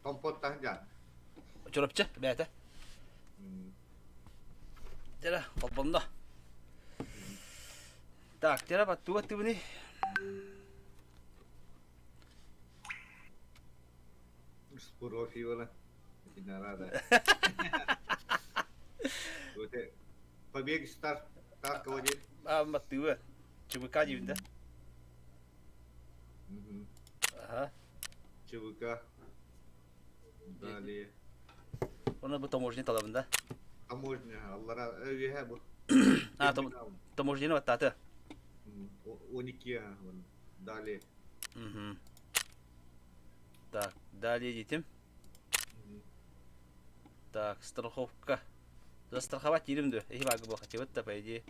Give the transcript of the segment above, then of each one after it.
Компоттаһын дьаат. Чурапчы бэйэтэ. Дьэ, холбонно. Так, дьэ, баттуга тыбыны. Профи Рада. Побег стар Таркова диэн. А, баттыга. ЧВК диибин да. Ага. ЧВК. Далее. Оны бу таможня талабын да. Таможня, аллара үөһэ бу. А, таможняны баттааты. 12 далее. Так, далее детим. Так, страховка. Застраховать диирим дуо? Эһи баарга буолхачыбыт да, по идее.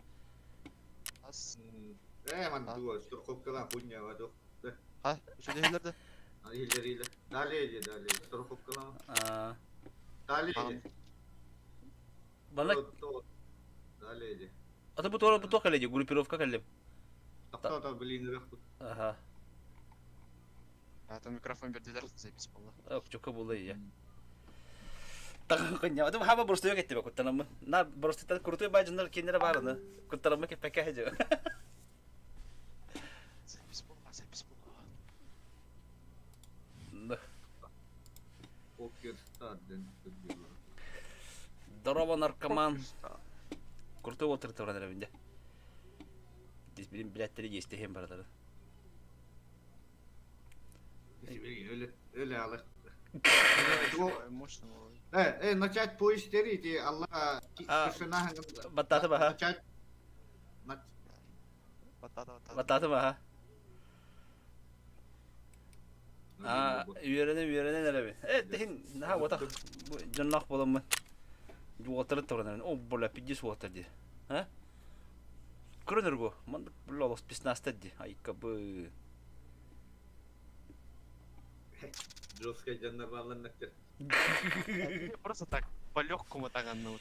Ээ, ман дуо, страховкалаан хуйня дуо. Ха, үчүгэйдэр да. Илер илер. Далее иди, далее. Страховкалаан. Далее иди. Бана Далее иди. Ата бу туора бу туох кэллэ группировка кэллим. Тохтоо, блин, ырах Ага. А там микрофон бердилер, запись буолла. Чукка буолла ийэ. Таҥхынньа. Хаба боростуйа кеттибэ куттанаммын. На боростуйтан крутой баажыннар кинилere баарыны. Куттараммы кеппекке хедьэ. Запись буолла, запись буолла. Покер Стар ден Здорово, наркоман. Крутой уолтар туран эрэбин дьэ. Здесь билим билэттэри иэстэһиэн баралары. Өлө алы. Э, начать поиск ди Алла персонажа. Баттаты баха. Начать. Баттаты баттаты. Баттаты баха. А, үөрэнэн үөрэнэн эрэбин. Э, тиһин наһаа уотах дьонноох буоламмын. Уолаттары туран О, бля, пиздец уолаттар дии. А? Көрөнөр бу. Маннык бля олох спецназтар дии. Айкабы. Жесткая дьоннор бааллар Просто так, по-легкому так оно вот.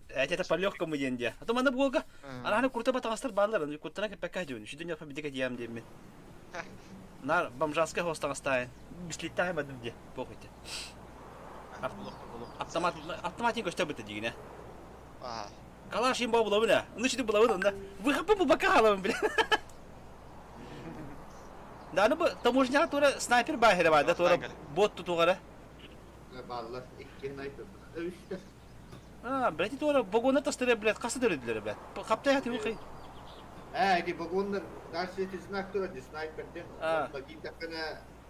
Это по-легкому диэн диэ. А то манна буолга. Анааны курта батаҕастар бааллар, куттана кэппэккэ дьүн. Шүдүн япа бидик диэм диэммин. Нар бомжарскай хостаҕастаайын. Бислиттаах бадым диэ. Похуйте. Автомат автоматин көстө быта дигине. Калаш им булабын а. Ну шүдү булабын онда. Выхаппын бу бака халабын биле. Да, ну таможняға тура снайпер баахыра баар да тура бот тутугара. Бааллар икки снайпер. Үстэ. А, блядь, туора вагонна тастыры, блядь, хаса дөрөдүлэр, блядь. Хаптай хаты хай. Ээ, ити вагоннар дальше эти знак турар ди снайперден. Киирдэххинэ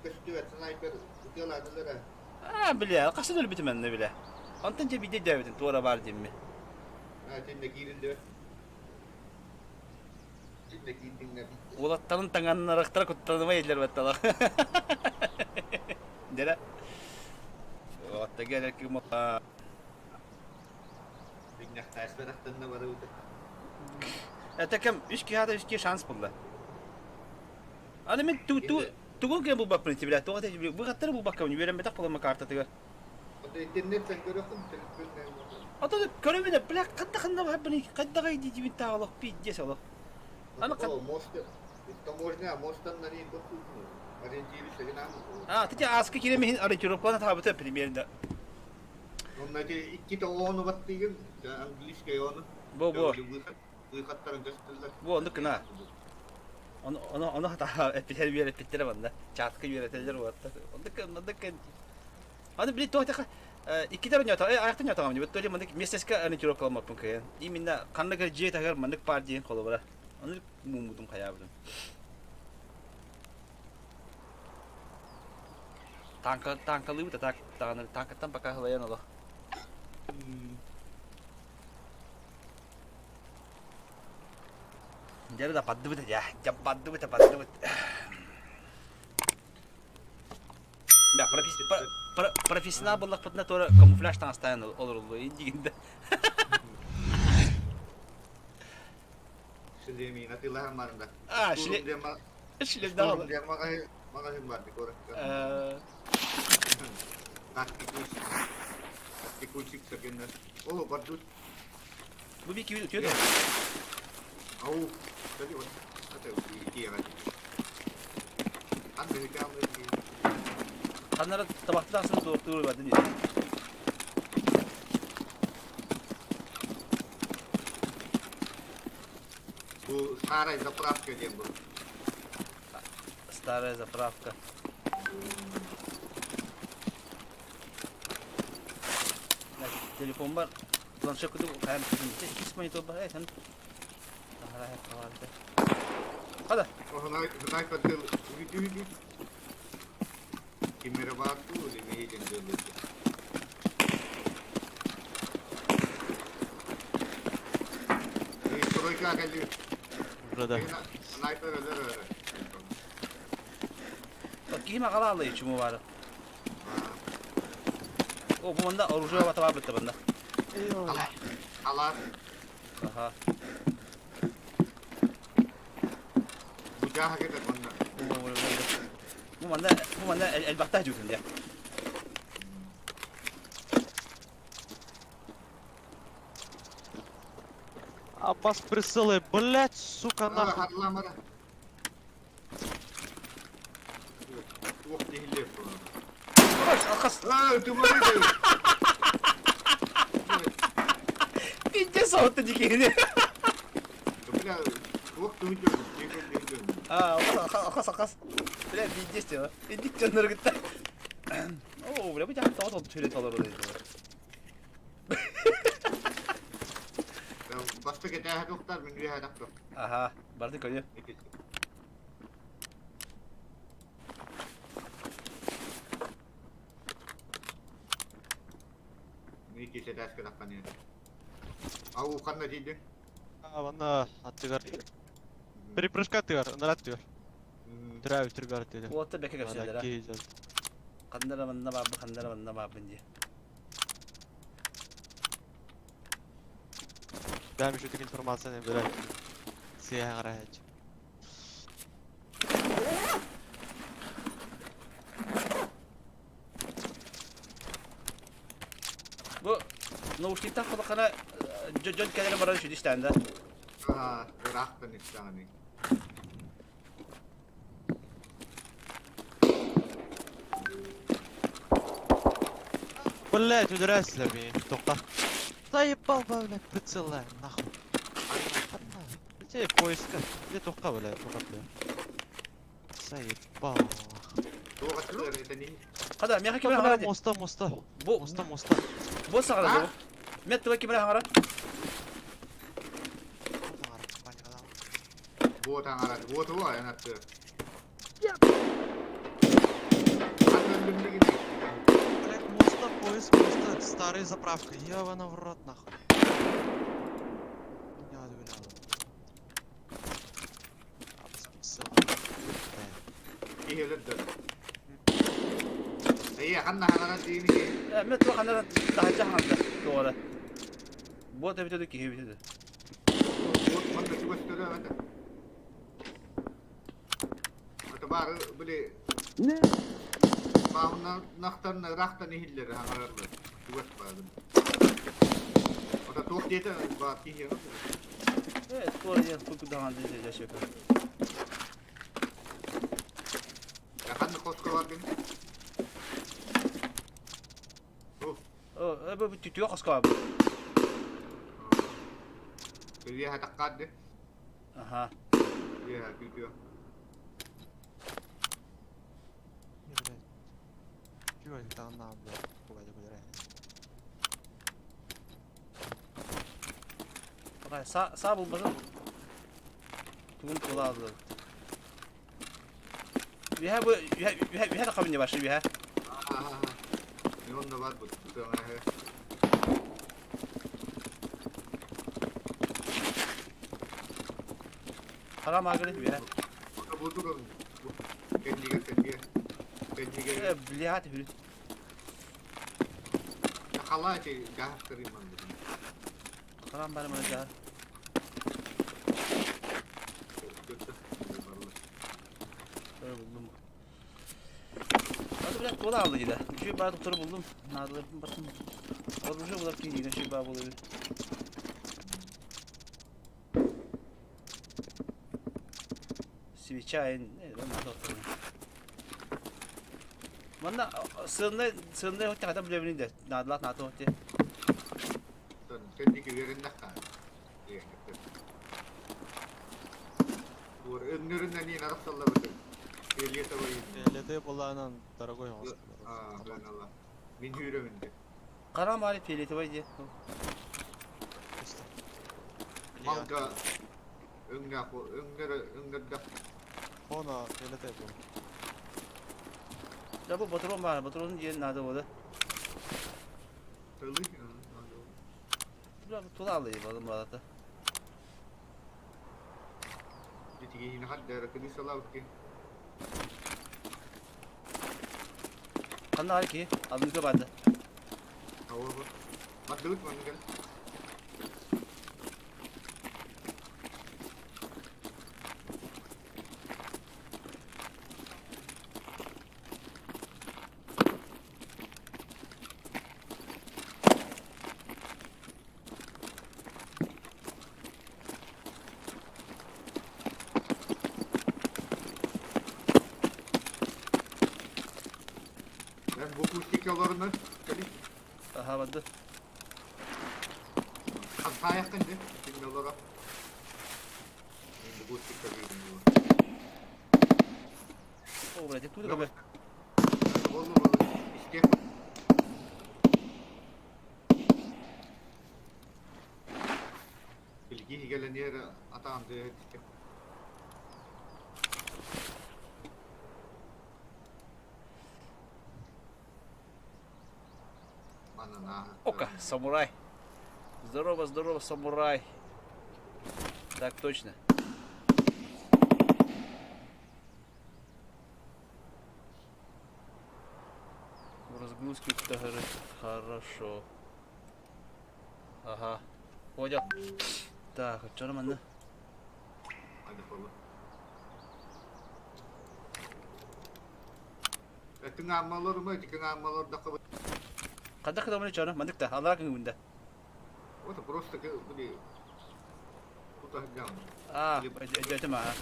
көстүбэт снайпер ытыалаатылар. А, бля, хаса дөрбүтүм энне, бля. Онтон дьэ биирдэ өйдөөбүтүм, туора баар диэмми. А, итиннэ киириллибэт. Уолаттарын таҥаннарахтара куттаныма иһиллэр баттала. Дэрэ. Оттага эрким Это кем үс киһи үс киһи шанс булла. Аны мен ту ту тугун кем булбаппын бля туга быгаттары булбакка үөрэммэтэх буолама картатыгар. Интернеттен көрөхүн телефоннан. Ото көрөбүнэ бля ханна ханна баһабын хайдаҕай диибин таалох пиздец олох. Аны Мост таможня мостан ориентируйся А, ты аска киремиһин ориентировканы таабыта примерно. Онно ити икки ону баттыгын английский ону. Бу бу. Выходтарын көстүллэр. Бу оннук гына. Ону ону ону хата эппитер үөрэппиттэрэ манна. Чатка үөрэтэллэр уотта. Оннук оннук Аны били туох тэхэ иккитэ ньото э аяхта ньотоҕом дибит толи маннык местеска ориентировкаламмаппын кыйан. Именно ханнык дьиэ таһыгар маннык паар диэн холобура. Аны мууммутум хайаабытым. Танка танкалыыбыт а так даҕаны танкаттан пока хылайан олох. Дьэ да бардыбыт дьэ, дьэ бардыбыт бардыбыт. Да, профессионал буоллахпытына туора камуфляж таҥастаан олоруллуо диигин да. Шлемин атыылаһан барда. А, шлем. Шлем да. Маҕаһыын бар куоракка. Тактикульчик сакеннер. О, бардут. Бу би киви үтүө Ау, кстати, вот это киэҕэ. Ханнара табахтаах сын туохтуур бардын дии. Бу старая заправка диэн бу. Старая заправка. Телефон бар. Планшет кудук хайам иккис монитор бар. Эн Хада. Снайпер Киммере баар дуу, или миигин дуу Стройка кэлли. Да. Снайпер өлөр өлөр. Киһи маҕалаалый чуму баары. О, бу манда оружие бата бар битте банда. Алар. Аха. Бу жааха кетер манна. Бу манна бу манна элбэхтэ дьүүтүн дьэ. А вас присылы, блять, сука, нахуй. Харламара. Туох диһиллиэх Алхас. Аа, тумары. Пиздец, соһутта дикини. Бля, туох туһуйдун, дикин Аа, алхас, алхас. Бля, пиздец дела. Идик дьоннору кытта. Оо, бля, бу жаһан тоҕо толту сүрэ толору Бастык этээһэ туохтар, мин үөһэ тахтым. Аха, барды көрүө. Икки этээскэ таххан иһэр. Ау, ханна тиийдиҥ? А, ванна аттыгар. Перепрыжка аттыгар, ынара аттыгар. Түрәбі түрбі аттыгар. Уотта бэкэ кэпсэллэр. Ханнара манна баабын, ханнара манна баабын дии. Бэм еще информацияны бирэр. Сиэһэ гараһач. Бу наушниктах кулахана дьон кэлэрэ баран үчүгэй истээн да. Аа, ыраахтан истэҕиний. Блять, үдүрээсилэр мии, тоқта. Заебал, блядь, прицеллай, нахуй. Где поиска? Где тоққа, блядь, тоққа, блядь. Заебал. Туох аттыгар этэний? Хада, миэхэ кимэрэ хаҥара дии. Моста, моста. Бу Моста, моста. бу саҕара бу. Мет туга кимэрэ хаҥара. Буот аҥарат, буот уо эн аттыгар. Блять, моста, поиск, моста, старая заправка. Ёбана в рот, нахуй. Не надо, бля. Киһи өлөрдөр. Эйэ, ханна хаҥарат диини киһи? Мет туга ханара таһырдьа хаҥарда туора. Буот эбитэ дуу, киһи эбитэ дуу. Буот манна чугас төлөөбөтө. Ата баары били баахыннахтан ыраахтан иһиллэр хаҥараллар. Чугас баарын. Ата туох диэтэ баар киһи Э, туора диэн курдук дии дьэ Ханна хоско баргын? О, бу түтүө хоско баар. Үөһэ таххаат дии. Аха. Үөһэ түтүө. Пока саа саа булбатым. Тугун тулааллар. Үөһэ бу үөһэ үөһэ үөһэ таххабын дии башы үөһэ. Онно бар бу. Тыаҥа Хара маагыры үөһэ. Бу туран. Кэннигэр кэннигэр. Кэннигэр. Э, блядь, үрүт. Халаа ти гаһастырым манна. Харам бары мана жаа. Böyle buldum. Hadi блядь, тула алды дейді. Үші бар доктор булдум. Надыларын баттым. Оружие булар ки деген şey бар болду. Свеча эн, э, надо доктор. Манна сыаннай сыаннай хотя хата билэбин да наадалаах наата хотя. Кэнники үөрэннэххэ. Өҥнөрүнэн иин арахсаллар Фиолетовый. Фиолетовый булаанан дорогой оҥостор. Мин үүрөмүн де. Хара маали фиолетовый диye. Малга өҥнөөх өҥнөрө өҥнөрдөх. Хона фиолетовый бу. Да бу ботурон баар, ботурон диэн наада буолар. Тылы. Тула алыы балым балата. Итигиһини хаддара кыды салаабыт Ханна ар ки? Алынка барды. Ауа. Бардыбыт манна кэл. Ben bu kuştik yollarını Aha барды. Хантаайахтан дьэ, ким олоро. Мен бу кустикка киирдим. О, блядь, тут кабы. Болу болу. Истиэх. Билги хигэлэниэр атаан тыаһы истиэх. Ока, самурай. Здорово, здорово, самурай. Так точно. В разгрузке хорошо. Ага. Понял. Так, что манна? Ханна кытаманы чоно маннык да алара кыҥыбында. Вот просто были Аа, өйдөөтүм аа.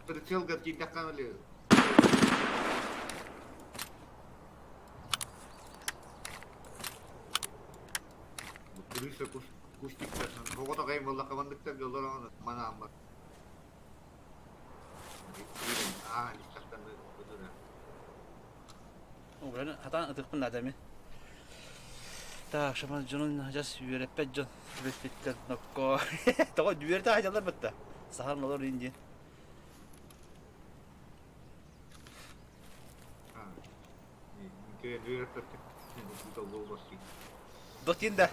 Прицелга тиийдэххэ или Крыса кустиктар. Оҕото кайын буоллахха манныктар дьоллор манаан бар. Аа, истахтан ыдыра. Уграны хатаан ытыхпын наада ми. Так, шаман дьонун адьас үөрэппэт дьон түбэспиттэр нокко. Тоҕо үөрэтэ сылдьаллар бытта. Саһаран олор иин диэн. Дотин да.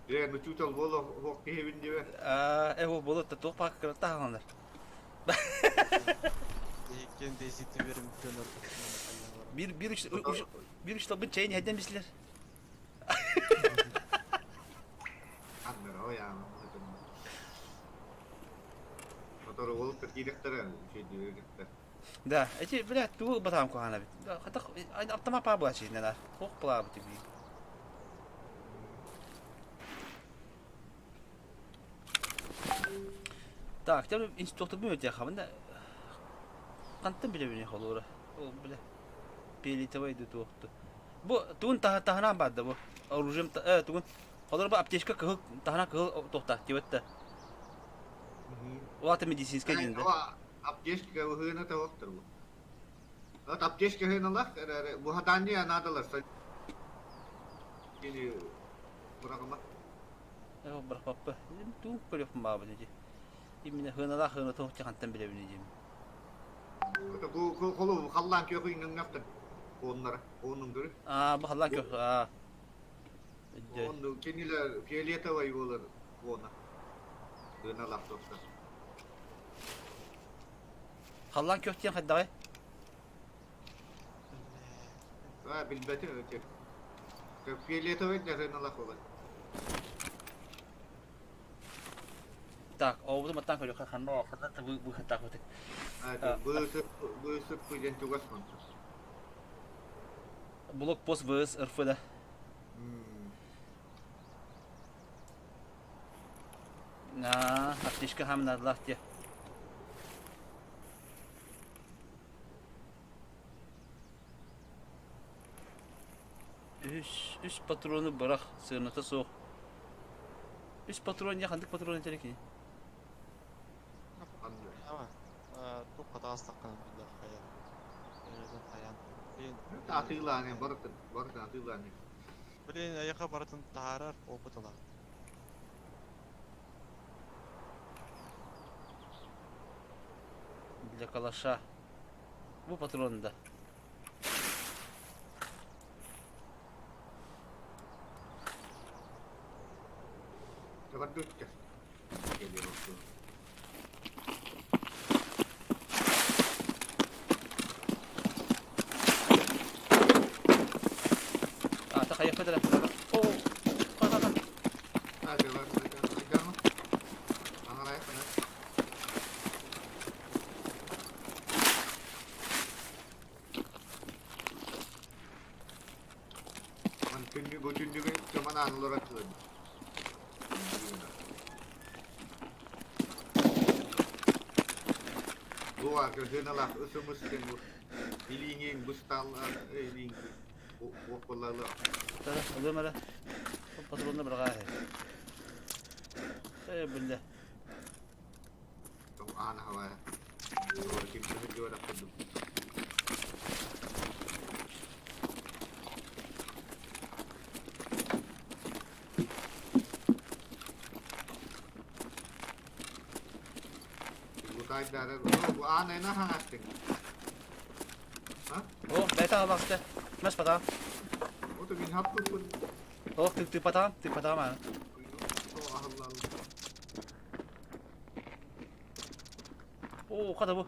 Ээ, учуутал буола оһох киһибин диэбэ. Аа, э, ол буолуо туох пака кырата хааланар. Иккиэн дезити берим дьонор. Биир биир үч биир үч тылбын чэйин иһэрдэн бислэр. Аннара яа. Мотору уолуттар киирэхтэрэ, үчүгэй Да, эти, блядь, тугу батаам куһаана бит. Хатах автомат паа була чииннэнэр. Туох булаабыт бии. Так, тем инструктор бүмөтэ хабында хантан билэбини холуура. Ол бile пелитовой ду туохту. Бу тугун таһынан баада бу. Оружием тугун холор бу аптечка кыһыл таһынан кыһыл туохта тибетте. Улаата медицинскэй диэн да. Аптечка ыһыына тоҕохтор бу. Вот аптечка ыһыыналах эрээри буһатаанньы наадалар кини быраҕыма. Бырахпаппа. Тугун көрүөхпүн баабын ити. Именно хыналаах хына туох хантан билэбин диим. Бу холу халлаан күөх ыҥҥахтан оннара оннун көрү. Аа бу халлаан күөх аа. Онну кинилэр фиолетовый буолар уона. Хыналаах туохтар. Халлаан күөх диэн хайдаҕай? Аа билбэтим өтө. Фиолетовый да хыналаах буолар. Так, ообутун баттаан көрүөххэ ханна ханна быыһаттаах бытык. Быысып диэн тугас Блокпост ВС РФ да. Аа, аптечка хамнадлах те. Үһүс үс патрону бырах, сыаната суох. Үс патрон дьэ ханнык патрон этэр кини? Туох хатаастаххына да хайа. Хайаан. Блин. Атыылаан барытын, барытын атыылаан. Блин, айаха барытын таһаарар опыт ылар. Для калаша. Бу патрон да. Аата хайыахха да Оо, ха-ха-ха. Бу түннүгү чоман аанылар аттылар. Бу аргыһыналаах ысымыс диэн бу илииҥин быстааллар илииҥ уоппаллаалар. Тара, ылыам эрэ. Патронна быраҕаа Э, биллэ. Аана хаваа. Ким сылдьыбатах курдук. Лутайдары бу аана ына хаҥастыҥ. О, бэйэтэ аласта. Мас патаам. Ото мин хаппыппын. Ох, тыппатаам, тыппатаам аа. Оо, хата бу.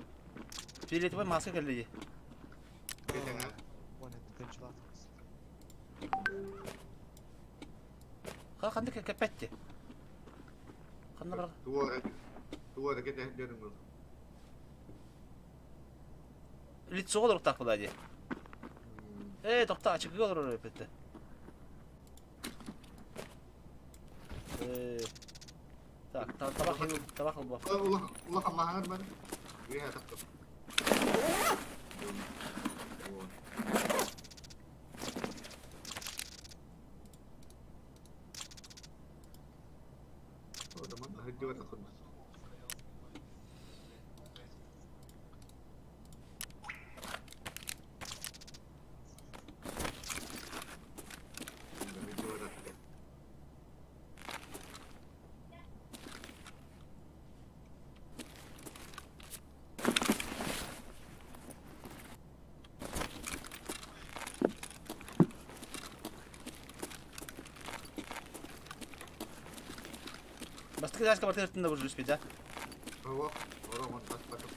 Фиолетовай маска кэллэ дии. Ха ханнык кэппэтти? Ханна бар? Туора кэтэһдерин был. Лицоҕа олоруктаах буолаа дии. Ээ, тохтоо, ачыкыга олорор эппитте. Ээ. Так, табах табах ылбап. Улахан маһаҥар бар. Үөһэ тахтым. Бастакы этажка барытын да буржуй да? Ого, ороҕун баспатым.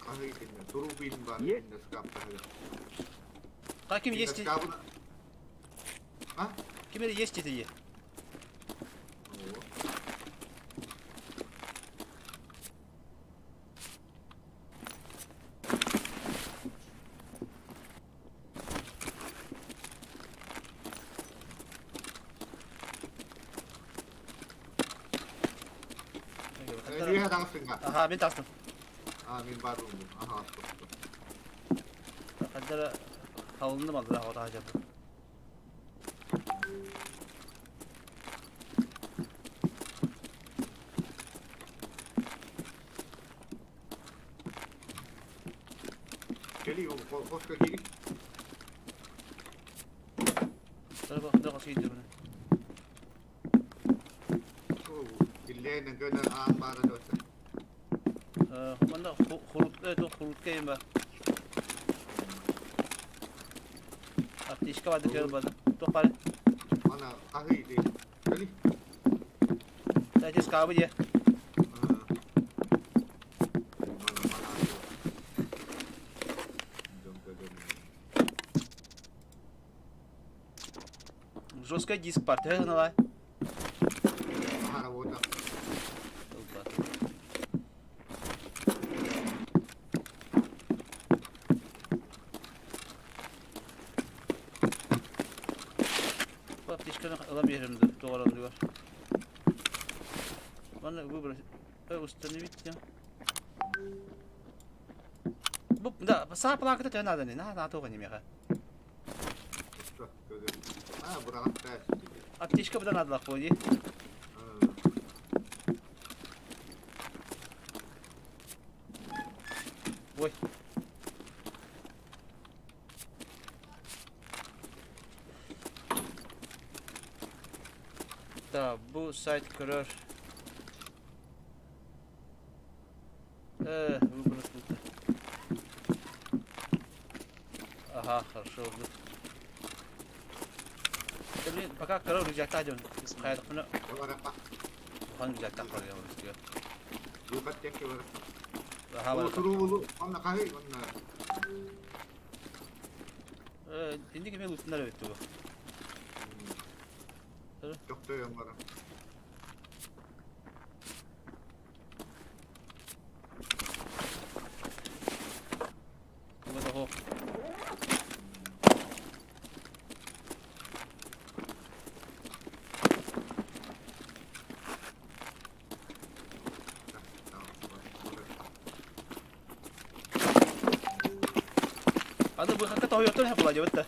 Хаһыы итиннэ, туруу биин баар итиннэ скаптаһыга. А ким есть? А? Ким это есть это е? Үөһэ таҕыстыҥ ба? Аха, мин таҕыстым. А, мин бар Аха, Хаддара халынным алдыра хотаха жабы. Кели, хоско кири. Тара бак киирдэ бuna. Иллээнэн көнөр аан баара дуота. Манна хурутка то хурутка юм ба. Аптечка бады көр бады. Туох бары? Мана хаһый ди. Кели. Дайте скабы дии. Жесткий диск бар. Төһө гыналай? Работа. Бу аптечканы ылан биэрэрим дуу, тоҕо оннугар. Манна выбрать, установить. Бу, да, саа планката төһө нааданы, наһаа наада тоҕо немеха. Аптечка быдан наадалаах буолуо дии. Ой. Да, бу сайт көрөр. Э, выброс лута. Ага, хорошо. Да, блин, пока короче рюкзакта дьон. Хайдахпына улахан рюкзактаах барыам Аха, барыта. Э, инник эмиэ лутунар эбит тугу. Туга да суох. Аны быхакка тоһуйуохтун һэ була да.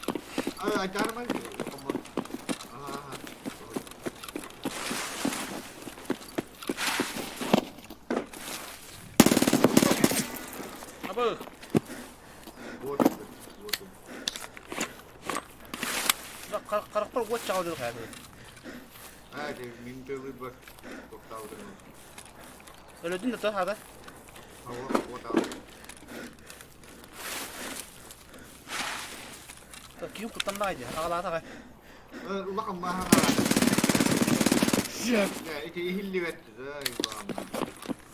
Абы. Харахпар уот чаҕылдыр хайа. Өлөдүн да то хада. Ким куттаннаҕай дии, аҕалаатаҕай. Улахан maahan Ити иһиллибэт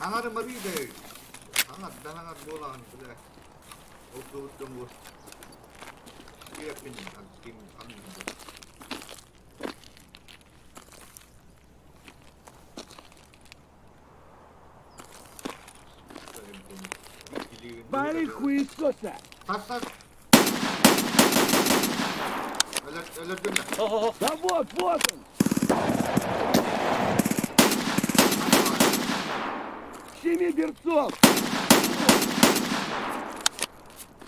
Хаҥары марыыда хаҥар да хаҥар буолаҕын бля ол туһуттан бу Киэппин ким Вали хуесоса! Тас тас Өлөрдүн да Хо-хо-хо. Да вот, вот он! Семи берцов!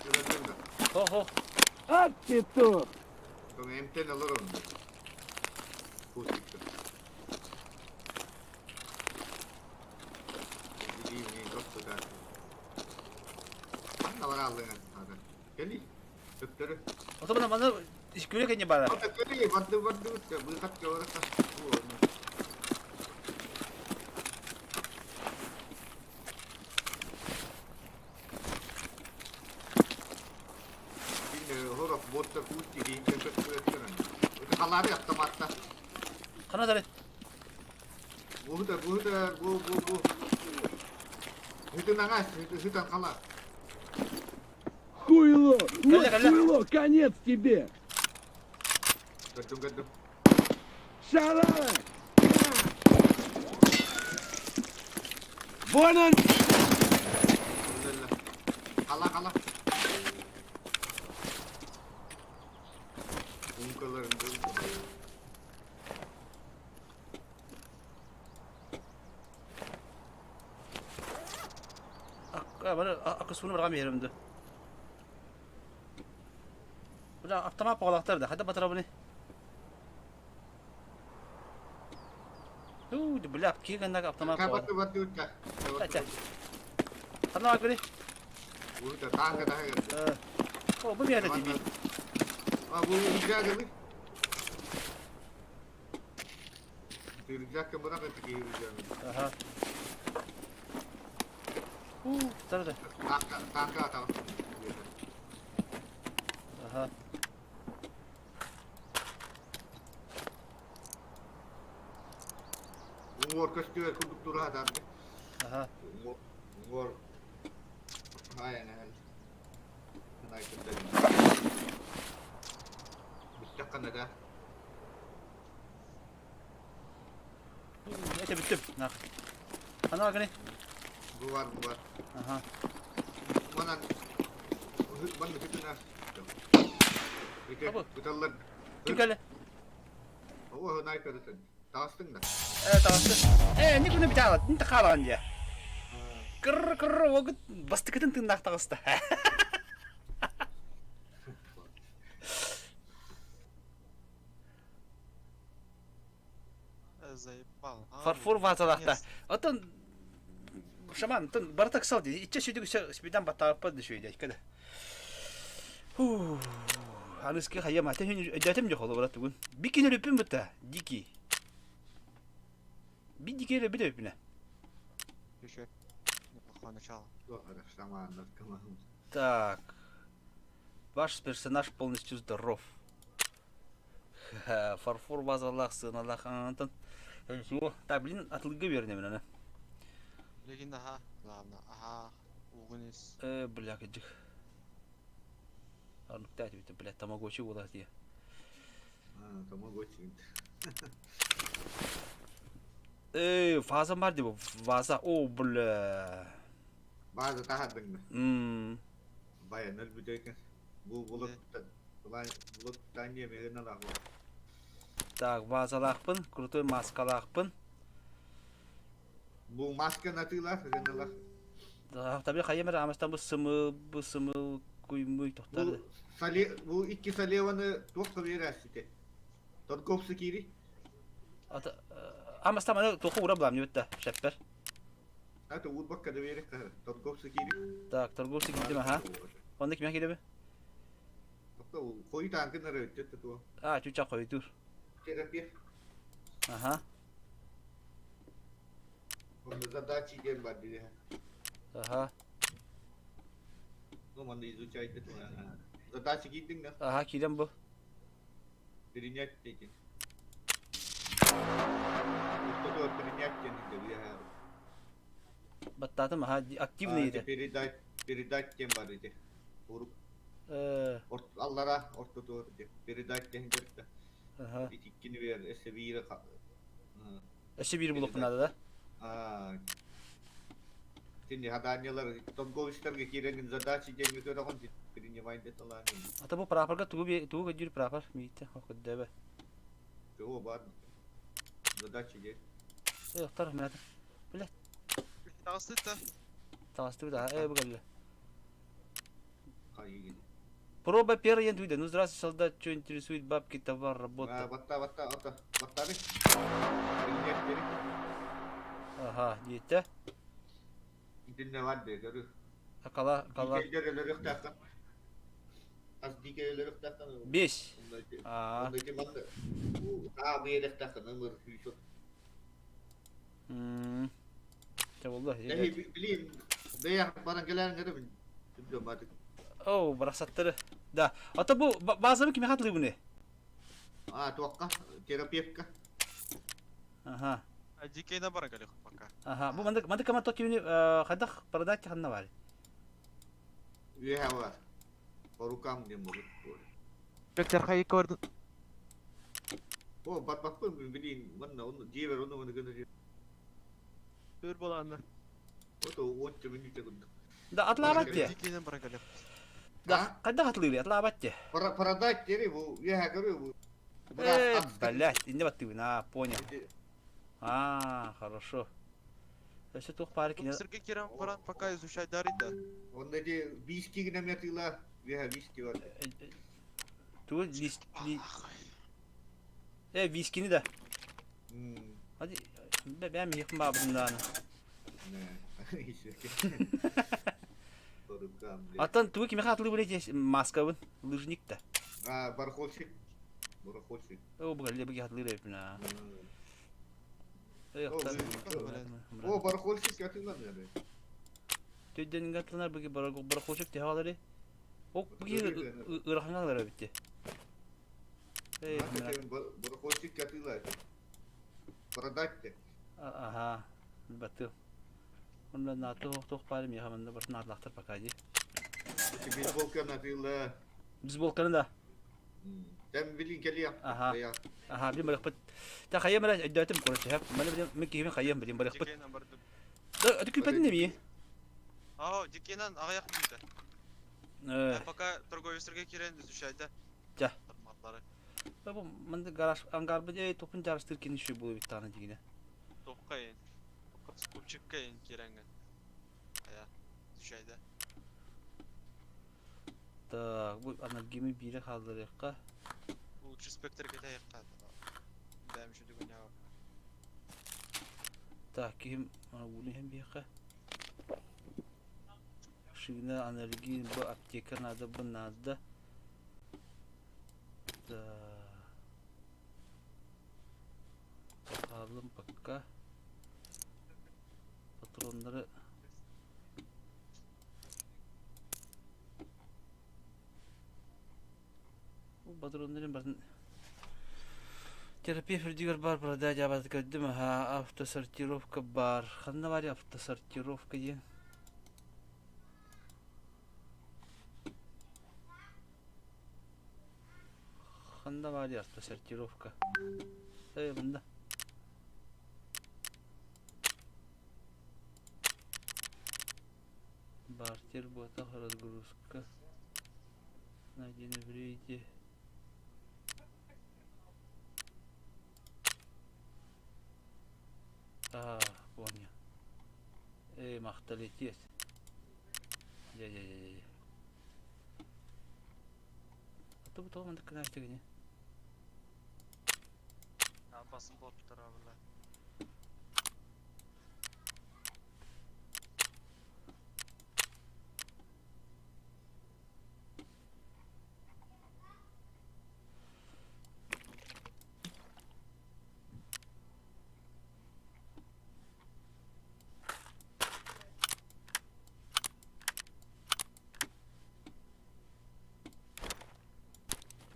Өлөрдүн да Хо-хо. Ат петух! Эмтен алар onu. Пустикта. Ото мана күлэ кэнньэ баара. Хана дары. Бу бу бу бу. Хытын хала. Хуйло! Вот Коля, хуйло, конец тебе! Көрдүм көрдүм. Шарара! Вон он! Хала хала. Ункаларын Акысуну баргам иһэрим Бля, автомат поҕалаахтар да, хата батарабыны. Уу, бля, киһи гыннак автомат поҕала. Ача. Ханна бери. О, бу миэтэ тиби. А, бу рюкзак Рюкзакка бырах это рюкзак. Ага. Уу, тарда. Танка, танка там. Ага. Уҥуор көстүбэт курдук тураатарды. Ага. Уҥуор. Айан эл. Бүттэххинэ да. Это бүттүм. Нах. Хана гыны. Бу бар, бу бар. Ага. Манан манна күтүнэ. Ити буталлар. Ким кэллэ? Оо, снайпер Таҕыстыҥ да? Э, таҕысты. Э, не күнү бүтэ инте хаалаҕын дьэ. Кыр кыр огут бастыкытын тыыннаах таҕыста. Заебал. А, Фарфор вазалаахта. наконец. Оттон шаман, оттон барыта ыксал дии. Иччэ сүдүг спидан баттааппат да сүөдэ када. Фу. Аныски хайама. Тен өйдөтөм жок олу брат бүгүн. Бикин өлүппүн бутта. Дикий. Би дикий өлүппүт өпүнэ. Еще неплохое начало. Шаман, наркоман. Так. Ваш персонаж полностью здоров. Ха, фарфор вазалаах, сыаналаах антон. Так, блин, атылга бернемин аны. Билигин аха, главное, аха, угун ис. Бля, кыдьык. Арнуктаат бит, бля, тамагочи буолар дии. А, тамагочи. Фаза бар дии ваза. О, бля. База таһардыҥ Мм. Баян өлбүтэ Бу булут булут таня мегена лаху. Так, вазалаахпын, крутой маскалаахпын. Бу маска натыылаах гыналах. Да, таби хайа эмэр амастан бу сымыл куймуй тохтар. Бу сали бу икки салеваны туох биэрээсите. Торговцы кири. Ата амастан маны туоху ура булам небетта, шеппер. Это уурбакка да биэрэх торговцы кири. Так, торговцы киирдим аха. Онно кимэ киирэби? Хойутаан гынары өттөттө туо. А, чуча хойутуур. Терапевт. Аха. Онно задачи диэн бар дии. Аха. Ну, манна изучайте. Задачи киирдиҥ да? Аха, киирэн бу. Принять эти. Что принять диэн Баттаатым, аха, активный этэ. Передать, передать тем бар эти. Аллара ортотуор передать диэн көртө. Аха. Иккини бер, эссе биир. Өссө биир булуохпун наада да? Аа. Тинни хадаанньалар торговецтарга киирэн задачи диэҥҥэ көрөҕүн принимай деталаан. Ата бу прапорга тугу тугу көрдүүр прапор миитте көрдөбө. Чего бар? Задачи диэн. Э, ыктар мына. Бля. Таҕыстыта. Таҕыстыбыт аха, э бу кэллэ. Хайыгын. Проба первый туйда. Ну здравствуй, солдат, что интересует бабки, товар, работа. Батта, батта, ата, баттары. Принять бери. Ага, диэтэ. Итинне бар де көрү. Акала, акала. Дикейлер өлөрүөхтээххин. Ас дикей өлөрүөхтээххин. Бес. Аа. Онно ити манна аа биэрэхтээххин ымыр күүсө. М. Чэ буолла. Эһи билин бэйэх баран кэлээн гэрэ түбдө баты. О, барахсаттары. Да. Ата бу базаны кимиэхэ атылыыбыный? Аа, туохха терапевтка. Ага. А дикей баран кэлиэх пока. Ага. Бу маннык маннык кама токини хайдах продать ханна баар. Үөһэ бар. По рукам диэн буолур. Бектер хайы көрдүн. О, бат баппын билин манна онну дьиэбэр онну маны гына. Түр боланна. Ото уонча мүнүүтэ курдук. Да, атлаабат дии. Дикейнен баран кэлиэх. Да, хайдах атылыырый атлаабат дии. Продать дери бу үөһэ көрү бу. Блядь, инне баттыыбын, а, понял. А, хорошо. Өссө туох баар кини Сиргэ киирэн баран пока изучать дарит да. Онно ди виски гына метыла, үөһэ виски бар. Тугу лист ли вискини да. Hadi бэм иһин баабын дааны. По рукам. Аттан тугу кимиэхэ атылыыбын эти маскабын, лыжник да. А, барахольщик. Барахольщик. О, бу галле бу атылыыр эбиппин аа. Э, О, барахольщик атылан яды. Төйден атланар бу барахольщик тэхалары. О, бу ырахангалар эбитти. Э, Барахольщик атыла. Продать те. Ага, баты. Онно нааты туох баар миэхэ манна барытын атлахтар пока дии. Бейсболканы атыла. Бейсболканы да. Тэн билин кэлиэм. Аха. Аха, билин барыхпыт. Та хайым эрэ өйдөөтүм короче, хэп. Маны билин мин киһибин хайым билин барыхпыт. Дикейнен бардым. Да, это күпэтин эми. Аа, дикейнен аҕыйах мүнүүтэ. Пока торговецтерге киирэн изучать да. Чэ. Тарматлары. Бу манды гараж ангар бу э топун жарыстыр кини шүү булу биттаны дигине. Тоққайын. Скупчиккайын киирэнген. Ая, изучать да. Так, бу анальгими бире хаалларыахха. Лучше спектрге тайыкка. Бэм şu дүгүн яа. Так, киһим ууну иһэн биһиэхэ. Шина, анальгин, бу аптека надо, бу надо. Да. Хааллым пока. Патроннары Патроннарын барын терапия үрдүгэр бар продать абат көрдүм аха автосортировка бар ханна бар автосортировка диэн ханна бар автосортировка э мында Бартер буотах разгрузка. Найдены в рейде. А, понял. Эй, махталетец. Дя-дя-дя-дя. А то бу тоҕо маннык гынааччы Басым болуп турар.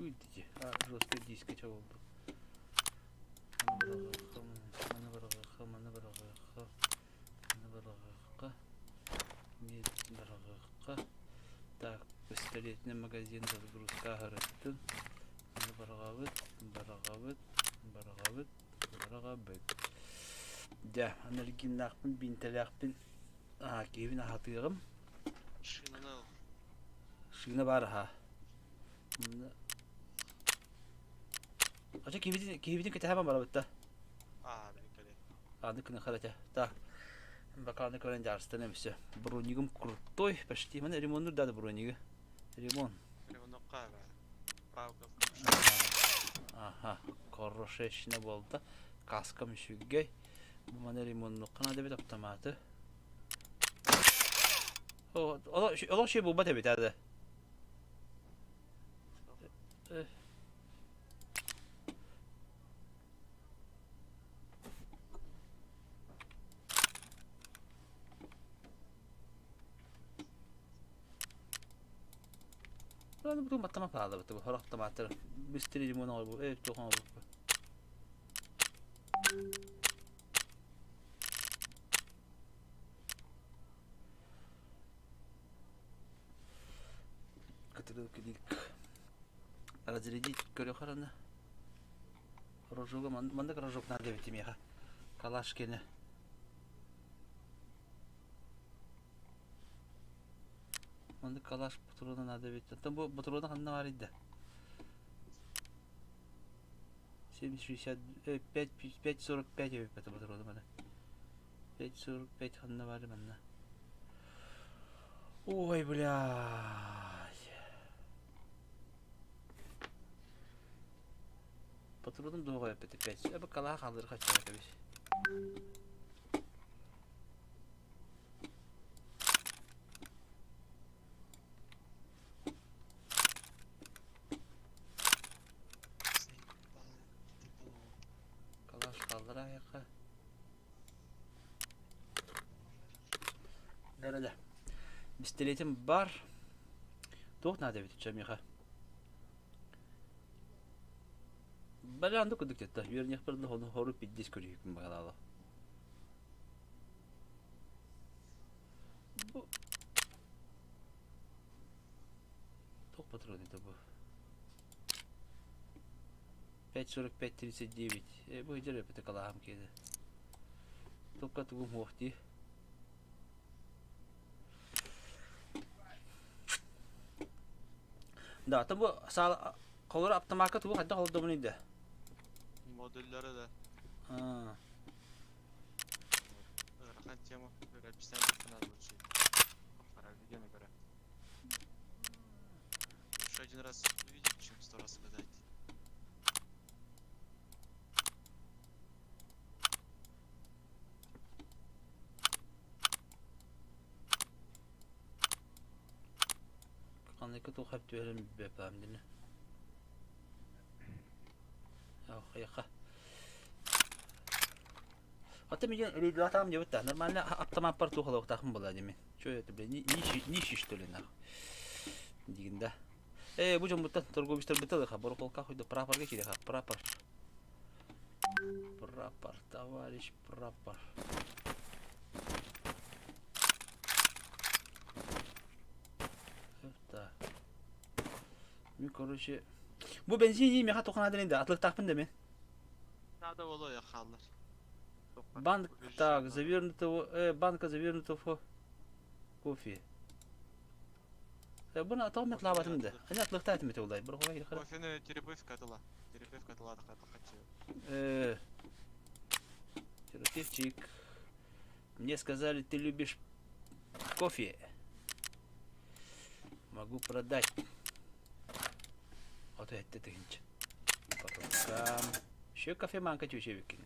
Туйдите, а жесткий диск чего был. Маны быраҕыахха, маны быраҕыахха, маны быраҕыахха, маны быраҕыахха. Так, пистолетный магазин разгрузка аһарыттын. Маны быраҕабыт, быраҕабыт, быраҕабыт, быраҕабыт. Дьэ, анальгиннаахпын, биинтэлээхпин, аа, киһибин аһатыаҕым. Шинаны ыл. Шина баар аһа. Ача киһибитин киһибитин кэтэһэмэн барабыт да. Аа, билин кэлиэ. Аны күнү харата. Так. Баканы көрөн дьаарыстан эмсэ. Бронигым крутой, почти. Маны ремонтур да бронига. Ремонт. Ремонтка правка. Ага, хорошечна буолда. Каскам үчүгэй. Бу маны ремонтнуохха наада эбит автоматы. Олох шей булбат эбит ады. Аны бу маттама паалабыт бу хорох автоматтар быстрее ремонт оҥорбу э туох оҥорбуппут. Кытырыл клик. Разрядить көрө хараны. Рожога маннык рожок надо эбит миэхэ. Калаш кene. Маннык калаш патрона надо эбит. Оттон бу патрона ханна баар да? 7,60 5 5,45 эбит патрона мана. 5,45 ханна баар манна. Ой, блядь. Патроным дуоҕа эппит 5. Эбэ калаа хаалыр хачча кэбис. Калаш хааллар аһыахха. Дәрәдә. Пистолетим бар. Туох надо эбит миэхэ. Балянды кудук тетта. Үөрнехпер да хону хору пиддис көрүүкүн багалаала. Бу Туох патрон это бу? 5.45-39. Э, бу идер эпите калаһам киэдэ. Только тугум хуох дии. Да, то бу саала холор автомакка тугу хайдах олордобун да? Модульлары да. А, Ыарахан тема. Описание надо учить. Пора видео набирать. Лучше один раз увидеть, чем сто раз сказать. Маныка туох хөп түһэрин билбэппэм динэ. Хайаха. Ата миген рейдлатам дебит да. Нормально автомат туох алыктахым була деме. Чё это, бля, нищий что ли нах. Дигин да. Э, бу дьон буттан торговецтар бытылыха, бороколка хуйда прапорга кириха, прапор. Прапор, товарищ прапор. Это. Ну, короче, бу бензин меха тохнаадын да, атлыктаахпын да мен. Надо боло я хаалар. Банк, так, завернутого, банка завернутого кофе. Буну атоҕум атлаабатым да. Аны атлыктаа этим улай. Бір холай хара. Кофены терапевтка атыла. Терапевтка атыла хачы. Терапевтчик. Мне сказали, ты любишь кофе. Могу продать. Вот это ты Потом Еще кофе манка чучевики.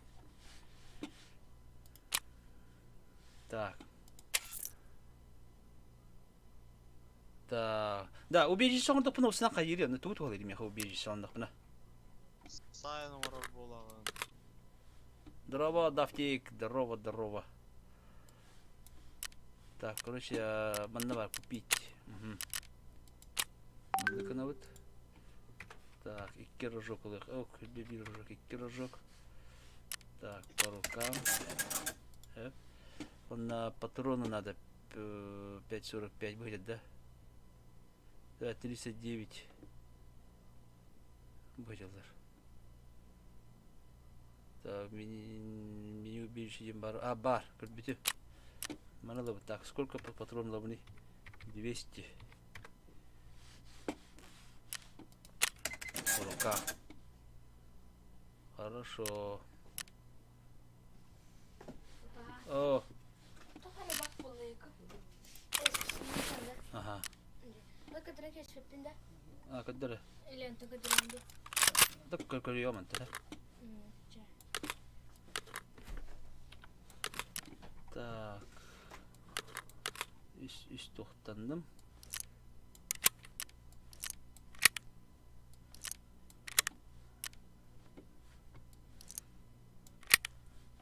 Так. Так. Да, убежище оҥордохпуна усунан хайыыр онно тугу туһалыыр миэхэ убежище оҥордохпуна? Сайын оҥорор буолаҕын. Здорово, Дафтик, здорово, здорово. Так, короче, манна бар купить. Угу. Манна гынабыт. Так, икки рожок ылыах. Ок, биир рожок, икки рожок. Так, по рукам. Онно патроны надо 5,45 будет, да? Да, 39 будет. Так, меню убежище бар. А, бар, көрбүтү. Мана Так, сколько патрон лабыны? 200. По рукам. Хорошо. О. Аха. А, көрдөрө. Так көрүө манта. Так. Үс үс тохтанным.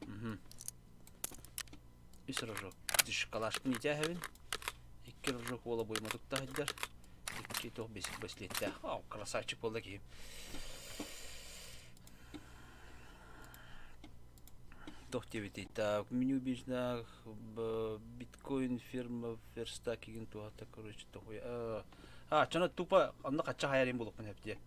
Угу. Үс рожок. Калашпын итээһэбин. Икки рожок уола буйматыкта сылдьар. Икки туох бесик бэслиэттээх. О, красавчик буолла киһи. Туох диэбитий? Так, меню бижнах, биткоин фирма верстак игин туһата, короче, тохуй. А, чона тупо онно хачча хайарин булукпун хэптиэ.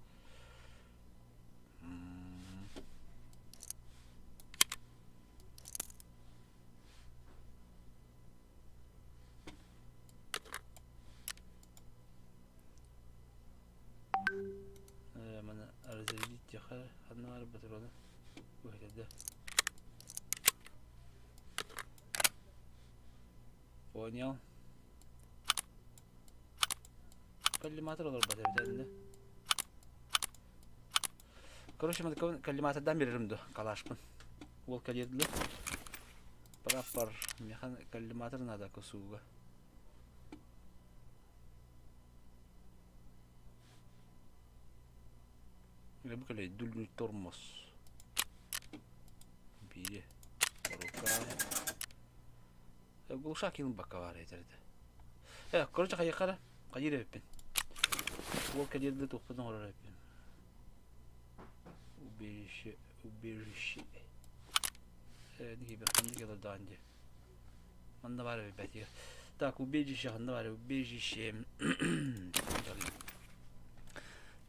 Маны разрядить тихо, одна патрона. Выглядит, да? Понял. Коллиматор олорбот эбит да? Короче, маны коллиматордан берерим ду, калашпын. Уол кэлиэрдилэр. Прапор, механ коллиматор надо косууга. Бу кэлэй дульный тормоз. Бире. Рука. Глушак бакка бар этэрдэ. Короче, хайыхара. Хайыр эбиппин. Уол кэлиэрдэ туохпун оҥорор эбиппин. Убежище, убежище. Ники даан дии. Манна баар эбит Так, убежище, ханна баар убежище.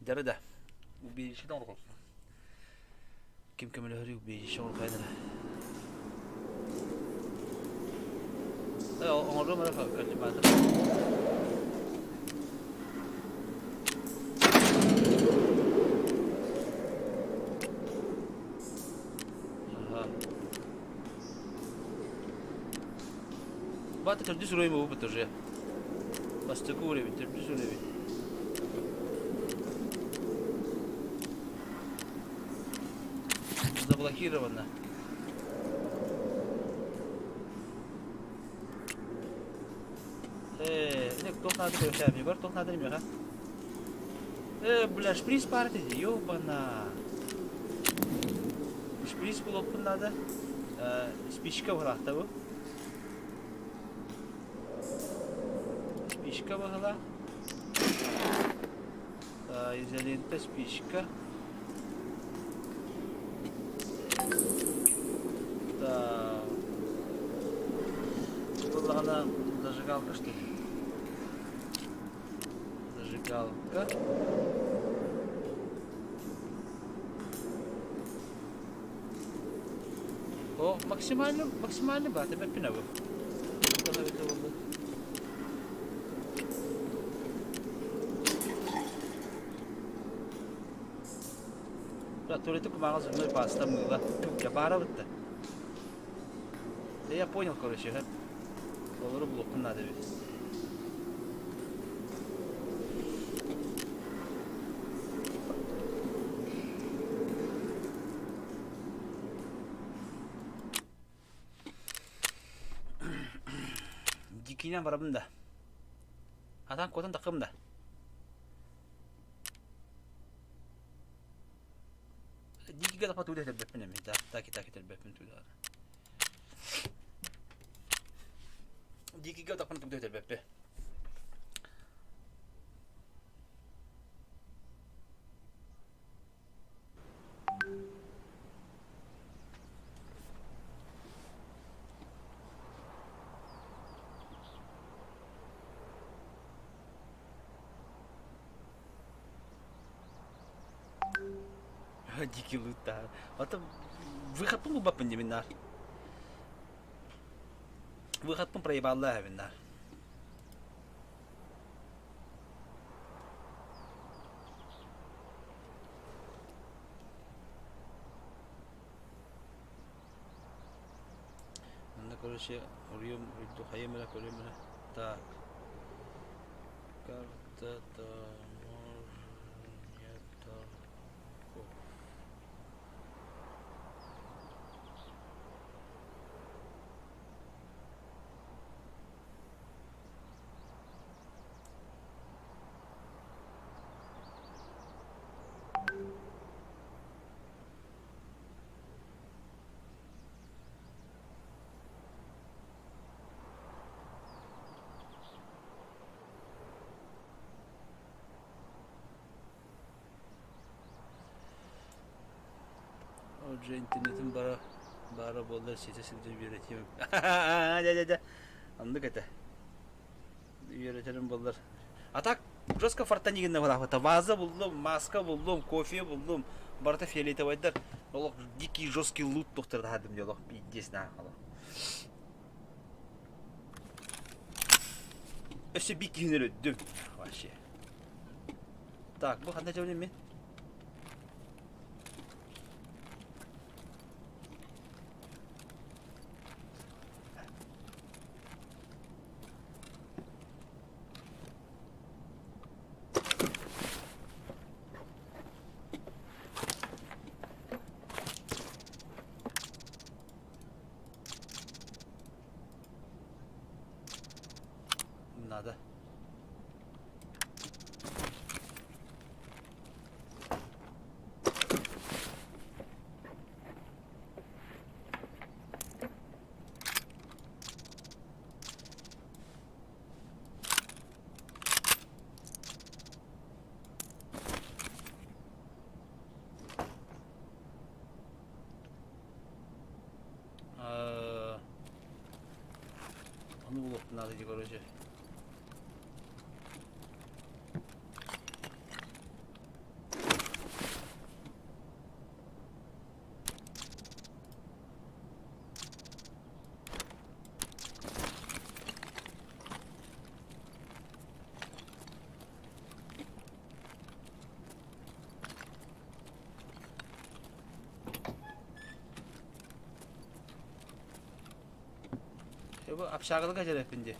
Дьары да. Убежище оҥорор. Ким көмөлөһөрүй убежище оҥорбайдара. Оҥордум эрэ коллиматор. Ага. Бата төрдүс уровень буолбут уже. Бастакы уровень, төрдүс уровень. Заблокировано. Э, не, туох наада көрүөхтээбин бар, туох наада миэхэ. Э, бля, шприц баар этэ дии, ёбана. Шприц булуохпун наада. Э, спичка быһылаахта бу. Спичка быһыла. Изолента, спичка. Так. Буоллаҕына зажигалка что ли? Зажигалка. О, максимально, максимально баата бэппин абы. Туалеты кумаҕа зубной паста, мыло. Я баара бытта. Да я понял, короче, Олору булуохпун наада эбит. Дикинен барабын да. Атан куотан таххым да. Дикиге тапа туле тербеппин эми. Таки таки тербеппин туле. Дикиге тапан туле тербеппи. Дикий лут Ата выходпын булбаппын димин наар. Выходпын проебалла эбин наар. Манна короче уруйум уруйду хайым эрэ көрүм эрэ. Так. Карта таможня торгов. Отже интернетим бара баара буоллар ситэ сылдьан үөрэтиэм. Дьэ дьэ дьэ оннук этэ. Үөрэтэрим буоллар. А так жестко фортанигинна быраахпыта. Ваза буллум, маска буллум, кофе буллум. Барыта фиолетовайдар. Олох дикий жесткий лут тохтор таһардым дии олох пиздец на олох. Өссө биир киһини өлөрдүм. Вообще. Так, бу ханна дьэбиним мин? Надо. Ону булуохпун наада дии короче. Бу общагалык эдэреппин дии.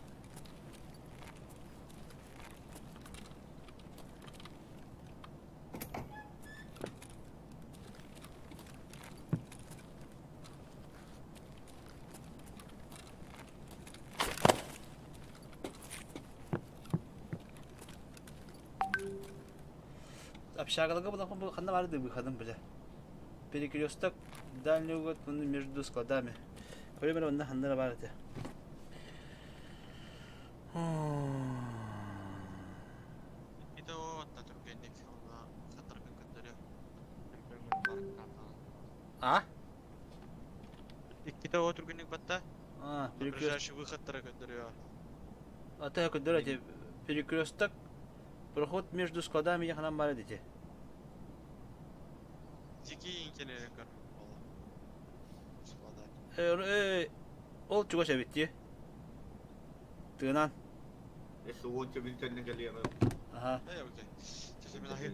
Общагаларга булахпын ханна баар дыбыхадым бile. Перекресток дальний угол между складами. Көрө онно ханна баар этэ. Ити отта түргэнник онно хатаргын көрдөрүө. А? Иккитэ о түргэнник батта. А, перекресток. Ближайший выходтара көрдөрүө. А ты көрдөрө перекресток проход между складами яханан бар эти. Дикий инкелери көр. Склада. Ол чугас эбит дии. Тыынан. Если уонча мүнүүтэннэ кэлиэҕим. Ага. Э, окей. Сейчас мен ахын.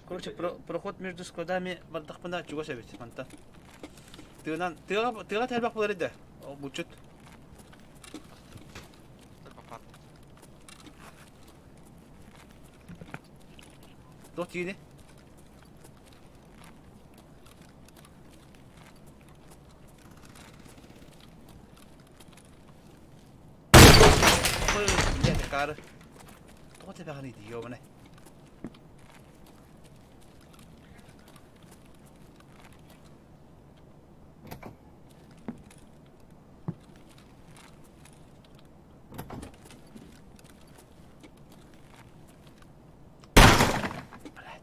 Короче, проход между складами бардахпына чугас эбит мантан. Тыынан тыаға тыаға тэлбэх буолар да. Ол булчут. Туох тиини? Ой, кары. Тоҕо тэбэҕиний дии ёбаный. Блядь.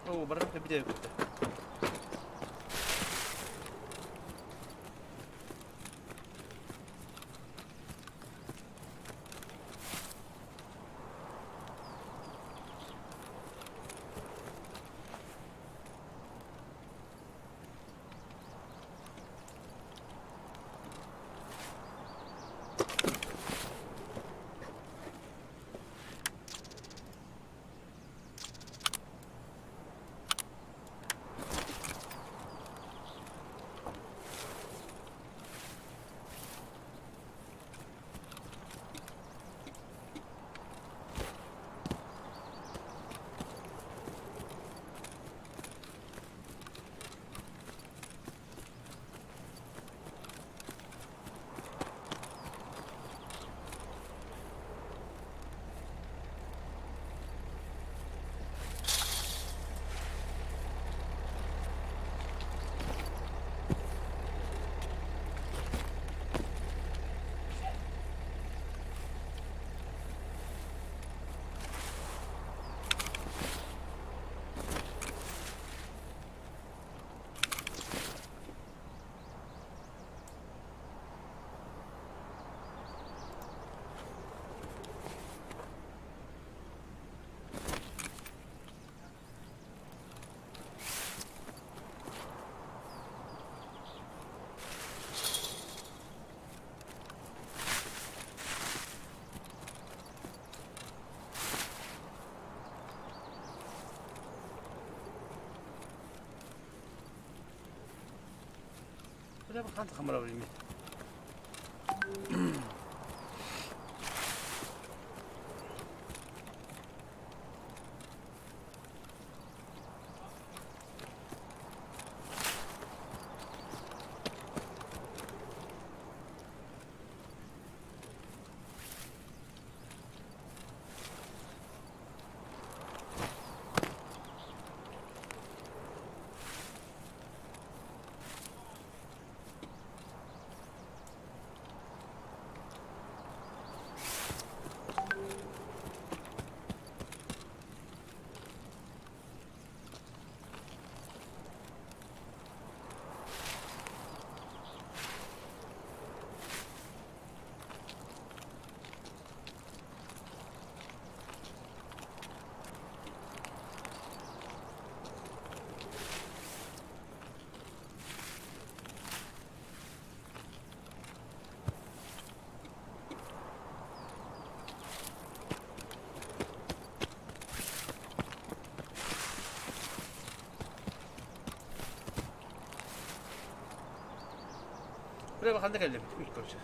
Оо, баран кэбитэ көттө. Бля, хант хамара билми. Бля, ханна кэллим? Короче.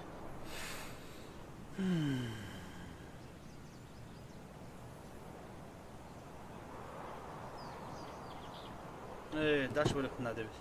Э, дальше бөлек надо бит.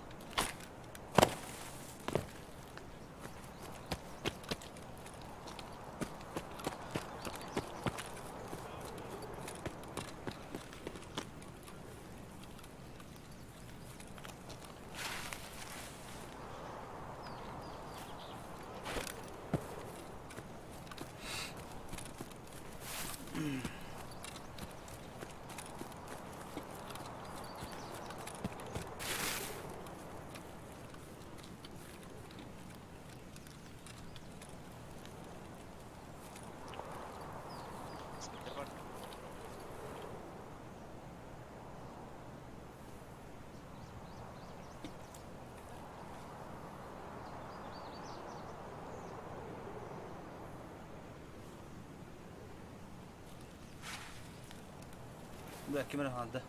Да, ким эрэ хаалда.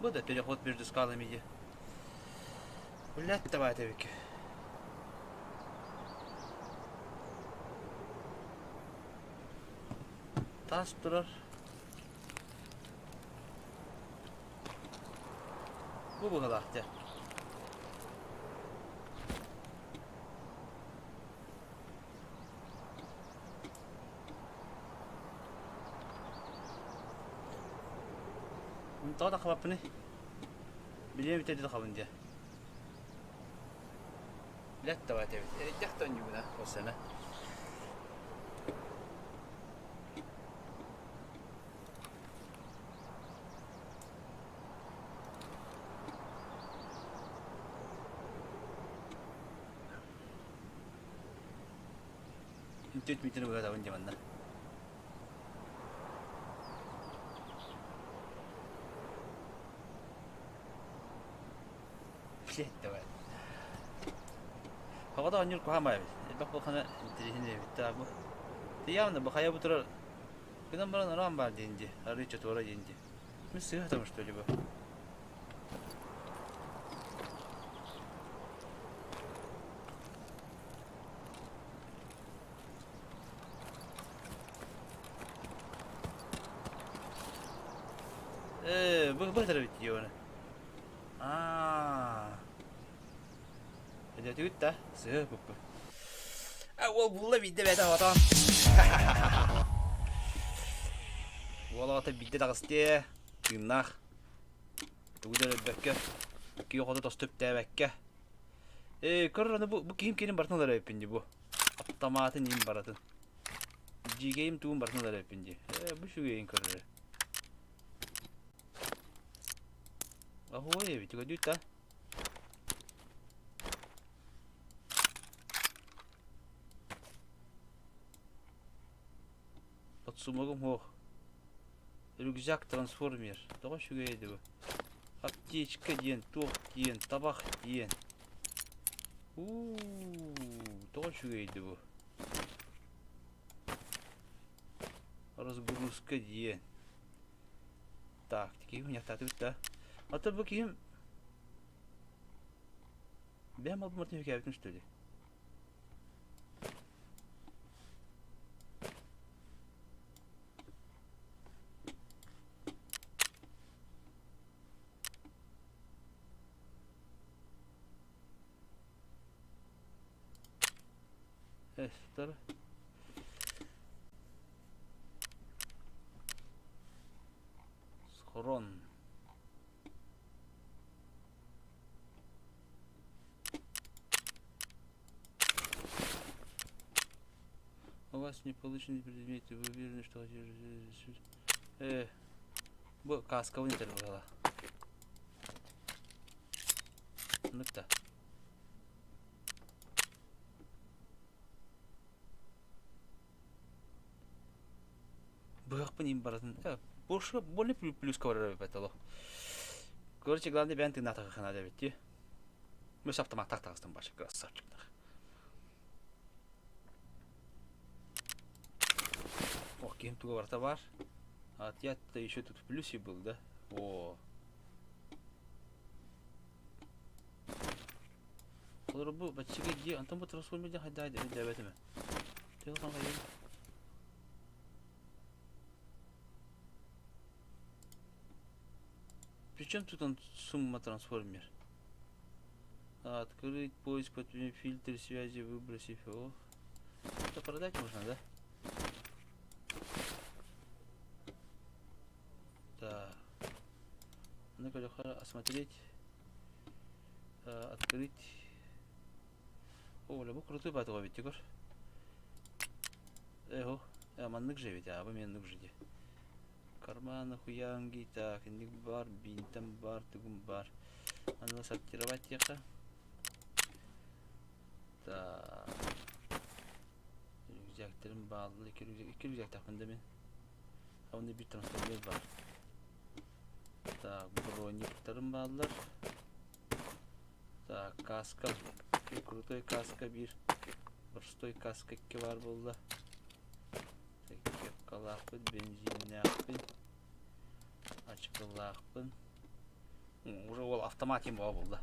Бу да переход между скалами дии. Блядь, давай эбикки. Тас турар. Бу быһалаах дьэ. Тоҕо да хабаппыный? Билиэм бүтэ да хабын диэ. Билэт давай этэбит. Эрэйдэх да онньугуна, осена. Түт митин быһатабын дии манна. Блядь, давай. Хаҕата оонньуур куһаҕан эбит. Элбэх буолхана интэриэһинэй эбит да бу. Ты явно бу хайа бу турар гынан баран араан баар диэн дии. Арыыча туора диэн дии. Мин сыыһа там что ли бу? Э, бу бу эбит дии оны. Аа. Өдөтүгүт да сыһы буппу. А уол булла биирдэ бэйэтэ хотон. Уол оҕото биирдэ таҕыстыа, тыыннаах. Тугу да өлөрбөккө, киһи хоту тосту үптээбэккэ. Ээ, көр аны бу, бу киһим киһини барытын ылар эбиппин дии бу. Аптамаатын иин барытын. Дьигэйим тугун барытын ылар эбиппин дии. Ээ, бу үчүгэйин көрөр. Оһуой эбит, көрдүүт да. Подсумогум суох. Рюкзак трансформер. Тоҕо үчүгэй бу? Аптечка диэн, туох диэн, табах диэн. Уу, тоҕо үчүгэй бу? Разгрузка диэн. Так, киһим мунньахтаатыбыт да. Ата бу киһим бэйэм албын үкээбитим что ли? Эстер. Схрон. У вас не получены предметы, вы уверены, что хотите... Э, бу каскабын этэр быһыла. Ныкта. Быһахпын Туппун иин барытын. Больше больно плюска барар эбит олох. Короче, главное бэйэн тыыннаатахха ханаада эбит дии. Мөс автоматтаах таҕыстым баша красавчиктах. Ох, киһим туга барыта бар. А я-то еще тут в плюсе был, да? О. Олору бу баччыга дии, онтон бу трансформер диэн хайдаа диэбэтим. Телефон хайын. Причем тут он сумма трансформер? Открыть поиск, фильтр связи, выбросив его. Это продать можно, да? Так. Ну-ка, осмотреть. Открыть. О, бу крутой батыга бит, көр. Эхо, маннык же ведь, а вы меннык же. Карманы хуянги, так, инник бар, бинтем бар, тугум бар. Надо сортировать тихо. Так. Рюкзактерим бааллы, икки рюкзак, икки рюкзактаахпын да мин. Онно биир трансформер баар. Так, брониктарым бааллар. Так, каска, крутой каска биир, простой каска икки баар буолла. Кепкалаахпын, бензиннээхпин, ачыкылаахпын. Уже ол автомат им буолла.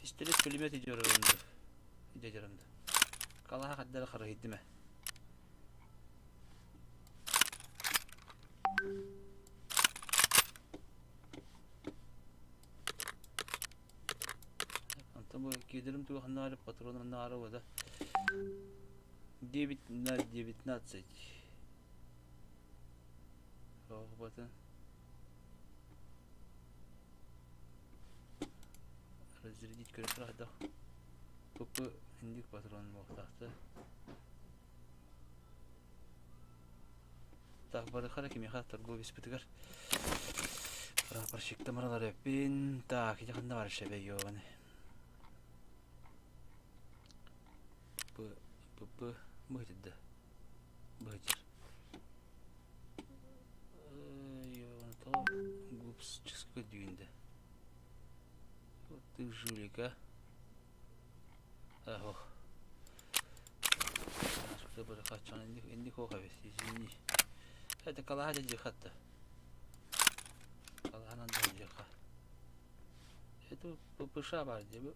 Пистолет пулемет идиорунду. Идиорунду. Калаха хаддара харыһыйдым ээ. Онтон бу киэдэрим туга ханнаары патрон ханнаары да 9 на 19. Оҕобатын разрядить көрө турар ПП индик патрон буолуохтаахта. Так, барыхара кимиэхэ торговецпытыгар прапорщикта маралар эппин. Так, ити ханна бар шебе ёбаны. П ПП быһытыда. Быһытыр. Ёбаны гупсческая дүйүндэ. Вот ты жулик, а. Ох. Инник ох извини. Это калаха дьихатта. Калаханан дьиха. Это ППШ бар дии.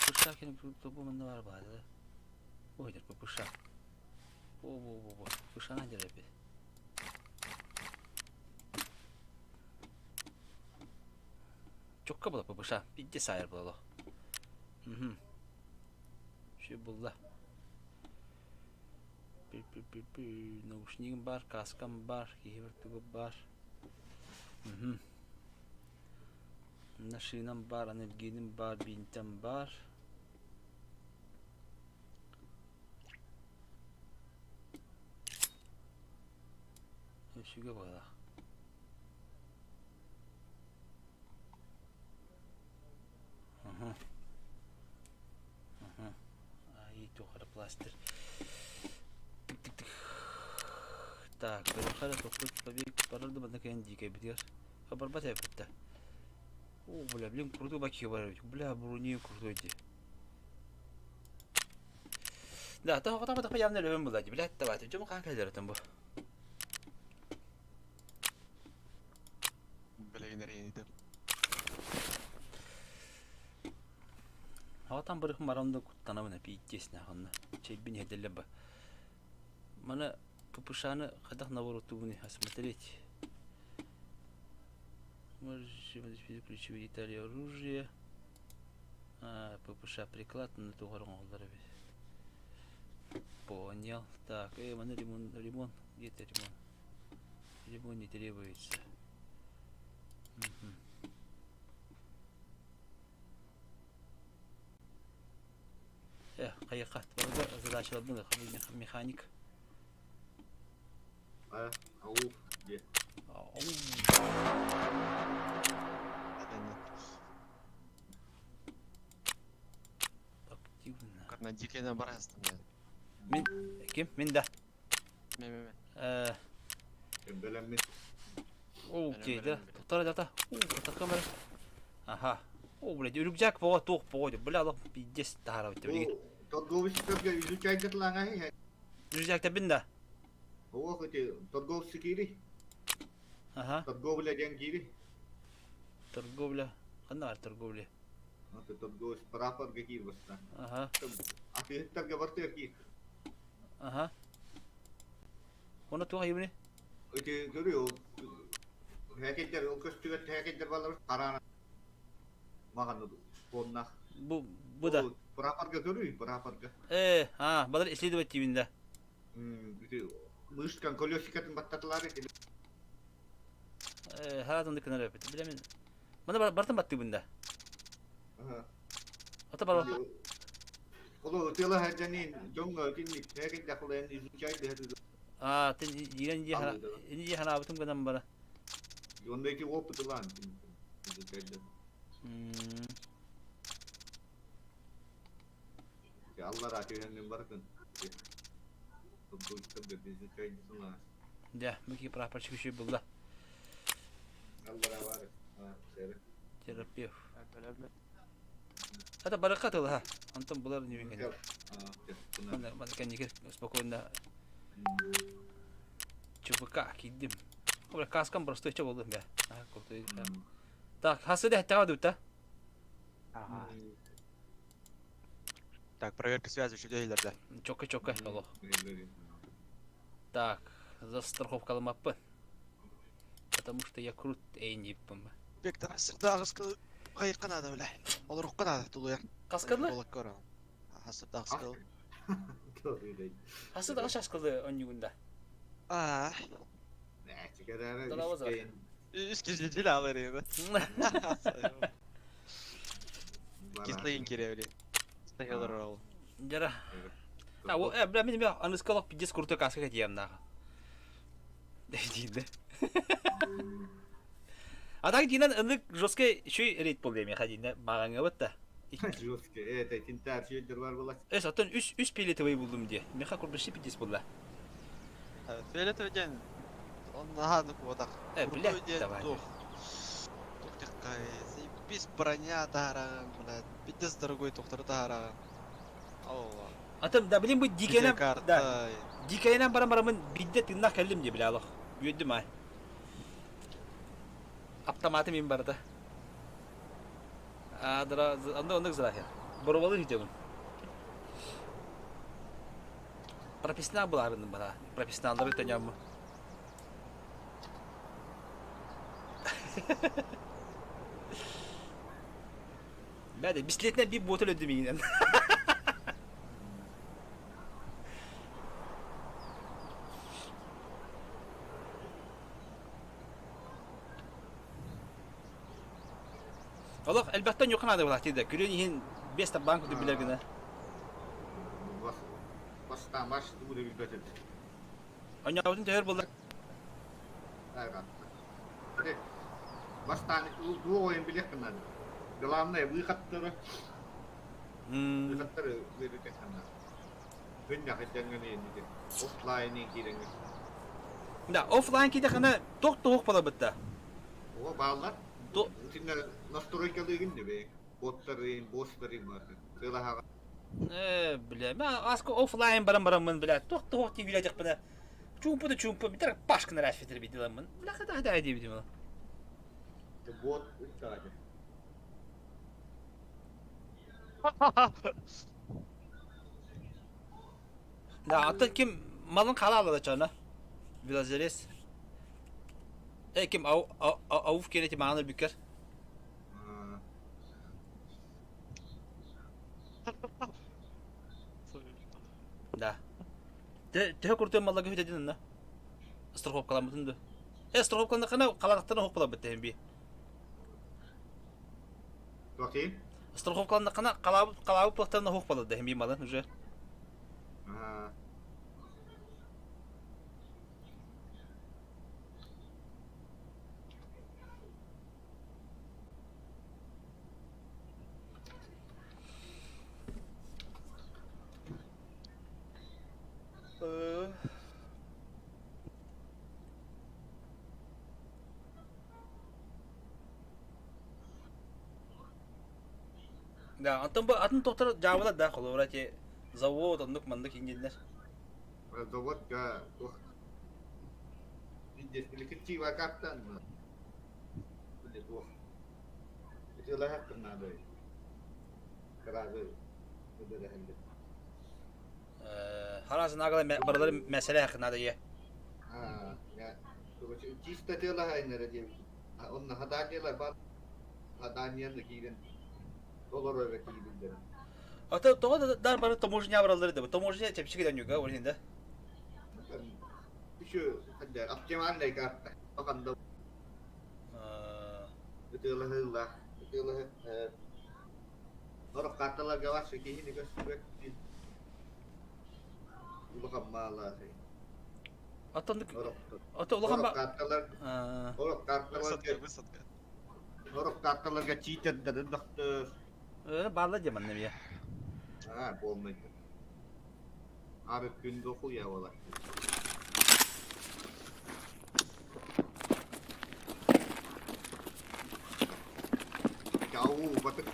ППШ кини тобу манна бар баар да. Ой, ППШ. О, ППШ-на дерепи. Чокка була ППШ. Пидде сайыр була. Угу. Все булла. Наушнигым бар, каскам бар, киһи тугу бар. Угу. Машинам бар, анальгиним бар, бинтем бар. Үсүгэ буолар. Ага. Ага. Ай, туохара пластырь. Тык-тык-тык. Так, көрөхөрө тохтут побег барар да манна кэлэн дикэйбитигэр. Барбат эбит О, бля, блин, крутой баки бар эбит. Бля, брони крутой дии. Да, тоҕо явно өлөбүн була дии. Блядь, давайте, дьому хаан кэлэр бу. Билигин эрийэнитим. Аҕатан барыхым баран да куттанабын пииттиэс наханна. Чэйбин иһэтэллэр ба. Маны ППШ-ны хайдах наворотубуни осмотреть. Можешь ключевые детали оружия. А, ППШ приклад на тугар оҥоһуллар эбит. Понял. Так, маны ремонт, ремонт, где-то ремонт. Ремонт не требуется. Угу. Хайыха, задачаларбын механик. А, ау, где? Ау. Мен дикейден бара астым я. Мин ким? Мин да. Мен мен мен. Бэлэммин. Окей, да. Тоқтар дата. Тоқтар камера. Аха. О, блядь, рюкзак боға тоқ боға деп. Бля, алып пиздец тахарап деп. Бу торговщиктерге изучайдытлаңа. Рюкзакта бин да. О, эти торговцы кири. Аха. Торговля диэн кири. Торговля. Ханна бар торговля? Это торговец прапорга киир баста. Аха. Атыыттарга бартыгар киир. Аха. Оны туға ебіне? Эти көрү ол хәкеттер ол көстүгөт хәкеттер балар карана. Маган фоннах. Бу, бу да. Прапорга көрү, прапорга. А, балар исследовать тибинде. Эти мышкан колесикатын баттатылар эти. Харатынды кынар өпөт. Билемин. Мына бартын баттыбында. Аха. Ата бар. Оло тела хаджанин жоңго тинник хәкет дахлын изучай дэ. А, тен ирен же хана, ини же хана бутум гынан бара. Онда опыт ылан изучай дэ. Аллар атыган бартын. Изучай дэ. Да, мыки прапорщик еще был, да. Аллар бар. А, сері. Терапевт. Это баракат ха. Антон булар не винген. Мана каникер спокойно. ЧВК кидим. Бля, каскам просто еще был, бля. А, крутой. Так, хасы да тава дута. Ага. Так, проверка связи еще да. Чока чока, алло. Так, застраховка мапы. Потому что я крут, эй, не пом. Бектор, сырдагыс кайыкка надо, бля. Олар укка надо, тулуя. Каскадлы? Болак кора. Хасырдагыс кыл. Хасы да шаскылды онюгунда. А. Үс киши алыр edi. Кислыйын кере бля. Стахелар ол. Жара. А, о, бля, мен мен аныскалак пиздец крутой каска кетиям нахуй. Дейді. А так динан ындык жесткий еще рейд был деме хадинда мағаңа бітті. Жесткий, это тинтар шүйдер бар болады. Эс, аттан үш фиолетовый булдум де. Меха курбыши пиздец болды. Фиолетовый ден. Он нагадык бодак. Блядь, давай. Тух. Тух тиккай. Бис броня тараган, блядь. Пиздец дорогой тухтар тараган. Алла. Атам да блин бу дикенем да. Дикенем барам барамын бидде тыннах келдим де бля алах. Үйдüm ай. Автоматы мен барды. Адра анда ондық зрахи. Боровалы житемін. Прописна буларының бара. Прописналары төнямы. Бәде, бислетіне bir botol ödüm yine. Олох элбэхтэн юканады була тиде. Күрен иһин бес банк көтү билер гына. Бастан баш дуу деп билбетет. Оньябытын төһөр булла. Бастан дуу ойын билек кынады. Главное выходтары. Выходтары берете кынады. Күн яхыданган енді. Офлайн киреңе. Да, офлайн киде хана ток тоқ бола битте. О, баллар. Синне настройкалыгын бе. Боттарын, босстарын бар. Сылаха. Бля, мен аско офлайн барам барамын, бля. Ток тоқ ти билежек бина. Чумпу да чумпу, битер пашканы рашфетер биделамын. Бля, хада хада айди бидим. Бот үстәде. Да, аты ким малын кала алады чана. Велозерес. Ким ау ауф керети мағаны бүкер. Да. Тө куртын маллага хөтәдин на. Страховкаламытын Страховкаланы кана калактан хоп була битте би. Тоқи? Страховкаланы кана калабы калабы плактан хоп була да би малын уже. Ага. Да, онтон бу атын тохтор дьаабылар да, холобура ити завод оннук маннык иҥниллэр. Заводка туох Биликиччи картан били туох ытыалаһыахпын наада кыраады ыдыраһыллы Хараас наагала барылары мәсэлээх наада ийэ. Чисто ытыалаһайнара диэбит. Онно хаданиялар бар хаданияны киирэн толору эрэ киириллэр. Ата тоҕо да бары таможня бараллар да таможня чэпчэки да ньуга ол иһин да. Еще оптимальная карта. Ханда ытыалаһыыллаах. Ытыалаһы Сорох карталарга барса киһини көстүбэт улахан маалаах. Оттон ото улахан Сорох карталар сорох карталарга Высадка. сорох карталарга читердары доктор. Баалла дии манна эмиэ. А, полный. Ары күн дохуя буолар. Чау, батык.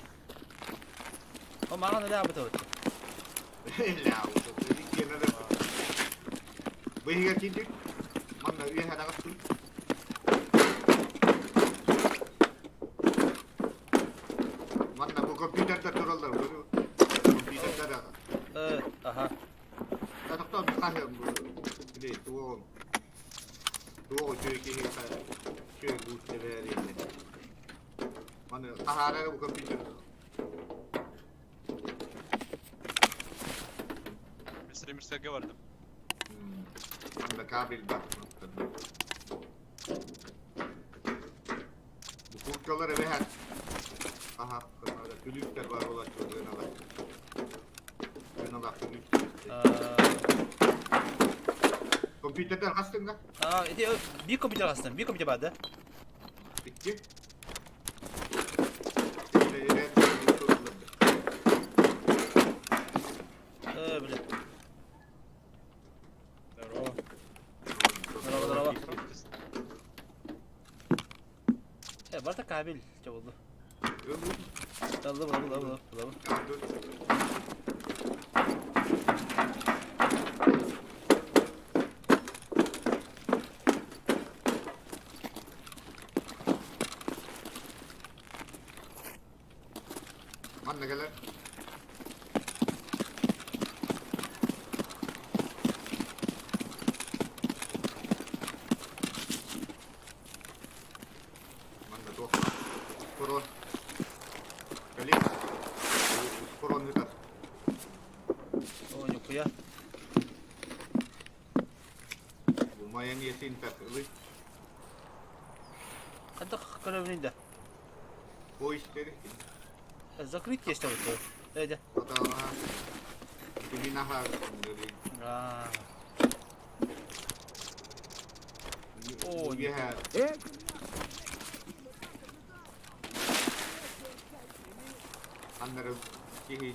О, маған эле абытыбыт. Эле абытыбыт. Быһыга киирдик. Манна үөһэ таҕыстым. Манна бу компьютердар тураллар. Компьютердар Аха. Тохтоо хаһыам бу. Били туоҕум. Туох үчүгэй киһи үчүгэй буут тэбээриэнэ. Маны таһаарар бу компьютер. Мистер Мирсерге бардым. Манна кабель бар. Бу курткалар эбэһээт. Аха, күлүүктэр бар болаччы гыналар. Гыналар күлүүк. Компьютердер хастың да? А, ити биир компьютер хастым, биир компьютер бар да? Икки. Э, бля. Здорово. Здорово, здорово. Э, барта кабель чэ буолла. Ыллым, ыллым, ыллым, ыллым. Манна кэлэр. Манна туох Курон. Кэлин. Курон ыытар. О, ньукуйа. Бу майонезин ылый. Хайдах көрөбүнүй да? Поиск Закрыть есть вот. Эдя. А. О, Аннары киһи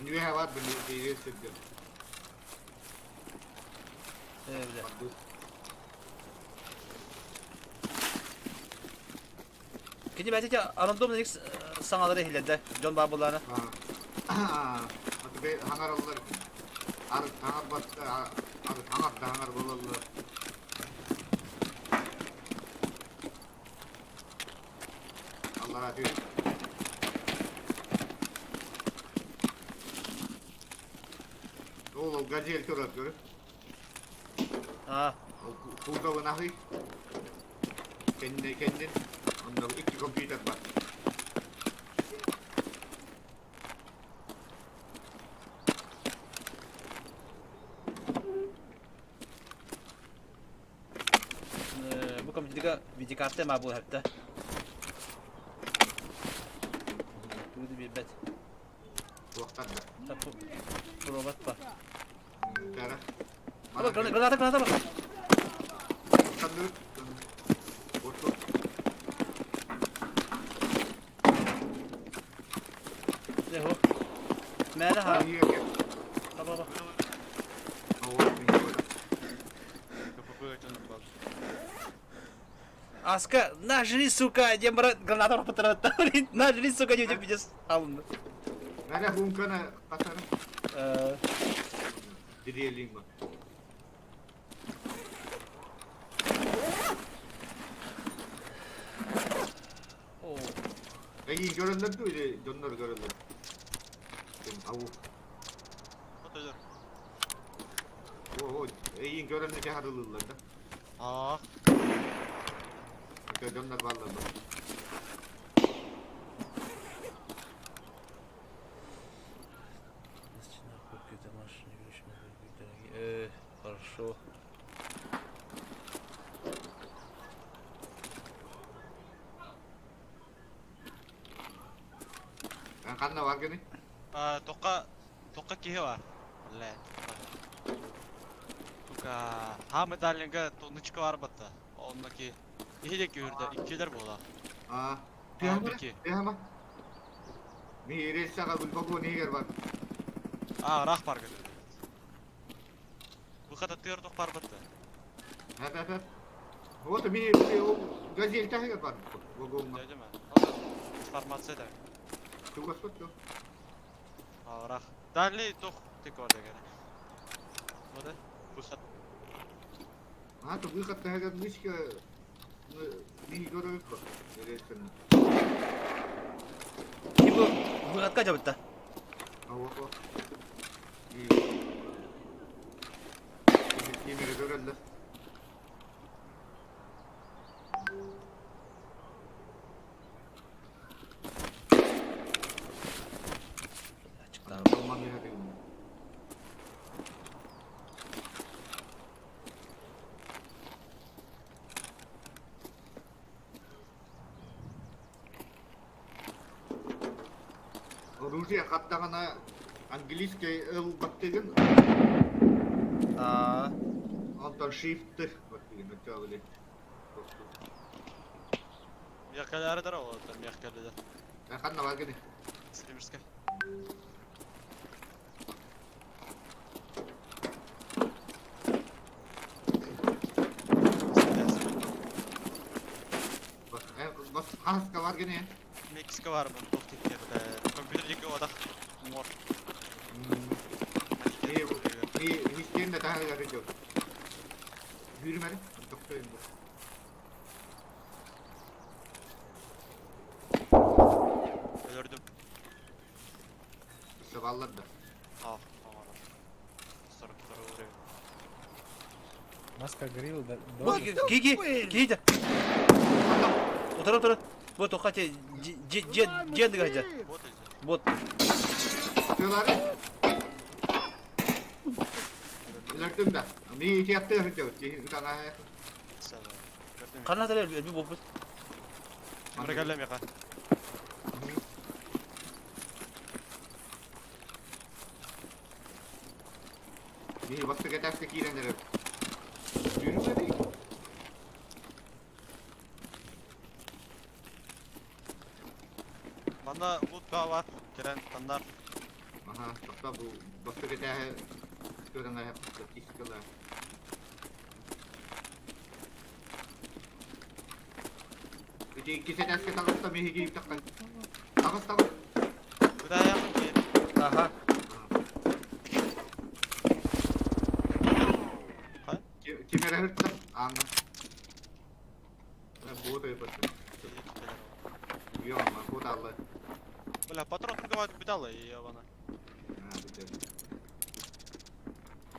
Үөһэ бар били сирдер. Э, бля. Кини бэйэтэ рандомный саҥалары иһиллэрдэ дьон баар буоллаҕына. Хаҥараллар арыт хаҥарбат арыт хаҥар да хаҥар буолаллар. Аллараа түһ. Ол газель турар көрө. Аа. Кузовын аһый. Кэннэ кэннин. Онно икки компьютер бар. Бу компьютерга видеокарта ма буолар да. Тугу да билбэт. Туохтар да. Пробат па. Кара. Граната, граната бар. Ханнык. Орту. Дэ хо. Мэлэ ха. Ба ба. Аска, на, жри, сука, диэн баран граната орпуттара на, жри, сука, диэн пиздец алынды. Мәрә хумканы катары. Дириэлиҥ ба. Эйиин көрөллөр дуу или дьоннор көрөллөр? Ау. Отойдор. О, эйиин көрөннө кэһарылыыллар да. Аа. Дьоннор бааллар да. Хорошо. Ханна бар гыный? Тоққа тоққа киһи бар. Бля. Тука ха медальнга тонычка бар батта. Оннаки иһи де күүрдэ иккилер буола. А, Тыама? Ми рельсаға гүлбагон егер бар. А, рах бар гыды. Выход тыыр тух бар батта. Хәп, хәп, хәп. Вот ми газель тахыгар бар. Вагонга. Дәдеме? Информация да. Тугас вот то. Рах. Дали тух тик бар деген. Вот выход. А, то выход тахыгар мышка ми көрөбүт го. Рельсаны. Типа, выходка жабытта. А вот вот. Кемере көрөллөр. Оружие хаттаҕына английский ылбаттыгын, Аа, онтон shift баттыгын өтөбүле. Мияккалары да ол мияккалыда. Ханна бар гыны. Стримерская. Бас хаска бар гыны. Мексика бар бу тух тиккер. Компьютер дике одах мор. Хистен да тахыгар жок. Хүрмәре, токтойм бу. Өлөрдүм. Сабаллар да. А, 42 уровень. Маска грилл, да, бу киги, киги. Утура утура. Бу тоққа те же дыгажа. Вот изи. Вот. Тылары. Өлөрдүм да. Ми тиятты жок. Тана. Қана тәле өлбі болыппыт. Мыргалем яка. Ми басты кетәске киренер. Жүрмәди. Манда лут бар, керен тандар. Аха, тоқта бу басты кетәһе көрәңә статистикалар. Ити кисәтәске тагыста ми хигип таккан. Тагыс тагыс. Куда якын ки? Аха. Кемере хыртта. Аңа. Бу да бат. Йо, ма бу да алла. Бля, патрон торговать битала и ебана. А, битер.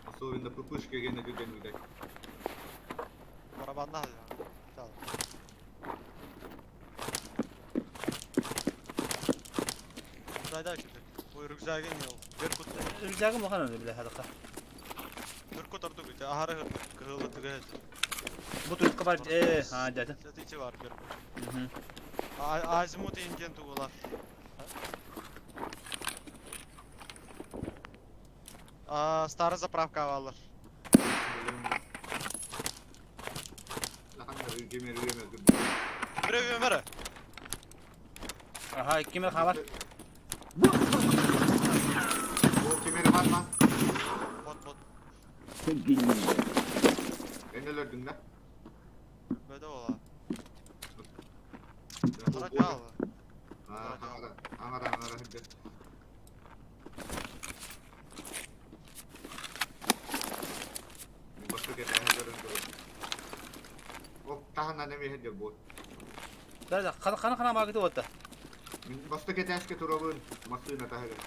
Особенно ППшка гене күден үдәк. Барабанда битала. Кудайда чүтек. Бу рюкзагын ел. Беркут. Рюкзагым улахан өлі біле хадыққа. Беркут орду бит. Ахары кыгылы түгел. Бу турукка бар, а, дәді. Сәтичи бар беркут. Азимут инген тугулар. А, старая заправка алар. Лахан кемере үемер. Бирөө өмөрө. Аха, кемер хабар. Бу кемере бар ма? Бот бот. Гнида. Энелердиң да. Бөдө бола. Хара дьаалы. Аҥара, аҥара, аҥара сылдьар. Бастакы этээһи көрөн турар. Ол таһынан эмиэ сылдьар буол. Да, да, хана хана хана маагыты уотта. Мин бастакы этээскэ турабын, массыына таһыгар.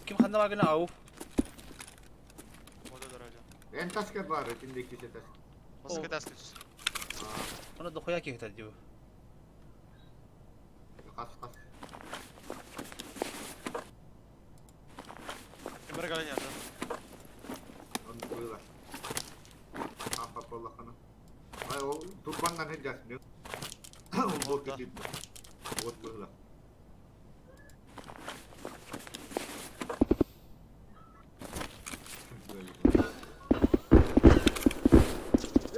Ким ханна маагына ау. Ода дорожа. Эн таскар баар, итинде иккис этээс. Бастакы этээскэ түс. Оны дохуя киһитэр дии. Хас хас. Кимбер кэлэн ярда. Оннук быылар. Аппат буоллаххына. Ай ол турбаннан сылдьасын. Ол буот кытыытта. Буот быһыла.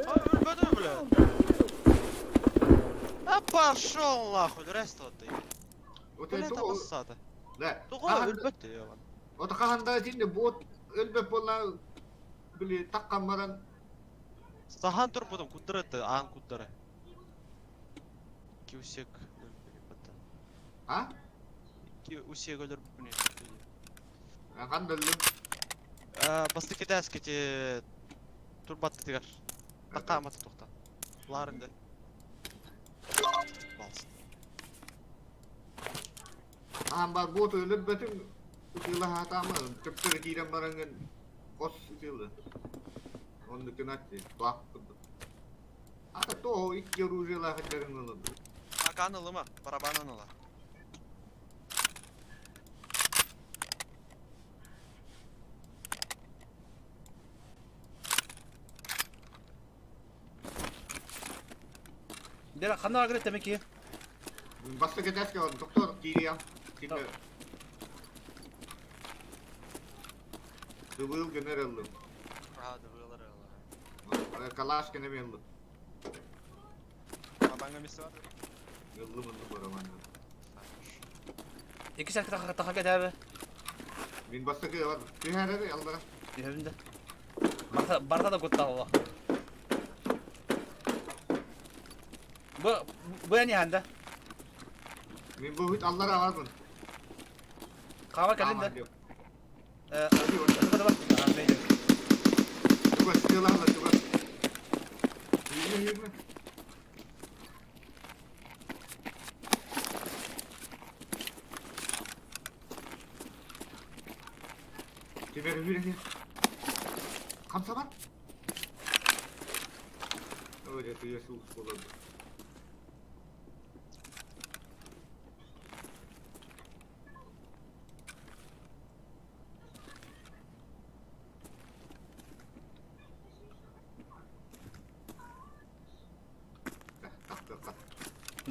А, өлбөтүм, бля. А пошел нахуй, рест отдай. Вот Бля, это табассата. Да. Тоҕо өлбөт диye Вот хаһан итиннэ буот өлбөт буолла били таккан баран Сахан турбутум куддары аан куддары. Икки усек А? Икки усек өлөрбүппүн. Ханна өллүм? Бастакы этээскэ ити турбаттытыгар. Таккаамата тухта. Лаарында. Балс. Аан бар буот өлөрбөтүм ытыылаһаатаама төптөрү киирэн бараҥҥын хос ытыылы. Оннук гынат баах курдук. Ата то икки оружиелаах дьарыҥ ылын. Акаан ылыма, барабанын ыла. Дера ханна агры темеки. Бастакы этээскэ доктор киириэм. Кине Дыбыыл гынар ыллым. Аа, дыбыылар ылла. Калаш гына ыллым. Барабанга мисс бар? Ыллым ыллым барабанна. Икки сәккә таха кәтәбе. Мин бастакы бар. Түһәрер аллара. Түһәбин да. Барта барта да кутта алла. Бу бу не ханда? Мин бу хит аллара барбын. Кава кэлин да. Э, Чугас сыалаһла чугас. Yürüme yürüme. Кимэр үһүрэн Хамсабат. Ой, это я суус болот.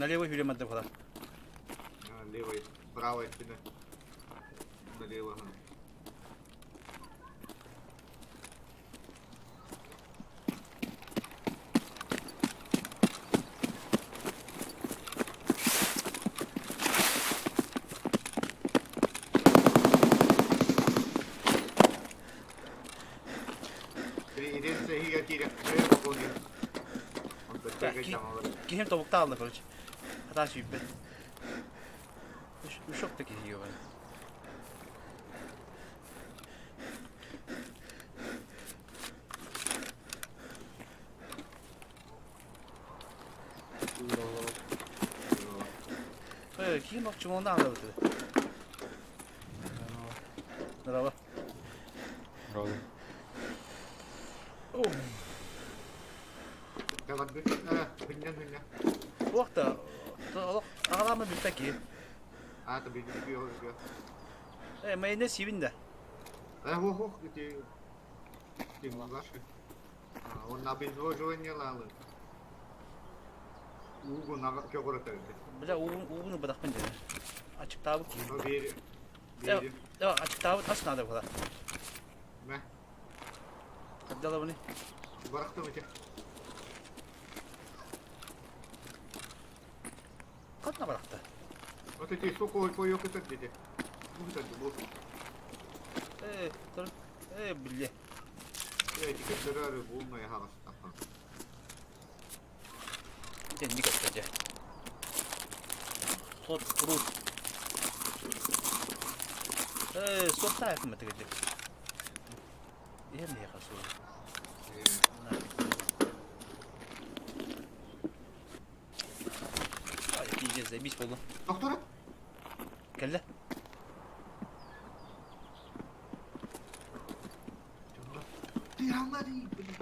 Налево жүрем ады бұла. Левой, правой спина. Налево. Киһим тобукта алла, короче. Хата сүүппэт. Үшок да киһи бар. Киһим ох чумонда алла бутыды. Здорово. Здорово. Туохта аҕалаама бүттэ киһи. Аата билбит. Э, майонез сиибин да. Э, ох, ох, ити Он обезвоживание лалы. Уугун көҕүрэтэр. Бля, уугун ылбатахпын дии. Ачыктаабыт киһи. Биир. Биир. Ачыктаабыт ас наада була. Мэ. Хаддалабыны. Барахтым ити. Ханна барахта? Вот эти соковый поёк это дети. Ну это бу. Э, тур. Э, билле. Эти көтөрөр булмай хаҕастаха. Тенник өттө. Сот рут. Э, суохтаах этигэр. Иһэр миэхэ суох. Ай, пиздец, заебись буоллум. Доктора? Кэллэ. Ты алмады, блин.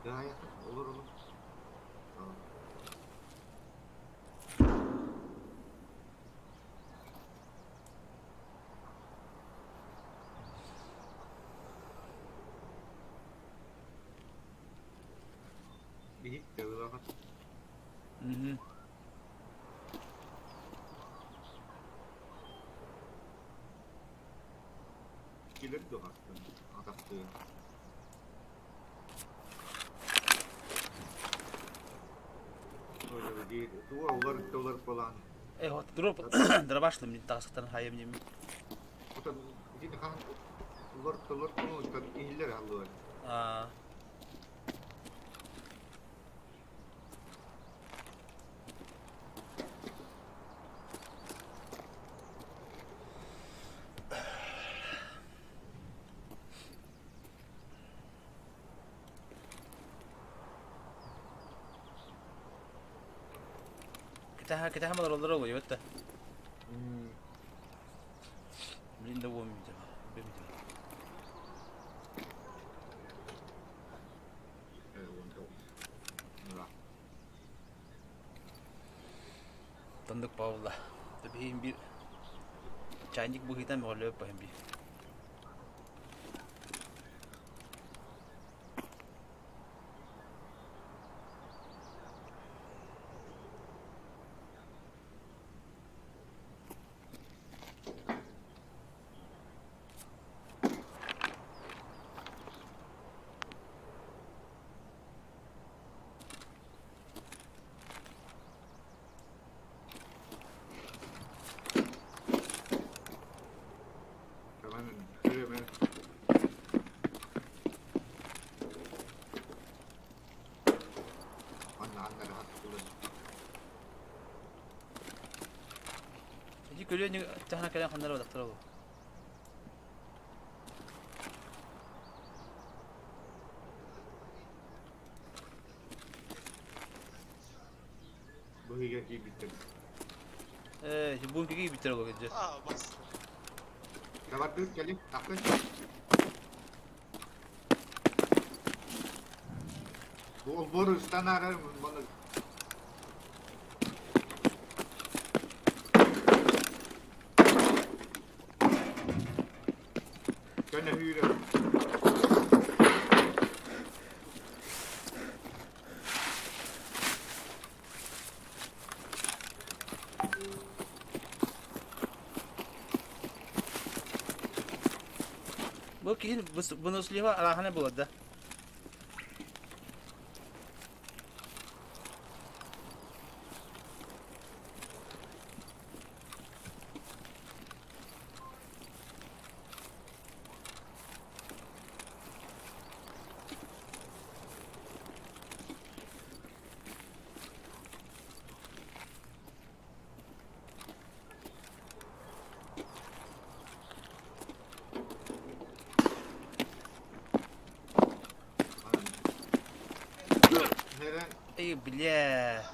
Daha yakın olur olur. Tamam. Биһик тыылаҕа. Килер дуһаттын атахтыын. Туга улар балаан. Э, вот дроп дробашлы мне тасықтан хайым нем. Отон итини хаһан улар тылар тылар иһиллэр аллуар. Аа. Кэтэһэ кэтэһэ олороллоро буолуо да. Блин да уом Тандык Павла. Тэбиһин биир чайник быһыытан мөҕөллөбүт баһын биир. Ити көлүө таһына кэлэн ханнара бадахтара ол. Быһыыга киирбиттэр. Ээ, бункеге киирбиттэр ол дьэ. Аа, бас. Табардыыр кэлин, тахсын. Бу олбуор ыстанаары маны Көнөһүүрэ. Бу киһи выносливо арахана буолар да. Эй, бля.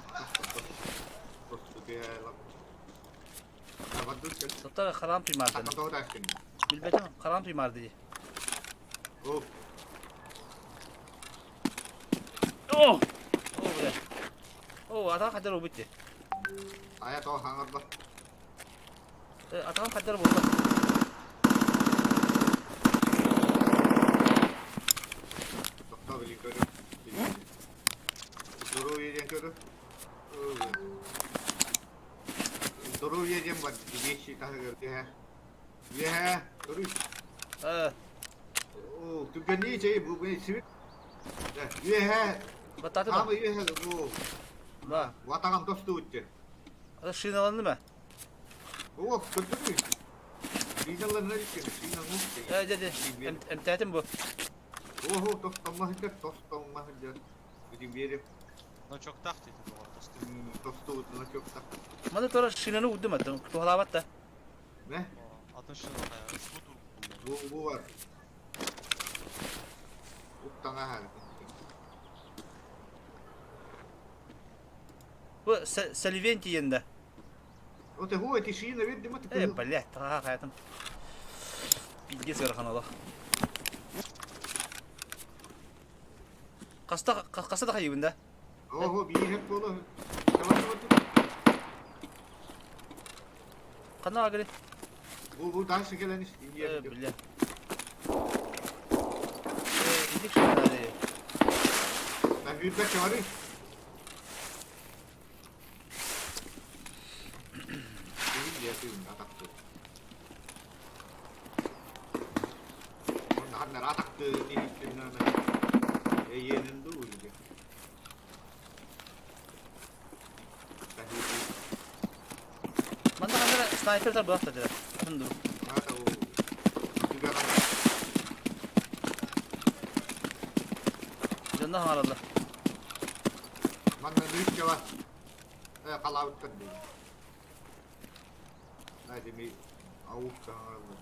Сотта харам туймардын. Билбэтим, харам туймарды дии. О! О, бля. О, атаҕа хайдар буолбут дии. Айа тоҕо хаҥарба. Атаҕым хайдар буолла. Тохтоо билин көрө. Здоровье диэн көрө. Здоровье диэн бар вещи таһыгар үөһэ. Үөһэ көрүй. Э. Оо, түргэннии чэй бу сибит. Үөһэ. Баттааты Хаама үөһэ бу. Ба. Ватаҕам тостубут Шиналанды ма? О, көрдөрүй. Лизаларына иккини, Лиза Э, дьэ, дьэ, эмтээтим бу. Ого, тостомма сылдьар, тостомма сылдьар. Ити биэри Ночоктаах диэти доҕор тосту. тостубут ночоктаах. Маны тура шинаны уурдум аттым, туһалаабат да. Не? Атын шина хайа. Бу бу бар. Уктаҥа хаары. Бу Сальвен тиийэн да. Вот его эти шины видимо Э, блядь, таха хаятым. Пиздец ыарахан олох. Хаста хаста да хайыбын да? Ого, биир буолу. Ханна агри? Бу бу дальше кэлэн ис. Э, бля. Э, иди шина. Ben bir dakika var. Манна ханна снайпер буолта деді. Атын ду. Дьонно хаҥараллар. Манна нүүччэва халаабыттар дии. Наадеми аук саҥараллар.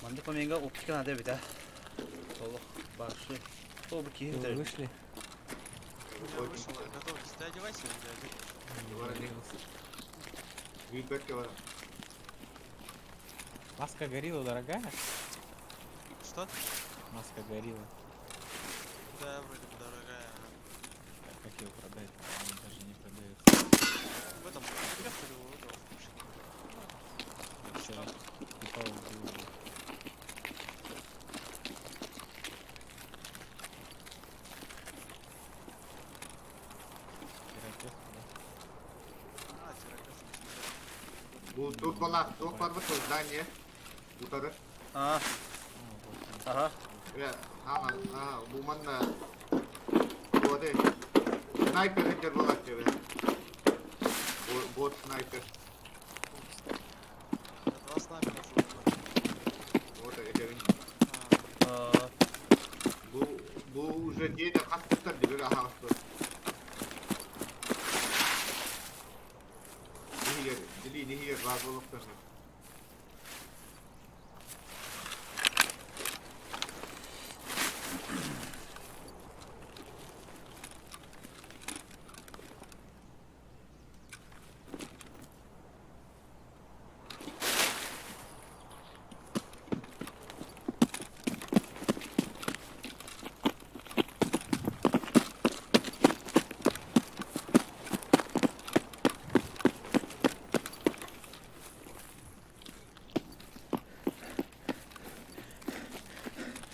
Маннык момеҥҥа оптика наада эбит аа. Олох башы. О, бу киһи Вы бүтэр. вышли? Я вышел, я готовлюсь. Ты одевайся или одевайся? Бүүбэккэ бар. Маска горилла дорогая? Что? Маска горилла. Да, вроде бы дорогая. ага. Как ее продать? Она даже не продается. В этом, я что ли, у этого в машине. Я вчера типа убил. Терапевт, да? А, терапевт. Бу тут бала, туох барбыт здание. Утары. Аа, А, вот он. аха. Э, а, а, бу манна Оде. Снайпер хедер болар тебе. Бот снайпер. Я два снайпера уже убил. Вот это А, Аа, Бу бу уже дьиэтэ хастыктар дибер аһаҕастар. Нихигер, дили нихигер баар буолуохтар.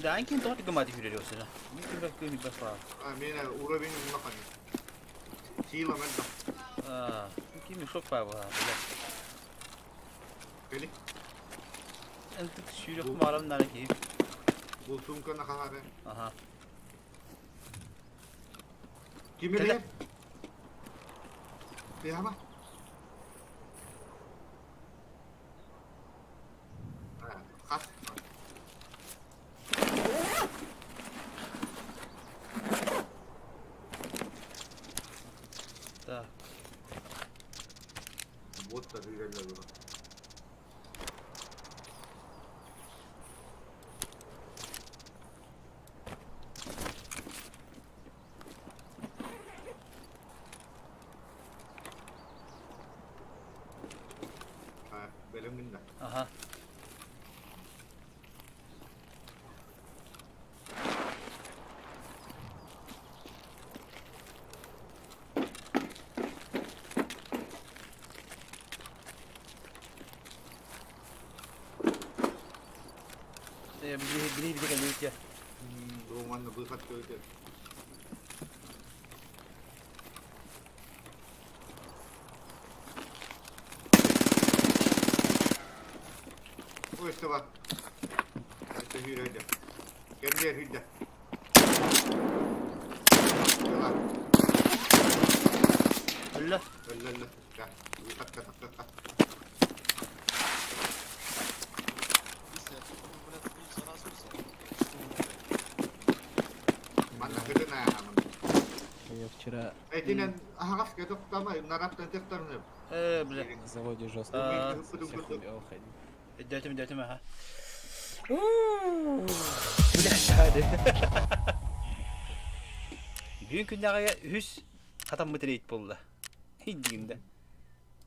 Да, анкин тоҕо гымати хүрэр осына. Мин бак көми басла. А, мене уровень улахан. Сила мэлбэх. Аа, кими шок па бу. Бля. Кэли. Энтик сүүрэх марам нара ки. Бу сумканы хаһары. Аха. Ким Кэлэ. билэр? Тыаба. А, хас. Так. Вот та дыгаллар. А, бэлэм гынна. Аха. Э, били били били кэлбит. Думаю. Уонна быыхат көтөр. Ой, сыба. Это hűröydö. Кэмниэр hűrdö. Өллө. Өллө өллө. Такка такка такка. Манна кытын ааһамын. Я вчера Этинэн аһаҕас кэтохтама нараттан төхтөрнөп. Э, бля. на заводе жестко А. всех убил ходил. Өйдөөтүм, өйдөөтүм, аха. Бля, шаады. Бүгүн күннэҕигэ үһүс хатаммыт рейд буолла. Диигинде.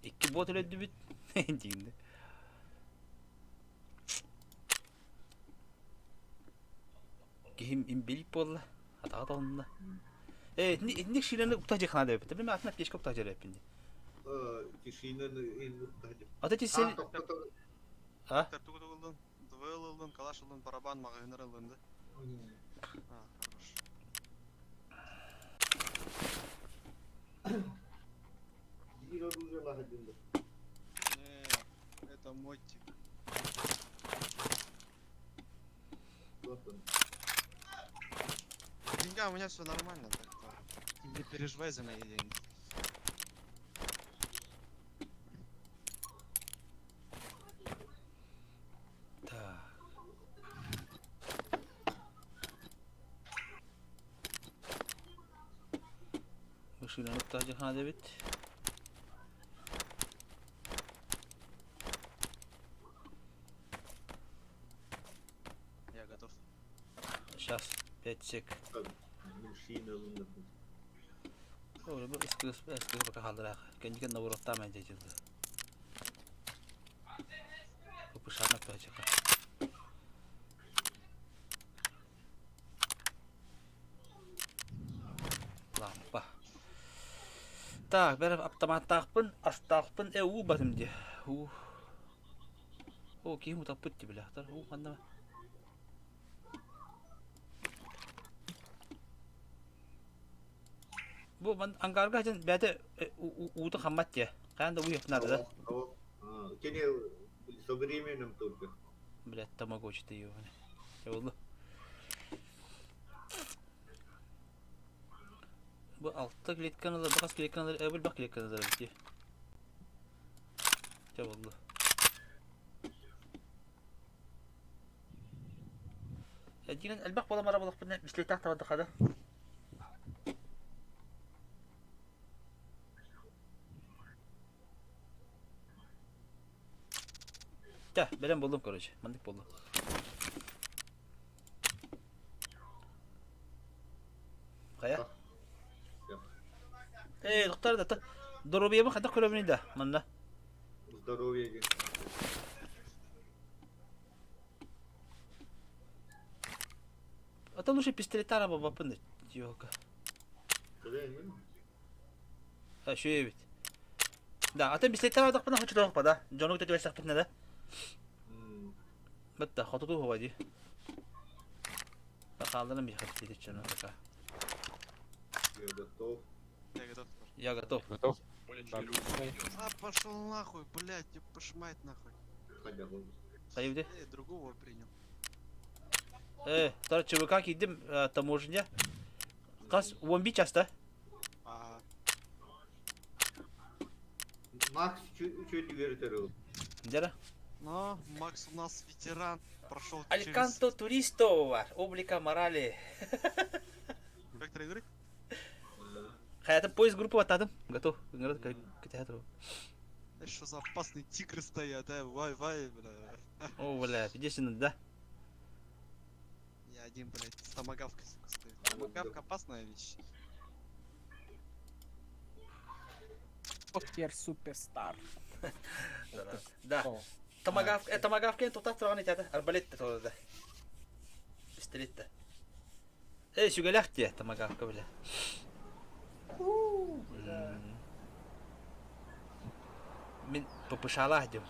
Икки бот өлөрдүбүт. Диигинде. Киһим имбилик буолла. Атаҕа тоһунна. Э, итинник шиинаны укта дьихана дэбит. Билме атын аптечка укта дьэрэппин. Тишинаны укта Ата тиссен А? Тугу ыллын, ДВЛ ыллын, калаш ыллын, барабан маҕаһыыннар ыллын да. А, хорош. Биир оружие лаһыдыллы. Не, это мой тип. Деньга, у меня все нормально, так-то. Не переживай за мои деньги. Так. Машинаны тажыхана дебит. Я готов. Сейчас, 5 сек. Мужчина ылынды. Ora bu eski eski baka kaldırak. Kendi kendine uğrattı ben diyeceğim. Bu bışarnak da acaba. Лампа. Так, бер автоматтаахпын, астаахпын, э уу батым дии. Уу. Оо, киһим утаппыт дии билэхтэр. Уу ханна Бу ман ангарга дьэн бэйэтэ уута хаммат дии. Хайаан да уу наада да. Кини со временем только. Блядь, тамагочи ты ёбаный. Болду. Бу алта клетканы да, бу хас клетканы да, бу клетканы да бити. Дьэ болду. Дьиҥин элбэх буолан барар буоллахпына бискилеттээх табардахха да. Чэ, бэлэм буоллум короче, маннык буолла. Хайа? Ээ, доктор да, доруобуйабын хайдах көрөбүнүй да, манна? Здоровье. А то лучше пистолеттара бабапын ёлка. А, шүе эбит. Да, атын пистолеттара адахпына хочу тоох да. Дьону көтө да. Бытта, хотуту хуба ди. Хаалларым би хатты чөну пока. Я готов. Я готов. Я готов. Готов? А, пошел нахуй, блядь, тебе пошмать нахуй. Хайди. Эй, другого принял. Э, тар ЧВК кийдим таможня. Хас 11 часта. А, Макс чуть үөрэтэр Дера. но Макс у нас ветеран, прошел через... Альканто туристо бар. Облика морали. Как ты игры? Хаятым поезд группа атадым. Готов. К театру. Что за опасные тигры стоят, а? Вай, вай, бля. О, бля, единственный, да? Я один, блядь, с томагавкой, сука, стою. Томагавка опасная вещь. Покер суперстар. Да. Томагавка, томагавка тутат турган итәде. Арбалет та да. Пистолет та. Эй, сүгәләх те, томагавка, бля. Мин ППШалаах дим.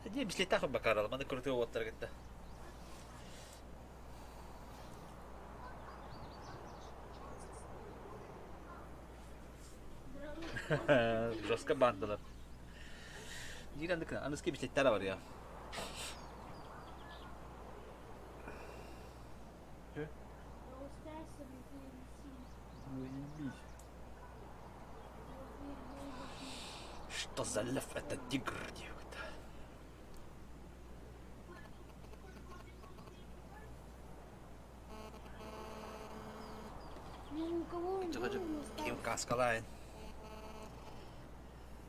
Дии бислетах бакарал, маны крутые уоттар кытта. Жестко бандалар. Биир андык аныски бичеттер бар я. Заебись. Что за лев это тигр диэбит. Ким каскалаан.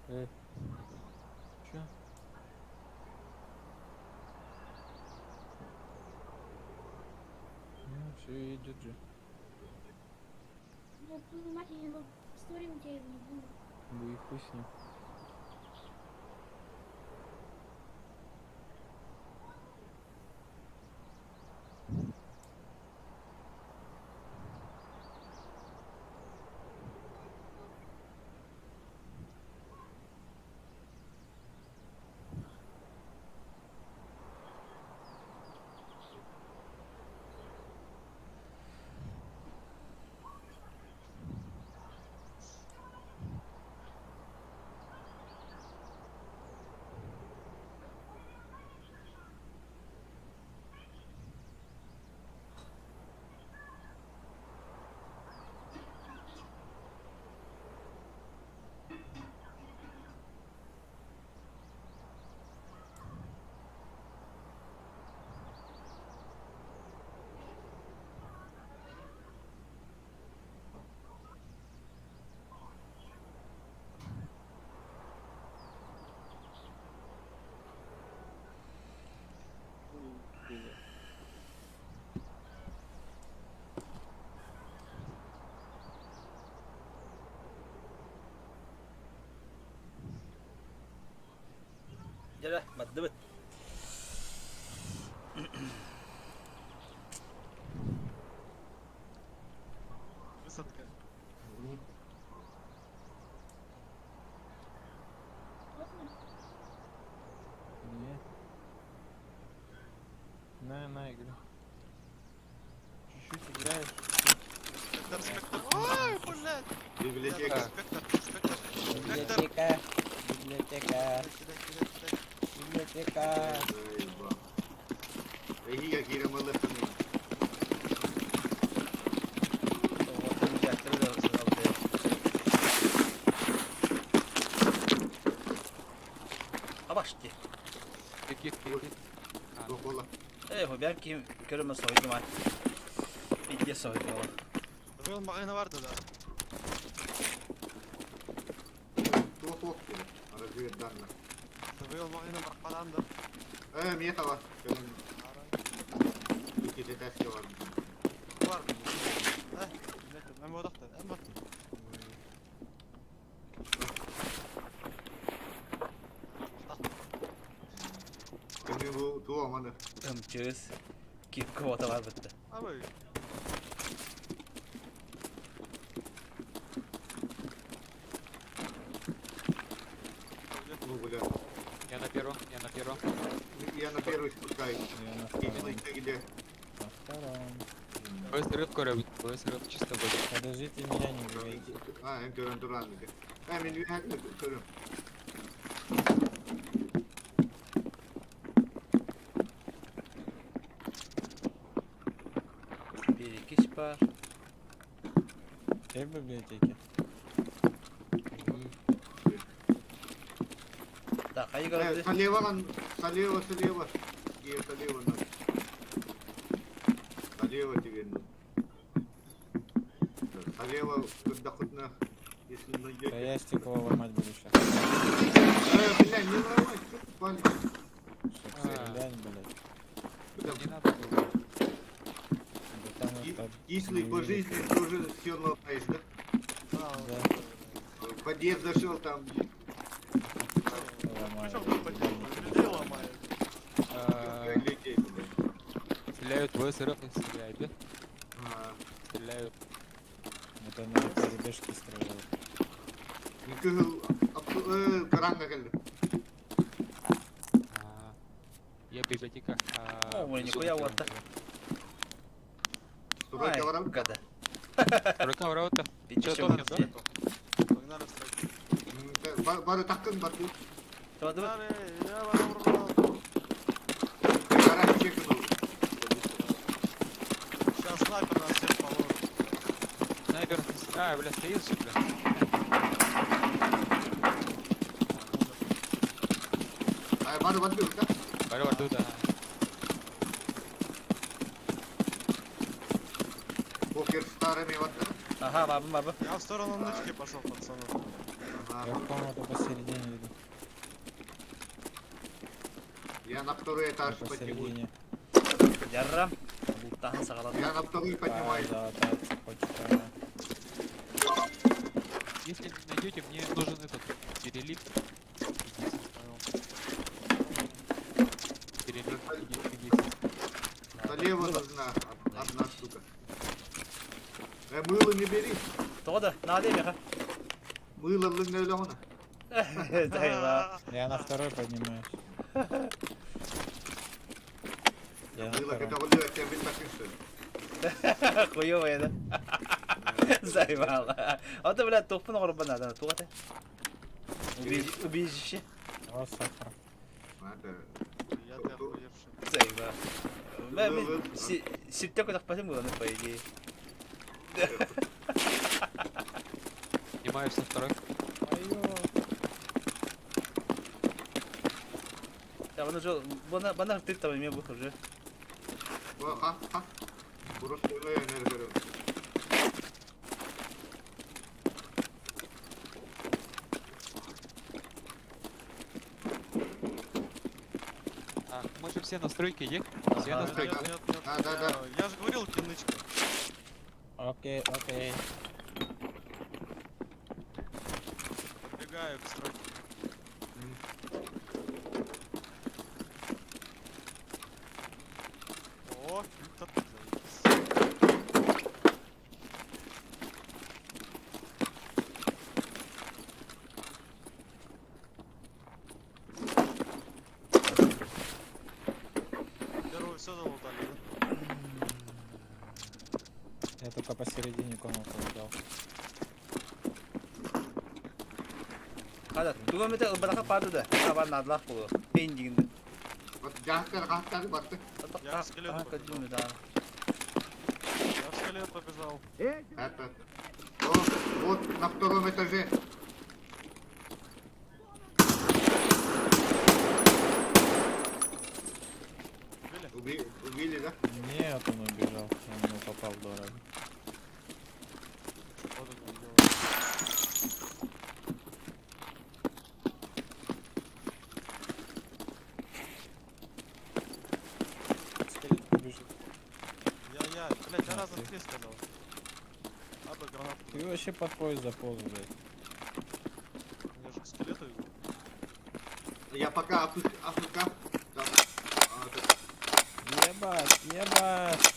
Че? Ну, все идет же. Ну, твою мать, я не истории у тебя его не будет. Ну и хуй с ним. Дьэ, бардыбыт. Высадка. Не. На, на, игры. Чуть-чуть играешь. Спектр, спектр. Ой, блядь. Библиотека. Спектр, спектр. Спектр. Библиотека. Библиотека. Кидай, кидай, кидай. Библиотека. Заебал. Эһиги киирэн балыахтан. Абашти. Каких каких? Туох буолла? Э, бэм ким көрөмө соһуйдум ай. Пиздец соһуйдум. Был магазин барды да. Туох туох диэн. Арыгыырданна. Был магазин бар каланды. Ээ, миэхэ бар. Кэлэн икки этээскэ бар. Бар. Э, эм бодохто, эм бот. Кини бу туох маны. Ымчыз. Ким квота бар битти. Абы. Ну, бля. Я на первом, я на первом. Я на первый спускаюсь. Я на втором. Кислый ты где? На втором. БСРФ кораб, БСРФ чисто будет. Подождите меня, не говорите. А, эн көрөн туран где. Э, мин үһәк көрөм. Бир икки бар. Ты в библиотеке? Так, хайы Э, көрөбүт. слева, лан, слева, слева. Где слева надо? Слева тебе надо. Да, Слева, когда хоть на, если Да найдете. я стекло ломать буду сейчас. Э, бля, не ломай, что ты палишь? Чтоб стрелять, блядь. Бля, Не надо было. Да там это... Кислый по не жизни тоже все ломаешь, да? Да. Да. В подъезд зашел там, Ломаю. Причем людей ломают. А, людей, блядь. Стреляют БСРФ не стреляют, да? А, Стреляют. Это на ПЗБшки стрелял. Кыһыл, э, каранга кэллим. А, Я библиотека. а, О, блин, нихуя вот так. Стройка барабын? Гада. Рука ворота. Пиздец. Чё, топим, да? Погнали в стройку. Бары таккын барды. Табадыбыт. Я ворвал. Гараж чекнул. Сейчас снайпер нас всех положит. Снайпер. А, бля, стоит же, бля. Ай, бары барды да? Бары бар, да. Покер старыми вот. Ага, бабы, бабы. Я в сторону нычки пошел, пацаны. Ага. Я в комнату посередине иду. Я на второй Я этаж поднимусь. посередине. Ярра. Луттаһын саҕаланна. Я на второй поднимаюсь. Да, да, цепочка. Если не найдете, мне нужен этот перелип. Перелип 10. Налево нужна одна штука. Мыло не бери. Тоҕо да, наада эмиэхэ. Мыло лыҥна. Дайла. Я на второй поднимаюсь. Я на Мыло, втором. когда вот я тебя так что ли. Хуёвая, да? Заебала. А то, блядь, тохпун оҕорбон наада. Туох этэ? Убежище. О, сахар. Надо. Я ты охуевший. Заебал. Мэ, мин сиртэ көтөхпөтүм буолан, по идее. Поднимаюсь на второй. Да, он уже, бана, бана ты там имел уже. О, ха, ха. Просто энергию. А, мы же все на стройке, е? Все Ага. на стройке. Нет, нет, нет. Да, да, да. Я же говорил, кинычка. Окей, окей. Подбегаю к стройке. О, фильтр, заебись. Первую все залутали, да? Я только посередине комнату дал. Хада, туга мете барака пады да. Таба надлах болу. Пен дигинде. Вот жахтар хахтар барды. Я в скелет побежал. Да. Я в скелет побежал. Это. О, вот на втором этаже. Убили? Убили, да? Нет, он убежал. Я в него попал дорого. Вот это он делает. Скелет побежит. Я, блядь, я А, раза ты. три сказал. Надо гранату. Ты вообще под поезд заполз, блядь. Я же к скелету иду. Я пока АФК. Там. А, так. Ебать, ебать.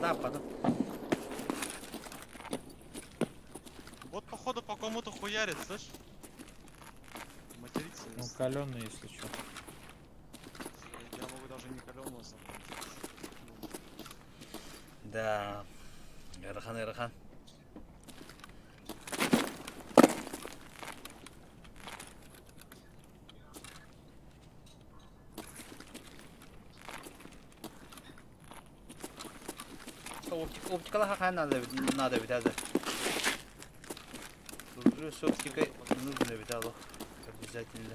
Да, паду. Вот походу по кому-то хуярит, слышь? Материться. Ну, каленый, если что. Я могу даже не каленого Да. Ыарахан, ыарахан. Оптика, оптикала какая надо, надо ведь, да. С оптикой нужно ведь, алло. Обязательно.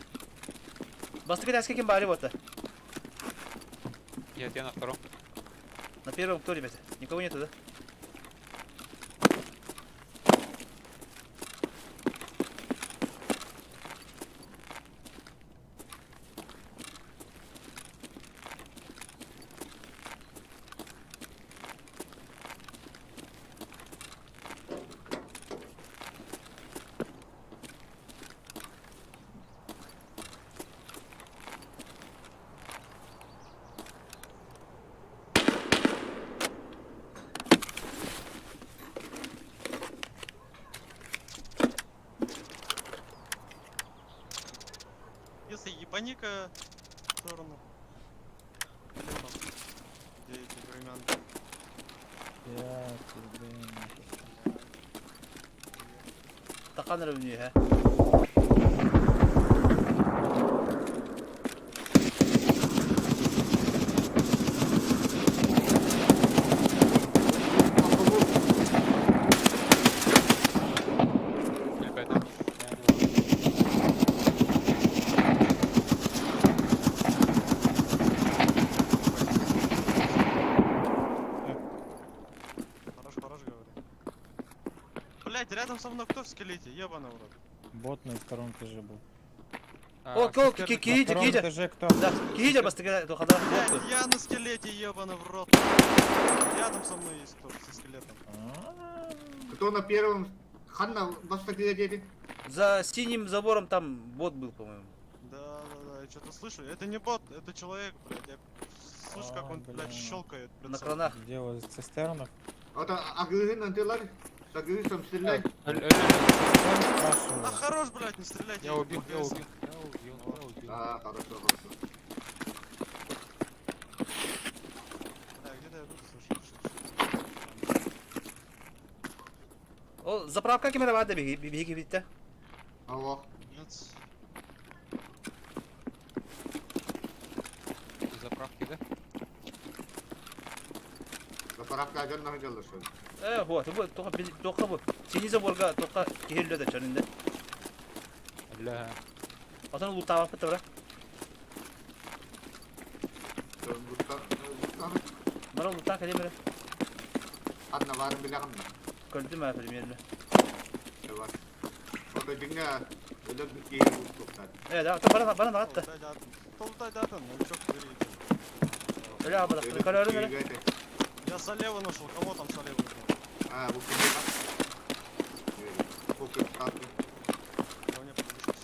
Бастык это кем бары вот. Нет, я на втором. На первом кто, ребята? Никого нету, да? Если ебани-ка в сторону. Летом. Где эти Пизды нахуй. Такан равнее. Ребята, я не могу. Хорош, хорош, говорю. Блять, рядом со мной кто в скелете? Ебаный в рот. Бот на втором этаже был. А, О, цистерна- На киһи втором киһи. этаже кто? Да, киһи бастыгы тухада. Блять, я на скелете, ебаный в рот. Рядом со мной есть кто со скелетом. А-а-а. Кто на первом? Ханна бастакыга диэтиҥ. За синим забором там бот был, по-моему. Да, да, да, я что-то слышу. Это не бот, это человек, блядь. Я слышу, как А, он, блядь, блин. щелкает. На кранах. Где у вас цистернах? Ото агыгын антылар. Сагыгын стреляй. Алло, алло, Цистерн А спрашиваю. хорош, блядь, не стреляйте. Я убил, я ПГС. убил, я убил, я убил. А, хорошо, хорошо. Бля, где-то я тут слышу. что-то. О, заправка кемера баар да биһиги битте. Алло. Нет. Заправки, да? Заправка дьон наһыдьаллар шо. Э, вот, бу тоха тоха бу. Синий заборга тоха киһи да чөнүндэ. Бля. Отон лутаабаппыт бара. Бара лутаа кэлиэ бара. Ханна баарын билэҕин да. Көрдүм аа примерно. Бар. Ото дьиҥэ өлөр киһи бултуктар. Э, да, бара бара нагатта. Толтай датын. Толтай датын, новичок, бери. Өлө абада. Көрөрүн эрэ. Я Салеву нашел, кого там Салеву нашел? А, бу киһи. Покер таты. Ко мне подбежал.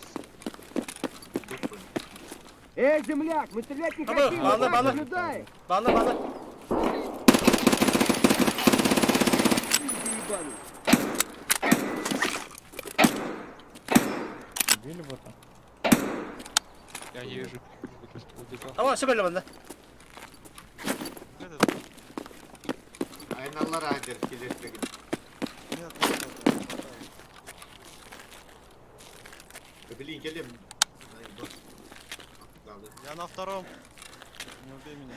Эй, земляк, мы стрелять не Абы, хотим, ладно, мы так ладно. наблюдаем. Баалар баалар. Ты ебаный. Убили бота? Я не вижу. Убежал. Ава, все көрдүм анда. Где ты там? Айналлар аадыр килестегин. Нет, нет, нет, нет, хватает. Билин келем. Я на втором. Не убей меня.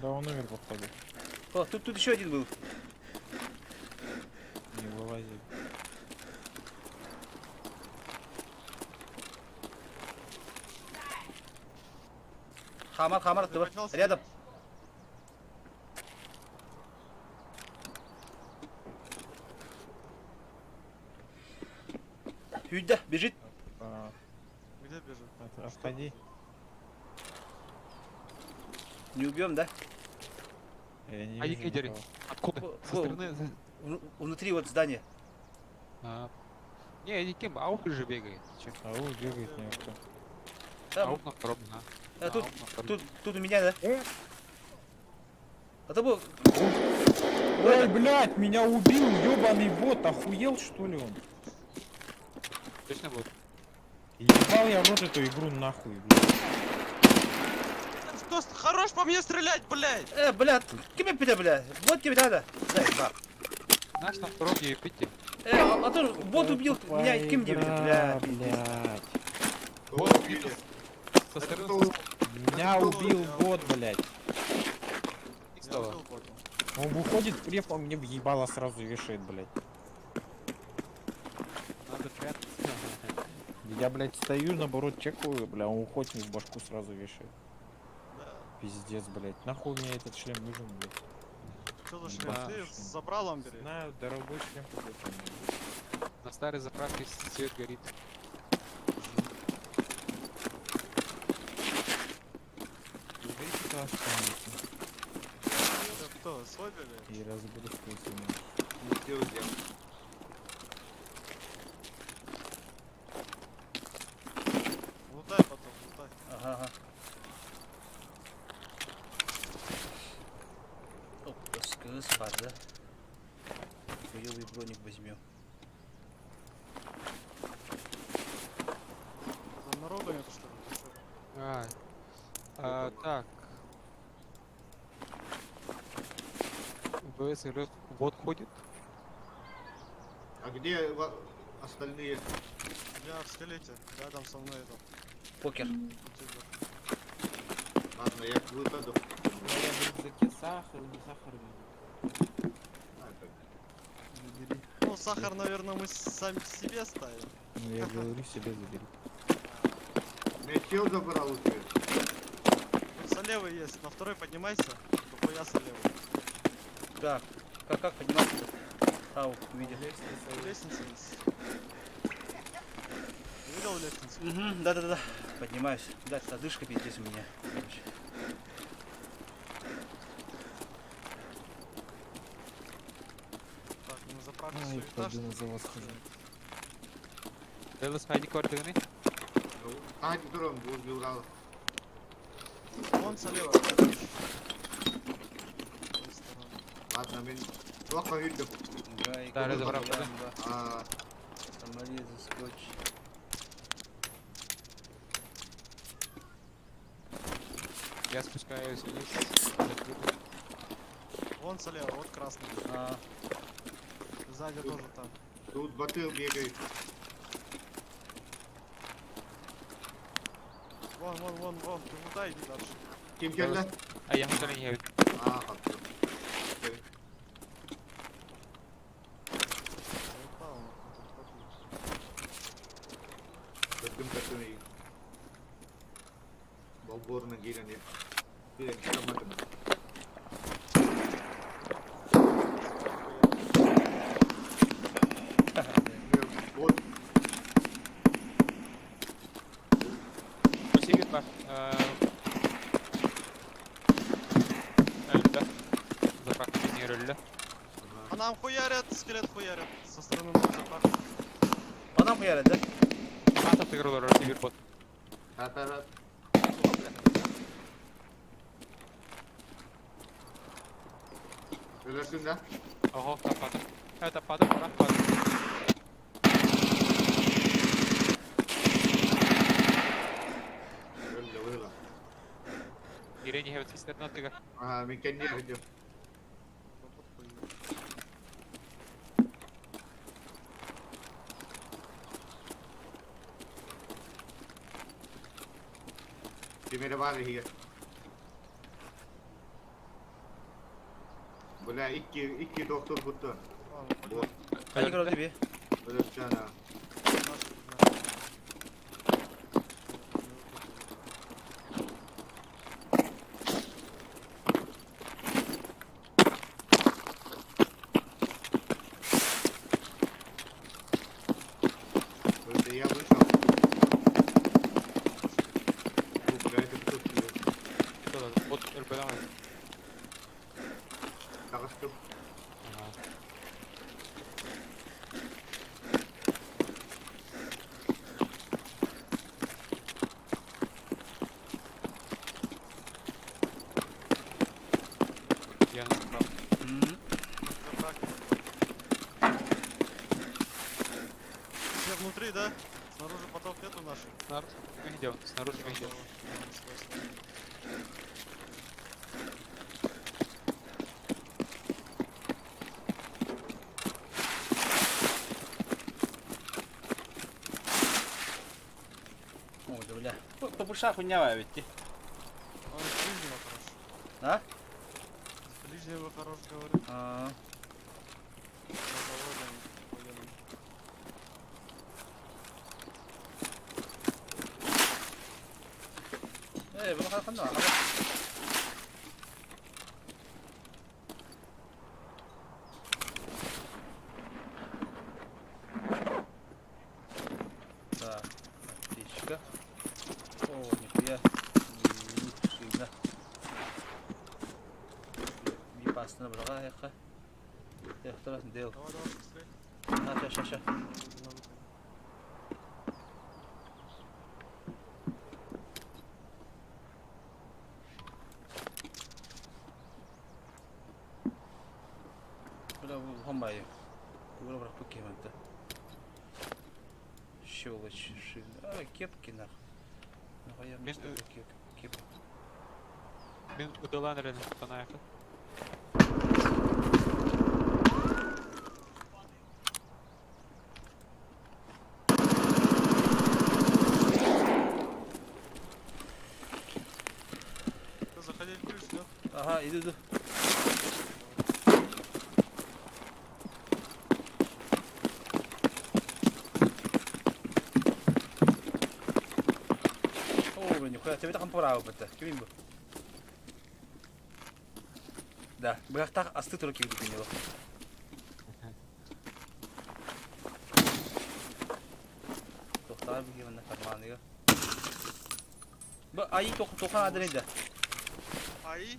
Да он умер, походу. О, тут тут еще один был. Не вылазит. Хамар, хамар, Ты тыба. поднялся? Рядом. Үйдә, бежит. А, Где бежит? Отходи. Не убьем, да? Я не А вижу Игорь, никого. Откуда? О, Со о. стороны... Внутри вот здания. А. Не, никем, аук же бегает. Че? Ау, бегает некто. Там, Аук на втором, да. а, тут, Аук на втором. тут, тут у меня, да? Э? А то был... Ой, блядь, меня убил, ёбаный бот, охуел что ли он? Точно будет? Ебал я в рот эту игру нахуй, блядь. Кто хорош по мне стрелять, блядь! Бля, кем я бля? Вот тебе надо. Дай, ба. Наш на втором не пить. А то бот убил меня, Тупая кем где, игра, бля. блядь. Вот убили. Со стороны Меня убил бот, блядь. Я стало. убил бота. Он выходит, преф, он мне въебало сразу вешает, блядь. Надо прятаться. Я, блядь, стою, наоборот, чекаю, бля, он уходит, мне в башку сразу вешает. Да. Пиздец, блядь. Нахуй мне этот шлем нужен, блядь. Что за шлем? Да. Ты с забралом бери. Знаю, дорогой шлем какой-то. мне. На старой заправке свет горит. Убейте класс кто-нибудь Это кто? Свой бегает? И разгрузку сниму. Лутай потом, лутай. Ага, ага. Оп, скыз бар, да? Хуёвый броник возьмем. Там народу нет, что ли? Ты чё? А, а, так. МПС РФ вот ходит. А где остальные? Я в скелете, рядом со мной этот Покер. ютубер. Ладно, я к выходу. У меня в рюкзаке сахар, не сахар. А, это- Забери. Ну, сахар, наверное, мы сами себе ставим. Ну я говорю, себе забери. Меня чел забрал уже. Тут солевый есть, на второй поднимайся. Дохуя солевый. Так, как подниматься? Ау, увидел. Лестница есть. Видел лестницу? Угу, да-да-да. Поднимаюсь. Да, одышка пиздец у меня. Короче. Так, на заправке Ай, суета, пойду что на ли? завод схожу. Делас хайди квартиры. Ну, А, которым возле Урала. Вон солева. С той стороны. Ладно, мен плохо видно. Гайка, Да, разобрал, да. ямба, А, саморезы, скотч. Я спускаюсь вниз. Закрыто. Вон солева, вот красный. А, Сзади тоже там. тут батыл бегает. Вон, вон, вон, вон. Ты куда иди дальше? Ким келді? А я хотел не А, хорошо. Заебал, нахуй, тут ходить. Көттүм көттүм ей. Болборна киирэн Киирэн киирэн Вот, Спасибо, Өлдө. Заправка не өлдө. А нам хуярят, скелет хуярят. Со стороны на заправке. Анам хуярят, да? Ата тыгырлар сибир бот. та-та-та. Өлөрсүң да? Ого, таппадым. Э, таппадым, таппадым. Өлдө, выла. Ирене хебет систерна тыгыр. А, мен кенне видел. Вот тут хуйня. Кемере бар иһигэр. Бля, икки, икки доктор бутты. Вон, Вот, Хайди көрөлдү би. өлөрчү ана. наш, наш. Өлдө, я вышел. Бу, бля, это кто тебе? Бот өлбөдө. Таҕыстым. Ага. Я на заправке. М. Заправка. Все внутри, да? Снаружи поток нету наших. Снаружи мы идем, снаружи мы идем. Ой, да бля. Побыша хуйня ведь. Он из ближнего хорош. А? Из ближнего хорош, говорю. А, На заводе он охуенный. Э, бұл қақында. Так, аптечка. О, нихуя. Шина. Бипасына бұраға аяққа. Аяқтырасын, дел. Давай, давай, быстрее. А, ща, ща, ща. На выходе. Бля, бұл хомбайы. Кура бірақ бұл кемекті. Щелочь, шина. А, кепки нахуй. Нахуя мне Мен, столько кеп, кеп. Мен удалан рен танаякы. Ага, иду, иду. О, блин, нихуя, тебе там пора опыта. Ким бу? Да, быһахтаах асты тура киирбит него. Тохтаа быһыыманна карманыга. Бу АИ тохан адрын да. АИ?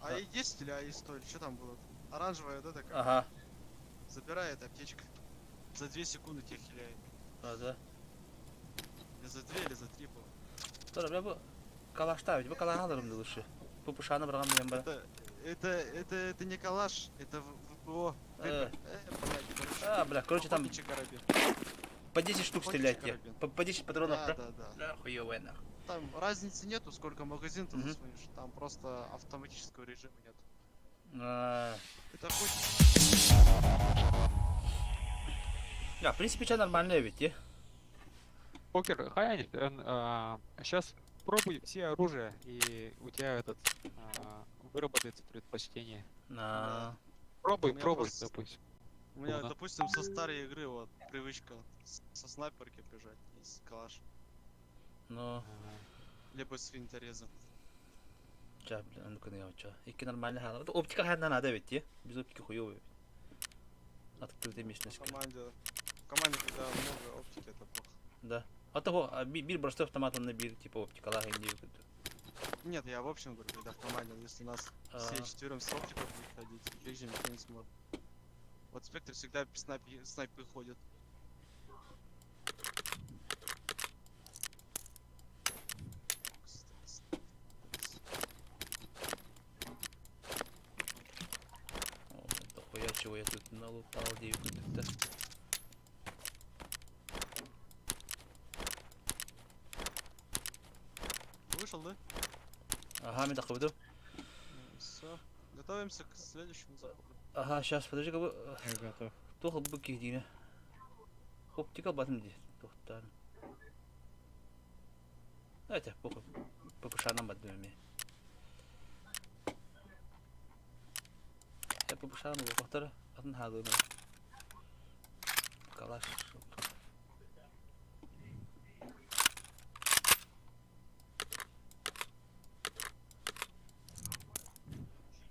АИ 10 или АИ 100, или что там было? Оранжевая, да, такая? Ага. Забирай эта аптечка. За 2 секунды тебя хиляет. А, да. Или за 2, или за 3 было. Тура, бля, бу калашта ведь, бу калаһа алырым да лучше. Бу пышаны быраган билен бара. Это, это, это, это не калаш, это ВПО. Э. Блядь, короче. А, бля, короче, там Охотничий карабин. по 10 штук Охотничий стрелять тебе. карабин. По 10 патронов, Да, да? да, да. Да, хуёвая нахуй. Там разницы нету, сколько магазин ты Мгм. засунешь. Там просто автоматического режима нет. А, Это хоть Да, в принципе, что нормально ведь, е? Покер, хай, сейчас пробуй все оружия, и у тебя этот выработается предпочтение. На. Пробуй, У меня пробуй, просто допустим. У меня, Ага. допустим, со старой игры вот привычка со снайперки бежать из калаш. Ну, Либо с винторезом. ча, бля, ну-ка, ну, ча. Икки нормально хала. Оптика хайна надо ведь, е? Без оптики хуёвый. Открытая местность. В команде, в команде, когда много оптики, это плохо. Да. А того, а бир простой автоматом на бир, типа оптика, лаги не выходит. Нет, я в общем говорю, когда в команде, если нас все четвером с оптикой будет ходить, фиг же никто не сможет. Вот спектр всегда снайпы ходит. О, дохуя чего я тут налутал, девку-то. Вышел, да? Ага, мен такой Все. Готовимся к следующему заходу. Ага, сейчас, подожди, как бы... Я готов. Туох бу киһдиинэ. Оптика батым дии. Туохтаан. Давайте, похуй. ППШ-нам бардым эмиэ. Я ППШ-нам буолбахтара. Атын хаалыым. Калаш.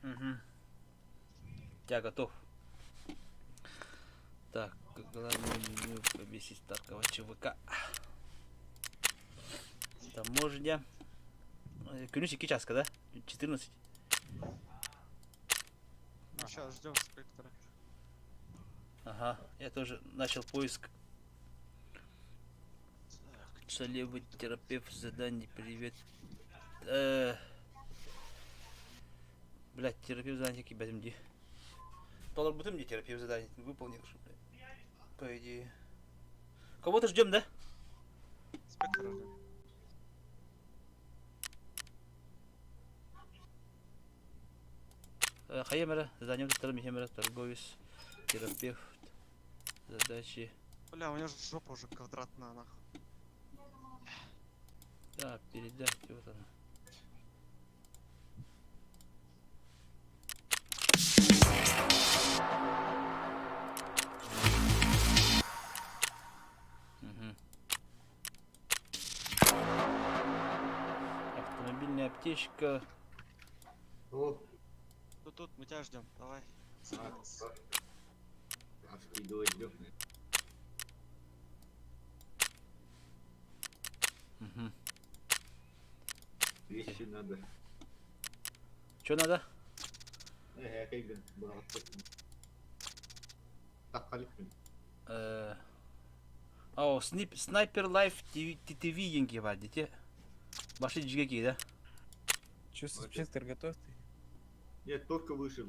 Угу. Я готов. Так, главное меню повесить Таркова ЧВК. Таможня. Күнүс 2 часка, да? 14. Сейчас ждем спектра. Ага, я тоже начал поиск. Солевый терапевт, задание, привет. Блять, терапевт задание кибетим ди. Доллар бутым ди терапевт задание выполнил, что, блядь. По идее. Кого-то ждем, да? Спектра ждем. Хайемера, задание вторым хемера, торговец, терапевт, задачи. Бля, у меня же жопа уже квадратная, нахуй. Да, передать, вот она. Мгм. Автомобильная аптечка. О, Тут, тут, мы тебя ждем. Давай. а скидывать ждем. Угу. Вещи надо. Что надо? Э, я брал. Так, халик. О, Снайпер Лайф ТВ деньги бар, дети. Баши жиге да? Че, спектр готов ты? Нет, только вышел.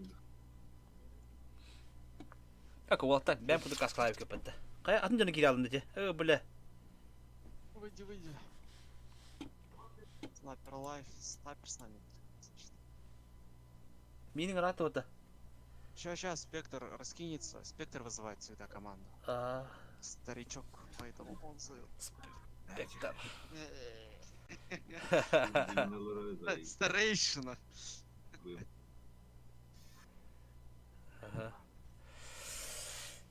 Как у так, бәм куды каскалайып көпәтте. Кая атын жаны кире алдым дети. Э, бля. Выйди, выйди. Снайпер лайф, снайпер с нами. Минең раты ота. Сейчас, сейчас, спектр раскинется. Спектр вызывает всегда команду. А, Старичок, поэтому он зовет. Спектр. Старейшина.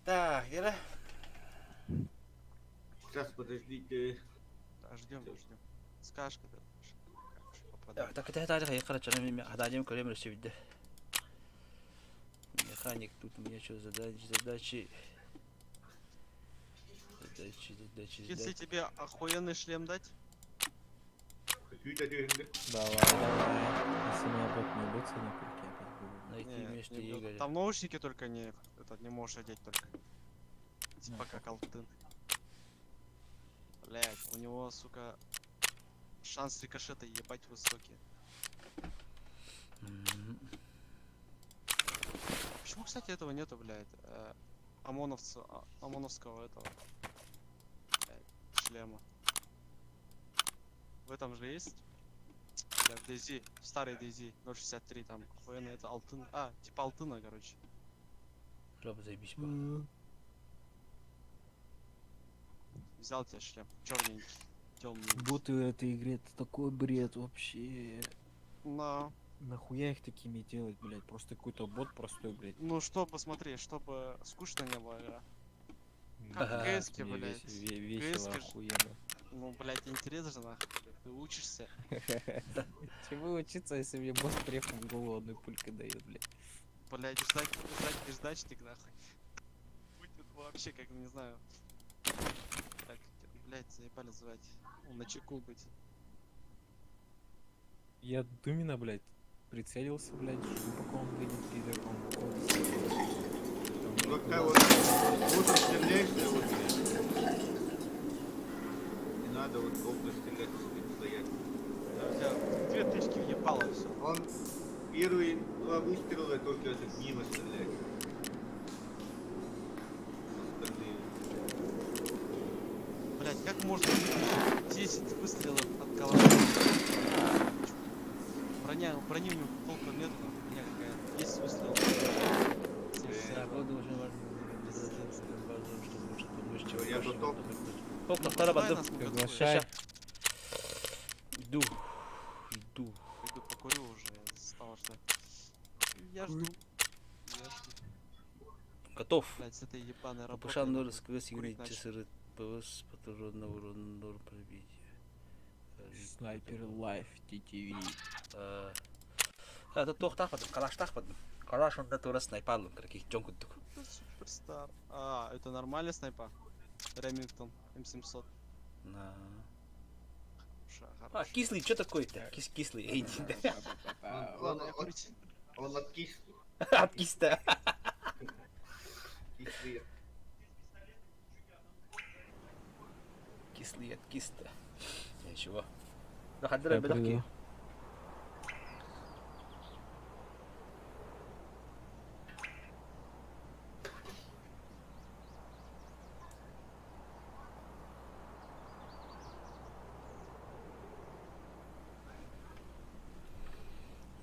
Так, Гера. Сейчас, подождите. Да, ждем, ждем. Скажешь, когда попадает. Так, это это я короче, хададим көрөм өссө Механик, тут у меня что задачи, задачи. Задачи, задачи, Если задачи. тебе охуенный шлем дать, Күүтэ түһүндү. Давай, давай. Если меня бот не убьет, сегодня пульки опять буду. Найти Не, место не бьет. егеря. Там наушники только не, этот, не можешь одеть только. Типа Ну, как алтын. Блять, у него, сука, шанс рикошета ебать высокий. М. А Почему, кстати, этого нету, блядь? ОМОНовца, ОМОНовского этого блядь, шлема. В этом же есть? Бля, в DayZ, в старый DayZ 0.63 там охуенно это алтын. А, типа алтына, короче. Жопа заебись, по. Взял тебе шлем, черненький, темный. Боты в этой игре это такой бред вообще. Но, Нахуя их такими делать, блядь? Просто какой-то бот простой, блядь. ну чтобы, смотри, чтобы скучно не было игра. Как в Ага. КС-ке, Мне блядь. весело, КС-ке ж- охуенно. Ну, блядь, интерес же нахуй. Ты учишься. Чего учиться, если мне босс префом в голову одной пулькой дает, блядь? Блядь, ждать, ждать, неждачник, нахуй. Будет вообще, как, не знаю. Так, блядь, заебали звать. На чеку быть. Я Думина, блядь, прицелился, блядь, жду, пока он выйдет, пидор, он выходит. Там Вот нахуй так вот. Вот стреляешься, вот. Не надо вот долго стрелять, стоять. Да, у тебя две тычки въебало все. Он первые два выстрела только этот мимо стреляет. Остальные. Блядь, как можно 10 выстрелов от калаша? Броня, брони у него толком нету, нахуй, броня какая-то. 10 выстрелов. Так, вот очень важно, чтобы лучше помочь, Я готов. Топ, второй Давай бандып. нас на готове. Приглашай. Иду. Иду. Пойду покурю уже, я стал ждать. Я жду. Я жду. Готов. Блядь, с этой ебаной работой. Пушан нахуй. нор сквозь курить игры начал. часы ПВС патрон на урон норм пробитие. Снайпер Лайф TTV. Это туохтаах бардым, калаштаах бардым. Калаш онда тура снайпалым, каких дьон курдук. Это Суперстар. А, это нормальный снайпа? Ремингтон, М700. На. Ша, А, хорош. кислый, что такое-то? Кис кислый. Эй, иди, да. Он, Ладно, он, я он, курить. он откислый. Откис-то. Кислый. Кислый откис-то. Ничего. Ну, хадра бедохки.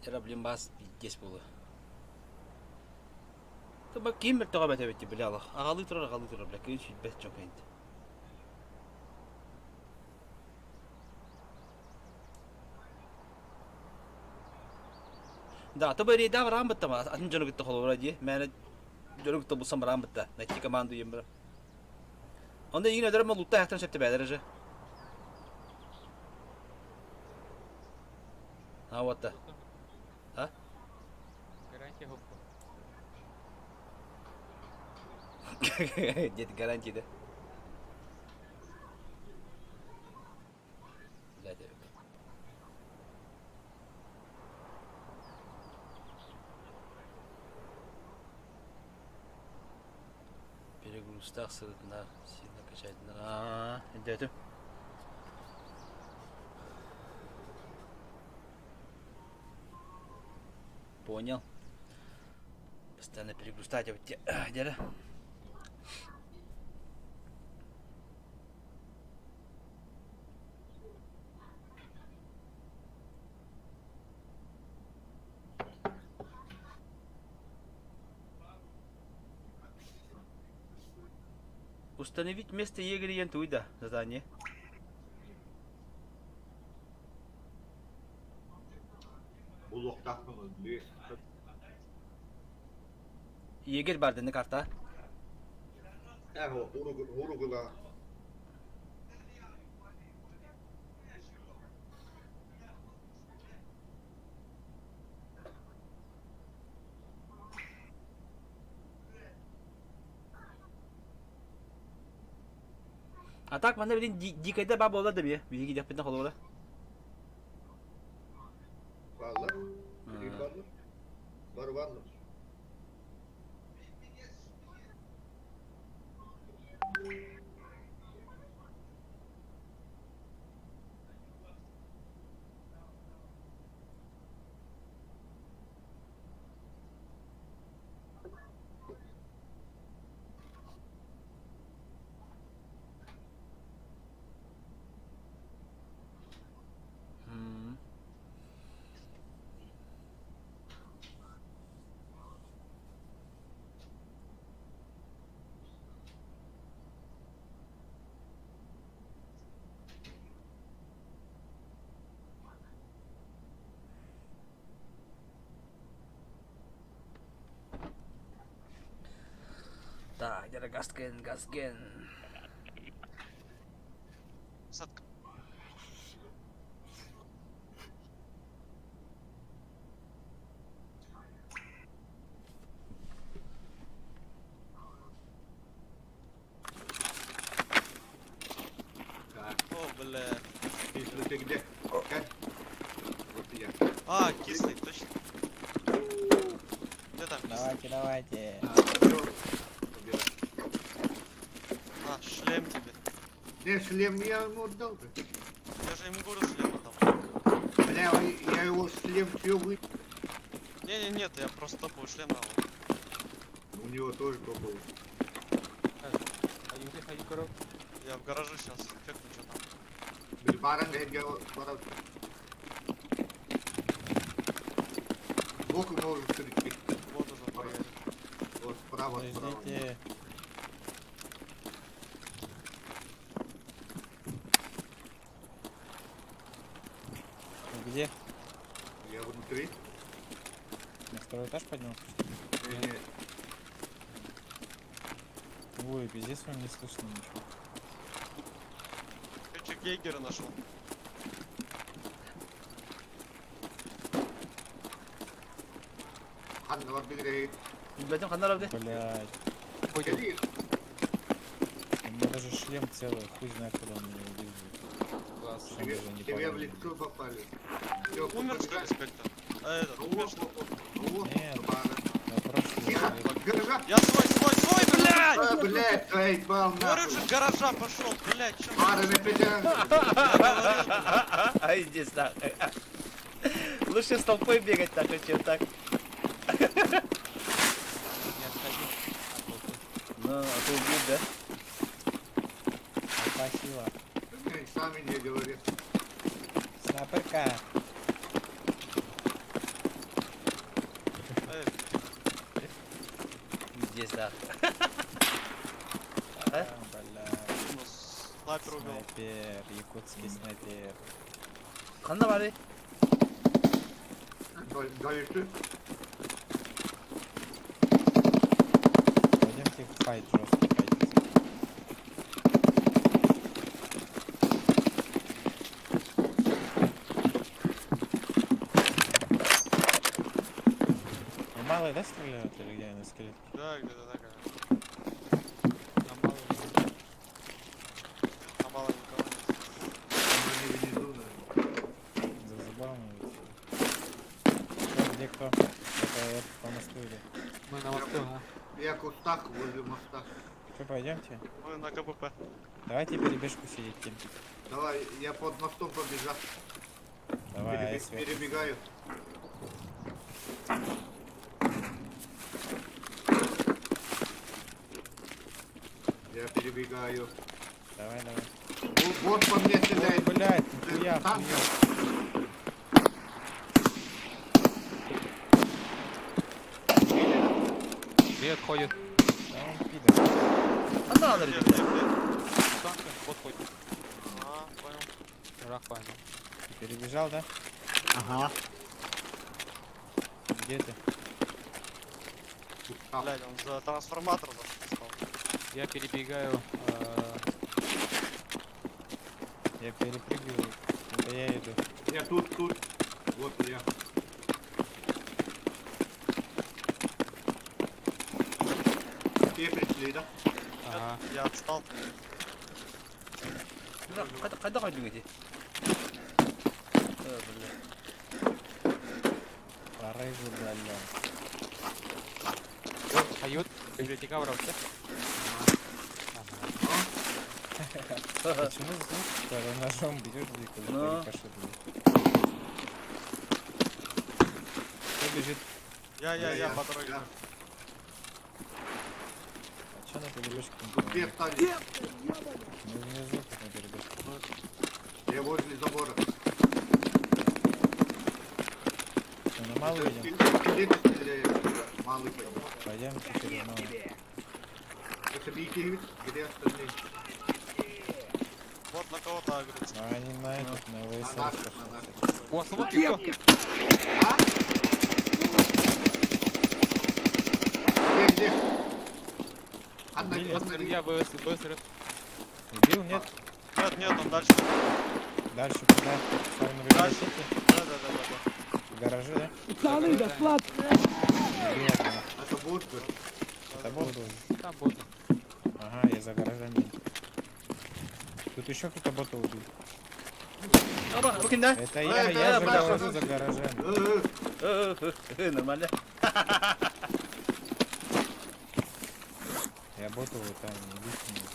Вчера, блин, бас пиздец было. Тоба ким бер тоға бәтә битте, бля, Аллах. Ағалы тұрар, ағалы тұрар, бля, күйін сүйтбәс жоқ енді. Да, тоба рейда барам бітті ма, атын жоны күтті қолы ди. Мәні жоны күтті болсам барам бітті. Найти команду ем бір. Онда ең өдірім лутта аяқтан шепті бәдір же. А вот да. А? Гарантия гопко. Дед гарантия, да? Блядь, Эрик. Перегрузтах сырытынар, сильно качать. А, дядя. Понял. Постоянно перегрузтать, а вот те, дядя. Установить место егеря Янтуида. Задание. Улуохтаахпын өлүү. Егерь бар дени карта. Уругула. А так манна билин дикайда баа буолла да бие. Биһиги диэхпитинэ холобура. Бааллар. Билигин бааллар. Бары бааллар. Так, где Гаскен, Гаскен. Посадка. Так, О, бля. кислый ты где? Как? Вот я. А, кислый, точно. Где там кислый? Давайте, давайте. А, всё, убирай. А, шлем тебе. Не, шлем я ему отдал. Я же ему говорю, шлем отдал. Бля, я его шлем все вы... Не, не, нет, я просто топовый шлем дал. У него тоже топовый. Я в гараже сейчас чекну, что там. Били баран гэ бара. Сбоку можешь прийти. Вот уже поехали. Вот справа, справа. Подождите. Вы Где? Я внутри. На второй этаж поднялся? что ли? Не, не, Ой, пиздец, вам не слышно ничего. Короче, Гейгера нашел. Ханна бар бигре. Билбэтим ханна барар Блядь, Кели. у меня даже шлем целый, хуй знает, куда он меня убил. Класс. Шлем Тебе, даже не тебе в поломан. лицо попали. Всё, Умер, что ли, побежали. спектр? А, этот, Ну умер, вот, что ли? вот, вот. Ну вот, Нет. баран. На прошлый Тихо, человек. от гаража. Я свой, свой, свой, блядь! А, блядь, заебал Говорю нахуй. же, гаража пошел, блядь, чем Баран опять. А здесь нахуй. Лучше с толпой бегать нахуй, чем так. Не отходи от толпы. Ну, а то убьют, да? Толпа сила. Сами не говорят. Снайперка. Эй, Здесь нахуй. А, бля. у нас снайпер убил. Снайпер, якутский снайпер. Ханна барар. Дальше. Пойдемте в fight жесткий файтиться. Ну, малые, да, стреляют или где на скелетке? Да, где-то такая. На малый. На малой никого нет. Они внизу, наверное. За забором или Кто, где кто? Это я по мосту иду. Мы на мосту, а? Я в кустах возле моста. Что, пойдемте? Мы на КПП. Давайте перебежку сидеть, кемпить. Давай, я под мостом побежал. Давай, а я Перебег- сверху. перебегаю. Я перебегаю. Давай, давай. Вот по мне Ой, стреляет. блядь, нихуя, Танк. хуя. Где отходит? Да он пидор. Ханна барар. Где, где, где? Танк, бот ходит. А, понял. Рах понял. Ты перебежал, да? Ага. Где ты? Там. Блядь, он за трансформатор зашел. Я перебегаю. Я перепрыгиваю. Это я иду. Я тут, тут. Вот я. Все пришли, да? Ага. Я отстал. Хайда койдуң ити? Порыжу, бля. Ают, библиотека воровца. Почему звук, когда ножом бьешь, дико Ну. рикошет будет? Кто бежит? Я, по дороге. Я. А чё на перебежке? не Тут две понимаю? стали. Мы внизу тут на перебежке. Я возле забора. Что, на малую идем? Где-то стреляет. Малый пойдет. Пойдем через малую. Это бейте, где остальные? Вот на кого-то агрится. А они на этот, на На ВСР наших, пошли. на наших. О, смотри, кто? А? Где, где? Одна, Убили? одна, Я БС, БС, Убил, нет? Нет, нет, он дальше. Дальше куда? В сторону Дальше. библиотеки? Да, да, да, да, да. В гараже, да? Пацаны, да склад! Убил одного. Это бот. Это бот был? Там бот. Ага, я за гаражами. Тут еще кто-то бота убил. Аба, бу кимдэ? Это я, это я же Маша, говорю Маша. за гаражами. Нормально. Я боту вот там не бить не могу.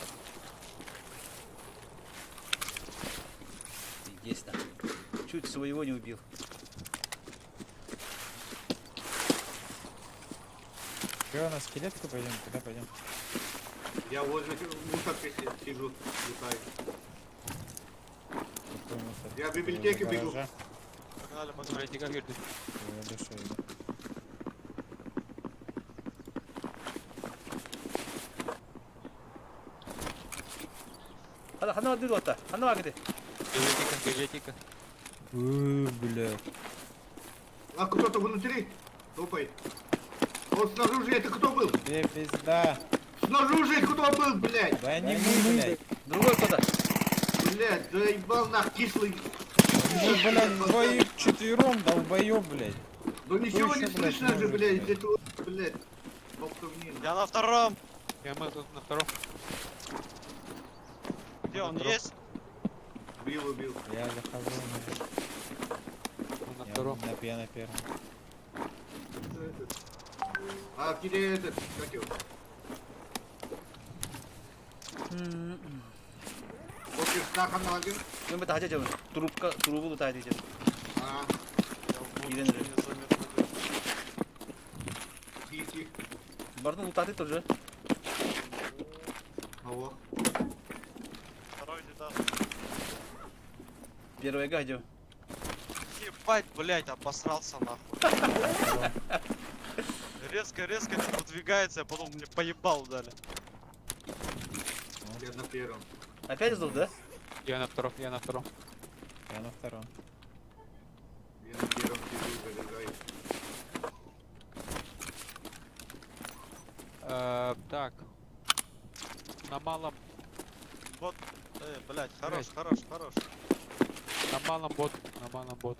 Есть там. Чуть своего не убил. Че, на скелетку пойдем? Куда пойдем? Я возле мусорки сижу, летаю. Какой мусор? Я в библиотеку За бегу. гаража? Погнали, погнали. Библиотека говорит. Я душу иду. Хана хана бардыр ота. Хана барды. Библиотека, библиотека. Бля. А кто-то внутри топает. Он снаружи, это кто был? Где пизда? Снаружи кто был, блядь? Да не мы, блядь. Другой кто-то. Блядь, заебал нах кислый. Мы, блядь, вдвоих четвером, долбоёб, блядь. Ну ничего ещё, не блядь, слышно же, может, блядь, блядь? этого, блядь. Болтовни, Я на втором. Я мы тут на втором. Где он втором. есть? Убил, убил. Я захожу Мы на на, я втором. на, я на первом. Этот. А где этот, как его? Вот ханна один. Мен бит хажа жабын. Трубка, трубу да тайды жабын. А, Я в Ирен лучше не заметил. тихо, тихо. Бардын лутаты тоже. Ого. Второй не даст. Первый гадю. Ебать, блядь, обосрался нахуй. Резко, резко это выдвигается, а потом мне поебал дали. Я на первом. Опять сдох, да? Я на втором, я на втором. Я на втором. Я на первом сижу, заряжаю. Так. На малом, Вот, блядь, хорош, хорош, хорош. на малом бот, на малом бот.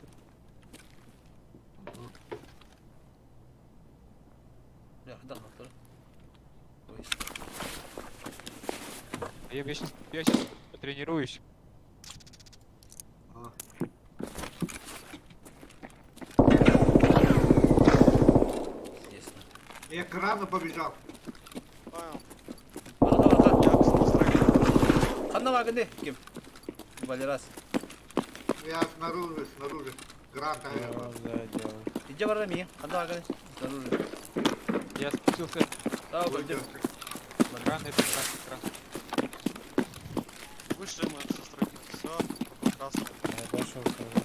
Бля, да, на втором. Ой. Я сейчас, я сейчас потренируюсь. А. Естественно. Я к крану побежал. Понял. Барда, барда. Я к настройке. Ханна багынды. Ким? Валерас. Я снаружи, снаружи. Кран Я там. вас задел. Иди барда ми. Ханна багынды. Снаружи. Я спустился. Да, пойдем. Кран, это кран, кран. Вышли мы со стройки. Все, прекрасно. Я дальше ухожу.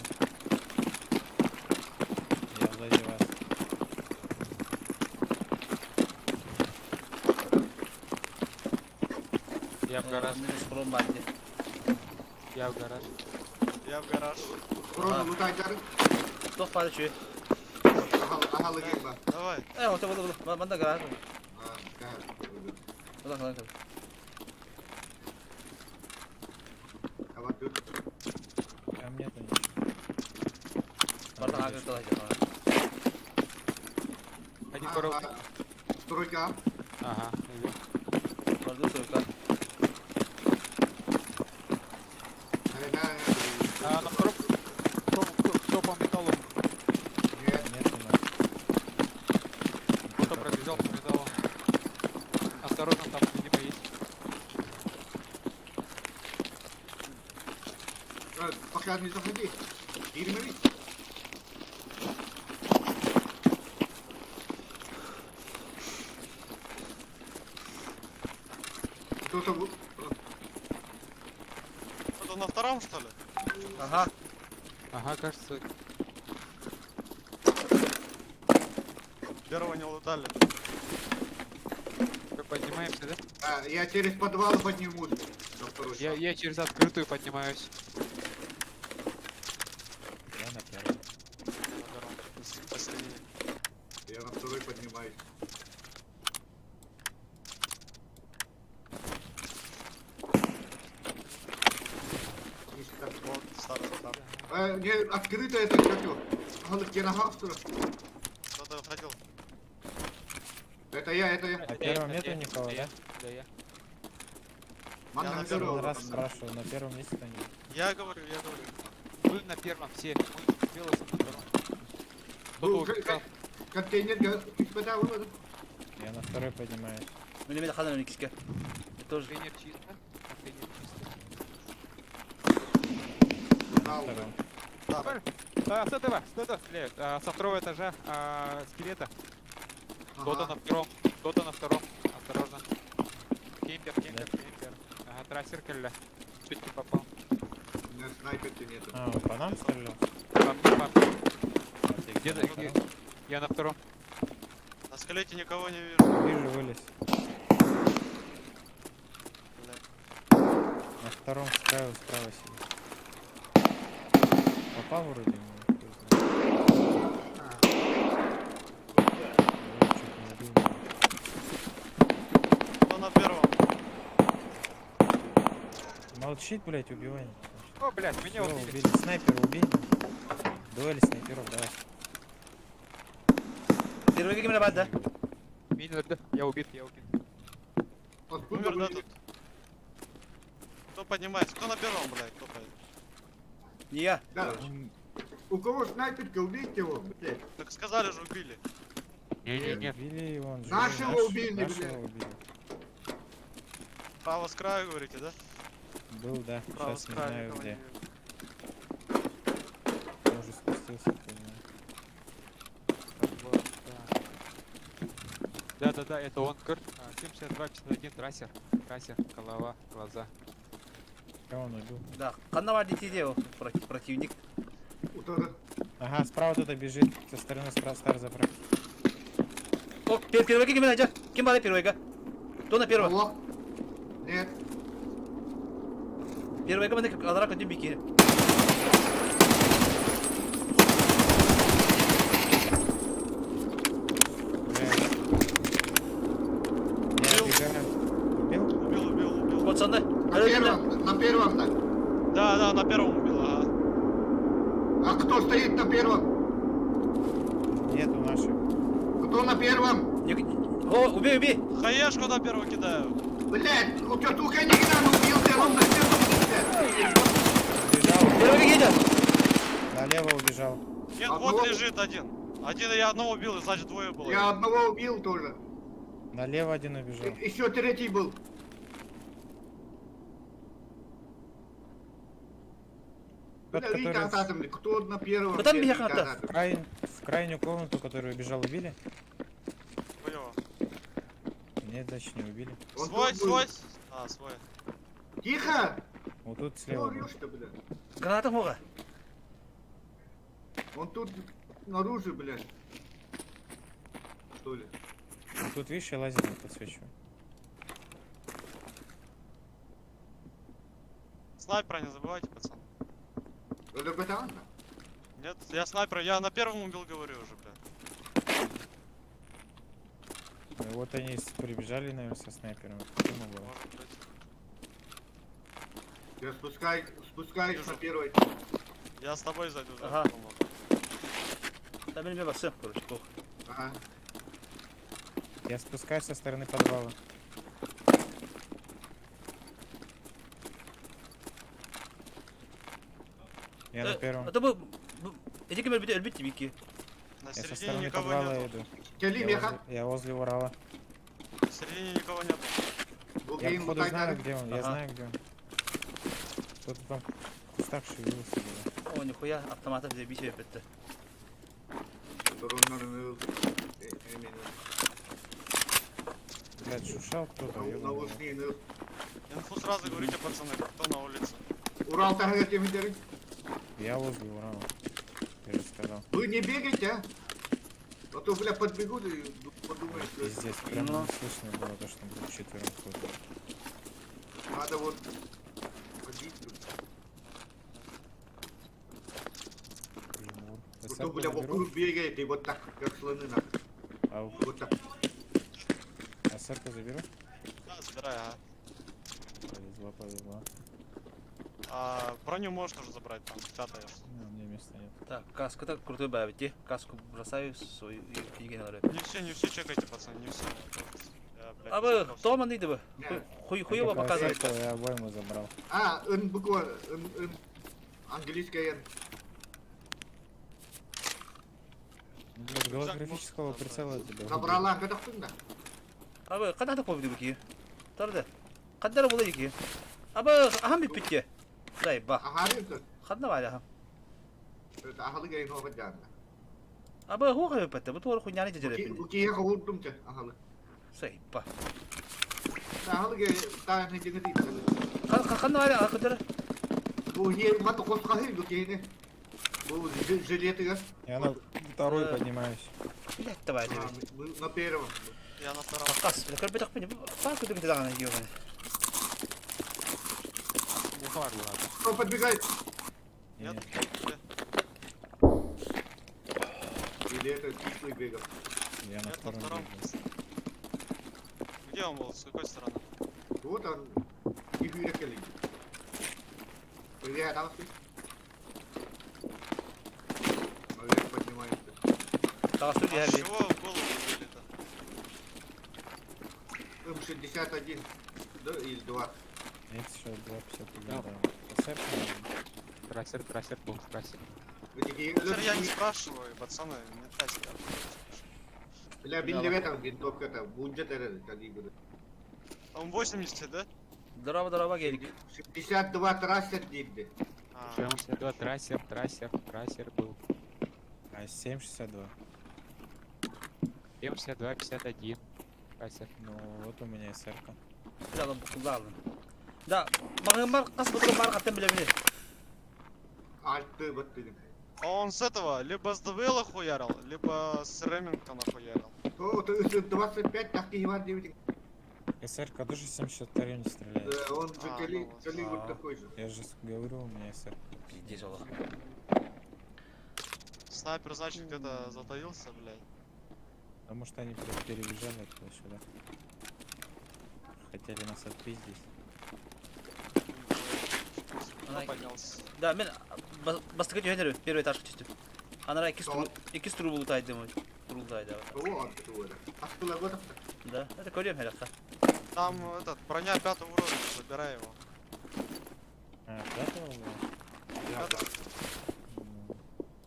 Я сзади вас. Я в гараж, Схрон барды. я в гараж. Я в гараж. Крону лутай дары. Тох пары чуй. Ага, ага, лыгин ба. Давай. Э, вот, вот, вот. Манда гараж. А, да. Ла, ла, ла. Там нету ничего. Бардан агын талай Один коров. Стройка. Ага, иду. Барды сойка. А, на втором. Кто по металлу? Нет. Нет у нас. Кто-то пробежал по металлу. Осторожно, там, видимо, есть. Пока не заходи. Ирмери. Кто-то... Кто-то на втором, что ли? Ага. Ага, кажется, Первого не лутали. мы поднимаемся, да? А, я через подвал поднимусь. На второй Я, этаж. я через открытую поднимаюсь. Я на первом. Я на первом. Посередине. Я на второй поднимаюсь. Чисто. Вот, старый там. Не, открыто это как его? Где на Хавстера? Кто-то выходил. Это я, это я. На Это я, первом это нету я, никого, это да? я, Да, я. Манна Я на на первого Первый раз там. спрашиваю, на первом есть кто-нибудь? Я говорю, я говорю. Мы на первом все. Мы с Белосом на втором. Кто-то Ну, убежал. Контейнер, испытал его, Я на второй поднимаюсь. Мен эме хадан икиске. Тоже. Контейнер чисто. Контейнер чисто. На втором. А, с этого, с этого стреляют. А, со второго этажа скелета. Кто-то на втором, кто-то на втором. Осторожно. Кемпер, кемпер, кемпер. Ага, трассер кэллэ. Чуть не попал. У меня снайперки нету. А, он по нам стрелял? По мне, по мне. А ты Где на ты? Где? втором? Я на втором. На скелете никого не вижу. Вижу, вылез. Бля. На втором с краю справа сидит. Попал вроде ему, хуй знает. Я чуть не убил меня. Кто на первом? Молчит, блять, убивай. О, блядь, меня Всё, убили. убили. Снайпера убей. Дуэль снайперов, давай. Первый кем бар да? Меня, да, я убит, я убит. Откуда Умер, да, вы? тут? Кто поднимается? Кто на первом, блядь? Кто поедет? Не я. Да. У кого снайперка, убейте его, блядь. Так сказали же, убили. Не-не-не. Убили его, он живой. Нашего Наш- убили, нашего блядь. убили. Право с краю, говорите, да? Был, да. Право Сейчас с не краю знаю никого где. не вижу. Может спустился, кто знает. Вот, да. Да-да-да, это он, Кыр. 72, 51, трассер. Трассер, голова, глаза. Кого он убил? Да. Канда бар дити о противник. Утора. Ага, справа кто-то бежит. Со стороны справа стар заправки. О, первый кем бар? Кем бар первый? Кто на первом? Алло. Нет. Первый кем алара көтүм бики. Блядь. Я убегаю. Убил? Убил, убил, убил. Пацаны. На первом, на первом так. Да, да, на первом убил, ага. А кто стоит на первом? Нету наших. Кто на первом? О, убей, убей. Хаешку на первого кидаю. Блядь, у тебя только не надо убил, ты он на первом, блядь. Убежал. Первый едет. Налево убежал. Нет, Одного- вот лежит один. Один я одного убил, и значит двое было. Я одного убил тоже. Налево один убежал. Еще третий был. Тот, Бля, Витя, который ататом, кто на первом? Да там блядь, меня Витя, хата. ататом. в крайнюю комнату, который убежал, убили? Хуёво. Нет, значит не убили. Он Свой, тут был. свой. А, свой. Тихо! Вот тут Чего слева. был. орешь-то, блядь? Граната мога. Он тут наружу, блядь. Что ли? Вот тут, видишь, я лазером подсвечиваю. Снайпера не забывайте, пацан. Это бетанка. Нет, я снайпера, я на первом убил, говорю уже, бля. Ну вот они прибежали, наверное, со снайпером. Почему было? Может быть. Я спускай, спускаюсь Вижу. на первый. Я с тобой зайду за Ага. эту комнату. Да, мен басым, короче, пох. Ага. Я спускаюсь со стороны подвала. Я на первом. А то бу эти кемер бит өлбүт тибики. На Я со середине стороны никого подвала нету. иду. Кели Я меха. возле, я возле Урала. В середине никого нету. Я Бугейн походу знаю, где он. Я Ага. знаю, где он. Кто-то там в кустах шевелился. было. О, нихуя, автомата заебись өпөттө. Блядь, шуршал кто-то. ёбаный в рот. Инфу сразу говорите, пацаны, кто на улице. Урал тахыга темидерин. Я возле Урала. Я же сказал. Вы не бегайте, а? А то, бля, подбегут и подумают, что Пиздец, прям Ну. не слышно было то, что там тут четвером ходят. надо вот ходить тут. Жмур. А то, СР-ку бля, заберу? вокруг бегает и вот так, как слоны нахуй. Ау. Вот так. СР-ку заберу? Да, забирай, ага. Повезло, повезло. А, броню можешь тоже забрать, там, пятая. Ну, у меня места нет. Так, каска так крутой бавити. Каску бросаю свою и книги на Не все, не все чекайте, пацаны, не все. Я, блядь, А не вы чекался. Тома не бы. Не. Хуй хуево Пока показывает. СР-ку Я обойму забрал. А, н буква, н, н, английская н. Ну, блядь, голографического можно прицела тебя Забрала, когда да? А вы когда так победу бики? Тарды. Каддар була дики. А вы ахам бит Дай ба. Ага, это, Хадна валя. это ахалы гай нога джанна. А вы хуй бит. Бу туар хуйняны жежереп. Буки я хавурдум че, ахалы. Сай ба. Ахалы гай, та не жигати. Хадна валя каддар. Бу хе мат косқахы буки не. Бу жилеты га. Я на второй Э. поднимаюсь. Блять давай. А, мы на первом. Я на втором. Кас, көрбөтөх бин. Пак көтүг дагана ёбаны. Бухар була. Кто подбегает? Не, Нет? не, Или это кислый бегал. я на Нет, на втором. втором. бегаю. Где он был? С какой стороны? Вот он. И хюрекели. Привет, там ты. Наверх поднимается. Тагасы А с дияби. чего в голову убили-то? М61. Да, или 2. Нет, еще 2,51. Да. Да. СР-ку надо. Трассер, трассер был, трассер. Теперь я не спрашиваю, пацаны, не тратите. Бля, биллевет винтовка-то, будет это, калибр. Он 80, да? Дорова дорова гелик. 62 трассер дибди. А, 72, трассер, трассер, трассер был. А 7,62. 72, 51. Трассер. Ну вот у меня СР-ка. Бля, букулалым. Да, маңымар кас бутур бар каттан билемин. Альты вот ты. А он с этого, либо с ДВЛ хуярил, либо с Ремингтона хуярил. О, ты 25, так и Иван 9. СР-ка тоже 72 не стреляет. Да, он же А, кали, ну вот. калибр А. такой же. Я же говорю, у меня СР. Пиздец олох. Снайпер, значит, где-то затаился, блядь. А может они перебежали оттуда сюда. Хотели нас отпиздить. Кто поднялся? Да, мен бастыгы жөнөр первый этаж түстүм. Анара икки стру, икки стру бултайды мы. Турулдайды. О, оттуда. Астыла вот Да, это көрөм херакка. Там этот, броня пятого уровня, забирай его. А, пятого было? Пятого. Ну,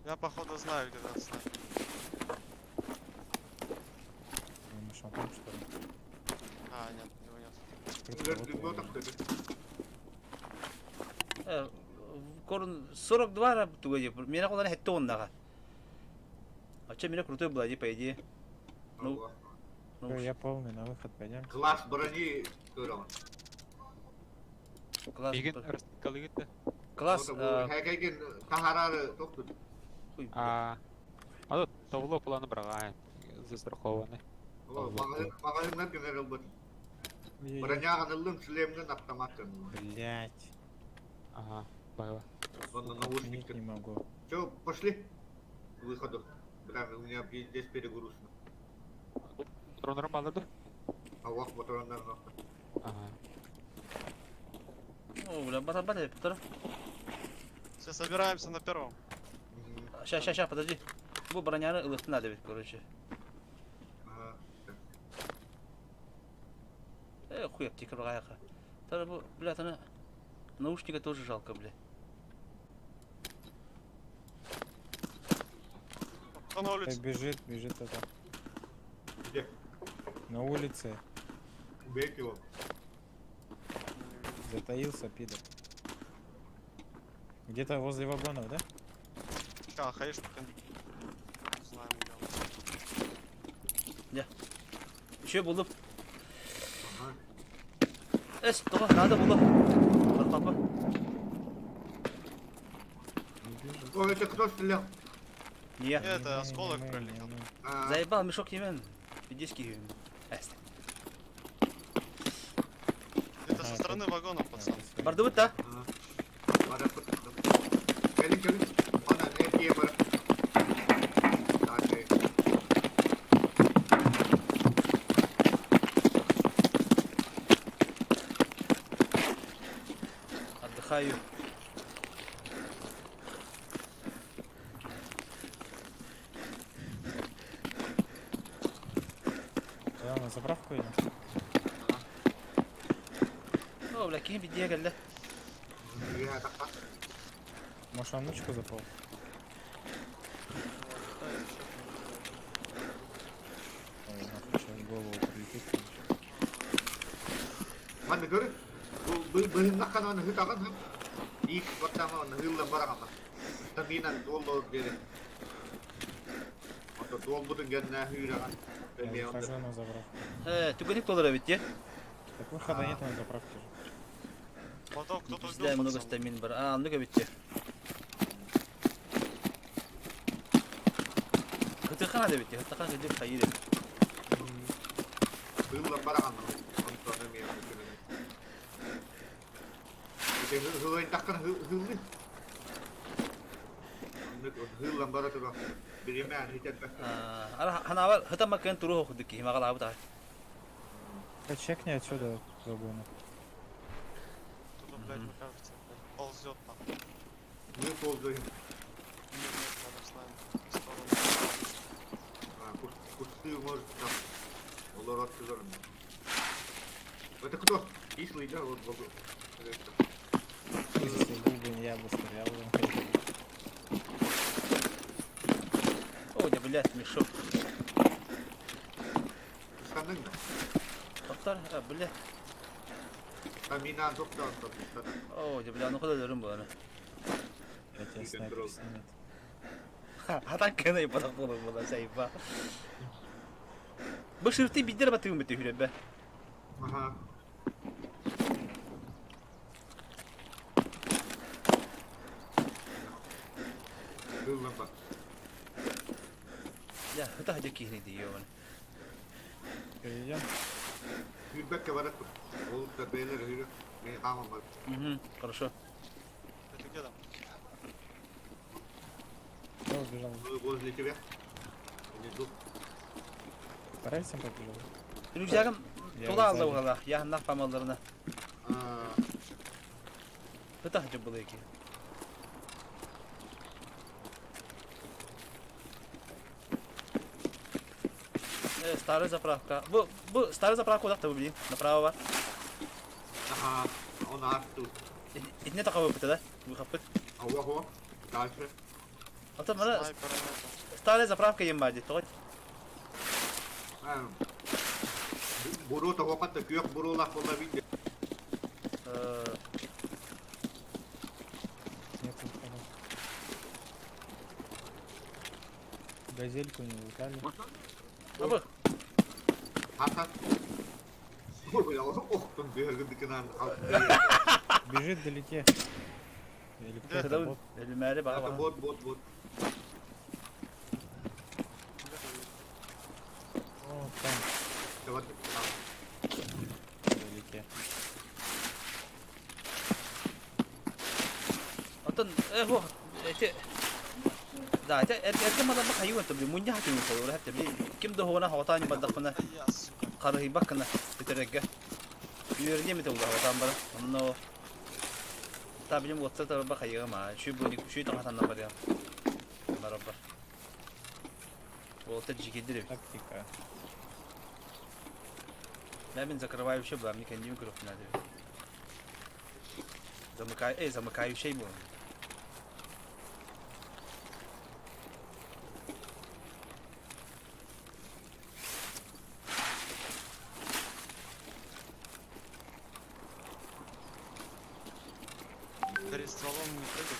Я походу знаю, где этот снайпер. Думаешь, он там что ли? А, нет, его нет. Круто, вот я вижу. Корун 42 ра тугай. Мен коланы хетте оннага. А че мене крутой была, по идее. Ну, ну, Всё, Я полный, на выход пойдем. Класс брони здорово. класс. Бигин раскалыгыты. Класс. Хәкәген тахарары тоқту. Хуй. А, а тут тавло планы брала, застрахованный. Мағайыннар генерал бит. Броня ганылдым, шлемнен автоматтан. Блять. Ага, было. Он на Отменить наушниках. не могу. Че, пошли к выходу. Бля, у меня здесь перегруз. Дрон нормально, да? Аллах, вот он, наверное. Ага. О, бля, батарбат эбит, Все, собираемся на первом. Ща, ща, ща, подожди. Бу броняны ылыхтын надо ведь, короче. Э, хуй аптека браха. Тара бу, блядь, она... Наушника тоже жалко, бля. Кто на улице? Так бежит, бежит это. Где? На улице. Убейте его. Затаился, пидор. Где-то возле вагонов, да? Ща, хаешь пока. Не знаем, где он. Еще булып. Ага. Эс, тоға, надо было. Папа. Ой, это кто стрелял? Не. Это Не, осколок не, не, пролетел. не. А, Заебал мешок немен. Пиздецкий. Эс. Это со стороны вагонов, пацан. Бардыбыт да? ага. Бара пыт. Кэлин, кэлин. Ана, эркие бара. Так, Отдыхаю. Куда на заправку идем? О, бля, ким бидия кэллэ. Я так. Может, он нычку запал? Ой, нахуй, сейчас в голову прилетит, короче. Манна көрү. Бу быһыннаххана аны хытаҕын хып. Иик баттаама аны хыллан бараҕама. Таминан дуоллоор диэри. Ото дуолбутун гэннэ хүүрэҕэн. Я выхожу на заправку. Э, түгэнник толор эбит дии. Так выхода нет на заправке же. Потом кто-то Пизда убил, много пацан. стамин бар. А, ну эбит дии. Хытыхан эбит дии. Хытыхан кыдык хайыр. Хыллан бараҕан. Онтон эмиэ күнүн. Ити хылайдаххана хыллы. Хыллан бара тура. Биримээн хитэрбэккэ. Ара ханабар хытан маккын туру худук киһи магалаабыт аҕай. Да чекни отсюда вагона. Кто-то, блядь, мне кажется, блядь, ползет там. Мы ползаем. Нет, нет, рядом с нами. В сторону. Кусты может там. Олор аттылар. Это кто? Кислый, да? Вот богу. Если был бы не я бы стрелял бы. О, да, блядь, мешок. Саның да. Тоқтар, а, бля. Таминан тоқтан тоқтан. О, да, бля, ну куда дөрүм буолана. Я тебя снайпер снимет. Хатан кына ипатак буолар буолар сайба. Бу шрифты бидер батыгым бит хүребе. Ага. Хыллан бар. Я хыта хадя кихни дейон. Перейдем. Хүрбэккэ барат. Ол да бээлер хүрэ. Мен хааман бар. Угу, хорошо. Это где там? Кто убежал? Ну, Возле тебя. Внизу. По рельсам побежал? Рюкзагым Я тула сзади. алла угала, я нах памалларына. А, Хыта хадя була ки. Э, старая заправка. Бу, бу старая заправка удакта бу блин. Направо бар. Ага. Он арту. Итне такабы бит да? Бу хапыт. Ауа хо. Дальше. Ата мана Снайпера нету. старая заправка ем бар дейт. А. Буро того катта күөх бурулах була бит. Э, Нет выхода. Газельку не лутали. Абы, Хата. Ой, бля, охтун бергин қалды. Бежит вдалеке. Или кто это Хыта бот? Элмәре Это бага. бот, бот, бот. О, там, Давай, там. вдалеке. Антон, э, хо, эти Да, это это это мала бак хайуан табли мунья хатым холор хат табли ким да хона хаватани бадахна Да я, сука. карыһыйбаккына бүтэрэргэ. Үөрдиэм этэ улаха отаан бара. Онно Та билим уоттар тарба хайыгам аа. Шүй бу шүй таҥатанна барыам. Барабар. Уолаттар дьикирдир эбит. Тактика. Да, мин закрывающий была, мне кандим крупно надо. Замыкай, эй, замыкающий был. Перед стволом не прыгай.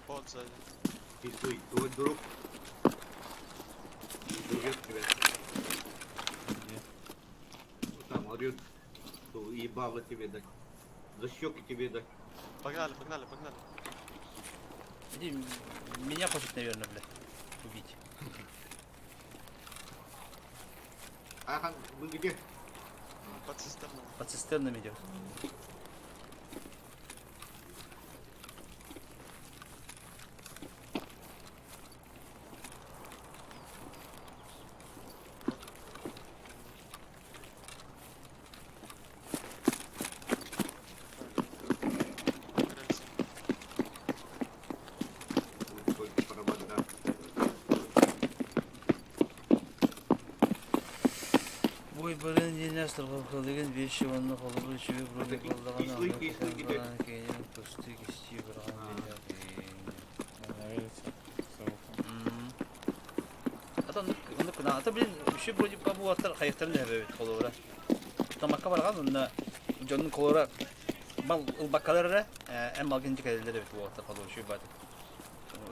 Бот сзади. Кислый, твой друг. Дружит тебя. Где? Вот там орет, что ебало тебе дать. За щеки тебе дать. Погнали, погнали, погнали. Иди, меня хочет, наверное, блядь, убить. Ахан, вы где? Под цистерном. Под цистернами идет. Крыльца. Ой, Только пропаганда. Бой барын диэн астырҕалгын биэс уонна холобур үчүгэй буруйу буоллаҕына Кислый, кислый где? киһини кустуу кистии быраҕан биэриэҕиҥ. Нравится. Совка. А то оннук гына. А то блин, еще вроде по буолаттар хайыктарын эбэбит холобура. Тамакка барган онно дьонун холобура мал ылбаккалар эрэ эн малгын дьикэлэлэр эбит буолаттар холобура үчүгэй баатык.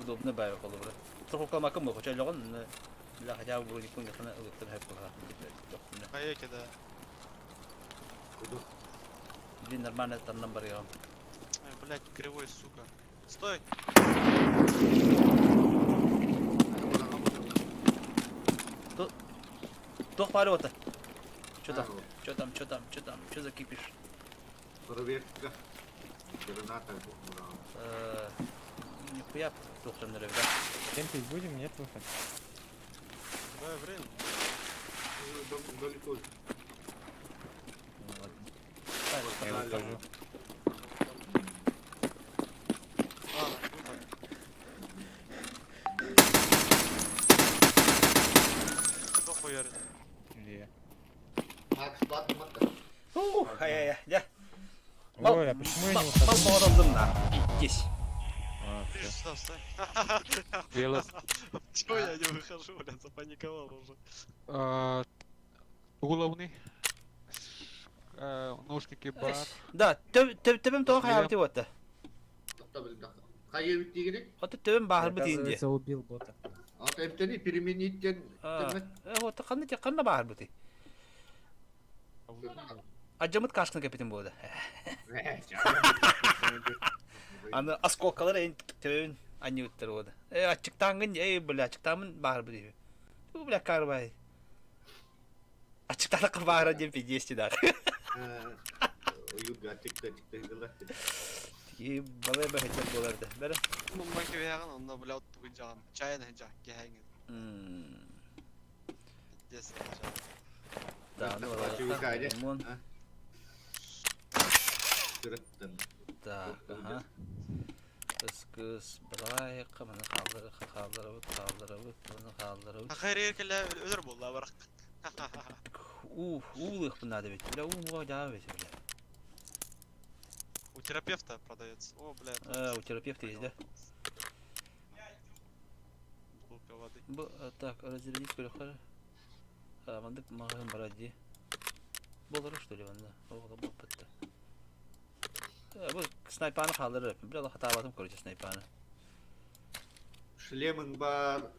Удобно баайы холобура. Трохукламакка мохоча лөҕөн бля хотя бы броникун яхана ылыктар хэп куха. Хаеки, да. Куда? Блин, нормально таннан барыам. Ай, блядь, кривой, сука. Стой! Туох баар уота? Чё там? Чё там, чё там, чё там, чё за кипиш? Проверка. Граната. Э, Нихуя тухтан да? Кемпить будем? Нет выхода? Давай время. Далеко. Ну ладно. Я Погнали. выхожу. Ладно, выход. Кто хуярит? Где? Макс, ладно, Макс. Ух, ай-яй-яй, дьэ. Ой, а почему я не выхожу? Бал на. Здесь. А, Ближе всё. сюда, встань. Велос. Чего я не выхожу, блядь, запаниковал уже. Уголовный. Наушники бар. Да, төбөм тоҕо хайаабыты уотта. Хайа бит Ото төбөм бааһырбыт иин дии. Оказывается, убил бота. Ат эмтени переменить ден. Вот ханна те ханна бааһырбыты. Адьамыт кашкын кэпитин буода. Аны осколкалар эйин төбөбүн анньыбыттар буода. Э аччыктааҥҥын эй бля аччыктаамын бааһырбыт үһү. Ту бля карбай. Аччыктаатахха баара диэн пиздец да. Уюга тикта тикта дела. И балай бэһэтэр буолар да. Бэрэ. Ну, ман кебеягын, онно, бля, тугун жаган. Чайын жа, кехеңин. Пиздец, жа. Да, ну ладно. Так, ага. Кыс-кыс, бырайыкка, маны хаалларыха, хаалларабыт, хаалларабыт, маны хаалларабыт. Хайыр келе өлөр болла барак. Уу, уулыахпын наада эбит. Бля, уу муга даа эбит, бля. У терапевта продается. О, бля. А, у терапевта есть, да? Бутылка воды. Бу, так, разрядить көрөхөр. Мандык маҕаһын барар дии. Буолара что ли манна? Оҕолор буолбатта. Бу снайпаны хаалларар. Бля, хатаабатым короче снайпаны. Шлемың бар.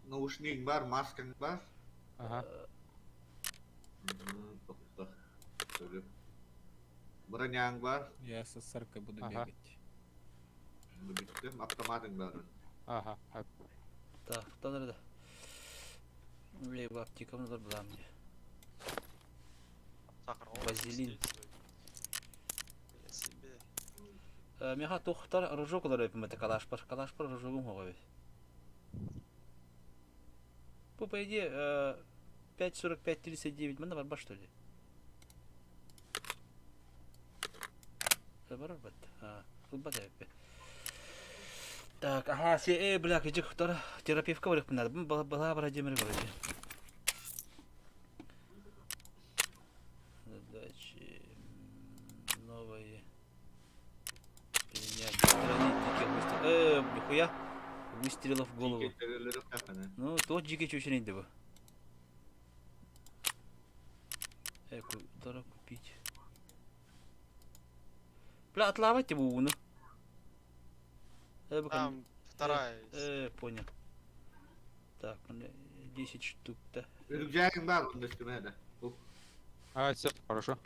Наушник бар, маскаң бар. Ага. Броняң бар. Я с саркой буду Ага. бегать. Бүттім, автоматың бар. Ага. Так, тоныр да. Либо аптекамны булам мне. Сахар. Вазелин. Я себе. Меха тухтар ружок олар өпүм это калашпар. Калашпар ружогум хоҕо бит. Бу по идее 05 45 39 манна барба что ли? Барар бат. Ылбат эбиппи. Так, ага, си, э, бля, кыжык, терапевтка барыахпын надо. Балаа бара дьэмэри короче. Задачи новые. Принять. Устранить диких выстрелов. Нихуя. Выстрелов в голову. Ну, тот дикий чучелень бы. Куда купить? Бля, отлавать его уну. Там вторая. Понял. Так, 10 штук-то. Рюкзагың бар онда үстүмэ да. А, все, хорошо.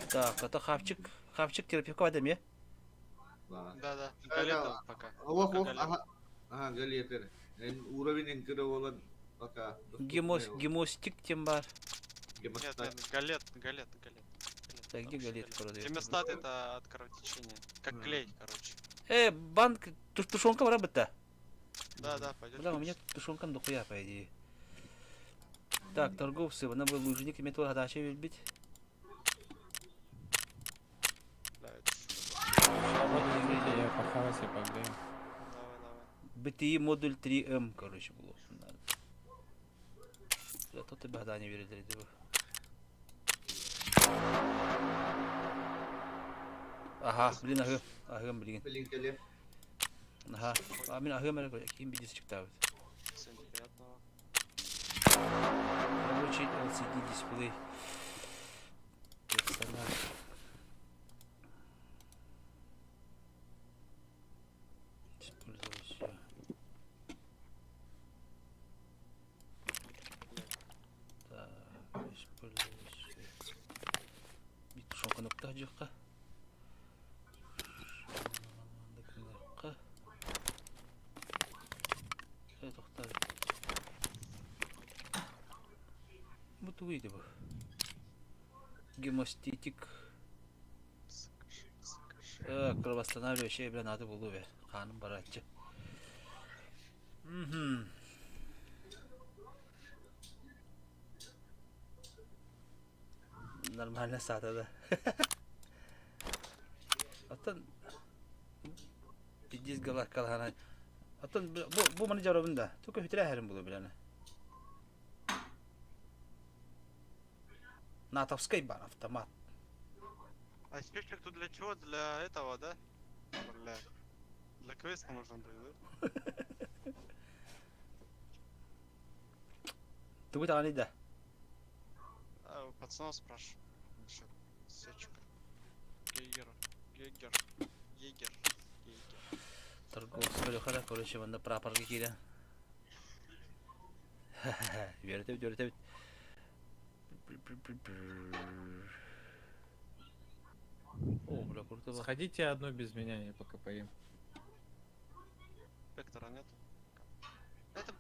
Так, это хавчик. Хавчик терапевка вадаме. Да, Да-да, галета пока. Ох, ох, Пока ага. Ага, галетер. Уровень кыра болан пока. Гемос, гемостик тем бар. Нет, нет, галет, галет, галет. Так, где галет продается? Гемостат это от кровотечения. Как клей, короче. Банк, тушенка барабыта. Да, да, пойдет. Бля, у меня тушенка дохуя, по идее. Так, торговцы, она был лужник, имеет гадача бить. Да, это Я похавать, я погрею. Давай, давай. BTI модуль 3М, короче, было. Да, тут и Богдане верили, Ага, блин, ага, ага, блин. Блин, кэле. Ага, а мин ага, мэр, ким бидис чыктабыт. Всем приятного. Рабочий LCD дисплей. Персонаж. Использовать всё. Так, использовать всё. Бит тушенка жакка. Тоқтар. Бу тугуйды бу. Гемостатик. Кровоостанавливающий, бля, надо было бе. Ханым баратчы. Угу. Нормально сата да. Аттан пиздец гала калхана. Аттан бу бу маны жарабын да. Только хүтүрэ хэрин булу биланы. Натовский бар автомат. А счетчик тут для чего? Для этого, да? Бля. Для квеста нужно будет, да? Тугу таганы да. А, у пацанов спрашиваю. Насчет счетчика. Гейгер. Гейгер. Егер. Егер. Торговцы бөлөхөрө короче манна прапорга киирэн. Үөрэтэ үөрэтэ. О, бля, круто. Сходите одну без меня, я пока поем. Вектора нет. Это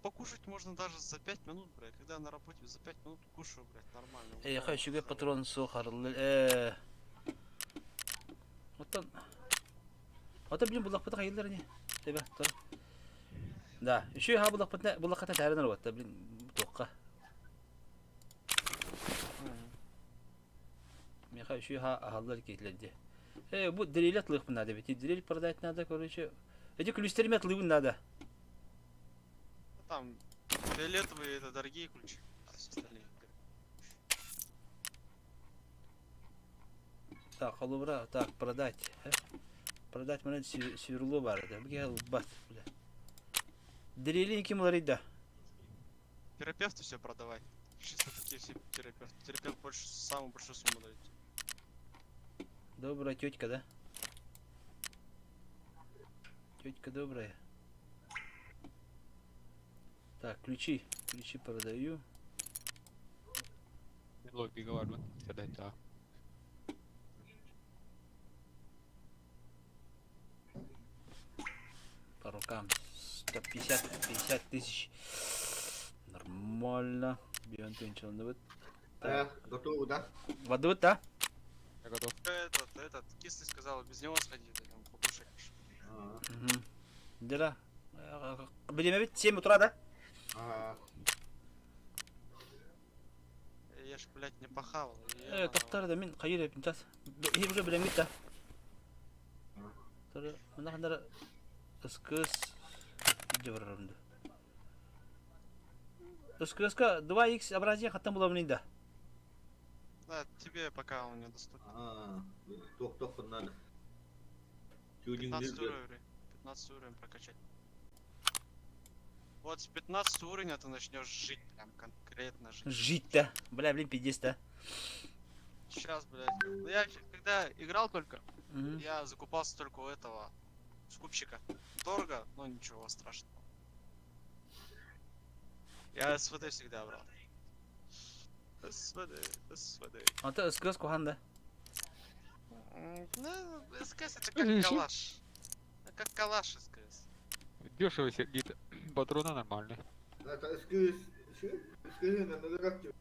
покушать можно даже за 5 минут, блядь. Когда я на работе за 5 минут кушаю, блядь, нормально. Э, хай патрон сухар. Э. Оттон. Ото блин буллахпыта хайыллар не. Тебе, тор. Да, еще ха буллахпыта буллахата тәренер вот, блин, тоққа. Меха еще ха ахаллар кетлерди. Э, бу дрель отлых надо ведь, дрель продать надо, короче. Эти ключтерми отлывы надо. Там фиолетовые это дорогие ключи, а все остальные. Так, холубра, так, продать. Продать мне сверло бар, да. Бу бат, бля. Дрели ким да. Терапевту все продавай. Чисто такие все терапевты. Терапевт больше, самую большую сумму дает. Добрая тетка, да? Тетка добрая. Так, ключи. Ключи продаю. Да. По рукам. 150 50 тысяч. Нормально. Бионтенчалны Э, готово, да? Воды да? Я готов. Этот, кислый сказал, без него сходи, да, там покушаешь. Угу. Дела. Блин, ведь 7 утра, да? Ага. Я ж, блядь, не пахал. Э, тохтар да мин хайыр эпин тас. Иһи уже билэҥҥит да. Тары, мына ханнара СКС илдьэ барарым да. СКС-ка 2X образия хаттан булабын да. Да, тебе пока он недоступен. А, туох-туох надо. 15 уровень. 15 уровень прокачать. Вот с 15 уровня ты начнешь жить, прям конкретно жить. Жить-то. Бля, блин, пиздец, да. Сейчас, блядь. Ну я когда играл только, Мгм. я закупался только у этого скупщика. Дорого, но ничего страшного. Я СВД всегда брал. СВД, СВД. А то СКС кухан да. Ну, СКС это как калаш. Как калаш СКС. Дешево сердито. Патроны нормальные. Это СКС, СКС на наградке.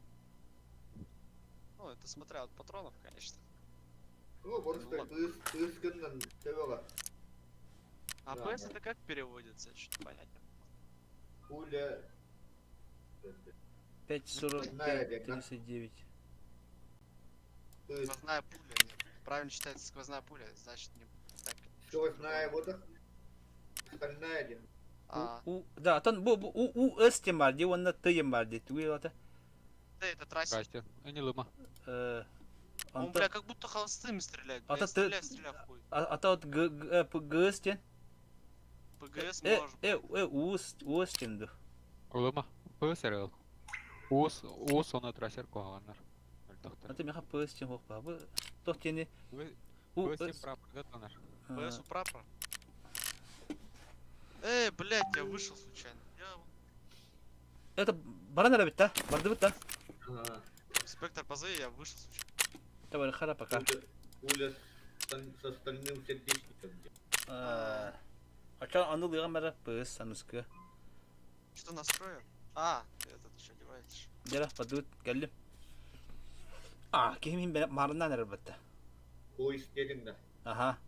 Ну, это смотря от патронов, конечно. Ну, просто СКС тэбэҕэ. А Да, ПС да. это как переводится? Что-то понятно. Пуля. 5,45, 39. Сквозная пуля. Нет. Правильно читается сквозная пуля, значит не так. Сквозная вот Стальная один. А, У, да, тон бу бу у у С тем бар, ди онна Т ем бар ди. Тугу это. да, это трасса. Здрасте. А не лыма. Э, Он, бля, как будто холостыми стреляет. А Бля, то ты- стреляй, стреляй в хуй. А а то вот Г Г э, П Г С тен. ПГС Э может. э э У С У С тен ду. Лыма. ПСРЛ. Ус, ус, он трассер куаганнар. А ты меха П С тен хох ба. Бу тох тени У С С. прапор, да, тонар? ПС у прапора. Эй, блядь, я вышел случайно. Я... Это баран арабит да? Барды да? Ага. Инспектор, позови, я вышел случайно. Давай, хара пока. Пуля, пуля с остальным сердечником. А чё, аныл ыган бара П С анускы. Что настроил? А, ты этот еще одеваешь. Дера падут келлим. А, кимин бе марынан арабытта. Поезд дедин да. Аха.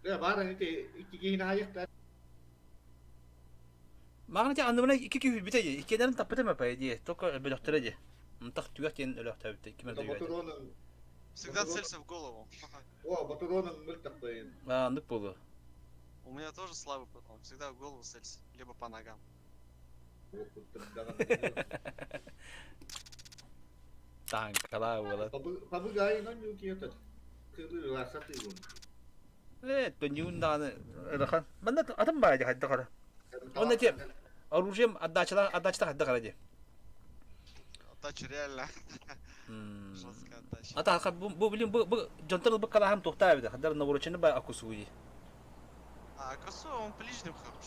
Да, баар ити икки киһини аайыктар. Мағына те анныбына икки күйі бите де, иккенерин таппыт эме по идее, только бөлөктөрө де. Мынтах түгэх диэн өлөктөбүттэ, ким эрде үйөтө. Батуронун, Всегда Батурон- целься в голову. о, батуронун мөлтөкпөйүн. Аа, андык болу. У меня тоже слабый потом. Всегда в голову целься. Либо по ногам. Танкала болот. Пабыгайын онньуу киэтет. Кылы сатыгын. Э, төньюн дааны ырахан. Манна атын баа хайда кара. Он эти оружием отдачала, отдачта хайда кара ди. Отдача реально. Жесткая отдача. Ата ха бу бу блин бу бу жонтор бу калахам тохтаа бит. Хадар наворочены ба акусуи. А косу он ближним хорош.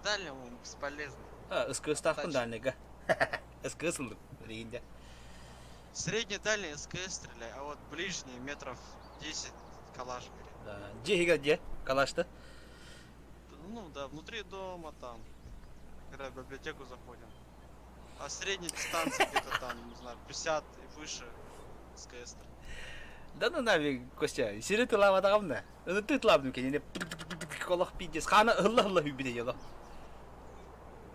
В дальнем он бесполезный. А, СКС тахтын дальныйга. СКС ылдык рейинде. Средний дальний СКС стреляй, а вот ближний метров 10 калаш бери. Жеһиге же калашты. Ну да, внутри дома там. Когда в библиотеку заходим. А средняя дистанция где-то там, не знаю, 50 и выше СКС. Да ну нафиг, Костя, сири тылаабатаҕым да. Ыты тылаабытым кэннэ олох пиздец. Хаана ылла-ылла хүбүтэ олох.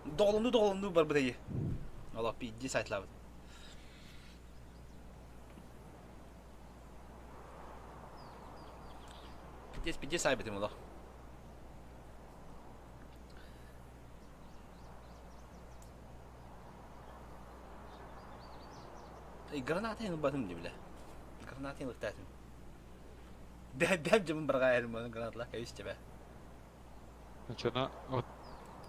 Доҕолонуу доҕолонуу барбыта дии. Олох пиздец айтылаабыт. Пиздец, пиздец айбытым олох. Гранатын ылбатым дии бля. Гранатын ылыктаатым. Бэм дьомун барҕа эрим оны гранатла кэбис тебе. Ну что, на, вот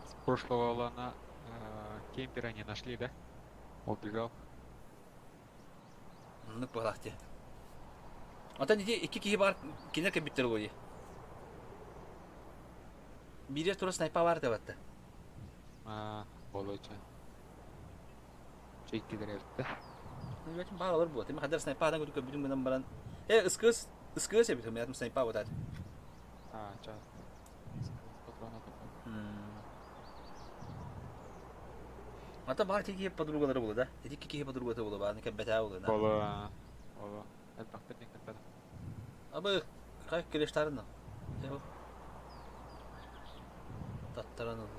с прошлого лана э, кемпера не нашли, да? Убежал. Оннук буолаах дии. Оттон ити икки киһи баар кинилэр кэлбиттэр буолуо дии. Биирэ тура снайпа баар этэ А, болоча. Чейки да? Ну, баар олор буолуо. Тимэ хаддар снайпадан көтү көрбүтүм гынан баран. Э, ыскыс, ыскыс эбит, мин снайпа буолаат. А, ча. Патрона такой. Ата баар ити киһи подругалары буолуо да? Ити икки киһи подругата буолуо бааны кэлбэтээ буолуо да. Бола. Бола. Элбахтар ден кэлбэтэ. Абы, кай кирештарын да. Таттаран ылла.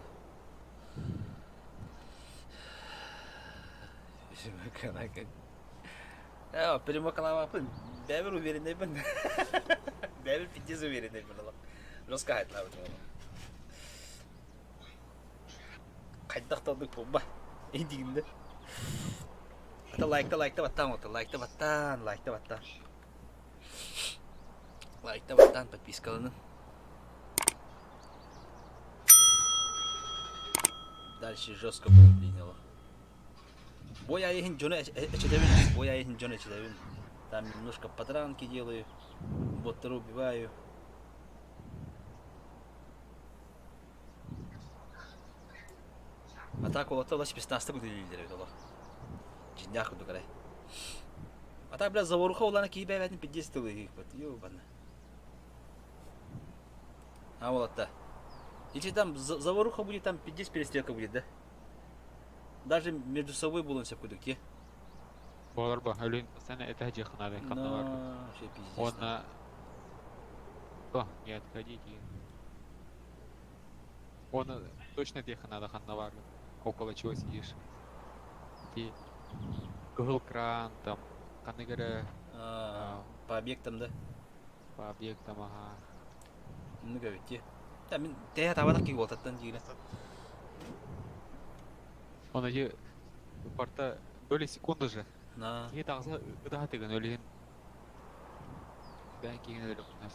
Перемокалаабаппын. Бэйэбэр увереннайбын. Бэйэбэр пиздец увереннайбын олох. Жестко хайтлаабытым олох. Хайдах да оннук буолба. Индигиннэр. Ата лайкта лайкта баттаан ота лайкта баттаан лайкта баттаан. Лайкта баттаан подпискаланын. Дальше жестко будет приняло. Бой айыһын дьону эчэтэбин, бой айыһын дьону эчэтэбин. Там немножко подранки делаю, боттары убиваю. А так уолаттар олох спецназта үлэлииллэр эбит олох. Дьиҥнээх курдук эрэ. А так, бля, заворуха улаана киһи бэйэбэтин пиздец тылыһыыкпыт. Ёбана. А уолатта. Если там заваруха будет, там пиздец перестрелка будет, да? Даже между собой буолуон сөп курдук дии. Буолар бу, өлүн постоянно это дьиэхэ ханна бар. Вообще пиздец. Уонна О, не отходите. Он точно диэхэ надо ханна бар. Около чего сидишь. Ти кыһыл кран там ханнык эрэ По объектам, да? По объектам, ага. Ну эбит Да, мин тэһэ табатах киһи буолтаттан диилэ. Он эти порта доли секунды же. На. Киһи таҕыса ытаһа тыгын өлүһүн. Бээн киһини өлүкүнэс.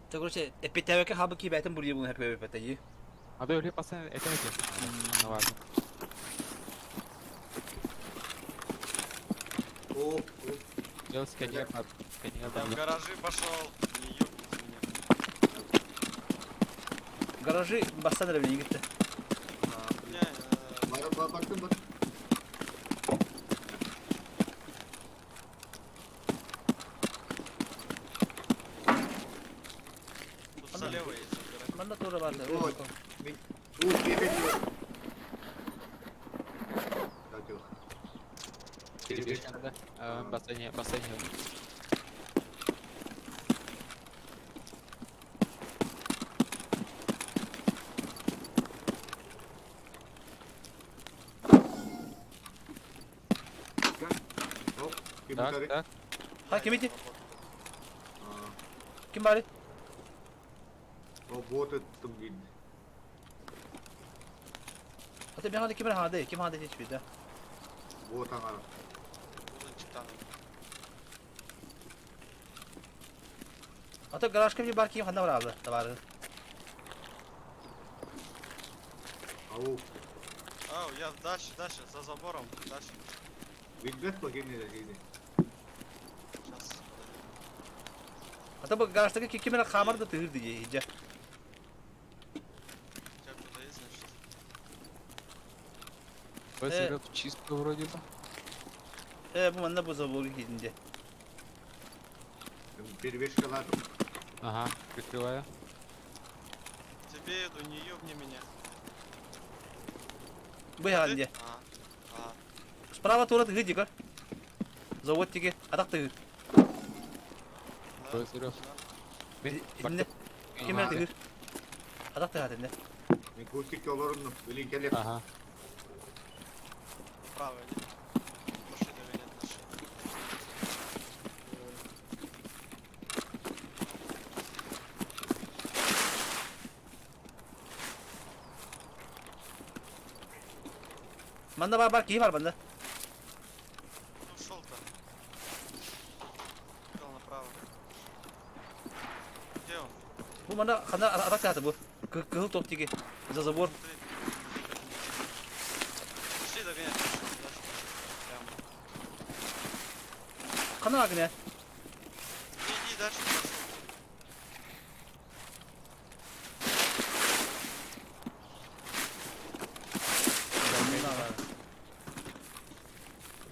Та короче, эппиттээбэккэ хаалбыт киһи бэйэтин буруйа булун хэппэбэппэтэ дии. А то өлү постоянно это эти. Наважно. О, Делал сканер, сканер. Я в гаражи пошел, не ёбните меня. Гаражи бастан эрэ билигин gitti. Не, Бар бардым бар. Тут слева есть гараж. Манна тоже бар. Ой. Уу, киэхэ Так, Перебежка надо. Бассейне, бассейне. Оп, ким Так, utары? так. Ha kim ити? Ким бары? О, бот ыттым дейdi. Ата мен хады ким хады? Ким хады hiç bir Бот аңара. Буду читаном. Ата гаражка bir бар ким ханда бар абы. Табары. Ау, Ау, я дальше, дальше, за забором, дальше. билбэт ба кенде дейdi. Сейчас. Ата бу гаражтагы ким эрэ хаамар да тыыр дии иһдьэ. У тебя кто-то есть, значит? БСРФ чисто вроде бы. Э, бу манна бу забор киһинде. Перебежкаладым. Ага, прикрываю. Тебе иду, не ёбни меня. Бу ханде. А, а, Справа тура тыгы дикер. Завод тиги атак тыгыр. да, БСРФ. да. Инне ким эрэ тыгыр. Атак тыгат инне. Мен кустикке олоруннум. Билин келеп. Ага. Право иди. Машина догонять наша. Манна бар бар киһи бар манна. Ушел-то. Ушел направо. Где он? Бу манна хана атак тыгаты бу. Кыһыл топ тиги. За забор. Смотри. Пошли догонять машину, дальше. Прямо. Хана агне. Иди, иди дальше, дальше.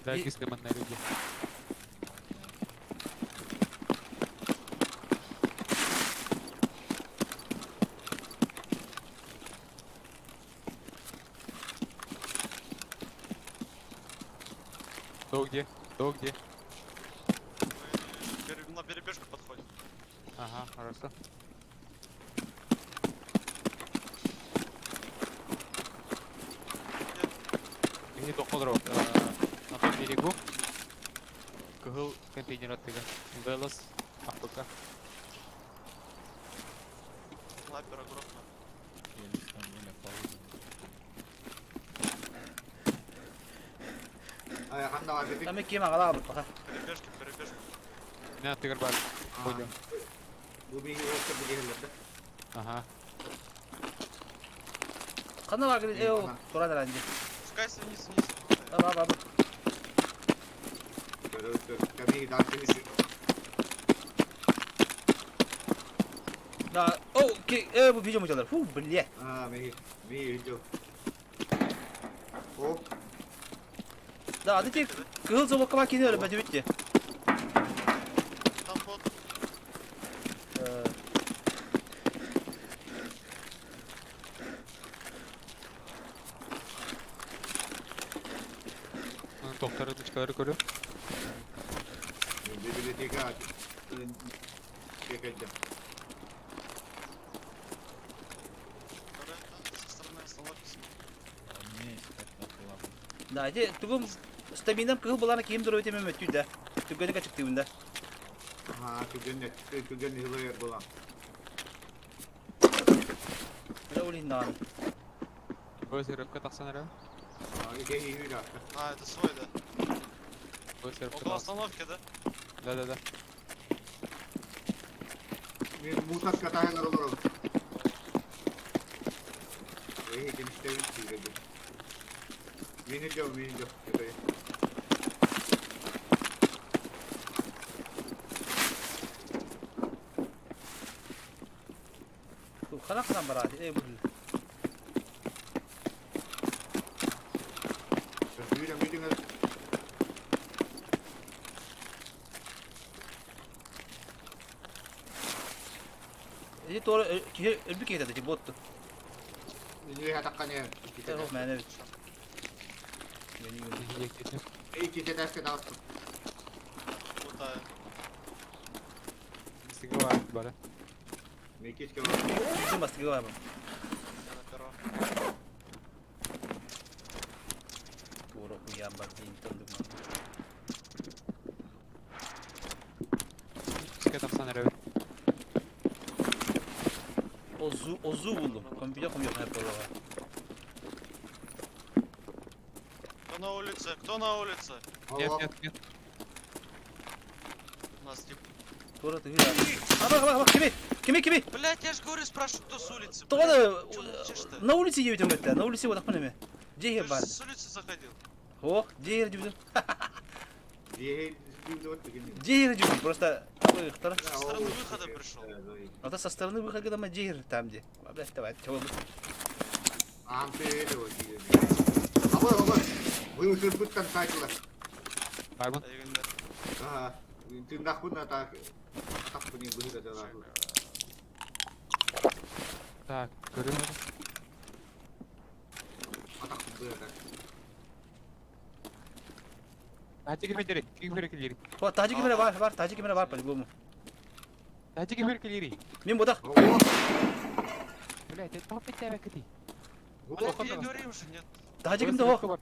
Да, И- кислый на люди. Кто где? Кто где? Мы на перебежку подходим. Ага, хорошо. Биһи тоххолору на том берегу кыһыл контейнер аттыгар. Велос АПК. Снайпера грохнули. Я не знаю, меня положено. Ханна бар дедик. Там ким аҕала аҕалбыт баха. Перебежки, перебежки. Мин аттыгар бар. Понял. Бу биһиги уолаттар билиһэллэр да. Ага. Ханна бар э туран эрэн дии. Спускайся вниз, вниз. Аба аба. Да, о, ки, бу видео мучалар. Фу, блядь. А, ми, ми видео. О, Да, аны тек кыһыл золокка кини өлбөтү бүтте. Там бот. Докторы дочкалары көрү. Библиотека кэлдим. Второй этаж, со стороны остановки смотри. У меня есть как была. Да, ити тугум стаминам кыһыл булана киим дуру этеме мөттүй да. Түгәне качыктыйбын да. Аа, түгэн түгэн хилэр була. Да улин наан. Бөз рыбка тахсан эрэ. Аа, ити хилэр. А, это свой, да? Бөз рыбка Около тахсан. остановки, да? Да-да-да. Мен мусат катаһылар олорор. Эй, кемистерин сирэдим. Мени жо, мени жо. Хана хана барат. Э бу. Сүүрэ мидиңер. Ити тор киһи өлбү киһи да ботту. Нү хатакканы. Ол мәне бит. Эй, китетәскә тагыстым. Лутаю. Сыгыла бара. Мен кечке бар. Ким бастыгы бар. Я на первом. Тура хуям бар дин тындым. Ска тахсан эрэ. Озу озу булдум. Компьютер компьютер хап болога. Кто на улице? Кто на улице? Нет, нет, нет. У нас тип. Тура тыгы. Аба аба аба кими? Кими кими? Блять, я же говорю, спрашиваю, кто с улицы. Тоҕо Чё молчишь-то? на улице едем это, на улице вот так неме. Дьиэ Ты бар. же с улицы заходил. О, дьиэ дьүбүтүм. Дьиэ Дьиэ дьүбүтүм просто второй. Со стороны выхода пришел. А то со стороны выхода там дьиэ там где. Блядь, давай, чего Анты Абы, абы. Вы уже буттан сайкла. Арбан. Аа, тындахпын та тахпын быһыта да. Так, көрүм. Атахпын быһыта. Тачы ким Ким килери. О, тажи кимере бар, бар, тажи кимере бар по-любому. Тачы ким килери. Мен будах. Блять, это опять тебя кати. Блять, я говорим же, нет. Тажи кимде о.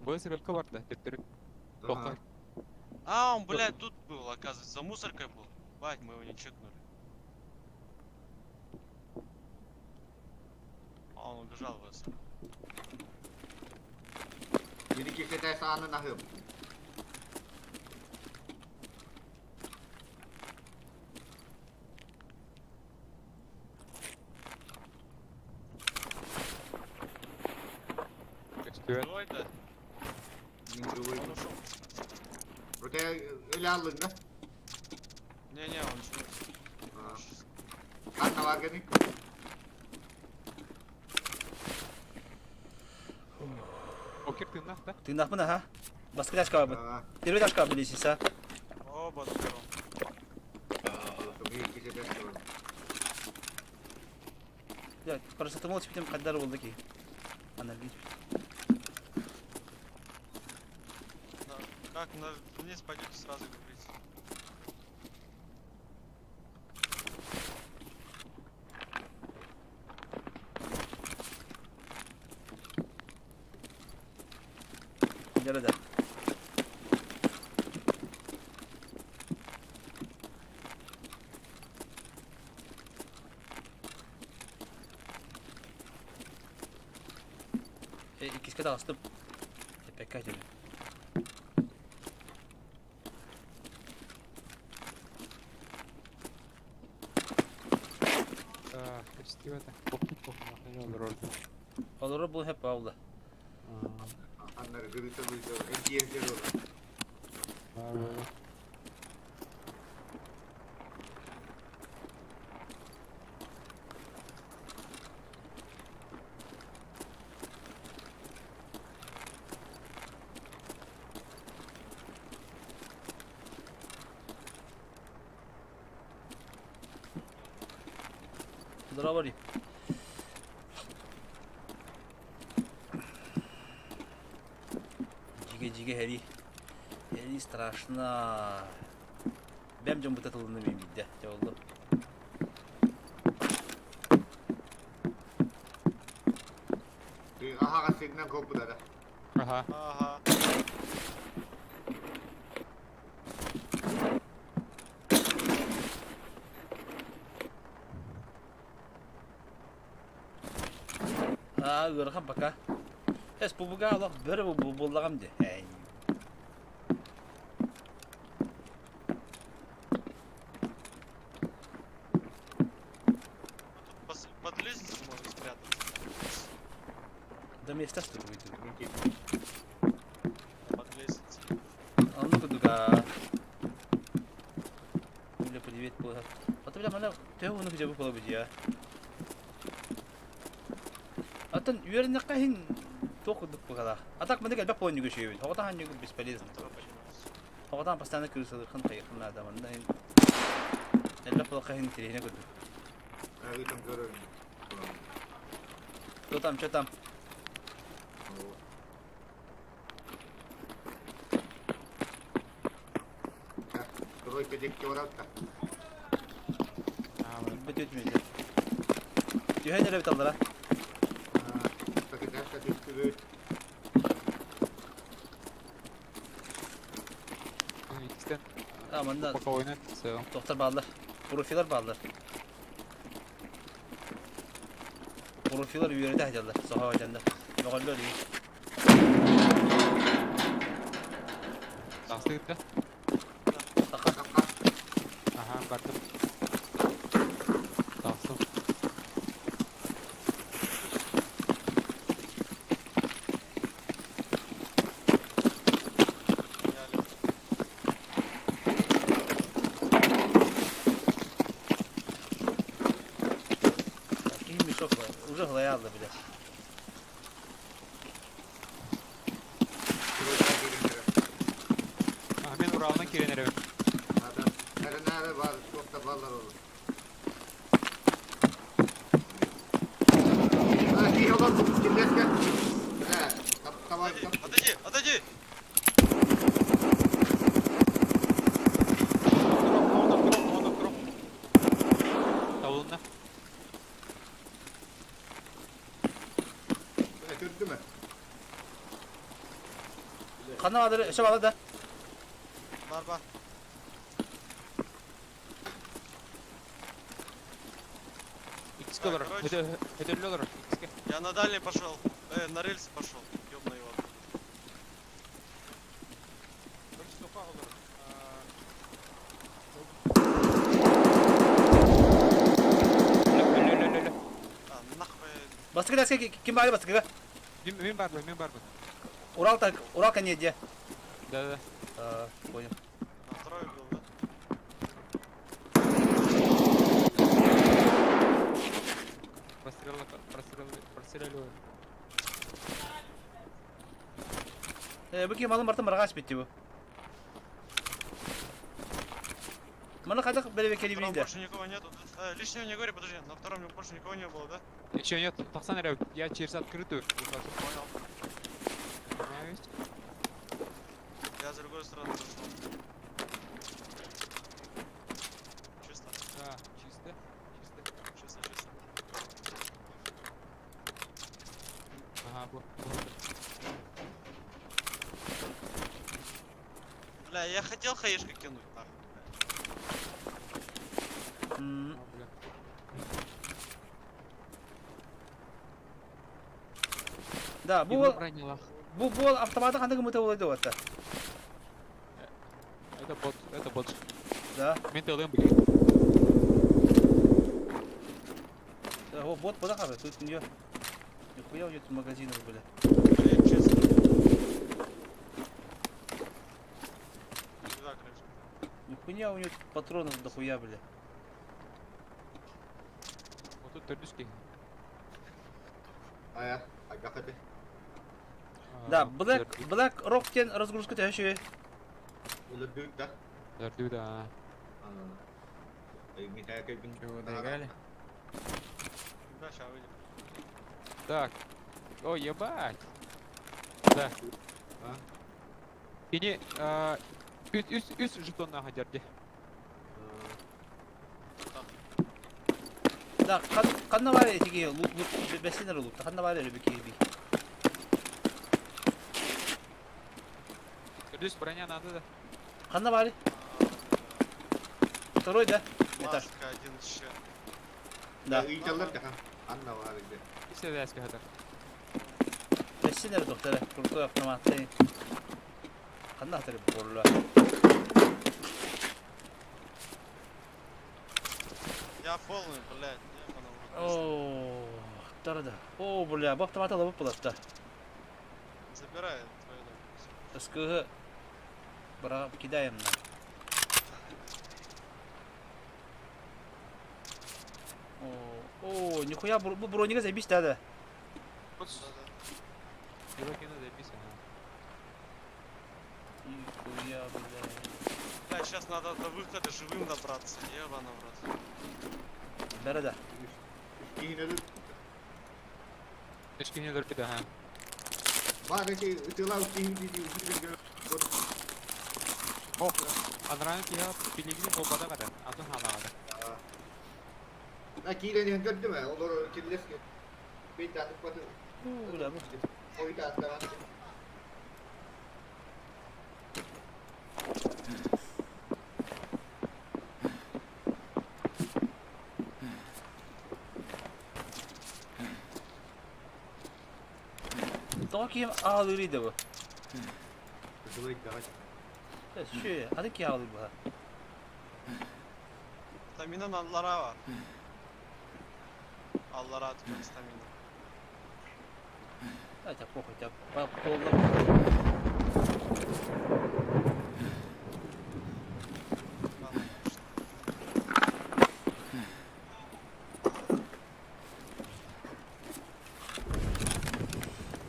Бөз рыбка бар да. Төттөрү. Тоқта. А, он, блядь, тут был, оказывается, за мусоркой был. Бать, мы его не чекнули. А он убежал в СР. Бiri кешете сааны нахым. Живой, да? Живой. Он ушел. Öte öyle aldın da. Не-не, он живой. Kanna var gene. Окер ты нах, да? Тындахпын аха. Баскы ташка бар. Первый ташка билесиң са. Оба на первом. Я парацетамол типитем каддар болду ки. Анальгин. Да. Как на вниз пойдете, сразу говорите. Сылдьара да. Иккискэ таҕыстым. Эппэккэ этим. Крестивата. Олорор бу хеп Павла. Аннары гырыта быйда эргиэрдер олар. Здорово, Дьигэ дьигэ һэрии. Һэрии страшно. Бэм дьон быта тылынным мин биирдэ. Дьэ болду. Аһаҕас сиринэн куоппутара. Ага. Ага. Аа, ыарахан пока. Эс бубуга олох бөрө буллаҕым дии. Эй. Тут под лестницу можно спрятаться. Да место что будет. Под лестницей. А ну кудуга. Бля, привет, было. А то бля, мана төһө уну где было бы я. Атын үөрэнэххэ иһин туох курдук быһалаах. А так маннык элбэх буолан үгүс Оҕотахан ньүгү бесполезно. Оҕотахан постоянно крысалырхан хайыхын наада манна иһин элбэх буолахха иһин интэриэһинэ курдук. Ыытан көрөр. Что там, что там? Тройка диэки баралта. Бүт өтмөйдө. Түһэн эрэ биталлара. Такеташка түстүбүт. Иккистен. А, манна Пока ойнат в Доктор бааллар. Профилар бааллар. Профилар үөрэтэ сылдьаллар. Соһо дьаннар. Мөҕөллөр дии. Тахсыгыт да? Таха. Ага, бардым. Тахсым. Подняли. Киһи мешок уже глаялды, блядь. Тройка киирэн А, мен Уралынан киирэн эрэбин. Адам. Эрэнээри бар, туохта баллар olur. А, киһи олор, кимнэскэ? Э, давай, Отойди, отойди, отойди! Он на втором, он на втором. Талунна. Көрдү мө? Ханна баалар, өссө баалар да. Бар, бар. Иккискэ Так, олорор. короче. Өтөллө олорор. Иккискэ. Я на дальний пошел. На рельсы пошел. Ёбна его. Короче, тоққа олорор. Өлө, өлө, өлө, өлө. А, нахуй. Бастакы даска ким баары бастакыга? Мен мен барбын, мен барбын. Урал так, Урал конедия. Да, да, да. А, понял. На второй был, да? Прострел, прострел, простреливаю. Э, бу ким алым бартын баргаш битти бу. Маны хайдах бэребе На втором келибинде. больше никого нету. Да? Лишнего не говори, подожди. На втором больше никого не было, да? Еще нет, Тахсан эрэ, я через открытую выхожу. Понял. Понимаете? Я с другой стороны зашел. Чисто, Да, чисто, чисто. чисто, чисто. Ага, вот. вот. я хотел хаешка кинуть, нахуй. М, О, бля. Да, бу Его уол бронила. бу бу уол автоматы ханнык гыммыта буолуой да уотта. Это бот, это бот. Да. Мен тылым, блядь. Да, о, бот куда хабы? Тут у нее нихуя у нее тут магазинов были. Блядь, честно. Да, короче. Нихуя у нее тут патронов дохуя, бля. Вот тут төрдүс Ая, агахаты. Да, Black Black Rock тен разгрузка төшү. Өлөрдүк да. Төрдү да. Чего, доиграли? Да, сейчас выйдем. Так. О, ебать. Да. А? Кини, үс, үс, үс жетоннаха дерди. Да, кан канна бар этиги лут лут бесенер лут. Канна бар эри бики би. Төрдүс броня надо да. Канна бар. Второй, да? Этаж. Маска один еще. Да. Ыйталлар да. Анна бар иде. Исэ вәскэ хатар. Бесенер доктор. Крутой автомат. Канна хатыр болла. Я полный, блядь. ебаный в рот. О, тарда. О, бля, бу автомат алып булатта. Забирай твою дом. СКГ бра кидаем на. О, о, нихуя, бу броника заебись, да, да. Вот Да-да. его кину запись, ага. Нихуя, бля. Бля, сейчас надо до выхода живым добраться. Ебаный в рот. Бәрі да. Киһин Үс кини өлөрбүт, ага. Бар эти ытылау киһин диди. Ох, анран киһи пилигрим болбада када. Атын халаада. На киирен көрдүм э, олор кирлеске. Бейт атып баты. О, бля, бу. Ойда аттаган. Тоға киім ағалыр еді бұ. Ытылай давай. Шү, ады ки ағалыр бұ. Стамина аллара бар. Аллара атып стамина. Айта, похуй, тя, қолына. Ладно,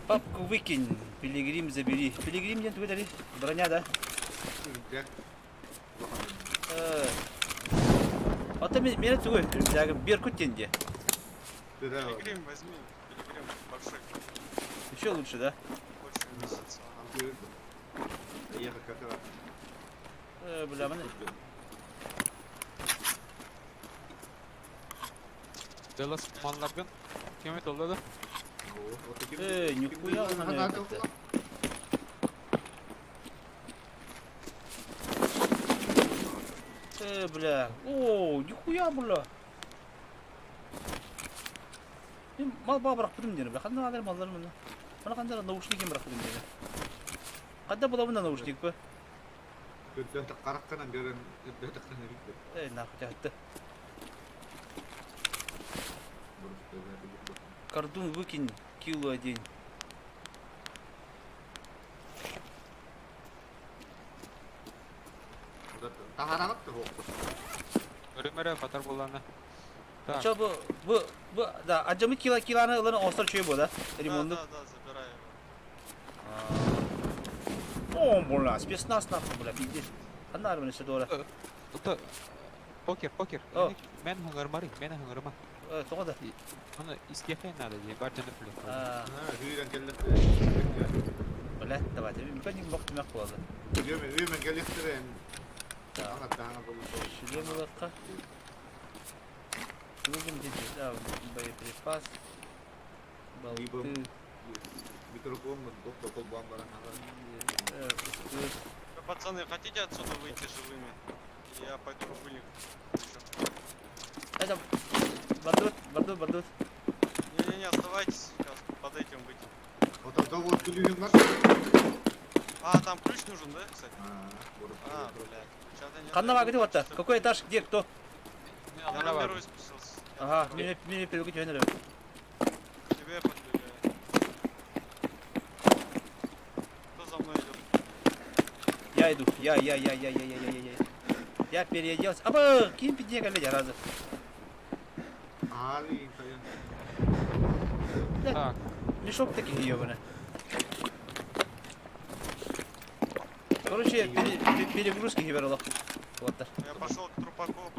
Папку выкинь, пилигрим забери. Пилигрим ден түгел броня, да? Ата мен мені түгел, рюкзагы Беркут денде. Пилигрим возьми. Пилигрим большой. Еще лучше, да? Больше месяца. Ехать как раз. Бля, міне. Делас малларгын. Кеме толлады? Э, нихуя он на это. Бля. О, нихуя, бля. Мен мал ба бірақ бітім дені, бля. Қандай алар малдар міне. Мына қандай наушник бірақ бітім дені. Қанда бола мына наушник бі? Қараққанан көрін, өттөтаққанан Эй, нахуй тәтті. Кордун выкинь, кило одень. Тахарағат та Өрөмөрө батар болланы. Так. Чо бу бу бу да ажамы кила киланы ыланы остар чөй бу да ремонтны. Да, да, да, забирай его. О, бля, спецназ нахуй, бля, пиздец. Ханна армия doğru. Ото покер, покер. О. Мен хыңырмары, мен хыңырма. Тоға да. Аны истехе надо, де бар жаны плюс. Hүйрен келлек. Бля, давайте. Мүмкін не бақ түмәк болады. Үймен, үймен келлектер. Да. Ана таңа болу. Шлем алаққа. Бүгін де да, боеприпас. Болты. Микрофон доктор колбан баран. Э, Пацаны, хотите отсюда выйти живыми? Я пойду рубильник включу. Это бардут, бардут, бардут. Не-не-не, оставайтесь, сейчас под этим выйти. Оттон завод күлүүһүн бар. А, там ключ нужен, да, кстати? Аа, А, блядь, ключа-то нет. Ханна вагыты ватта. Какой этаж, где, кто? Я на первый спустился. Я на Ага, второй. меня, меня перегрузить не Тебе подбегаю. Кто за мной идет? Я иду. Я, я, я, я, я, я, я, я, я. Я переоделся. Аба, кинь пиде, коллеги, раза. Аали, хайа. Так, Мешок таких ебаный. Короче, перегрузки гиберлох. Вот так. Я пошел к трупаку.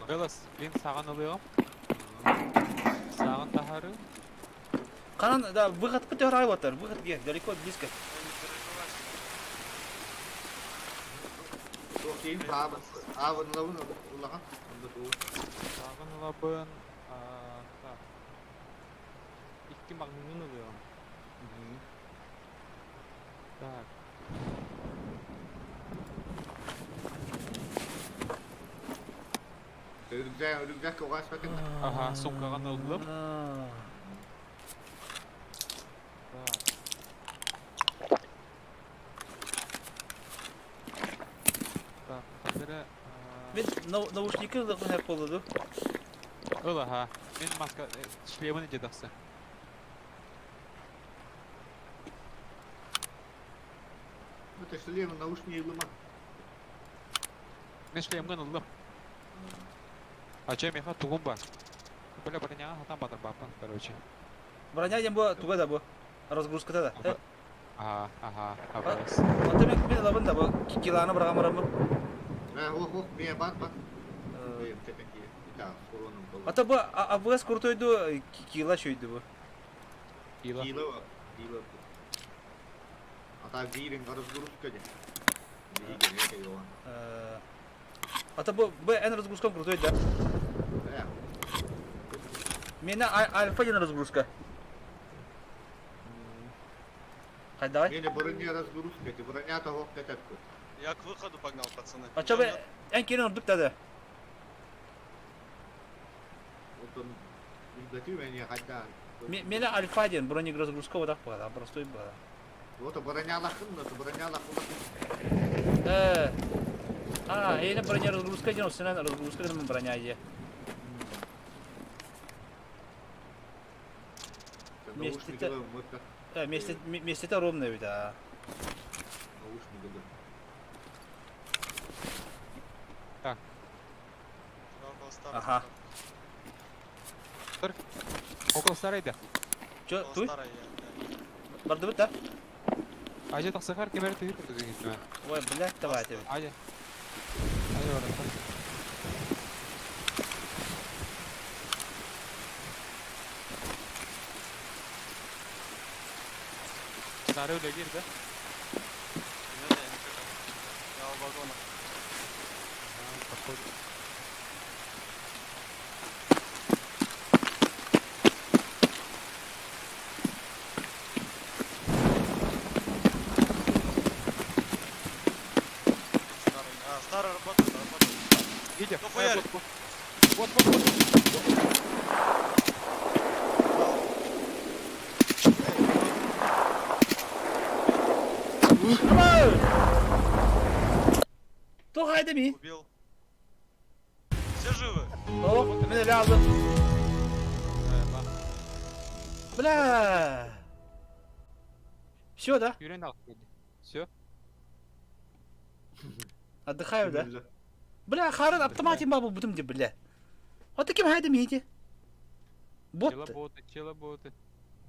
Белос, мин саҕан ылыам. Саҕан таһары. Канан, да, выход көтөр вот выход где, далеко, близко. Я не переживай. Туох киин аабын аабын ылабын улахан. Онда туу. Саҕан ылабын. Так. Икки магнумун ылыам. Так. Рюкзак, рюкзак оҕас бакын. Ага, сумкаҕын ыллым. Так. Так, хәзер Мин наушники ылыгын хәп болду. Ыл, аха. Мин маска шлемын иде тахса. Это шлем наушник ылыма. Мин шлемгын ыллым. А че меха тугум бар. Бля, броняга хатан батыр бапын, короче. Броня дем бу туга да бу. Разгрузкада да. Ага, ага, абас. Ата мен мен лабын да бу киланы бирга марамын. Э, ох, ох, мен бар, бар. Ата бу АВС крутойду кила шөйдү бу. Кила. Кила, кила. Ата биирин разгрузка де. Ата бу б эн разгрузка крутой да. Э. Мена альфа ден разгрузка. Хай давай. Мене броня разгрузка, ти броня того кататку. Я к выходу погнал, пацаны. А чо бе эн кирен ордук да. Вот он илдати меня хадда. Мене альфа ден броня разгрузка вот так была, простой была. Вот броня лахын, броня лахын. Э. А, эйне броня разгрузка ден, сенен разгрузка ден броня е. Э, вместе вместе это ровно ведь, а. Наушники, Так. Ага. Около сарайда. Чо, туй? Барды да? Ажа тахсахар кемер тыгыр кырдыгы гитме. Ой, блядь, давай тебе. Ажа. Ажа бар. Сары öyle girdi. Нет, я не Я у вагона. Подходит. Старый. А, старый работает, работает. Видя? Ну, хуярит. Вот, вот, вот. То хайда ми. Убил. Все живы? О, меня лязу. Бля. Все, да? Все. Отдыхаю, да? Бля, харын автомате бабу бутым де, бля. Вот таким хайда мите. Бот. Челоботы, челоботы.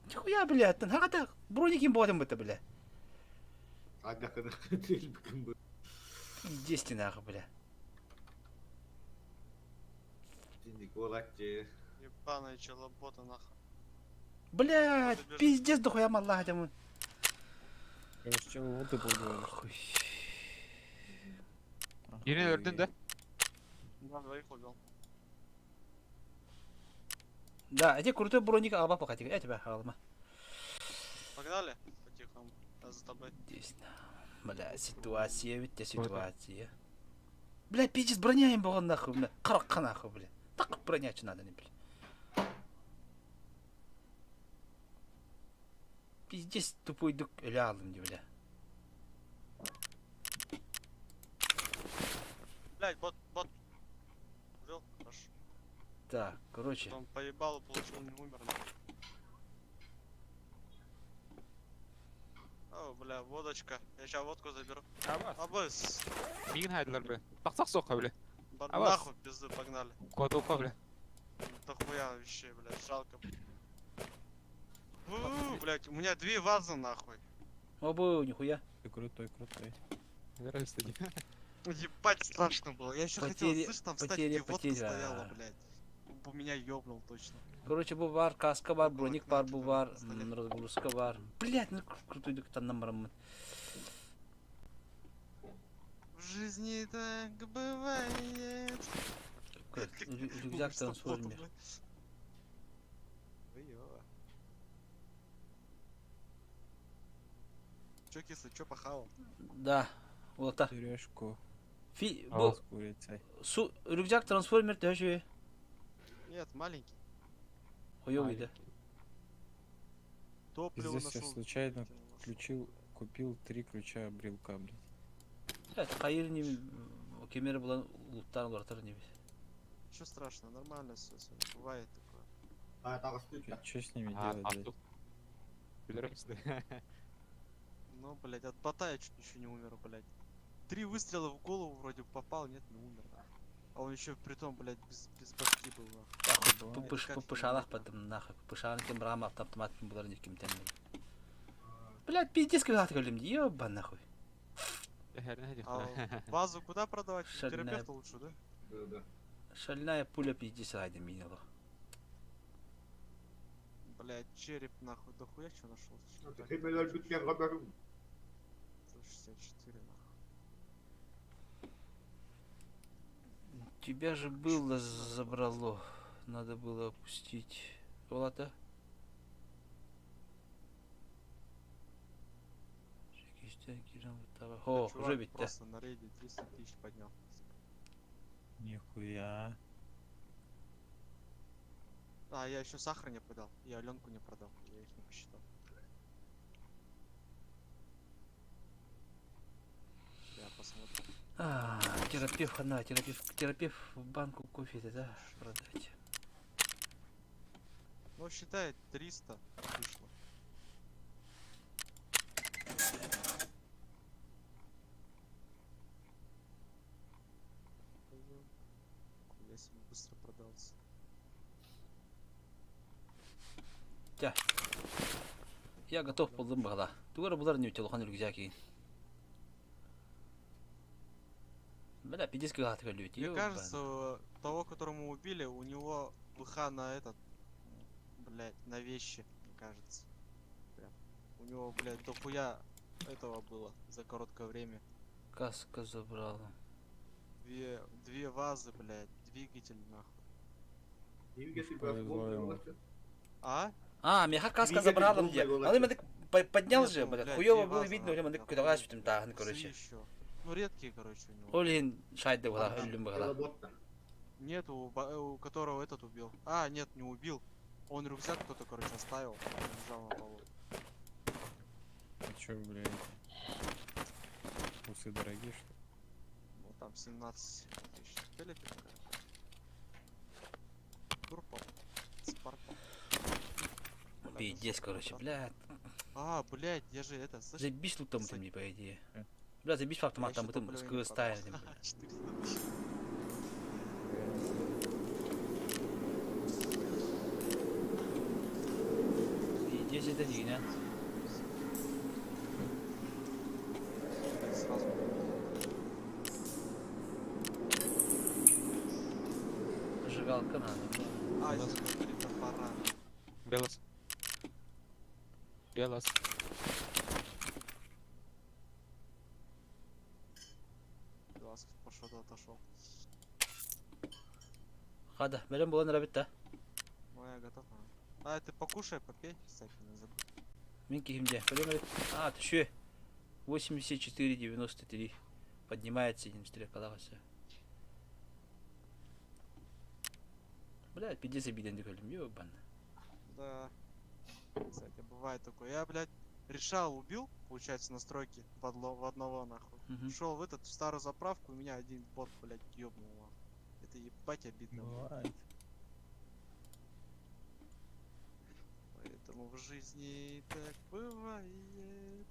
Нихуя, бля, тан хагата брониким ботом это, бля. Иди нахуй, бля. Ебаные челоботы, нахуй. Бля, пиздец, дохуя малла хотя бы. Конечно, челоботы поубивали. Хуй. Yine öldün de. Да, двоих убил. Да, эти крутой броник алба пока я тебя алма. Погнали? По-тихому. Я за тобой. Здесь. Бля, ситуация ведь ситуация. Бля, пиздец, броня им была нахуй, бля. Харахха нахуй, бля. Так броня надо, не, бля. Пиздец тупой дук өлө алдым дии, бля. Блять, бот, бот. Убил, хорошо. Так, короче. Он поебал, получил, не умер. нахуй. О, бля, водочка. Я сейчас водку заберу. Абас. Абыс. Миигин хайдылар, бля. Тахсах суохха, бля. Бар- Абас. Нахуй, пизды, погнали. Куотуохха, бля. Дохуя вещей, блядь, жалко. У, блядь, у меня две вазы нахуй. Обу, нихуя. Ты крутой, крутой. Ебать страшно было. Я еще хотел, Потери- слышь, там, кстати, потеря, где водка потеря. стояла, блядь. Он бы меня ёбнул точно. Короче, бу бар, каска бар, броник бар, бу бар, Столе. разгрузка бар. Блять, ну крутой дук там намарам. В жизни так бывает. Рюкзак Что трансформер. плохо, блядь. Хуёво. Чё, кислый, чё похавал? Да, вот так. Сережку Фи, бу, с курицей. су, рюкзак трансформер төшү. Нет, маленький. Хуёвый, да. Топливо Пиздец, я нашел. случайно включил, купил три ключа брелка, блядь. Evet, hayır не кемери булан улуттан улартар не. Чё страшно, нормально все, бывает такое. А, таҕыстыыта. Че с ними А, делать, блядь? Ну, блядь, от бота я чуть еще не умер, блядь. Три выстрела в голову вроде попал, нет, не умер. нахуй. А он еще притом, блядь, без, без башки был, нахуй. Бывает. Пыш Как пышалах потом нахуй. Пышалах кем брама автомат булар не кем тем. Блядь, пиздец, когда ты говорим, ёба нахуй. А вазу куда продавать? Шальная. Терапевту лучше, да? Да, да. Шальная пуля пиздец райда минела. Блядь, череп нахуй, дохуя что нашел? Кемелер бүткен хабарым. 164 нахуй. Тебя же было забрало. Надо было опустить. Влада. О, Чувак уже ведь, да. Просто на рейде 300 тысяч поднял. Нихуя. А, я еще сахар не продал. Я Аленку не продал. Я их не посчитал. Я посмотрю. А, терапевт, она, терапевт, терапевт в банку кофе, да, продать. Ну, считай, 300 вышло. Я себе быстро продался. Я готов болдым бағала. Тугара бұлар не өте лохан рюкзаки. Бля, пиздец, как ты люди. Мне кажется, того, которому убили, у него ВХ на этот, блядь, на вещи, мне кажется. Прям. У него, блядь, дохуя этого было за короткое время. Каска забрала. Две вазы, блядь, двигатель, нахуй. Повезло ему. А? А, меха каска Двигатель забрала был мне. на Аны мен поднял Нет, же, ну, блядь, блядь, хуёво две было вазы, видно, нахуй, блядь, мандык нахуй. кудагаш бүтүм тагын, Усы короче. ещё. Ну, редкие, короче, у него. Олин шайды була, өлүм була. Нет, у которого этот убил. А, нет, не убил. Он рюкзак кто-то, короче, оставил. Он лежал на полу. А чё, блядь? Усы дорогие, что ли? Ну, там 17 тысяч. Телепик. Турпал. Спарпал. Бля, Пиздец, короче, блядь. А, блядь, я же это, слышь, Забись лутом Кстати. мне, по идее. Бля, забись в автомат, я там ещё потом топливо не ставим. продал. 400 тысяч. Пиздец, это дигня. Блядь, сразу. Зажигалка надо. бля. А, здесь внутри топора. Белос. Белос. Белас пошел, отошел. Хада, бэлэм буолан эрэбит да. Ну, я готов. А, ты покушай, попей, кстати, не забудь. Мин киһим дьэ. Бэлэм эрэбит. А, түшүө. 84,93. Поднимается стрелкалаах өссө. Бля, пиздец обиден көрдүм, ёбан. Да. Кстати, бывает такое. Я, блядь, решал, убил, получается, на стройке в, в одного, нахуй. Мгм. Шел в этот, в старую заправку, у меня один бот, блядь, ёбнул, нахуй. Это ебать обидно. Бывает. Поэтому в жизни так бывает.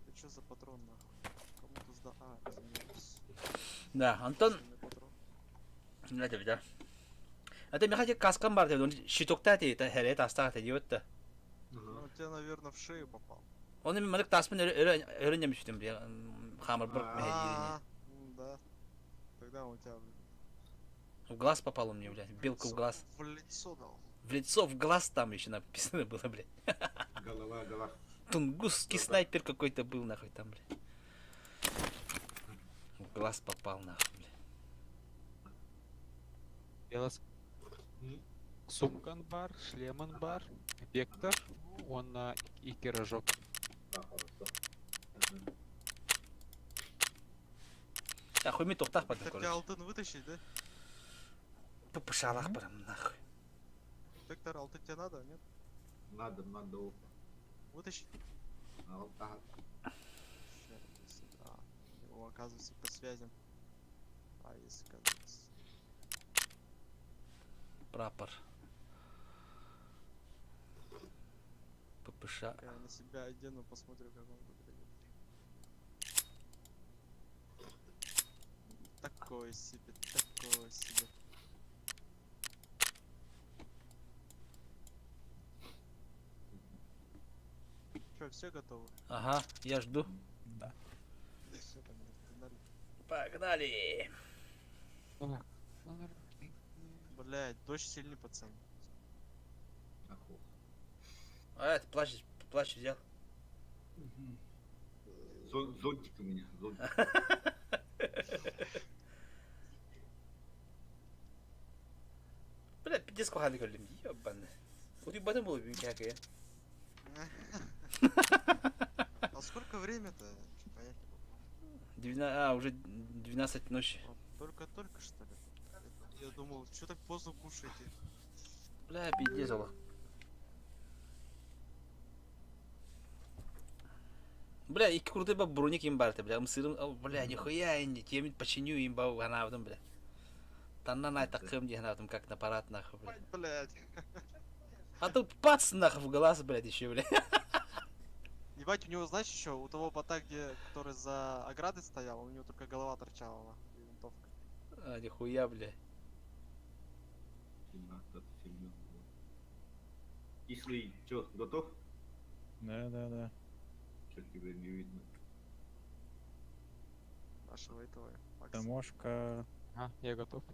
Это что за патрон, нахуй? Кому-то сда... А, извиняюсь. Да, Антон, Ценный патрон. это да. А ты мехати каскам бар он щитокта ти, это херет астах ти диотта. Ну, тебе, наверное, в шею попал. Оны мен манык таспын өрө немүштүм бля, хамыр бір А, да. Тогда он у тебя В глаз попало мне, блядь, белку в глаз. В лицо дал. В лицо, в глаз там еще написано было, блядь. Голова, голова. Тунгусский снайпер какой-то был, нахуй, там, блядь. В глаз попал, нахуй, блядь. Белос... Сумкан бар, шлеман бар, вектор, он на и пирожок. Да, хуй ми тохтах потом, Так тебя короче. алтын вытащить, да? Пошалах прям, нахуй. Вектор, алтын тебе надо, нет? Надо, надо. Вытащить? Ага. Ща, если- А, его, оказывается, по связям. А, если оказывается. Прапор. ППШ. Я на себя одену, посмотрю, как он выглядит. Такое себе, такое себе. Че, все готовы? Ага, я жду. Да. Все, тогда погнали. Погнали! Блядь, дождь сильный, пацан. Охо. А, это плащ, плащ взял. Зонтик у меня, зонтик. Бля, пиздец куханы көрдүм, ебаный. Утуйбатым буолуо бүгүн кээкэ. А сколько время-то? Чё, Понять не могу. А, уже 12 ночи. Вот Только-только что ли? Я думал, что так поздно кушаете? Бля, пиздец, Аллах. Бля, икки крутой ба броник им барты, бля, сырым, бля, нихуя я не тем починю им ба ганавдым, бля. Танна най такым диханавдым, как на парад, нахуй, бля. Блять. А тут пац, нахуй, в глаз, блядь, еще, бля. Ебать, у него, знаешь, еще у того бота, где, который за оградой стоял, у него только голова торчала, нахуй, и винтовка. А, нихуя, бля. 17, 17. Кислый, чё, готов? Да, да, да. Чё тебя не видно? Нашего этого, Макса. Таможка. А, я готов.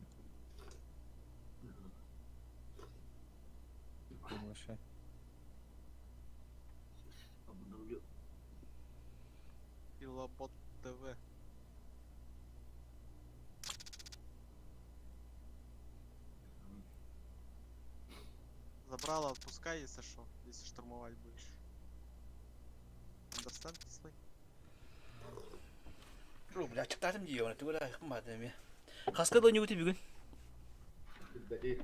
Приглашай. Обновлю. Пилобот ТВ. Забрала, отпускай, если шо, если штурмовать будешь. Understand, кислый? Ру, бля, чыктатым дии, оны түгел айқын бады Хаска да не өте бүгін. Бәде.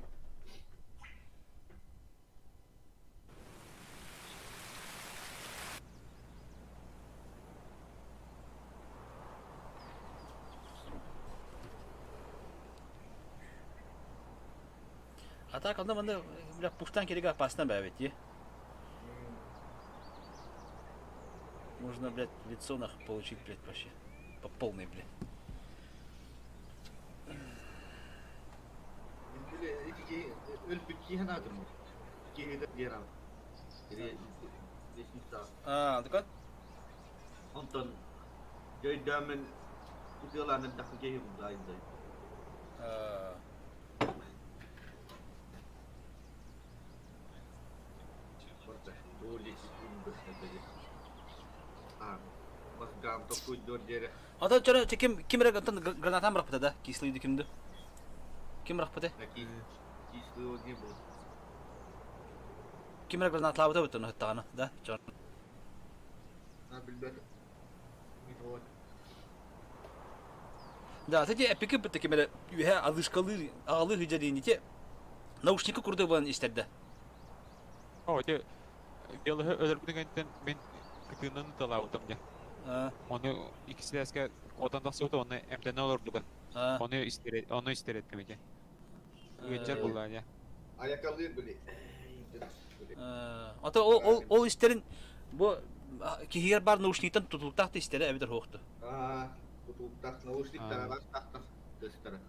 А так, онда мында, бля, пуштан керек опасно бә ведь, е? Можно, блядь, в лицо нахуй получить, блядь, вообще. По полной, блядь. А, такой? Онтон жойдамен ытыалаан дахы киһи дайын А, Барта доли А, бас гам токуй дор дере. Ата чара ким ким рак антон гранатам рахпыта да? Кислый кимди? Ким рахпыта? На кислый не был. Ким рак гранатлабыта бутун хаттагана, да? Чар. А, билбет. Да, кстати, эпики бытта ким эрэ үөһэ алышкалыы, аҕалыы сылдьар ити наушника курдук буолан истэрдэ. О, ити белыһы өлөрбүтүн кэнниттэн мин кытыынан ыталаабытым дьэ. Ону иккис этээскэ куотан тахсыбыта, уонна эмтэнэ олорбута. Ону истэр ону истэр эттим ити. Ыалдьар буоллаҕа дьэ. Айакалыыр били. Ото ол ол ол истэрин бу киһигэр баар наушниктан тутулуктаах да истэрэ эбэтэр суохту. Тутулуктаах наушниктар араастаахтар тыстара.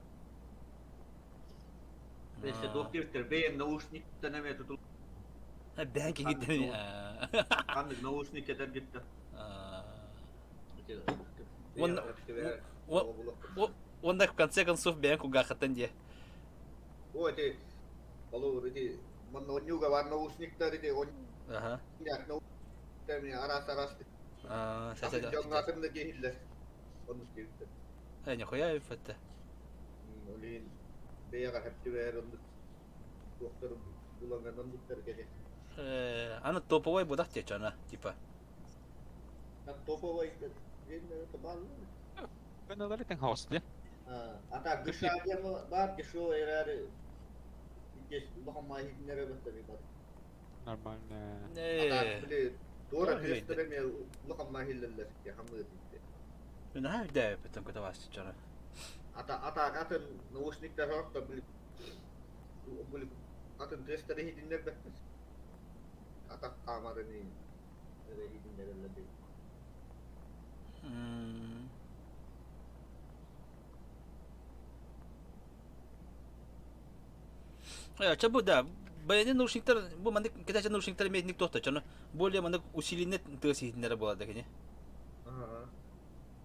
Өссө туох диэбиттэр бэйэм наушниктан эмиэ тутул Бэйэҥ киһиттэн ханнык наушник кэтэргиттэн. Уонна в конце концов бэйэҥ кулгааххыттан диэ. О, ити холобур ити манна онньууга бар наушниктар ити онньаак наушниктар араас араас дьоҥҥо атын да диэһиллэр оннук диэбиттэр. Э, нихуя эппэтэ. Ол иһин бэйэҕэ хэптибээр оннук туохтар булаҥан оннуктар кэлэ. Э, аны топовой будах диэччи ана, типа. Топовой Кыналары тэҥ хаос дии. А так дыша диэн баар дешевый эрээри улахан маһиһиннэр эбэттэр бар. Нормально. А так били туора тестер эмиэ улахан маһиллэллэр хаммыыр дии. Наһаа үрдээбиппиттэн көтөбаастыччара. Ата атаак атын наушниктар орто били били атын тестер иһитиннэрбэттэр. Атах хаамарын эрэ иһитиннэрэллэр дии. Чэ бу да бэйэни наушниктар бу маннык китайцы наушниктар эмиэ итинник туохта чону более маннык усиленный тыас иһитиннэрэ буолар да кини. Ага.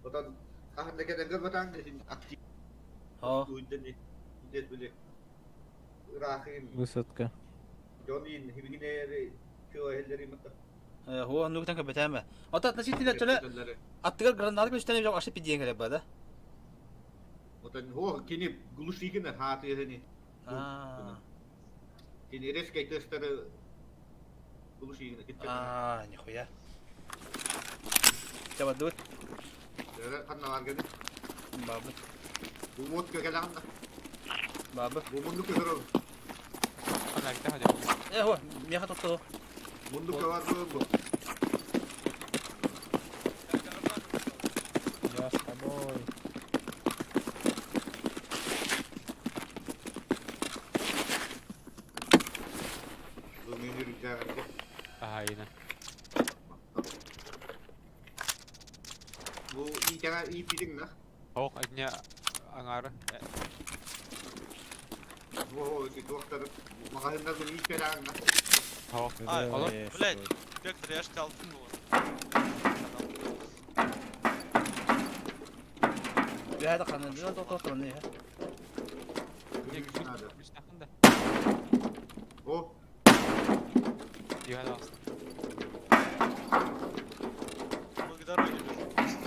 Отон хаһан да кэлэн көрбөтөҥ иһин актив били ыраахын Высадка. дьон иин хибигинээри чуоһэллэри мата. Хуо нуктан көбөтөөмө. Ото относительно төлө аттыгар граната көстөн эбит ашы пидиэн кэлэр ба да. Отон хуо кини глушигина хаатыһыни. Кини резкай тестары глушигина китте. А, нихуя. Чабадут. Ханна барганы? Бабы. Бу мот кэлэҕин да. Бабы. Бу муннук көрөр. Э, хо, меха тоттоо. Муннук бар бу. Я с тобой. Бу мен үрүлдээҕин. Ага, ина. Бу иитэҕэ ииппитиҥ да? Ох, одня аңары. Бу туохтар маҕаһыыннар бу ииппэтэҕиҥ да? Ох. А, Алло. блядь, Вектор, я ж тебя алтынула. Бэһэ ханна да тоттоо не. Надо. Да. О, Юхана. Мы к дороге бежим просто.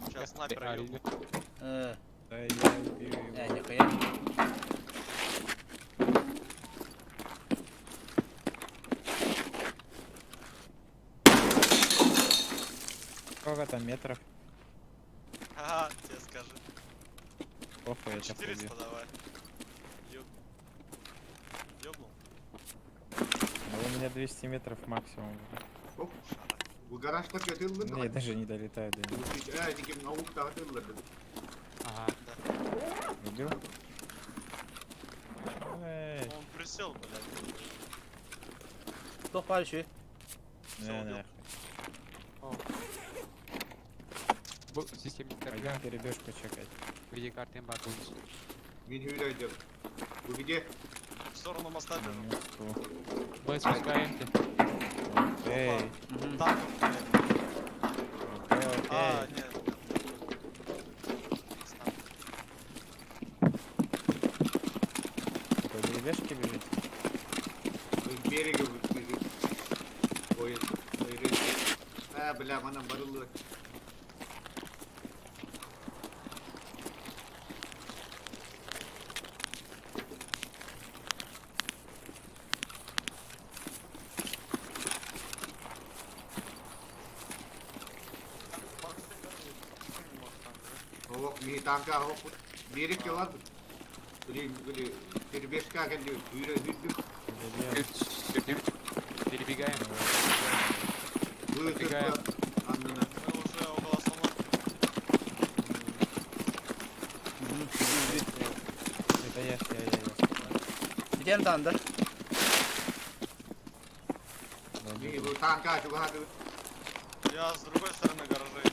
Сейчас снайпера ёбну. Э, Да я убью его. э, нихуя. Сколько там метров? Ага, тебе скажи. Похуй, я сейчас убью. 400 давай. Ёб... Ёбнул. Ну, у меня 200 метров максимум. оп. Бу гаражта көтүллүн Ну, я даже не долетаю до него. Э, диким науктаҕа тыллар. Ага. Убил? Эй, Он присел, блядь. Туох баар үчү. Всё, не, убил. нахуй. Бу системниктер Пойдем перебежку чекать. видеокартен бар булус. Мин хүрәйдем. Бу где? В сторону моста бежим. На мосту. Мы спускаемся. Эй, Танков, блядь. окей, окей. А, нет. Есть танк. По перебежке бежите? Бу береге бежит. Ой, ой, А, бля, манан барыллы. Ми танка аһылпыт. Биэрик келар. Били, били, перебежка кэлли, үүрэ үүрдүм. Сюрдим. Перебегаем. Быытырга аннына. Мы уже около остановки. Это я, я, я, я. Битен танда. Ми бу танка чугаһаты. Я с другой стороны гаражей.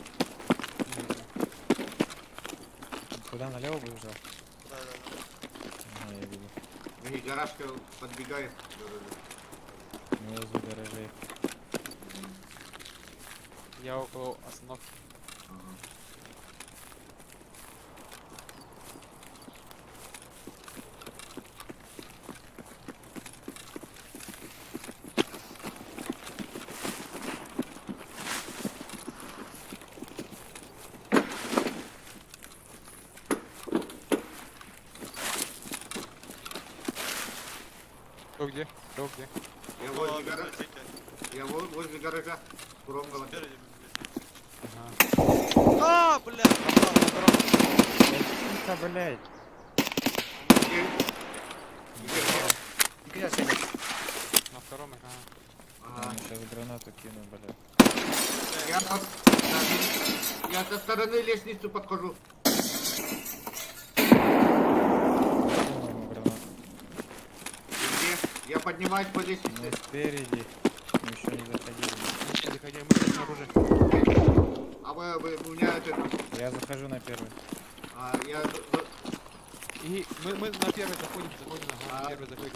Куда налево побежал? Да, да, да. Ага, я видел. Ми гаражка подбегает. Мы возле гаражей. Я около остановки. Кто где? Кто где? Я Около возле гаража. библиотеки. Я возле гаража. Кромгала. Спереди библиотеки. Ага. А, блядь, попал на втором. Тихо, блядь. Где? Где? Икки чаас На втором, ага. Ага. Сейчас гранату кину, блядь. Я, под- да, я со стороны лестницы подхожу. Кинул ему гранату. Где? Я поднимаюсь по лестнице. Ну, спереди. Мы еще не заходили. Не заходи, мы здесь снаружи. А вы, вы- у меня это, Я захожу на первый. а, я, И мы, мы на первый заходим, заходим, ага, А. на первый заходим.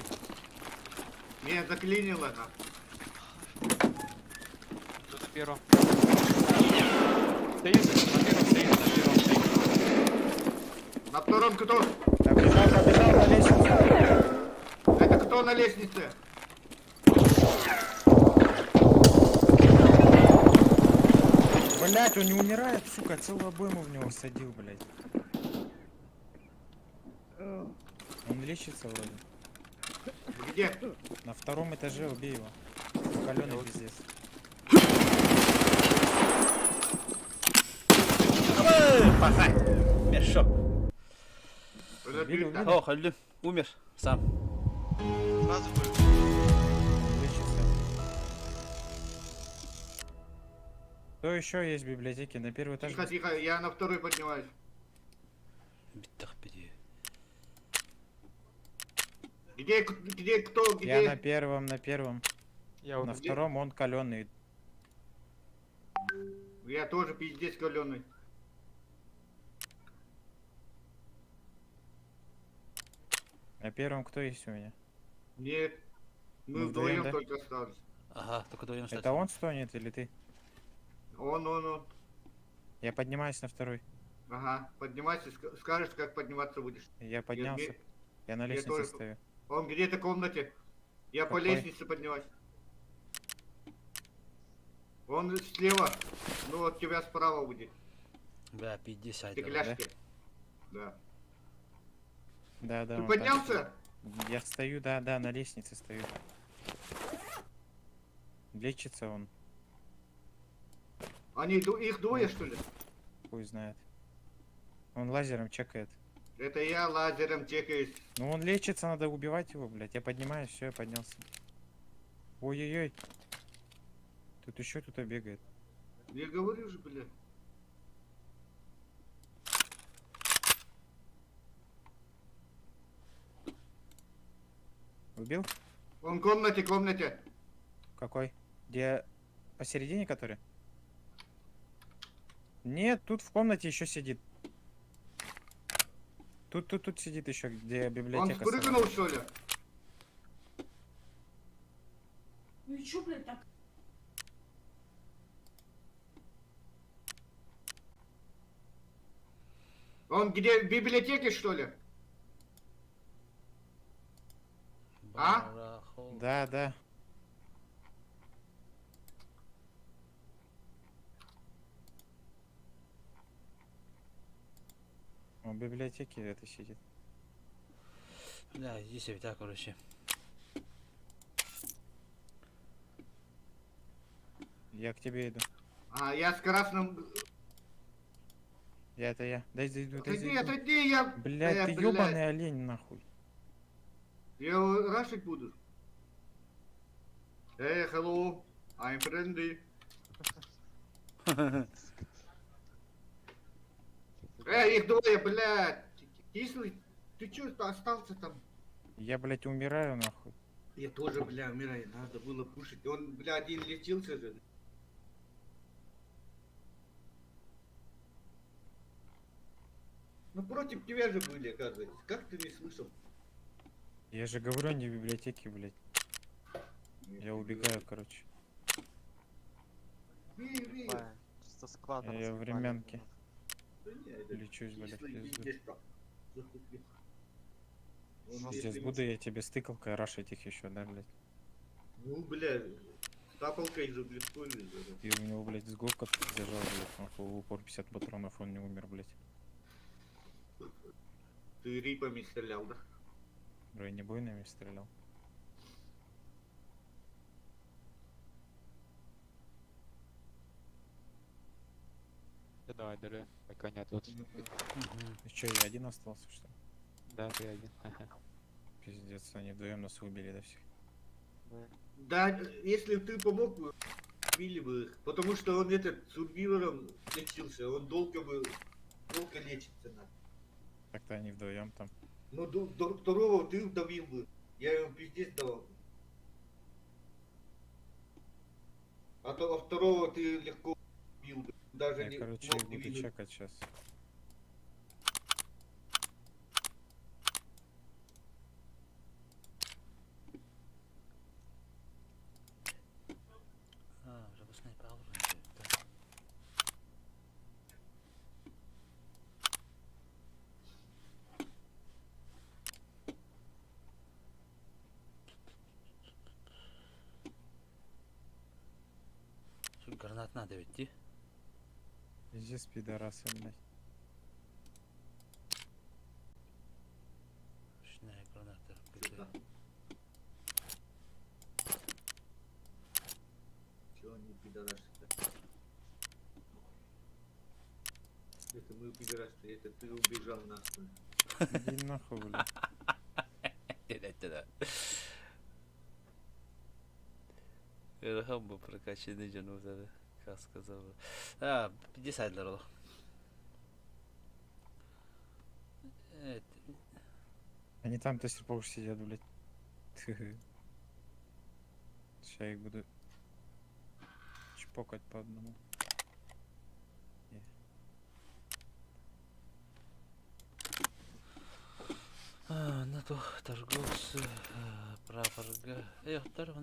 меня заклинило на. Кто на первом? Стоит, на первом стоит, на первом стоит. На втором кто? Побежал, побежал на лестницу. Это кто на лестнице? Блять, он не умирает, сука, целую обойму в него всадил, блять. Он лечится вроде. Где? На втором этаже убей его. Каленый пиздец. Пахай. Мешок. Убили, убили. О, холлю. Умер сам. Сразу говорю. Он лечится. Кто еще есть в библиотеке? На первый этаж. Тихо, тихо, я на второй поднимаюсь. Биттах беди. Где, где, кто, где? Я на первом, на первом. Я вот На где? втором он каленый. Я тоже пиздец каленый. На первом кто есть у меня? Нет. Мы Мы вдвоем, вдвоем да? только остались. Ага, только вдвоем остались. Это он стонет или ты? Он, он, он. Я поднимаюсь на второй. Ага, поднимайся, скажешь, как подниматься будешь. Я поднялся. Я на я лестнице тоже- стою. Он где-то в комнате. Я по Какой? лестнице поднимаюсь. Он слева. Ну, от тебя справа будет. Бля, 50. Стекляшки. Да. Да, да. Ты он там. поднялся? Я стою, да, да, на лестнице стою. Лечится он, Они, их двое, что ли? хуй знает. Он лазером чекает. Это я лазером чекаюсь. Ну он лечится, надо убивать его, блядь. Я поднимаюсь, все, я поднялся. Ой-ой-ой. Тут еще кто-то бегает. Я говорю же, блядь. Убил? Он в комнате, комнате. Какой? Где? Посередине который? Нет, тут в комнате еще сидит. Тут, тут, тут сидит еще, где Он библиотека. сама. спрыгнул, что ли? Ну и чё, блядь, так? Он где, в библиотеке, что ли? А? Да, да. Он в библиотеке это сидит. Бля, иди себе, так, короче. Я к тебе иду. А, я с красным... Я это я. Дай зайду, дай Отойди, зайду. отойди, я... Блядь, Э, ты блядь. ёбаный олень, нахуй. Я его рашить буду. Эй, hello, I'm friendly. Эй, их двое, блядь. Кислый, ты чё остался там? Я, блядь, умираю, нахуй. Я тоже, бля, умираю, надо было пушить. Он, бля, один лечился же. Ну против тебя же были, оказывается. Как ты не слышал? Я же говорю, они в библиотеке, блядь. Я убегаю, короче. Бей, бей. Тупая. Чисто склад Я в раскопали, времянке. блин. Да не, это Лечусь, блядь, в кислый пизду. пиздец там. Захуплю. Он Пиздец, если- буду я тебе с тыкалкой рашить их еще, да, блядь? Ну, бля, с тапалкой же, блядь, же. И у него, блядь, сгорка зажал, блядь, нахуй, в упор 50 патронов, он не умер, блядь. Ты рипами стрелял, да? Бронебойными стрелял. Да давай, дыры, пока нет тут. И чё, я один остался, что ли? Да, ты один. Пиздец, они вдвоем нас убили, да, всех. Да. Да, если б ты помог бы, убили бы их. Потому что он этот с урбивером лечился, он долго бы, долго лечится надо. Так-то они вдвоем там. Ну, второго ты давил бы. Я ему пиздец давал. А то а второго ты легко убил бы. Даже Я, не короче, мог их буду двинуть. чекать сейчас. А, уже бы снайпер алыр. Şu гранат надо ведь, ди. Пиздец, пидорасы, блядь. Ручная граната. Сюда. Чего они пидорасы-то? Это мы пидорасы, это ты убежал нахуй. Иди нахуй, блядь. Evet, Rambo прокачанный дьон вот Каска забыл. А, 50 лир Evet. Они там до сих пор сидят, блядь. Сейчас я их буду чпокать по одному. А, на то торговцы, прапорга. Эй, второго.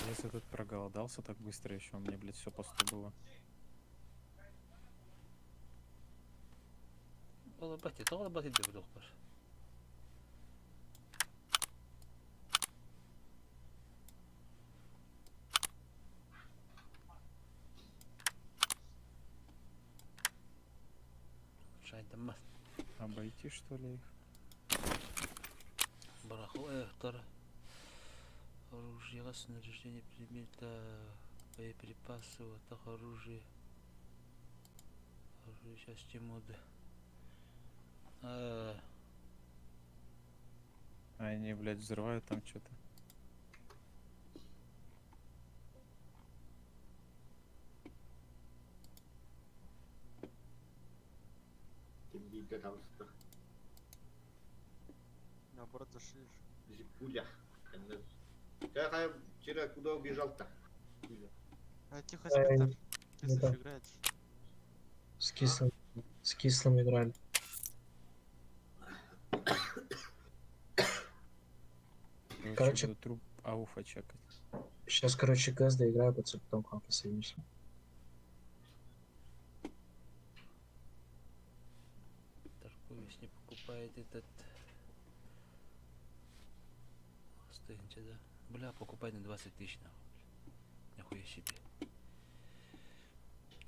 Если этот проголодался так быстро еще, у меня, блядь, все по 100 было. Олабати, то олабати деп доктор. Шайдама Обойти, что ли, их? барахло второ. Оружие, снаряжение предмета, боеприпасы, вот так оружие. Оружие части моды. А, А Они, блядь, взрывают там что-то. Кем там что? Наоборот, зашли же. Зипуля. Я вчера куда убежал-то? Пуля. А, тихо, Эй, спектр. Ты ну да. еще играешь. С кислым, с кислым играли. Короче, Короче- буду труп ауфа чекать. Сейчас, короче, ГС доиграю, потом к вам присоединюсь. Торговец не покупает этот... Остыньте, да? Бля, покупай на 20 тысяч, нахуй. бля. Нахуя себе.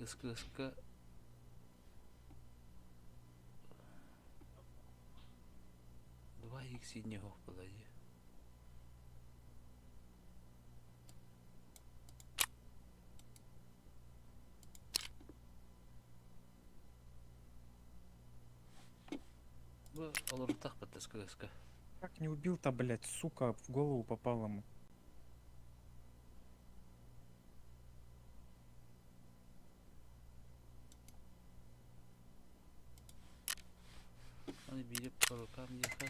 СКСК. Два икс синего подойди. Бу олорутах бытта СКС-ка. Как не убил-то, блядь, сука, в голову попал ему. Аны биири по рукам диэхэ.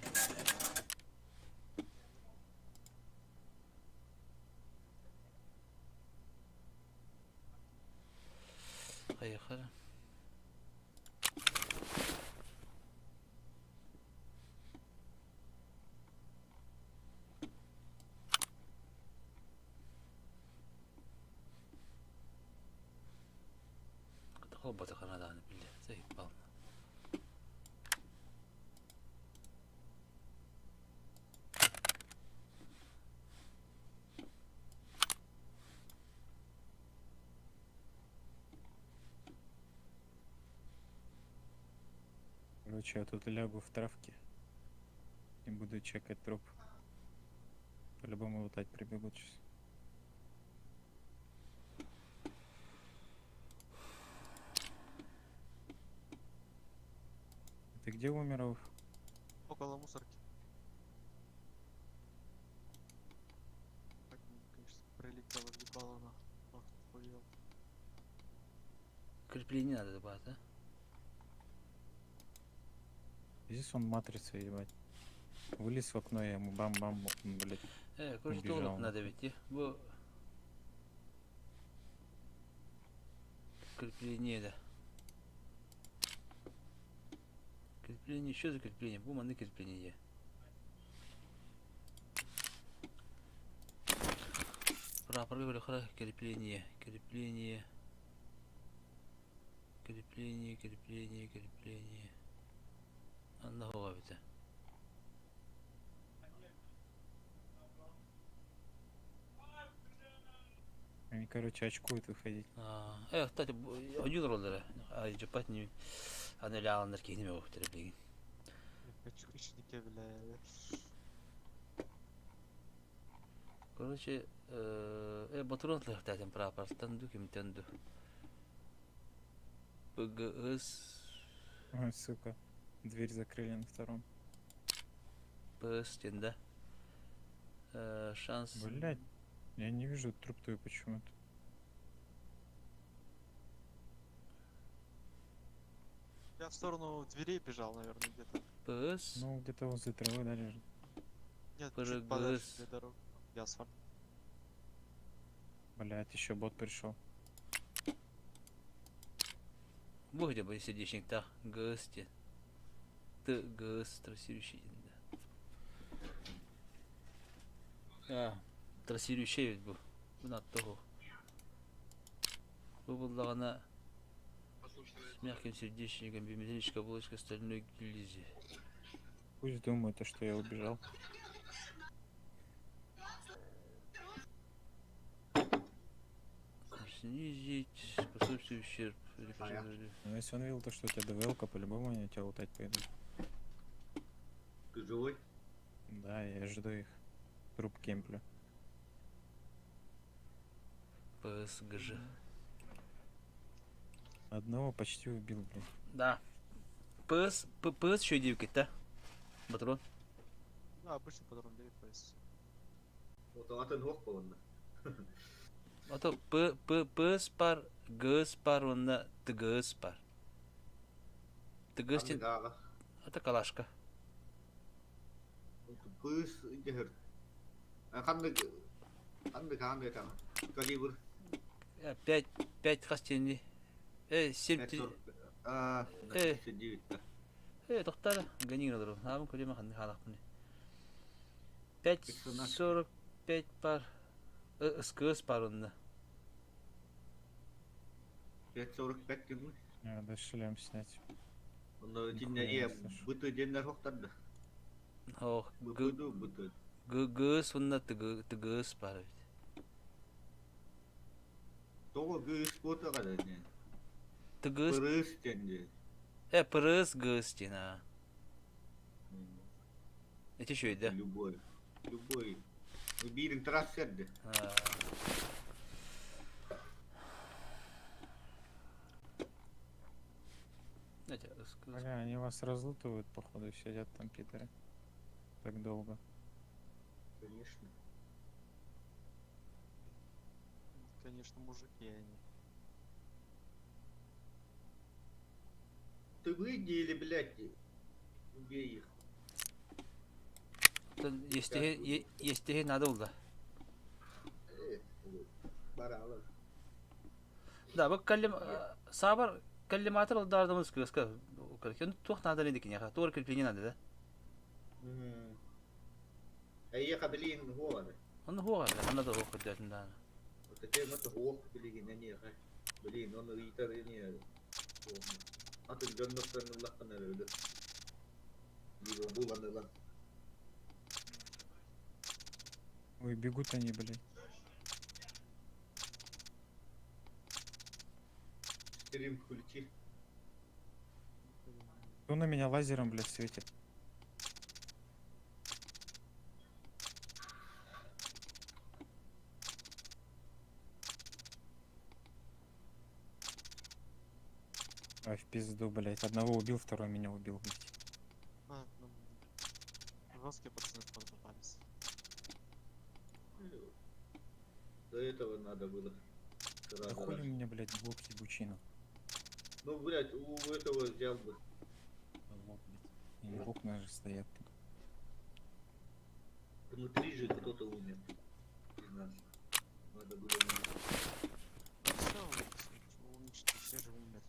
Поехали. Холбота ханадааны биллэ. Заебал. Короче, я тут лягу в травке. И буду чекать труп. По-любому лутать прибегут сейчас. Ты где умер, Около мусорки. Так, конечно, прилетело в ебало на. Охуел. Крепление надо добавить, да? Здесь он матрица, ебать. Вылез в окно, я ему бам-бам, блядь. Короче, Убежал. толк надо ведь. Бу крепление, да. Крепление, что за крепление? Бу маны крепление. Прапор крепление, крепление, крепление, крепление, крепление. Анна бите. Они, короче, очкуют выходить. Кстати, один роллера. А, жапат не. Аны ляландар кихнеме оқтыр билген. Очкошники, бля. Короче, батурон лехтатен прапортан ду кимтен ду. ПГС, Ой, сука. Дверь закрыли на втором. ПС да. Шанс. Блять, я не вижу труп твой почему-то. Я в сторону дверей бежал, наверное, где-то. ПС. Ну, где-то возле травы, да, лежит. Нет, чуть подальше, ПРГС. где дорога. Где асфальт. Блять, еще бот пришел. Бу где бы сердечник та ГС те. Т ГС трассирующий да. А, трассирующий ведь бу. Бу того. Бу буллагана с мягким сердечником, биометрическая оболочка стальной гильзе. Пусть думают, то, что я убежал. Снизить способствующий ущерб. А я? Но если он видел то, что у тебя ДВЛ-ка, по-любому они тебя лутать пойдут. Ты живой? Да, я жду их. Труп кемплю. ПСГЖ. Одного почти убил, блин. Да. ПС, П, ПС еще девки, да? Патрон. Да, обычный патрон 9 ПС. Вот атын хох болонна. А то П, П, ПС пар, ГС пар, онна ТГС пар. ТГС тен, это калашка. Пыс дехер. Ханны ханны ханны там. Калибр. 5, 5 хастени. 7, 3. А, 39. Тоқтар, гони надо. Нам кулема ханны халахпны. 5.45 пар. СКС пар онна. 5.45 дедим. Надо шлем снять. Онда Нихуя тинне не е слышу. быты деннер хохтарды. Ох, Г, Быты быты. Г, ГС онна ТГ, ТГС пар ведь. Того гыс бота када не. ТГС, Пырыс тенде. ПРС ГС тена. Это еще да? Любой. Любой. Бирин трассерди. А. Знаете, СК. Бля, они вас разлутывают, походу, сидят там, пидоры. Так долго. Конечно. Конечно, мужики они. Ты выйди или, блядь, убей их. Естеһи надо булда. Баралар. Да, бу каллим сабар коллиматор ылдаардымыз кыска. Туох надо ли дикине, туор крепление надо, да? Эйиэхэ билигин хуоҕа Ону хуоҕа, ханна да хуох көрдөтүн даҕаны. Отэтэ мата хуох билигин эниэхэ. Билигин ону ыйытар эниэ. Атын дьоннортон ыллаххына эрэ өлөр. Либо булан ылан. Ой, бегут они, блядь. Стрим включи. Кто на меня лазером, блядь, светит? Ай, в пизду, блядь. Одного убил, второй меня убил, блядь. А, ну, жесткие пацаны походу попались. До этого надо было. Да Сразу хули у раз. меня, блядь, блок ебучий, нахуй. Ну, блядь, у этого взял бы. Вот, блядь. И окна же стоят тут. Внутри же кто-то умер. Из нас. Надо было... Все, умнички, все же умер.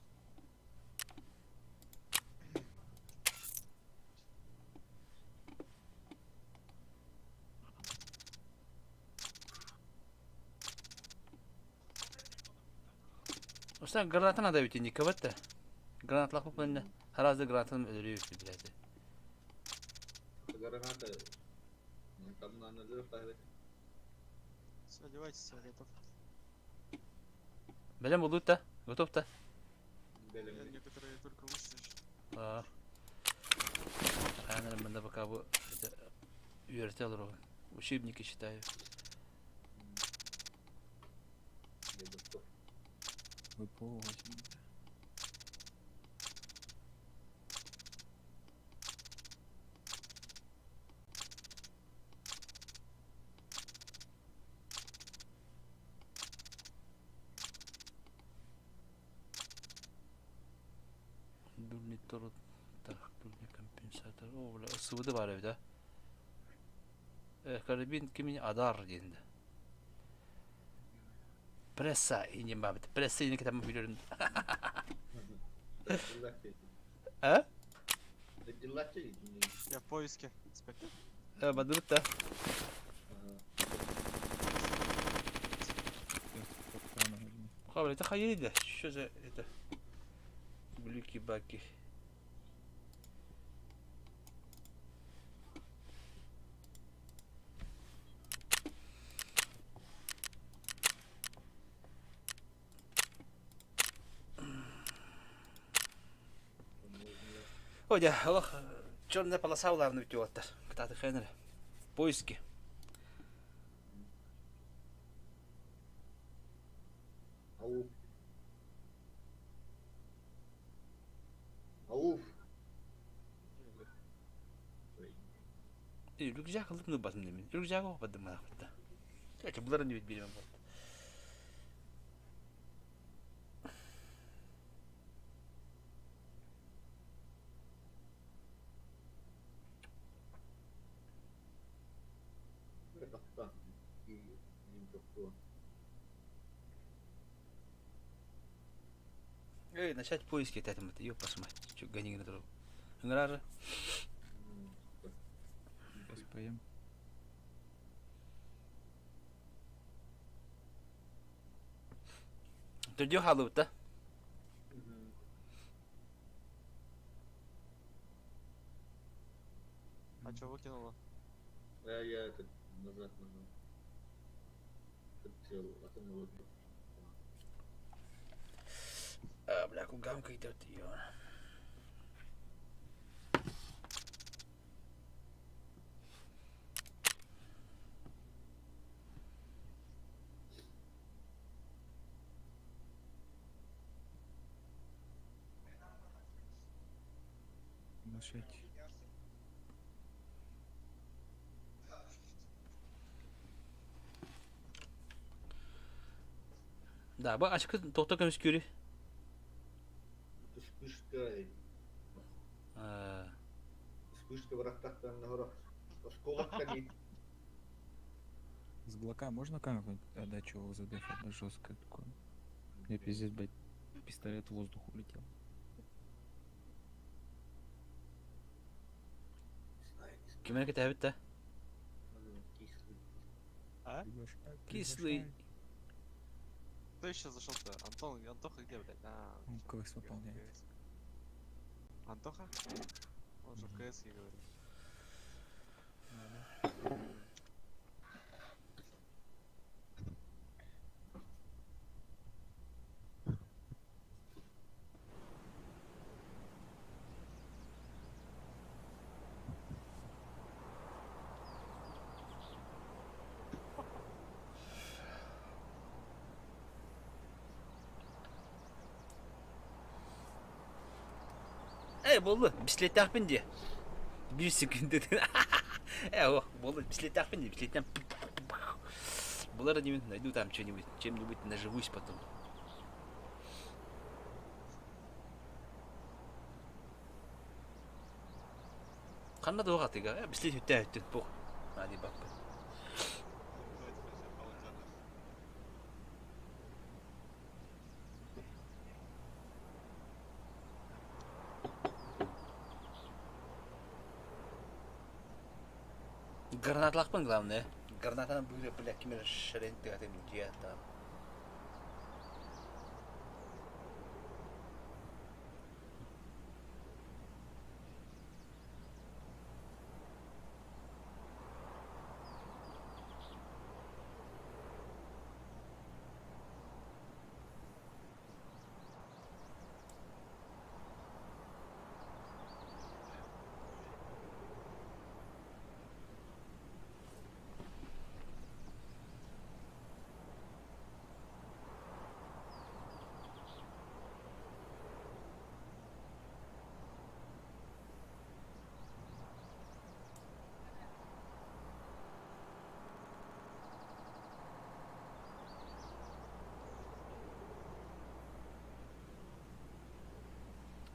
Уста граната надо ведь не кого-то. Граната лапы пынна. Харазы гранатын өлөрүү блядь. Граната. Ну, Там надо ставить. Все, одевайтесь, я готов. Бэлэм булут-то? Готов-то? Я некоторые только вышли. А. Наверное, мен пока бу үөрэтэ олоробун. Учебники читаю. Я готов. ВПО возьму. Дульный торт. Так, дульный компенсатор. О, бля, СВД бар эбит, а? Карабин кимин адар диэн. Пресса инем бабыт. Пресса инем кетем билерим. А? Я в поиске, инспектор. Бадырыт да. Сейчас патрона возьму. Хабар, это хайри да. Что за это? Глюки-баки. Ой, да, олох черная полоса уларны бүтүөттэр. Кытааты хэнэр. Поиски. Ауф. Ауф. Э, рюкзак алып ну басым демен. Рюкзак оқ бадым мына. Короче, буларын не бит билем болды. Эй, начать поиски это это, ёпа мать. Чё гони на дорогу. Нграра. Сейчас поем. Түрдүү халыбыт да. А чё выкинула? Я этот назад нажал. Хотел, а то мы вот. А, бля, кугамка идет её. Приглашайте. Да, бу ачкы тохто көмүскүүрү. Вспышка, вспышка бырахтахтан оһоро. Осколокка дии. С Глока можно как-нибудь отдачу его задефать, да, жесткое такое? Мне пиздец, блядь, пистолет в воздух улетел. Кимэр кэтэһэбит да? Кислый. А? Приглашай, Кислый. приглашай. Кто еще зашел-то? Антон, Антоха где, блядь? А, Он всё, квест в выполняет. КС. Антоха? Он же в КС говорит. Ээ, буолла, бислиэттээхпин дии. Биир секүндэ. Э, о, буолла, бислиэттээхпин дии, бислиэттэн Булар инибин, найду там что-нибудь, чем-нибудь наживусь потом. Ханна туох атыга, э, бислиэт үттээ өттүн, пух. Нади баппын. Гранаталаахпын главное. Гранатанан быыра бля ким эрэ шарен тыгатын дьиэ там.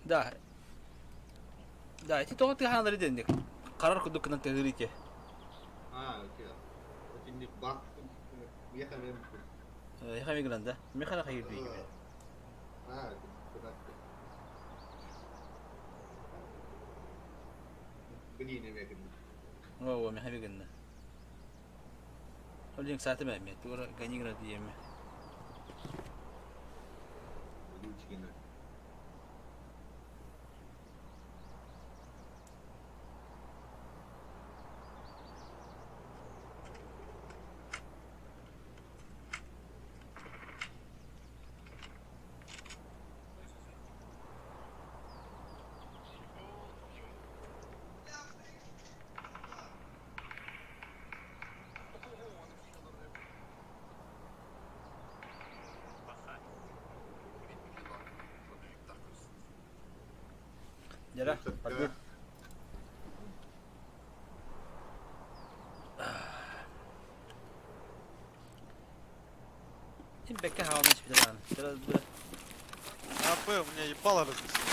Да. Да, ити тоҕо тыаһаналары дэнник. Харар курдук гынан тыаһыыр ити. А, окей. Итинник бак миэхэ эмиэ Миэхэ эмиэ гынан да. Миэхэ эрэ хайыыр дии. А, кынатты. Билиин эмиэ гынна. Оо, миэхэ эмиэ гынна. Ол диэн саатым эмиэ, туора гони гына диэмэ. Лучигина. Дьара, пардон. Син бэккэ хаалан испитэ даҕаны. АП, у меня ебало разнесло.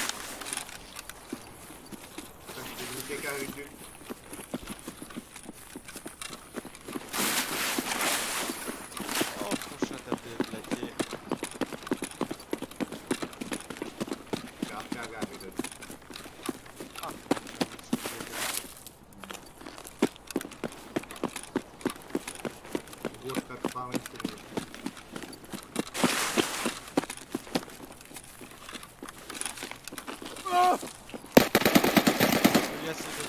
Ох уж это, блядь, и... А, Я себе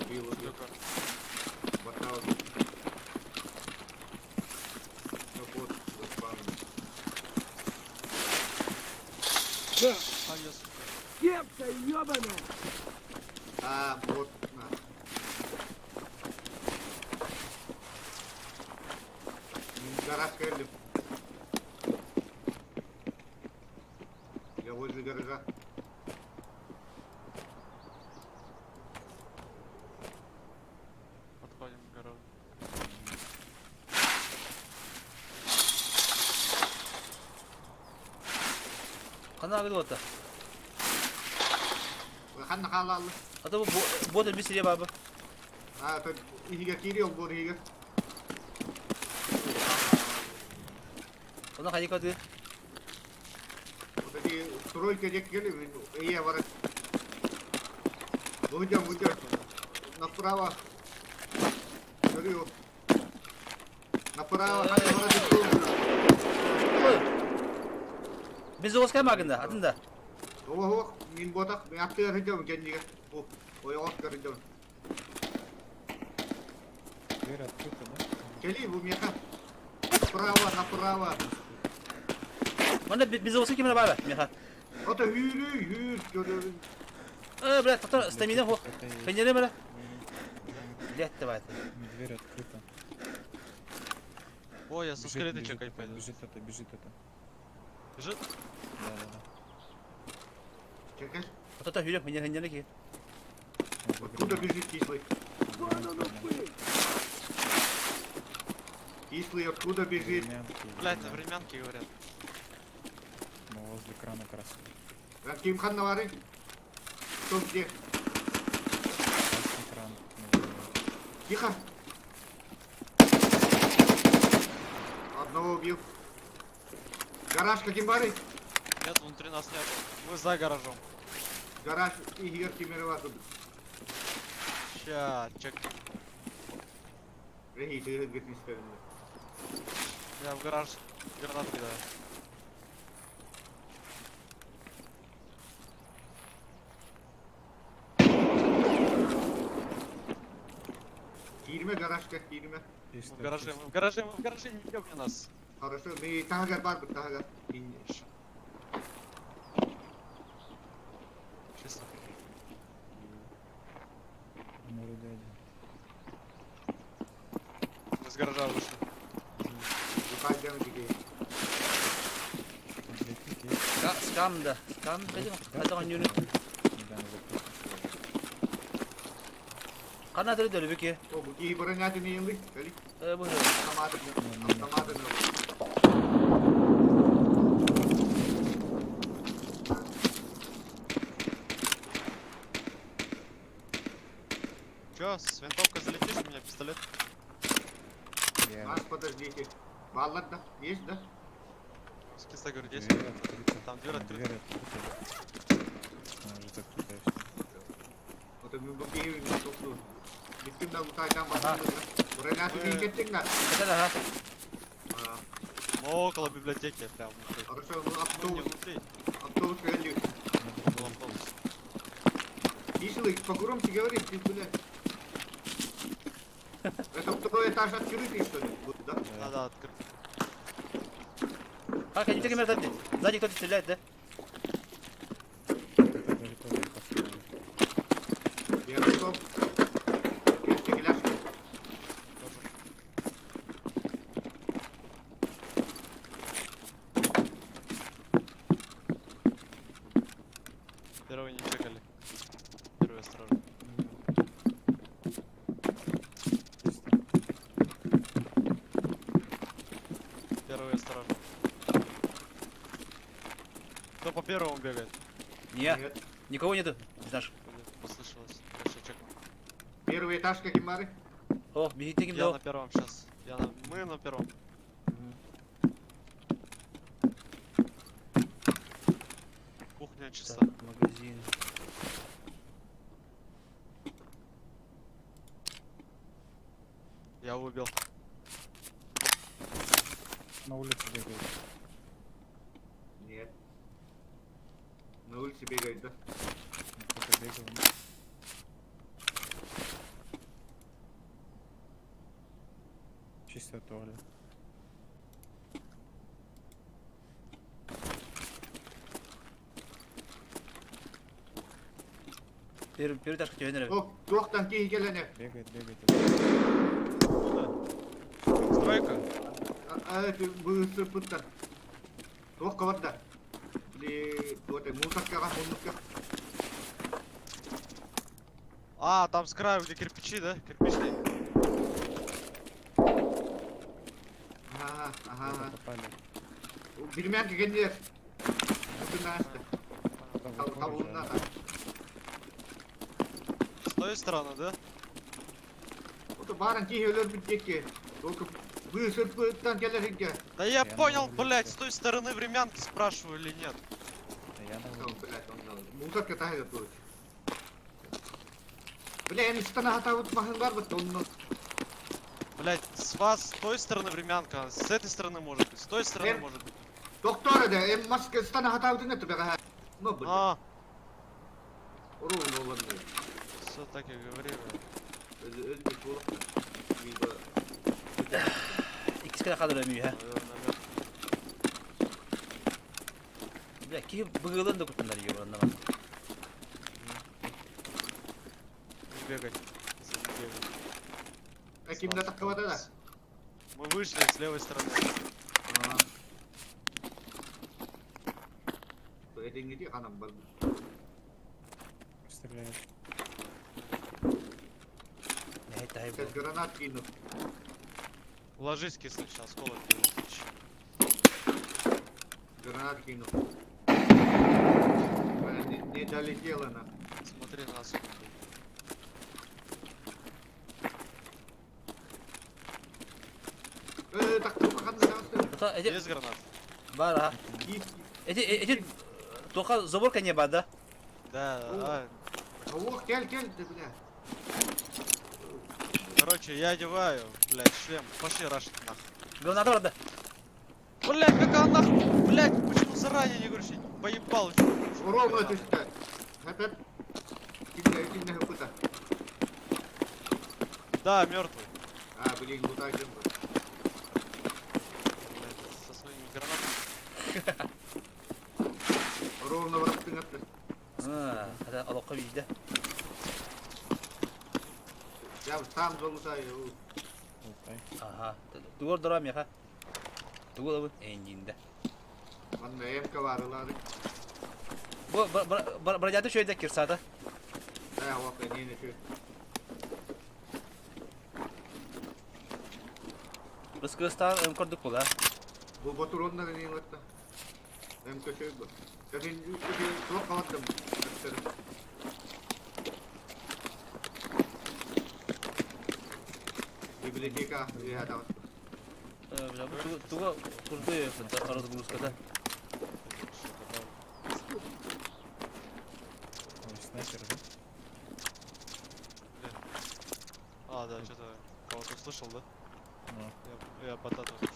Убил, убил. только. Батал. Ну вот, заспавнил. А я, сука. Кепка ебаная! А, вот, на. Гараж кэллим. Я возле гаража. Хана агыл ота. Ханна хаалааллы. Ата бу бот элбис сире баба. А, то иһигэ киири ол буор иһигэ. Она хайы кады. Вот эти стройка дек кели, ие бар. Выйдем, выйдем. Направо. Говорю. Направо, ханна бара Biz оскай магында, атында. Ох, мин ботах, мен аттыгар сылдьабын кэннигэр. Бу, ойоҕос сылдьабын. Дверь открыта, да? Кэлии, бу миэхэ. Направо, направо. Манна безоҕоска ким эрэ баара, миэхэ. Ото үүрүй, үүр, көрөбүн. Э, блядь, тоқтар, стамина хо. Фенерем эрэ. Блядь, давай. Дверь открыта. Ой, я со Бежит, скелета бежит чекать это, пойду. Бежит это, бежит это. Бежит? Да, да, да. Чекай. Тота хүрэх фенер фенер ки. Откуда бежит кислый? Кислый откуда бежит? Блядь, на времянке говорят. Ну, возле крана красный. Ким ханна бары? Кто где? Красный кран. Тихо. Одного убил. Гараж каким бары? Нет, внутри нас нет. Мы за гаражом. Гараж и Кемерова тут. Ща, чек. Рехи, ты говорит, не ставим. Я в гараж гранат кидаю. Киирмэ гаражка, киирмэ. Мы в гараже, мы в гараже, мы в гараже, не ёбни нас. Хорошо, мы таһыгар бар, таһыгар. Чисто. Ну, вроде один. Мы с гаража вышли. Скам да. Скам, кайда ойнур. Хана төрө дөлүбү О, бу киһи бронятын иҥли. Кали. Э, бу. Автоматы. Автоматы. Чё, с винтовкой залетишь, у меня пистолет? Нас подождите. Баллар, да? Есть, да? Скиса говорит, есть. Дверь открыта. Там дверь открыта. Дверь открыта. Она уже закрыта и всё. Вот это бу киһи тоқту. Биттим да бу там батам. Бронятын иҥкеттиң да. Это да. Мы около библиотеки, прям внутри. Хорошо, ну Ну, не автобус, внутри, автобус кэлли. был автобус. Кислый, погромче говори, ты куда? Это второй этаж открытый, что ли? Вот, да? Да, да, открыт. А, кайда кемер сзади. Сзади кто-то стреляет, да? Это далеко построили. Я готов. Я стреляшка. Тоже. Первый не чекали. Первый осторожно. Чисто. Первый осторожно. Кто по первому бегает? Не, Нет. никого нету. Не знаешь. Послышалось. Я ща чекну. Первый этаж каким бары? О, бегите ким Я на первом сейчас. Я на... Мы на первом. Кухня чиста. Так, магазин. Я убил. На улице бегает. Нет. На улице бегает, да? Кто-то бегал. Чисто туалет. Первый первый этаж хотел О, туохтан киһи кэлэн. Бегает, бегает. Стройка? А, это бысыр пыттан. Туох кабарда. Или вот мусоркаға, мусорка. А, там с краю, где кирпичи, да? Кирпичный. Ага, ага. Попали. Бирмянка кенде. Аттына Там Табылынна. С той стороны, да? Ото баран киһи өлөрбүт диэки. Только быысырпыттан кэлэрингэ. Да я Я понял, на блядь, улице. с той стороны времянки спрашиваю или нет. Да я на улице. Блядь, он мусорка таһыга турар. Бля, я стана хатабыт маһын барбыт, онно. Блядь, с вас с той стороны времянка, с этой стороны может быть, с той стороны Эм. может быть. Доктор да, эм маска стана хатабытын это бага. Ну, блядь, А, урун оланны. все так и говори, блядь. Өлбүт буолук. Видео. Иккис кэлэ хадыр өмүйэ. Наверное, мертвый. Бля, киһи быгылын да куттанар юрунна бар. Не бегать. Не бегать. А кимде таккабата да? Мы вышли с левой стороны. Этиңги ханам бар. Стреляют. Нәһәй таһай Сейчас бу. гранат кину. Ложись, кислый, сейчас осколок вылетит. Гранат кину. Бля, Не, не долетела на. Смотри на осколок. Э, так ханна Ото эти Есть гранат? бар а. Эти эти тоха заборка не бар да. Да, О. да. Ох, кел, кел, ты, бля. Короче, я одеваю, блядь, шлем. Пошли рашить нахуй. Граната бар да. Блядь, как она нахуй? Блядь, почему заранее не говоришь? Я поебал. Ровно түстэ. Хәпәп. Кимде кимде хыпыта. Да, мертвый. А, блин, лутайдым бар. Блядь, со своими гранатами. Ровно барыптың атты. А, хата алокка бийдэ. Я сам залутаю. Лутай. Аха. Тугор дора меха. Тугор эндинде. Манна эмка бар ылады. Бу брадяты шөйдә кирсата. Да, ох, не не шү. Быс кыстан көрдүк була. Бу ботуронна не латта. Эмка шү бу. Кәдин туак калаттым. Библиотека, я дал. Бля, бу туга курды разгрузкада. Ой, снайпер, да? А, да, что-то кого-то услышал, да? Ну. Я бота тоже услышал.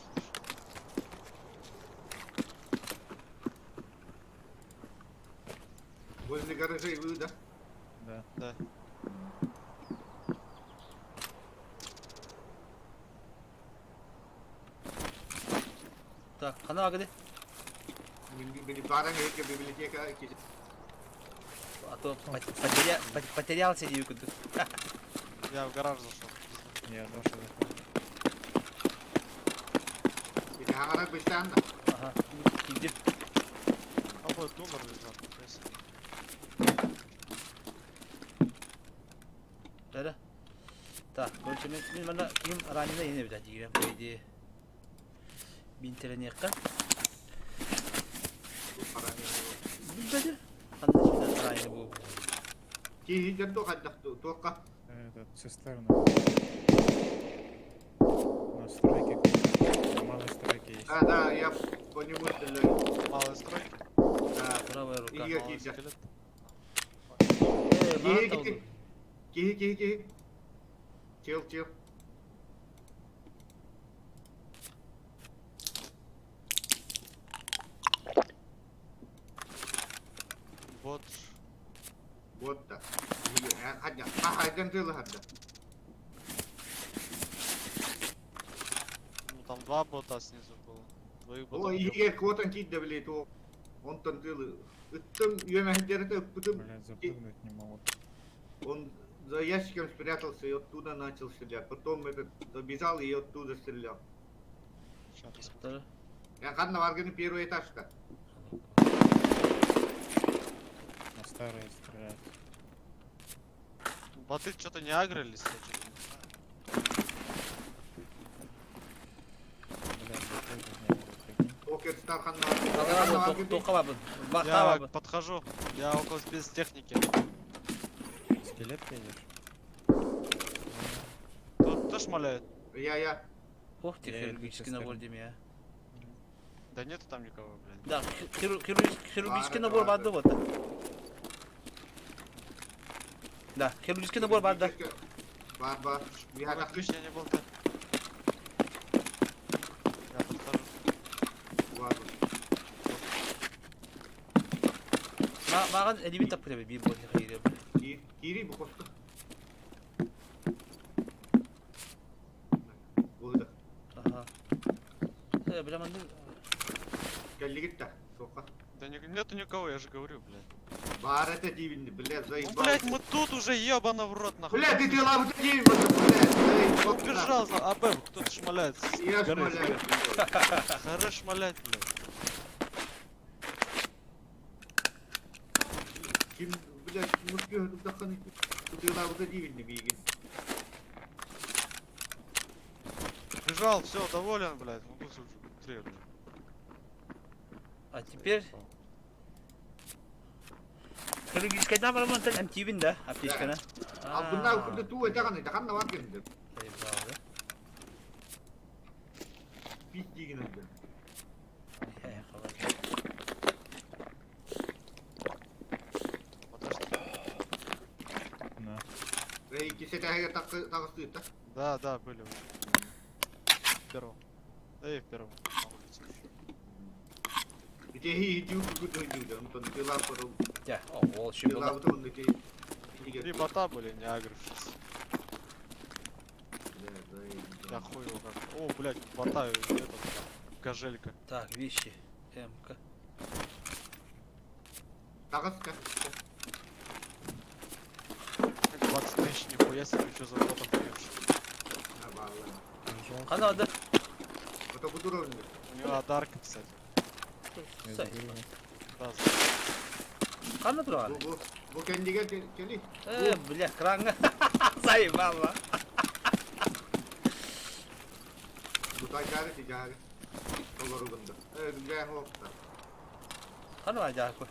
Возле гаражей вы, да? Да. Да. Так, хана агды. Баран библиотека. А то потерялся дию күндүк. Я в гараж зашел. Я тоже захожу. Хаңарак бештан. Аха. Кидип. А вот номер лежал. нихуя себе. Да. Так, короче, мен мен мана ким ранена ене бит дигән по идее. Бинтеренекка. Билбеди. Ханна шундан ранена бу. Кихи жанту хаддахту туаққа. Этот, цистерна. На стройке. На малой стройке есть. Да, да, я по нему стреляю. Малая стройка. Да. Правая рука. Иге Малый кисе. скелет. Э, Кихи мана кихи. Кихи кихи кихи. Чел чел. Вот. Вот да. Хадда. Хаддан тылы хадда. Ну там два бота снизу было. Двоих ботов. О, иге квотан кидде блядь, о. Онтон тылы. Ыттым, үемәһдерде ыппытым. Блядь, запрыгнуть не могу. Он за ящиком спрятался и оттуда начал стрелять. Потом этот добежал и оттуда стрелял. Сейчас посмотрим. Я ханна варганы первый этажка. На старые стреляют. Боты что-то не агрились, я чё-то не знаю. Блядь, запрыгнуть не могу, прикинь. Ох, Уокерстар ханна Аллара туохха бабын? Я подхожу. Я около спецтехники. Скелет идешь? Тут тоже шмаляют? Я, я. Ох ты, хирургический набор деми, Да нету там никого, блядь. Да, хирургический набор барды вот. Да, хирургический набор барды. Бар, бар. Я ключ я не был так. Я подхожу. Маған элемент таппыт биир буолла киири. Киири бу хосто. Бууда. Аха. Э, бля, манды. Кэллигит да, сука. Да нету никого, я же говорю, блядь. Бар это дивин, блядь, заебал. Ну, блядь, мы тут уже ебано в рот, нахуй. Блядь, ты дела вот дивин, блядь. Убежал, АБ, кто-то шмаляет. Я шмаляю. Хорош шмалять, блядь. Ким, блядь, мускү даханы. Тутыйлабыта дивинни биигин. Бежал, все, доволен, блядь. Ну тут быстрее, блядь. А теперь... Хирургическайдан барамын эмтиибин да, аптечканы. А бунна курду туу этаганы, таханна бар кемде. Пит дигин öldü. На. Да, да, были. В первом. Да и в первом. На улице. Три бота были, не агрившись. Я хуй его как. О, блядь, бота этот, кожелька. Так, вещи. МК. 20 тысяч, нихуя себе, что за бот охуевший. Хана да. У него одарка, кстати. Да, Хана турар. Бу бу кендиге кели. Э, бля, кранга. Заебала. Бу тайгары тижары. Толоругунда. Э, бля, хопта. Хана ажаакы.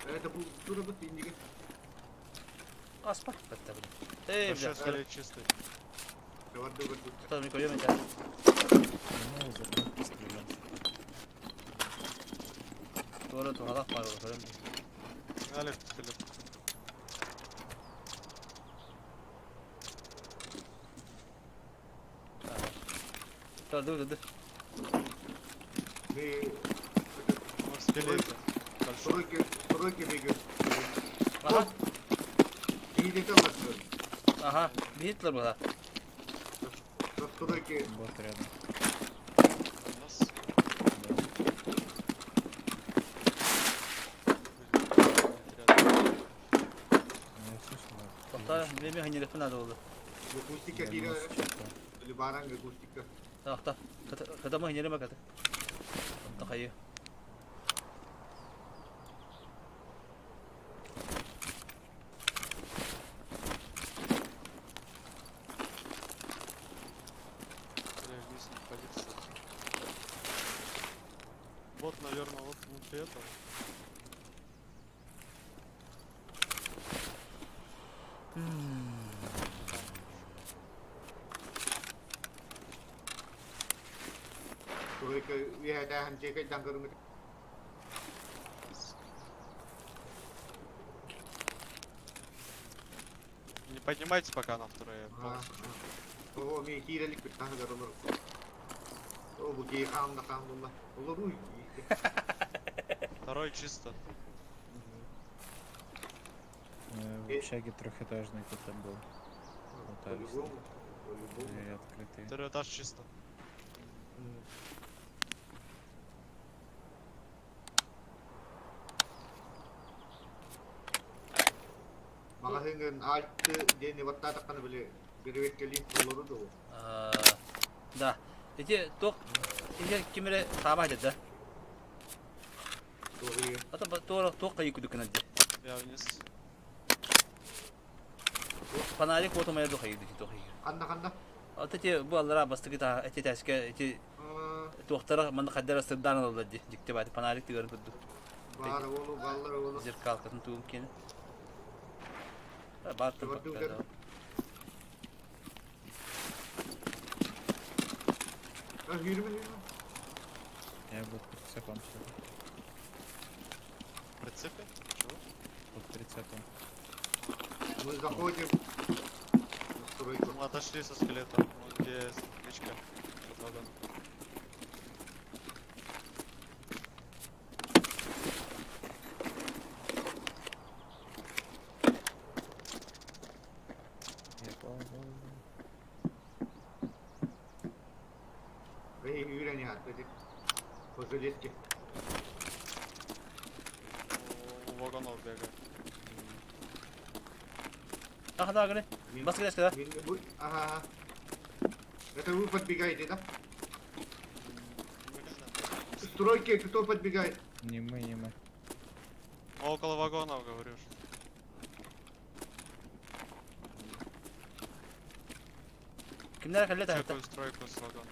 Это бу тура бу тиндиге. Аспа. Бетте бля. Э, бля. Большой скелет чистый. Что там көрөмүн да. Ну, зато пострелялся. Тура тугалак бар көрөм. Олег пистолет. Тура ду ду. Ну, в скелете. Большой. Стройки, стройки бегают. Ага. Киидете аласың. Ага, Гитлер была. Стройки. Бот рядом. У нас. Ну, я слышал. Тоқта, мен ханереппин надо болды. Кустика кире. Баранга кустика. Тоқта, катама ханерема ката. Тахайы. Бля, вниз не ходи, кстати. Вот, наверное, вот внутри этого. Стройка я ханчека даңгырым. Не поднимайтесь пока на второй. я полностью. О, мен кирелик бит тахыгар олар. О, бу кии хаамда хаамдулла. Олар уй. Второй чисто. В общаге трехэтажный кто-то был. По-любому. По-любому. Двери открытые. Второй этаж чисто. Магазинген альты дени баттатакканы биле беребеккели олору да. Да. Эти ток эти кимере саба да. Ата тора ток кайы күдүкүнө ди. Я вниз. Фонарик вот у меня духай ди тохи. Канда канда? Ата те бу аллара бастыгы та эти тәске эти Туохтара манна хайдах эрэ сырдаан ылаллар дии. Дьикти баайда фонарик тыгарын курдук. Баар уолу, баллар уолу. Зеркалкатын тугун киэнэ. Баартан Көрдүгэр. А, yürüme yürüme. Я буду прицепом сюда. В прицепе? Чего? Под прицепом. Мы заходим в стройку. Мы отошли со скелетом, вот где речка под вагоном. Я понял. Эй, yürü не отойди. По железке. У вагонов бегает. Аха да, гыны. Бас кэлэскэ да. Ага. Это вы подбегаете, да? К стройке кто подбегает? Не мы, не мы. Около вагонов, говорю. Кимнэр кэллэ таһыта? Чекаю стройку с вагоном.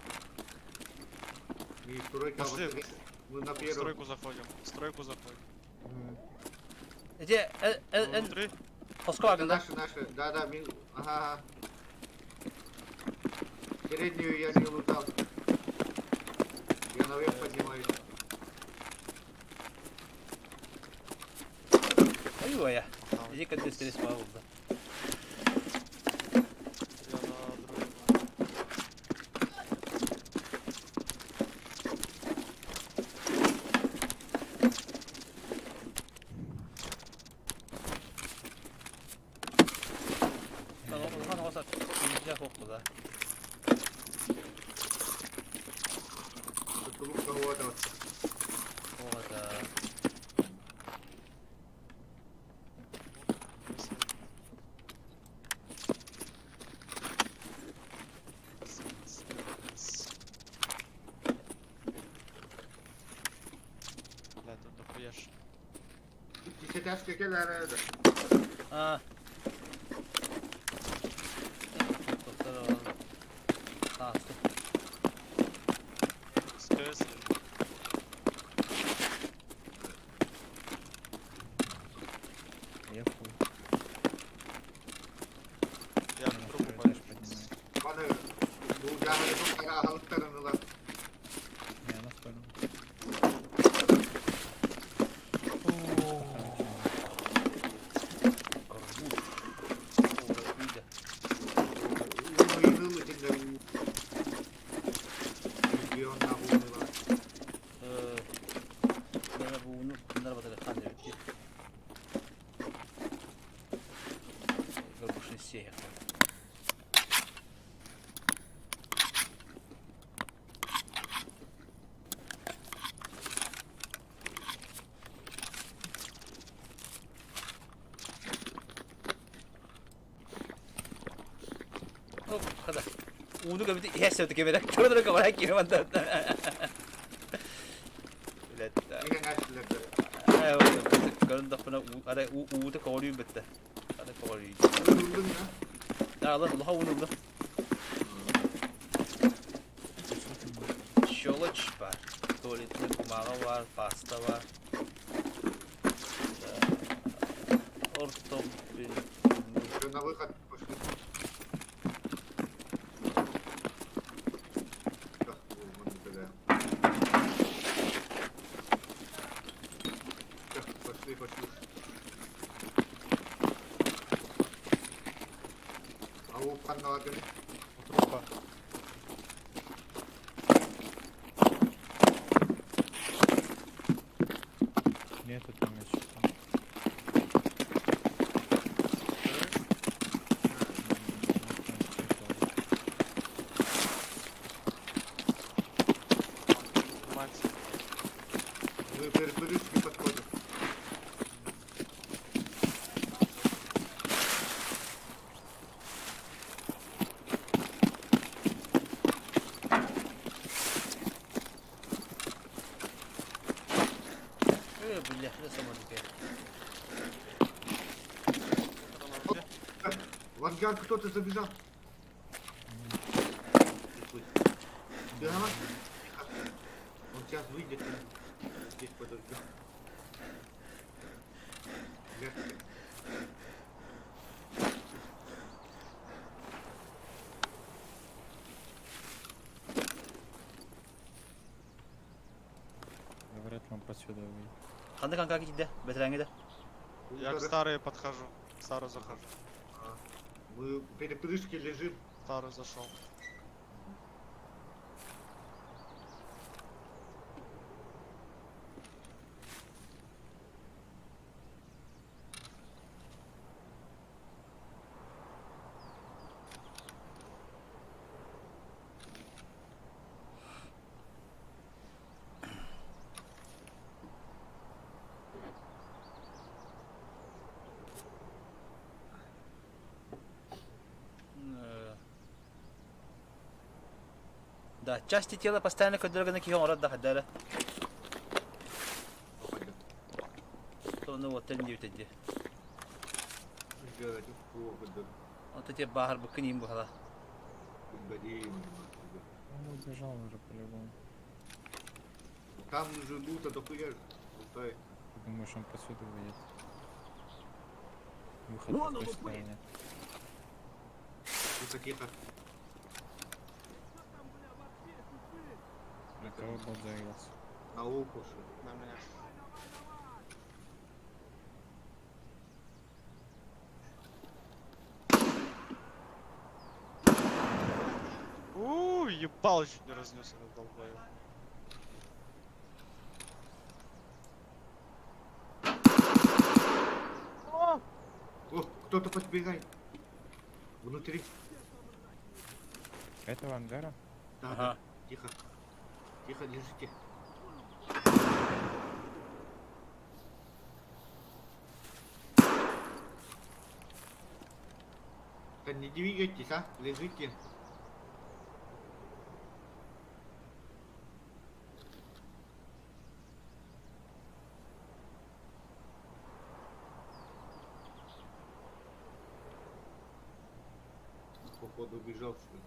Не стройка, а Пошли. вот мы на В первом. стройку заходим. В стройку заходим. Эти эн Внутри? хоско Это агында. наши, наши. Да, да, мин... Ага, ага. Переднюю я не лутал. Я наверх поднимаюсь. Ой-ой. Там. Иди кадр стресс пауза. Я на другом. Улахан оҕо сат хоққуда. Тут лук кого-то. Оҕата. Бля, тут дохуя ж. Десятяшка кэлэр это. А. Доктор Тааста. СКС. Я хуй. Я Я в на трубу второй пойду. этаж поднимаюсь. Баны булганы туктара халыктарынылар. Я на втором. Горбуш. О, Мыйныл итинде. Миллионна булнылар. Бana bu bunlar batara kan demek. Горбушный сея. Оп, хада. Ууну көрбүт иһэ сөтү кеберек. Турдура кабара кире манда. Билетта. Деген әшілерді. Көрүн дахпына ара уута коорүй битте. Ара коорүй. Ылдың да. Алла, улаха ууну улла. Щелочь бар. Туалетная бумага бар, паста бар. Ортом. Всё, на выход пошли. Так, вон туда. Так, пошли, пошли. А у панналадын. Трупа. Нету там еще. Мать. Мы перепрыжки подходим. Э, бля, это сама такая. Где? В ангар кто-то забежал. Да? сейчас выйдет. Здесь подождем. Вверх. Говорят, вам отсюда выйдет. Ханна канка киирдэ, бэтэрээҥҥэ да. Я к старой подхожу. В старую захожу. А, Мы в перепрыжке лежим. В старую зашел. Да, части тела постоянно көрдөргөнө киһи оҥорор да хайдара. Тону вот не диэбит дии. Онто те бааһырбыккын иин буһала. Он убежал уже по-любому. Там же лута дохуя. Лутай. Ты думаешь, он посуду выйдет? Выход Вон по он той уплыл. стороне. Тихо, тихо. На кого бот зарился? На луку что ли. На меня. У, ебал, чуть не разнес этот долбоёб. О, кто-то подбегает. Внутри. Этого ангара? Да, Ага. да. Тихо. Тихо, лежите. Да не двигайтесь, а? Лежите. Походу убежал, что ли?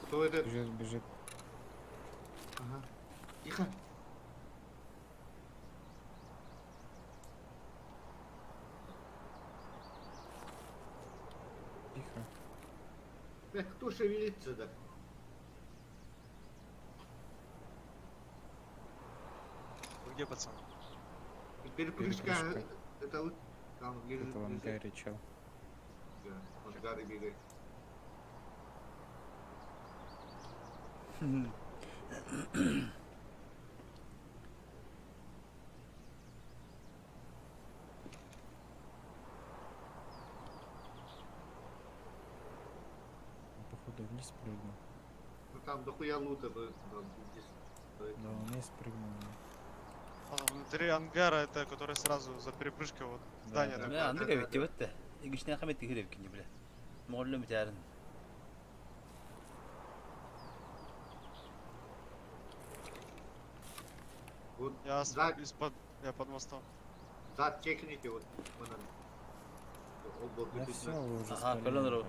Кто это? Бежит, бежит. Ага. Тихо. Тихо. Бля, кто шевелится да? Вы где, пацаны? Перепрыжка. Перепрыжка. Это вот там лежит. Это в лежит. ангаре чел. Да, в ангаре бегает. Он, походу вниз прыгнул. Ну там дохуя лута, да, там здесь. Да, он вниз прыгнул. А, внутри ангара, это который сразу за перепрыжкой, вот Да, здание да. такое. Мэ аннык эбит диэбит да. Игишнээх эмит тиһир эбиккин бile. Моҕолло бүтээрин. Вот Я с- за, из-под, я под мостом. зад чекните, вот. Вон он. Обал Да бежит все, на- вы уже Ага, спалили, колонна. блядь.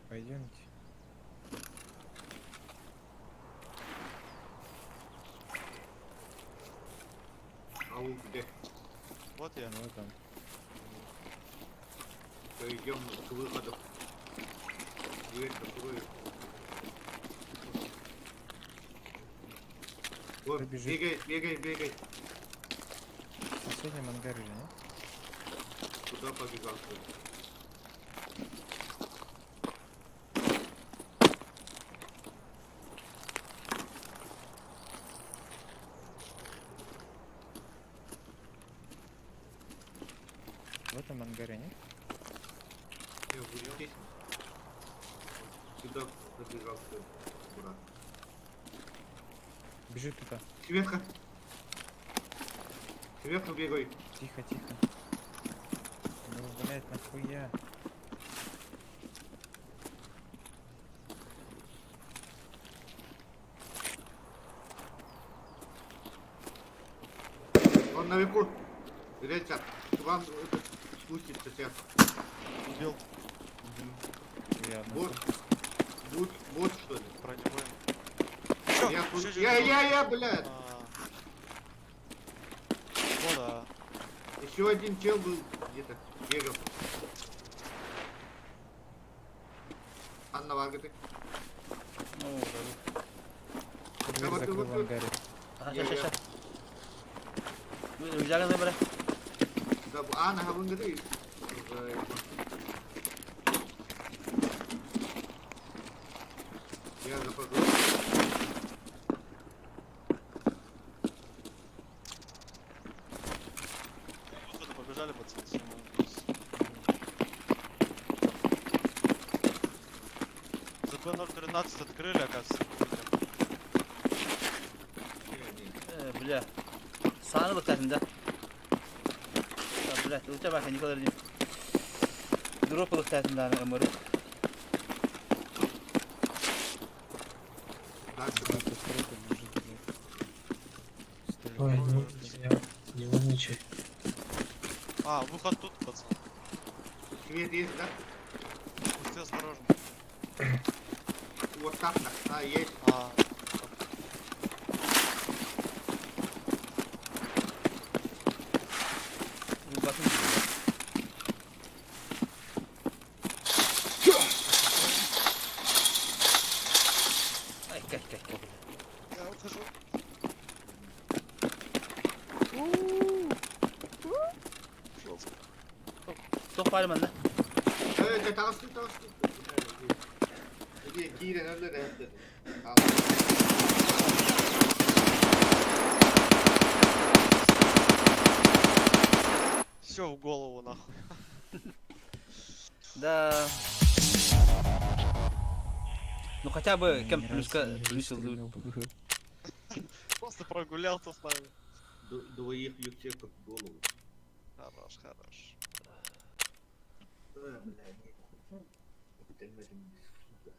Пойдемте. А лук где? Вот я. Вот он. То идем к выходу. Дверь закрою. Вот, Побежит. бегай, бегай, бегай. В соседнем ангаре же, нет? Куда побежал? что ли? В этом ангаре, нет? Не, вот здесь. Сюда забежал, что ли? Аккуратно. Бежит туда. Сверху. Сверху бегай. Тихо, тихо. Ну, блядь, нахуя? наверху. Рельса. Вам этот, спустится сейчас. Убил. Приятно. Бот. Бот, бот что ли? Бронебойный. Чё? Я, Чё, чё, я, чё? я, я, блядь. А. О, да. Еще один чел был где-то. Бегал. Анна Варгаты. Ну, Дверь вот, закрыл вот, в вот. ангаре. Ага, Я- ща, ща, я. ща. Рюкзагын выбрали. Да, Анна Варгаты. Я запоздал. Выхода побежали, пацаны. всё, мы здесь. ЗП-013 открыли, оказывается. Э, бля. Сааны быктатын да. Бля, улта баха Николай Леонидович. Дроп ылыктатын да ымыры. Дальше. Да, тут круто, может, блядь. Столик. Ой, ну, я не умничай. А, выход тут, пацан. Свет есть, да? Пусти осторожно. Вот так-то. А, есть. А, Батын. Ай, кай, кай, кай. я ухожу. Тоқ бар манда. Evet, tavsiye tavsiye. Hadi girin öyle de hep Tamam. Все в голову нахуй. Да. Ну хотя бы Ни кем разу плюска не плюс выстрелил. Просто прогулялся с нами. Двоих юксеков в голову. Хорош, хорош. Э, бля, нет. Сука.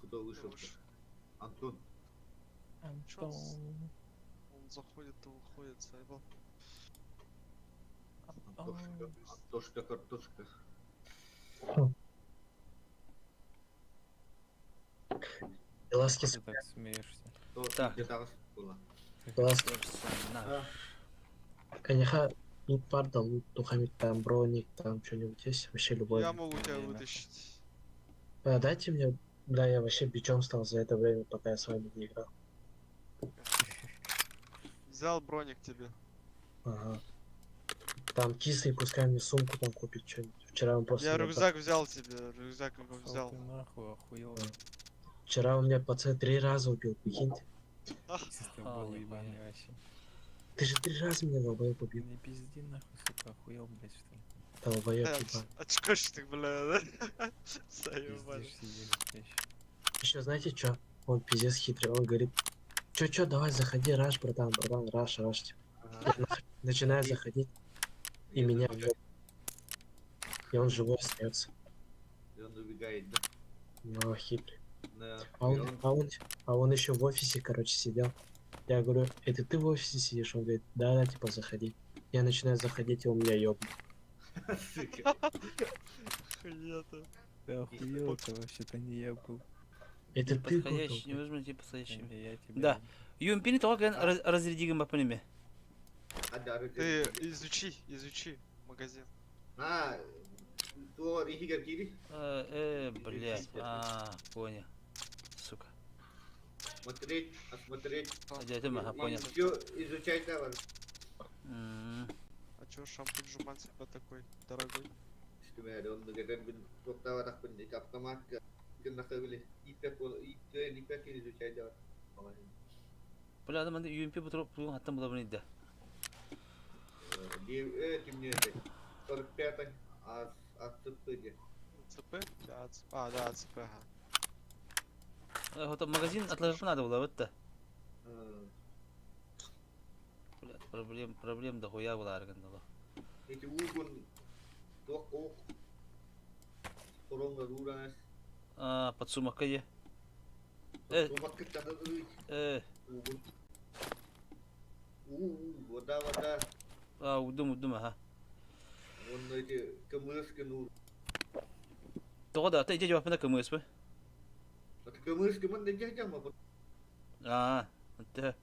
Кто вышел? Хорош. Антон. Чё с- Антон. Он заходит, то выходит, заебал. Антошка. Антошка, картошка. Глазки, Ты так смеешься. Кто Так. где-то была. глазки. Персонаж. Конечно, лут пар да лут, тухамит там броник, там что-нибудь есть, вообще любой. Я могу тебя Не, нахуй. вытащить. А, дайте мне, бля, я вообще бичом стал за это время, пока я с вами не играл. Взял броник тебе. Ага. Там кислый, пускай мне сумку там купит что-нибудь. Вчера он просто... Я меня рюкзак взял тебе, рюкзак его Пошёл взял. ты нахуй, охуел. Вчера он меня пацан три раза убил, прикиньте. Пиздобол нихуя. ебаный вообще. Ты же три раза меня долбоеб убил. Не пизди нахуй, сука, охуел, блядь, что ли? Долбоеб, Э, ебаный. Очкошник, бля, да? Заебали. Пиздишь, сидели, блядь. Еще знаете что? Он пиздец хитрый, он говорит, чё, чё, давай заходи, раш, братан, братан, раш, раш, типа. Ага. Я Начинаю заходить, и меня въеб. И он живой остается. И он убегает, да? Но хитрый. Да. А И он, а он, а он еще в офисе, короче, сидел. Я говорю, это ты в офисе сидишь? Он говорит, да, да, типа, заходи. Я начинаю заходить, и он меня ёбнет. Сука. Хуя ты. Ты охуел, это вообще-то не я был. Это ты Подходящий, был, невозможно найти подходящий. Я тебя Да. Юмпини тоға разрядигін бапын еме. А, да, Ты разряди. изучи, изучи магазин. А, то Рихигар Кири. Э, блядь. А, понял. Сука. Смотреть, осмотреть. Дядя, ага, понял. Все изучать давай. М, А чё шампунь жуман себя такой дорогой? Он говорит, блин, автомат, изучать давай. Бля, адам UMP бұтырып бұлын аттан бұла білмейді. Темнее, 45 а АЦП где? ЦП? Да, АЦП. А, да, АЦП, ага. Хото магазин атлағып надо было, бітті. Э, Бля, проблем, проблем дохуя была аргандала. Эти угон, тох ох, Торонга руранас. А, подсумокка е. Э. Томакка Э, угон. Уу, вода, вода. А, удум, удум, аха. Уонна ити кымыс гынуур. Тоҕо да, ата ити дьуаппына кымыспы. Аты кымыс кымын да дьаһдьама. Аа, ынты.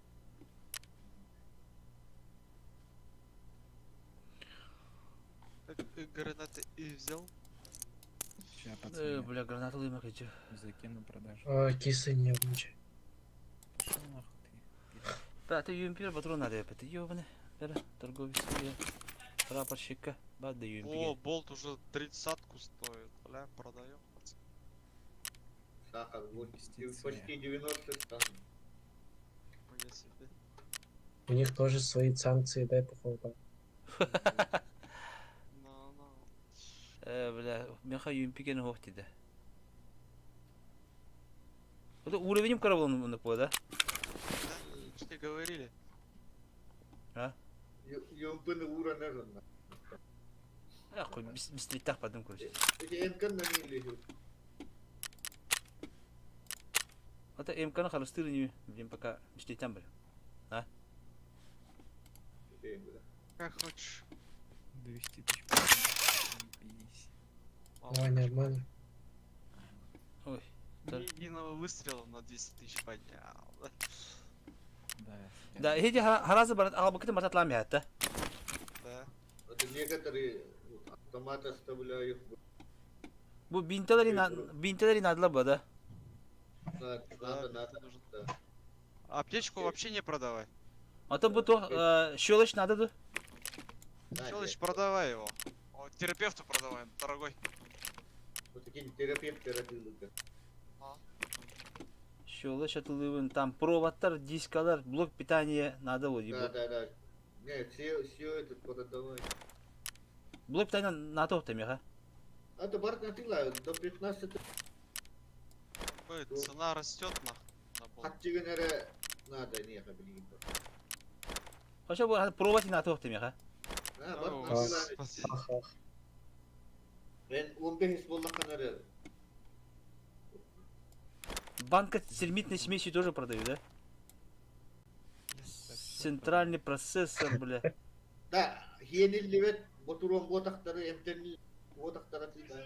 Так, гранаты и взял. Сейчас, Э, пацаны, бля, гранату лыма хочу. закину продажу. А, кисы не умничай. Пошел нахуй ты. Бля, ты UMP патрон надо, это ёбаный. Бля, торговец, бля. Прапорщика, бада О, UMP. болт уже тридцатку стоит. Бля, продаем. пацаны. Сахар, вот Инвестиция. почти 90 стан. Хуя себе. У них тоже свои санкции, дай походу там. Ну, ну. Э, бля, меха UMP ген хох диде. Это уровенем карабулын мында по, да? Да, что говорили? Юмпыны ура нежонна. А, хуй, бистритах подум, короче. Эти МК на мили. Это МК на харастыры не, блин, пока бистритам, бля. Как хочешь. 200 тысяч. Заебись. Давай, нормально. Ой, Ни да. единого выстрела на 200 тысяч поднял. Да. Да, эти харазы барат, ага, бакыты мататлам я, да? Да. Это некоторые вот, автоматы оставляю. Бу бинтелери на бинтелери надла ба, да? Надо, Да, надо, надо. нужно. Да. Аптечку вообще не продавай. А то бу то щелочь надо да? Да, Щелочь, нет. продавай его. О, терапевту продавай, дорогой. Вот такие терапевты родилы. Щелочь атылыбын там проводтар, дискалар, блок питания надо вот. Да, да, да. Нет, все, все это продавай. Блок питания на то там, ага. А то барт на тыла, до 15 Ой, Ну. цена растет нах. На болт. хатчыгынere надо, не, блин. Хорошо, бу провод на то там, ага. А, О, барт на тыла. господи. Ах, ах. Мен 15 боллақанары. Банка с термитной смесью тоже продают, да? Центральный процессор, бля. Да, хиенилливет ботурон ботактары эмтенил ботактары тыла.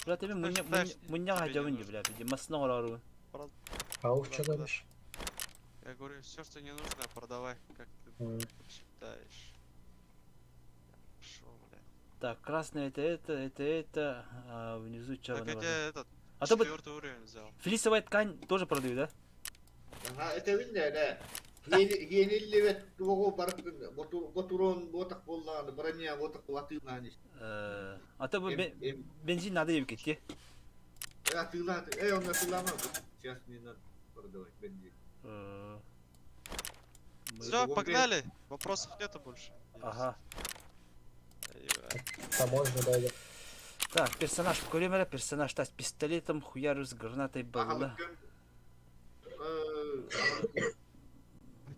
Бля, тебе мунья Знаешь, мунья тебе не хадябын нужно. бля, биди масна орару. Ауф, Да, что да. говоришь? Я говорю, все, что не нужно, продавай, как ты А, считаешь. Шо, бля. Так, красный это это, это это, а внизу Так черный. я тебе этот А то бы четвертый уровень взял. флисовая ткань тоже продают, да? Ага, это видно, да. Хиенилливет туого барктын ботурон ботак болланы, броня ботак латыланы. А то бы бензин надо ебить, Атыла, эй, он атылама. Сейчас не надо продавать бензин. Все, вон погнали. Вопросов нету больше. Ага. Ебать. Таможня, да, да. Так, персонаж, в персонаж, та с пистолетом, хуярю с гранатой, бла.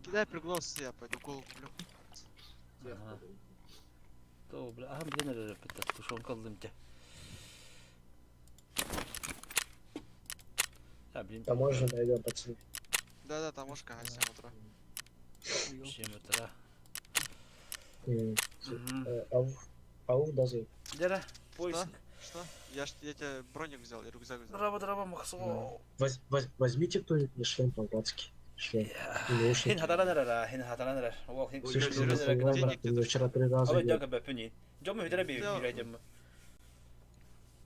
Кидай приглас, я пойду голову куплю. Ага. То, бля, ага, блин, это тушенка лымте. А, блин, Таможня, да, идем, пацаны. Да-да, таможка, ага, 7 утра. 7 утра. М, Мгм. Ауф, ауф, да, зай. Дера, поиск. Что? Я ж я тебе броник взял и рюкзак взял. Драба, драба, махсо. Возьмите кто-нибудь мне шлем по-братски. Шлем. И Хин наушники. хатаранарара, хин хатаранарар. О, хин Ой, Слышь, Серьезно, ты денег нахуй, брат, где-то мне вчера три раза Aba еб- дяка бәпүни. Жому хүдәрә би Да. бирәдем.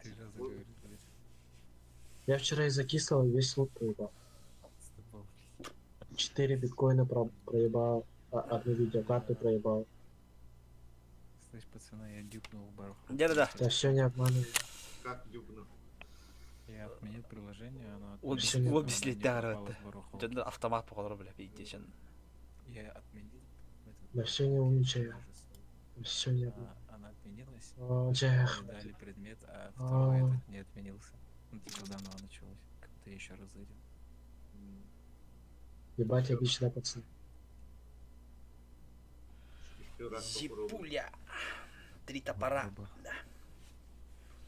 Три раза говорит, блядь. Я вчера из-за кислого весь лут проебал. Стопал. 4 биткоина проебал, одну видеокарту проебал. Слышь, пацаны, я дюкнул в барах. Дера да. Да все не обманывай. Как дюбну. Я отменил приложение, оно Ол отменилось, бис Всё, ол оно не бислеттәр попало это. в барахолку. Жанда автомат погалар бля бейдешен. Я отменил этот Да все не умничай. кажется. Все не обманывай. Она отменилась, О, Джех. мне дали предмет, а второй А. этот не отменился. Ну, типа заново началось. Как будто я еще раз зайдем. Ебать, обычно, пацаны. Еще раз попробуй. Зипуля. Три топора. Оба.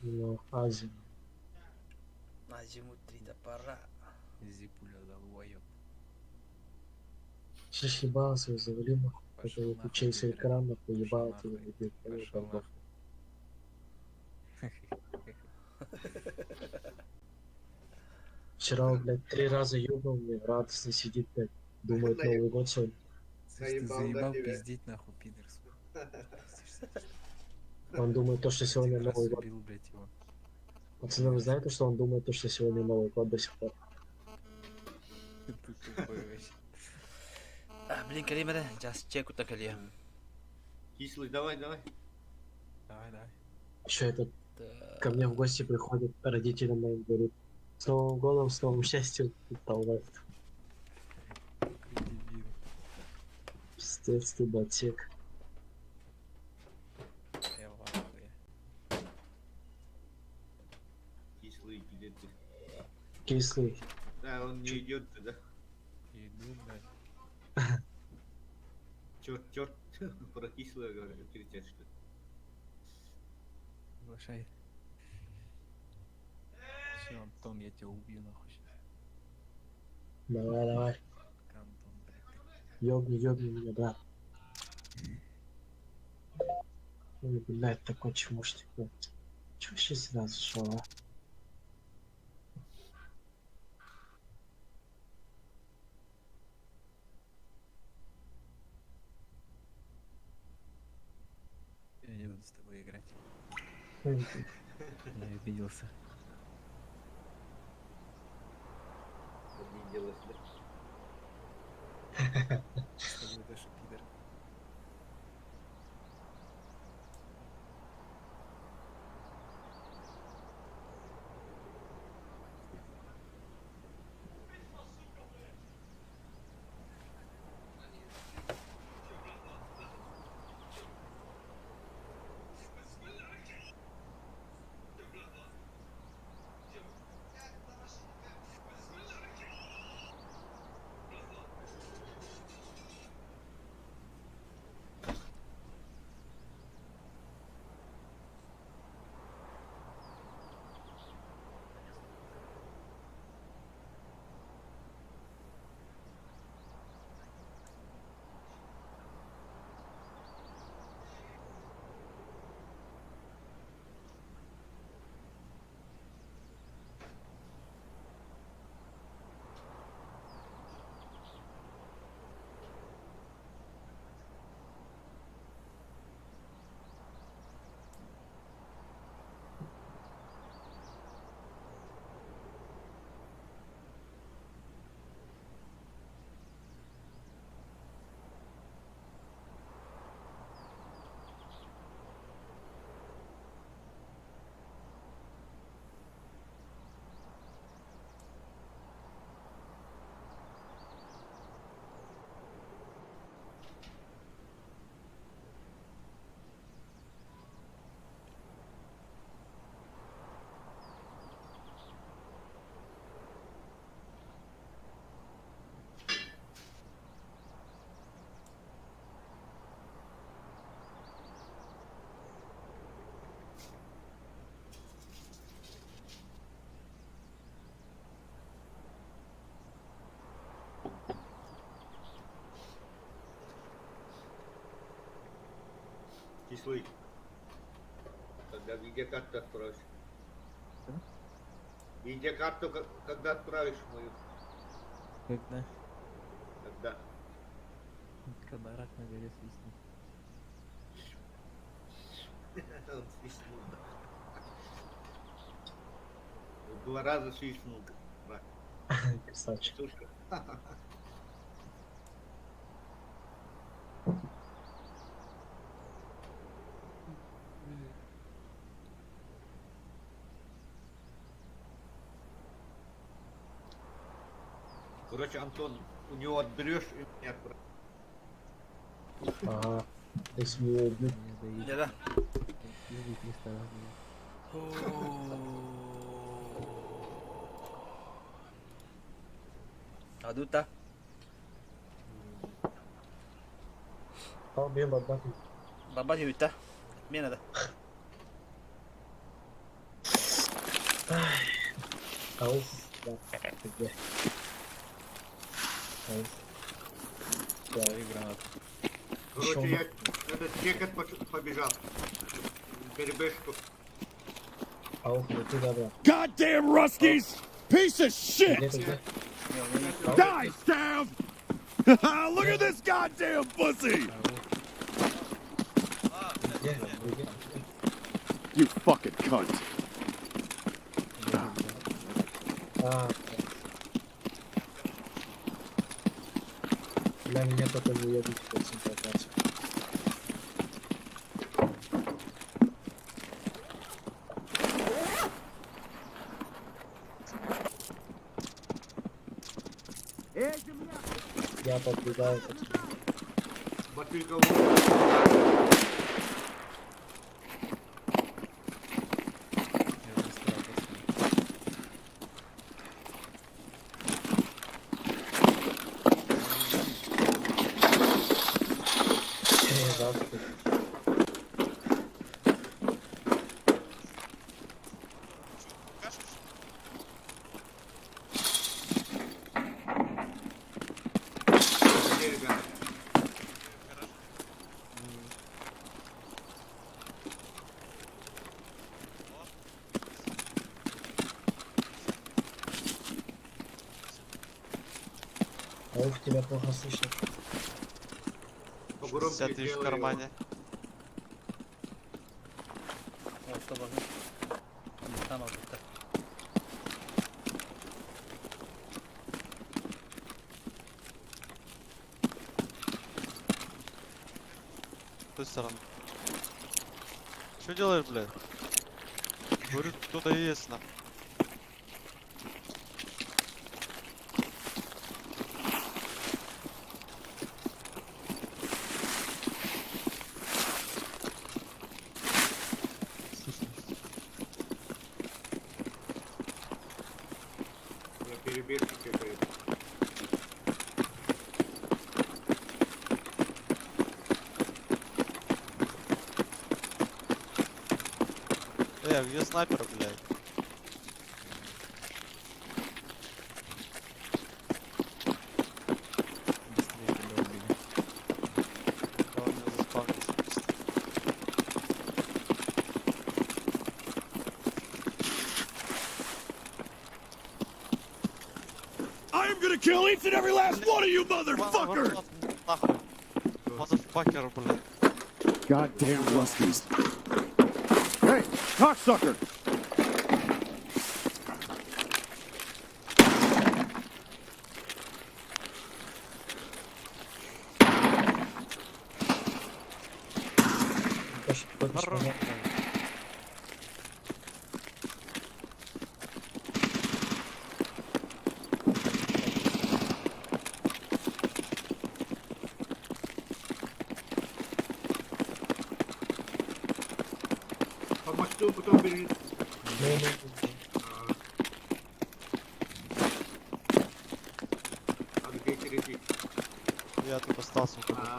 Ну, Азия. На зиму три топора. Зипуля долбоёб. Сейчас ебало свою завали, нахуй. Пошел Который нахуй, через пидор. экран, нахуй, Пошел ебало нахуй. тебе убил. Понял, Пошел бардак. нахуй. Вчера он, блядь, три раза ёбнул мне, радостно сидит, блядь. Думает, Новый год сегодня. Слышь, ты Наебал, да, заебал тебя? пиздеть нахуй, пидор, сука. Пиздишься. Он думает то, что сегодня Один раз Новый год. убил, блядь, его. Пацаны, вы знаете, что он думает то, что сегодня Новый год до сих пор? Ты тупой вообще. А, Блин, кэлиим эрэ, just чек кутта кэлиэ. Кислый, давай, давай. Давай, давай. Еще этот ко мне в гости приходит, родителям моим говорит, с Новым годом, с новым счастьем, и толмает. Какой дебил. Пиздец ты, ботек. Я в ахуе. Кислый, где ты? Кислый. Да, он не идет туда. Иду, блядь. Черт, черт. Про кислое говорю, кричат, что ли. Приглашай. Все, Антон, я тебя убью нахуй сейчас. Давай, давай. Антон, блядь. ты. Ёбни, ёбни меня, брат. Ой, блядь, такой чмошник, блядь. Чё вообще сюда зашел, а? Я не буду с тобой играть. Ой, Я обиделся. Обиделась, да? С тобой даже пидор. Кислый. Когда видеокарту отправишь. Что? Видеокарту когда отправишь мою? Когда? Когда? Когда рак на горе свистнет. Он свистнул. Два раза свистнул. Рак. Красавчик. Слушай. Короче, Антон, у него отберешь и мне отправишь. Ага. Если меня убьют, Меня Да, да. доедут 300 раз. Адута. а убьем бабахнет. Баба юта. Мен надо. Ауф, да, ты где? Ауф. Да. Лови гранату. Короче, Ещё я этот чекать побежал. Перебежку. Аух, ну ты да, да. Goddamn Ruskies! Piece of shit! Где ты, где? Не, у меня не- Die, Stav! Look at this goddamn pussy! Где? Где? You fucking cunt. А, Бля, меня потом уебут в концентрацию. Я подбегаю, пацаны. Ботинка в Я застрял, пацаны. Завтра. Где, ребята? Аух, тебя плохо слышно. Погромче 60 тысяч в сделай его. кармане. Вот, то можно. Там, вот, так. С той стороны. Что делаешь, блядь? Говорю, кто-то есть на. Слышно. Я перебежку чекаю. Где снайпер, блядь? Быстрее тебя убили. Да он меня заспавнился просто. I am gonna kill each and every last one of you motherfuckers! Нахуй. Motherfucker, блядь. Goddamn Ruskies. Hey, cocksucker! Хочешь, Хорош, помочь? блядь. По мосту потом бежит. Ну, ну, ну. А. А где третий? Я тут остался. как будто. А.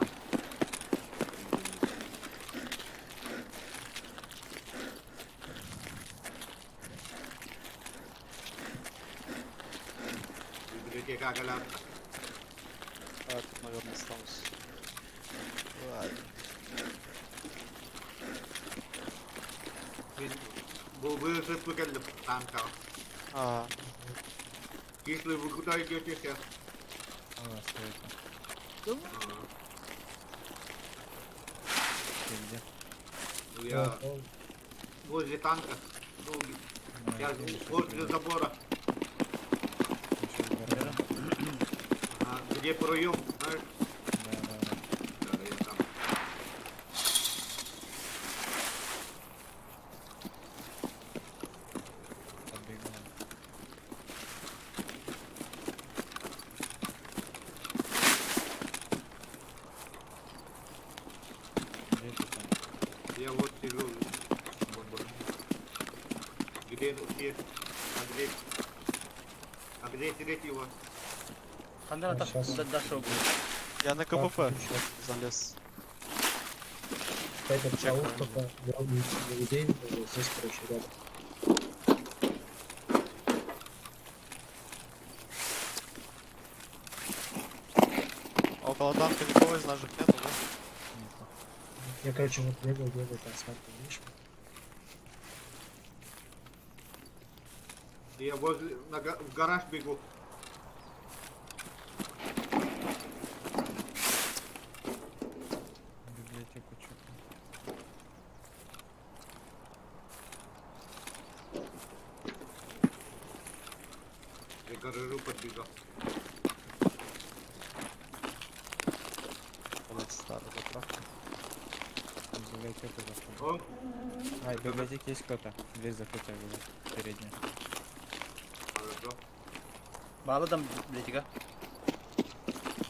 Библиотека Агаля. А, я тут, наверное, останусь. Ай. Был бы кэллим танка. А, Если вы куда идете сейчас? А, стой, ты где? Я Вот, он. возле танка. Ну, Ну, я я вижу, возле забора. Ещё в гараже. А, где проем, знаешь? Да, да, да. Да, я там. Подбегаю. Где ты там? Я вот сижу. Вот, вот. Где все? А где? А где третий у вас? Ханна А, щас. дошел. я на Так, КПП ещё. залез. Этот Чекаю. аух только брал людей, вот здесь, короче, рядом. Около Голоданка никого из наших нету, да? Нету. Я, короче, вот бегал, бегал, там смотрю, видишь? Я возле, в гараж бегу. Библиотеку чё-то. Я к гаражу подбежал. Блять, старая заправка. В библиотеку зашел. О, А, в библиотеке есть кто-то. Дверь закрытая была. Передняя. хорошо. Баала там библиотека.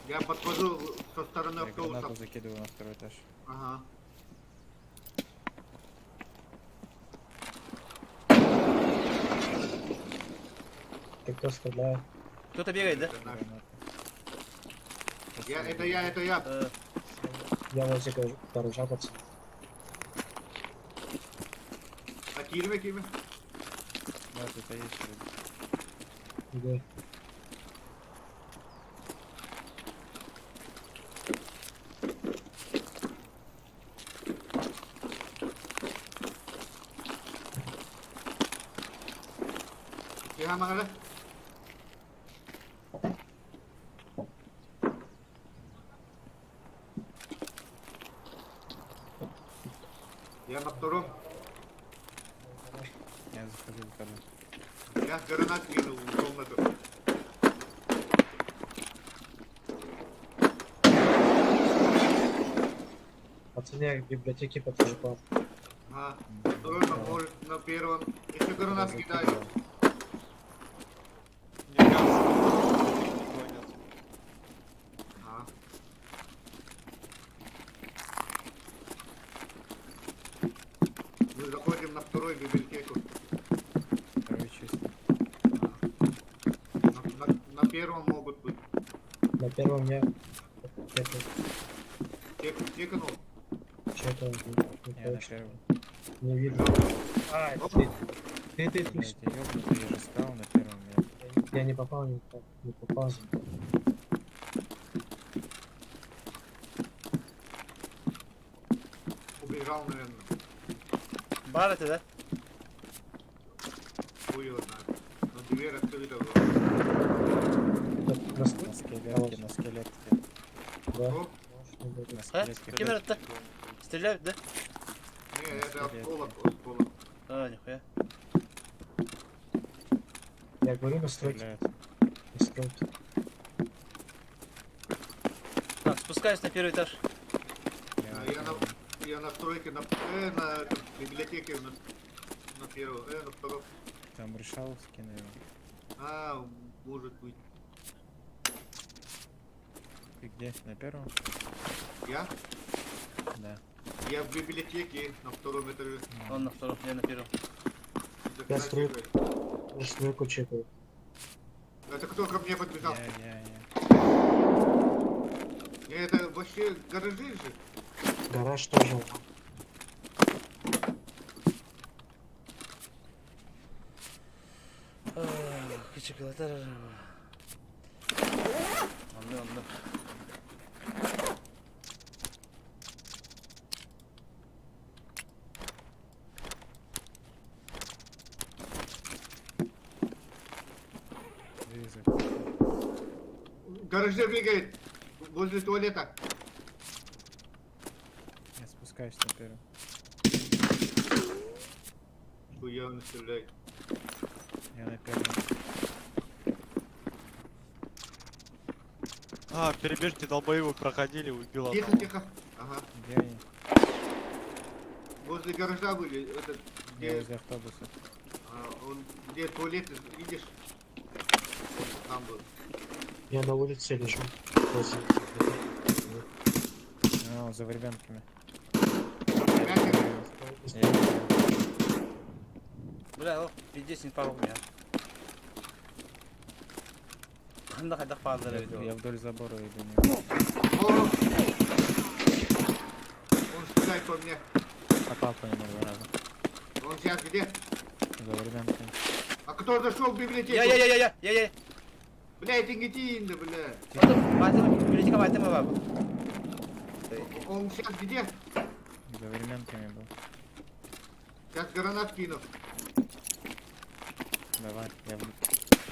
Я подхожу со стороны Я автобуса. гранату закидываю на второй этаж. Ага. Ты кто стреляет? Кто-то бегает, да? Это наш. Граната. Я, это я, это я. Я возле гаража, пацаны. А кирме, кирме? Да, тут есть вроде. Где? Я могу. Я на втором. Я захожу в гараж. Я гранат кинул в комнату. Пацаны, я к библиотеке подхожу к вам. Ага. На втором, а может на первом. Еще гранат кидаю. Закидывал. Мне кажется, в библиотеке никого нет. Ага. Мы заходим на второй библиотеку. Второй чисто. На первом могут быть. На первом я... Это, Чекнул. что-то не, Я на получится. первом. Не видно. А, это ты. Ты, ты, ты. Блять, я ёбнутый, я же сказал на первом. Я... Я не попал, не попал, не попал. Убежал, наверное. Бар это, да? Хуй его знает. Но дверь открыта была. Это На на скелетке, на скелетке. Да. О, На А? скелетке. Кем это? Стреляют, да? не, это Скелет. осколок, осколок. А, нихуя. Я говорю, настройки, Стреляют. настройки. Так, спускаюсь на первый этаж. Я А, на я на, первом. я на стройке, на этом, библиотеке на первом, на втором. Там решаловский, наверное. А, может быть. Ты где? На первом? Я? Да. Я в библиотеке на втором этаже. Он на втором, я на первом. За Я строю. картинкой. Я стройку чекаю. Это кто ко мне подбежал? Я, я, я. Не, это вообще гаражи же. Гараж тоже. Кычыкылатар. Онны, онны. Дверь закрыта. В гараже бегает. Возле туалета. Я спускаюсь на первый. Хуя он стреляет. Я на первом. А, перебежки долбоебы проходили, убил Тихо, одного. тихо. Ага. Где они? Возле гаража были. Это, Я где, возле автобуса. а, он, где туалет, видишь? Он там был. Я на улице лежу. Возле библиотеки. А, он за временками. Мягко. Я Бля, о, пиздец, не попал в меня. Ханда хайдах паалар эбит я, ол. я вдоль забора иду. Не... О! Он стреляет по мне. Попал по нему два раза. Он сейчас где? За временками. А кто зашел в библиотеку? Я, я, я, я, я, я, я. Бля, этиҥҥитиин да, бля. Библиотека баайтым баба. Он сейчас где? За временками был. Сейчас гранат кину. Давай, я буду.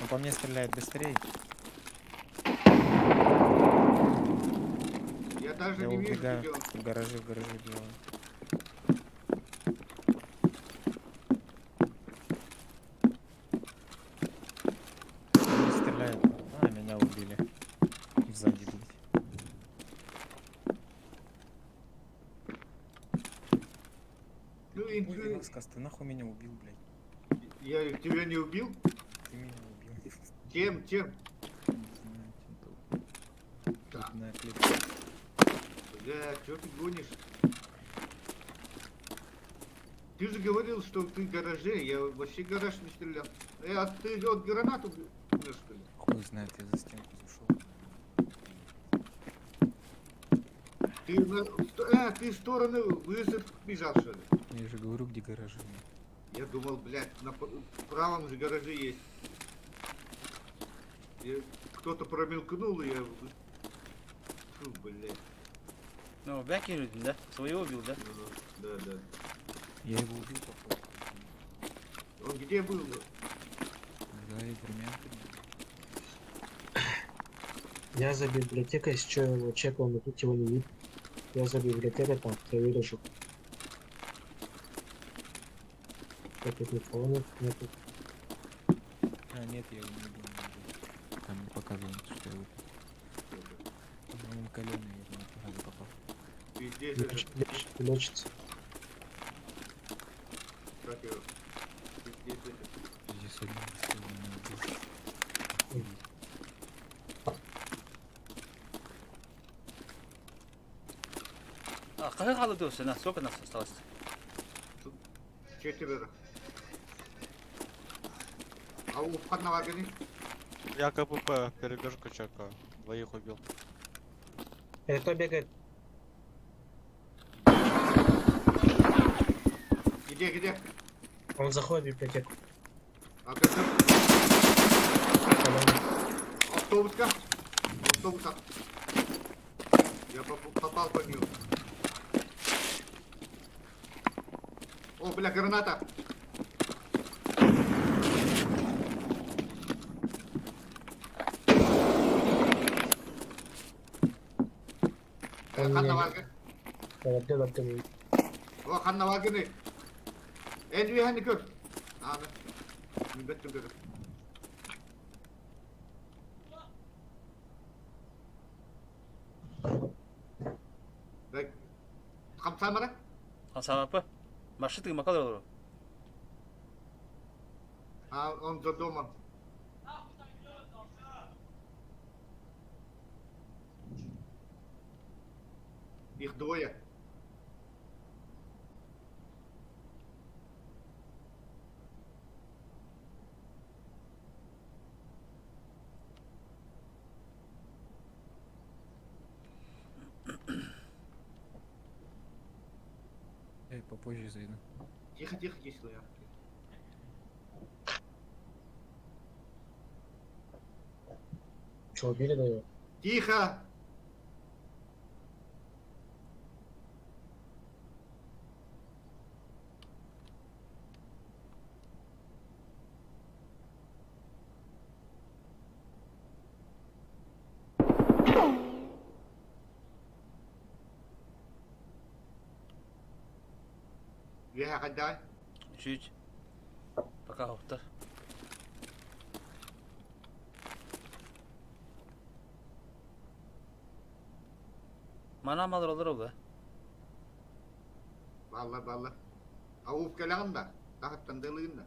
Он по мне стреляет быстрее. Я даже Я не вижу, убегаю. где он. В гараже, в гараже делаю. Он не стреляет. А, меня убили. Сзади, блядь. Ну, Ой, инфи- Ласкас, ты нахуй меня убил, блядь. Я тебя не убил? Ты меня убил. Чем, чем? Не знаю, чем тут. Тут на клетке. Бля, чё ты гонишь? Ты же говорил, что ты в гараже, я вообще гараж не стрелял. А ты от гранату умер, что ли? Хуй знает, я за стенку зашел. Ты, на, ты в сторону высадки бежал, что ли? Я же говорю, где гаражи. Я думал, блядь, на правом же гараже есть. Кто-то промелькнул, и я... Фу, блядь. Ну, бэки да? Своего убил, да? Ну, да, да. Я его убил, походу. Он где был? Да, и времянками. Я за библиотекой, с чё его чекал, но тут его не видно. Я за библиотекой там в траве лежу. Я тут никого нет, нету. А, нет, я его не убил, не убил. Там не показывал, что я его убил. По-моему, колено я в него два раза попал. Пиздец, Леч, это, леч, лечится. как его? Пиздец, это. Здесь одним выстрелом меня убил. Охуеть. А, какая холодился? На сколько нас осталось? Четверо. А у входного огня? Я КПП перебежку чекаю. Двоих убил. Это кто бегает? Где, где? Он заходит в библиотеку. А как Колено. Автобуска? Автобуса. Я попал по нему. О, бля, граната! Он Ханна меня- варгы. Да, да, да, да. О, ханна варгыны. Энви ханны көр. Аны. Мүбеттім көріп. Так. Хамсамара? Хамсамапы. Маршрут макал олору. А он за домом. Их двое. Я попозже зайду. Тихо, тихо, кислый. Че, убили да его? Тихо! Веха, отдай. Чуть. Пока оттар. Мана малыр олар ол да. Балла, балла. А уф кэлэҕин да? Таһыттан дылыгын да?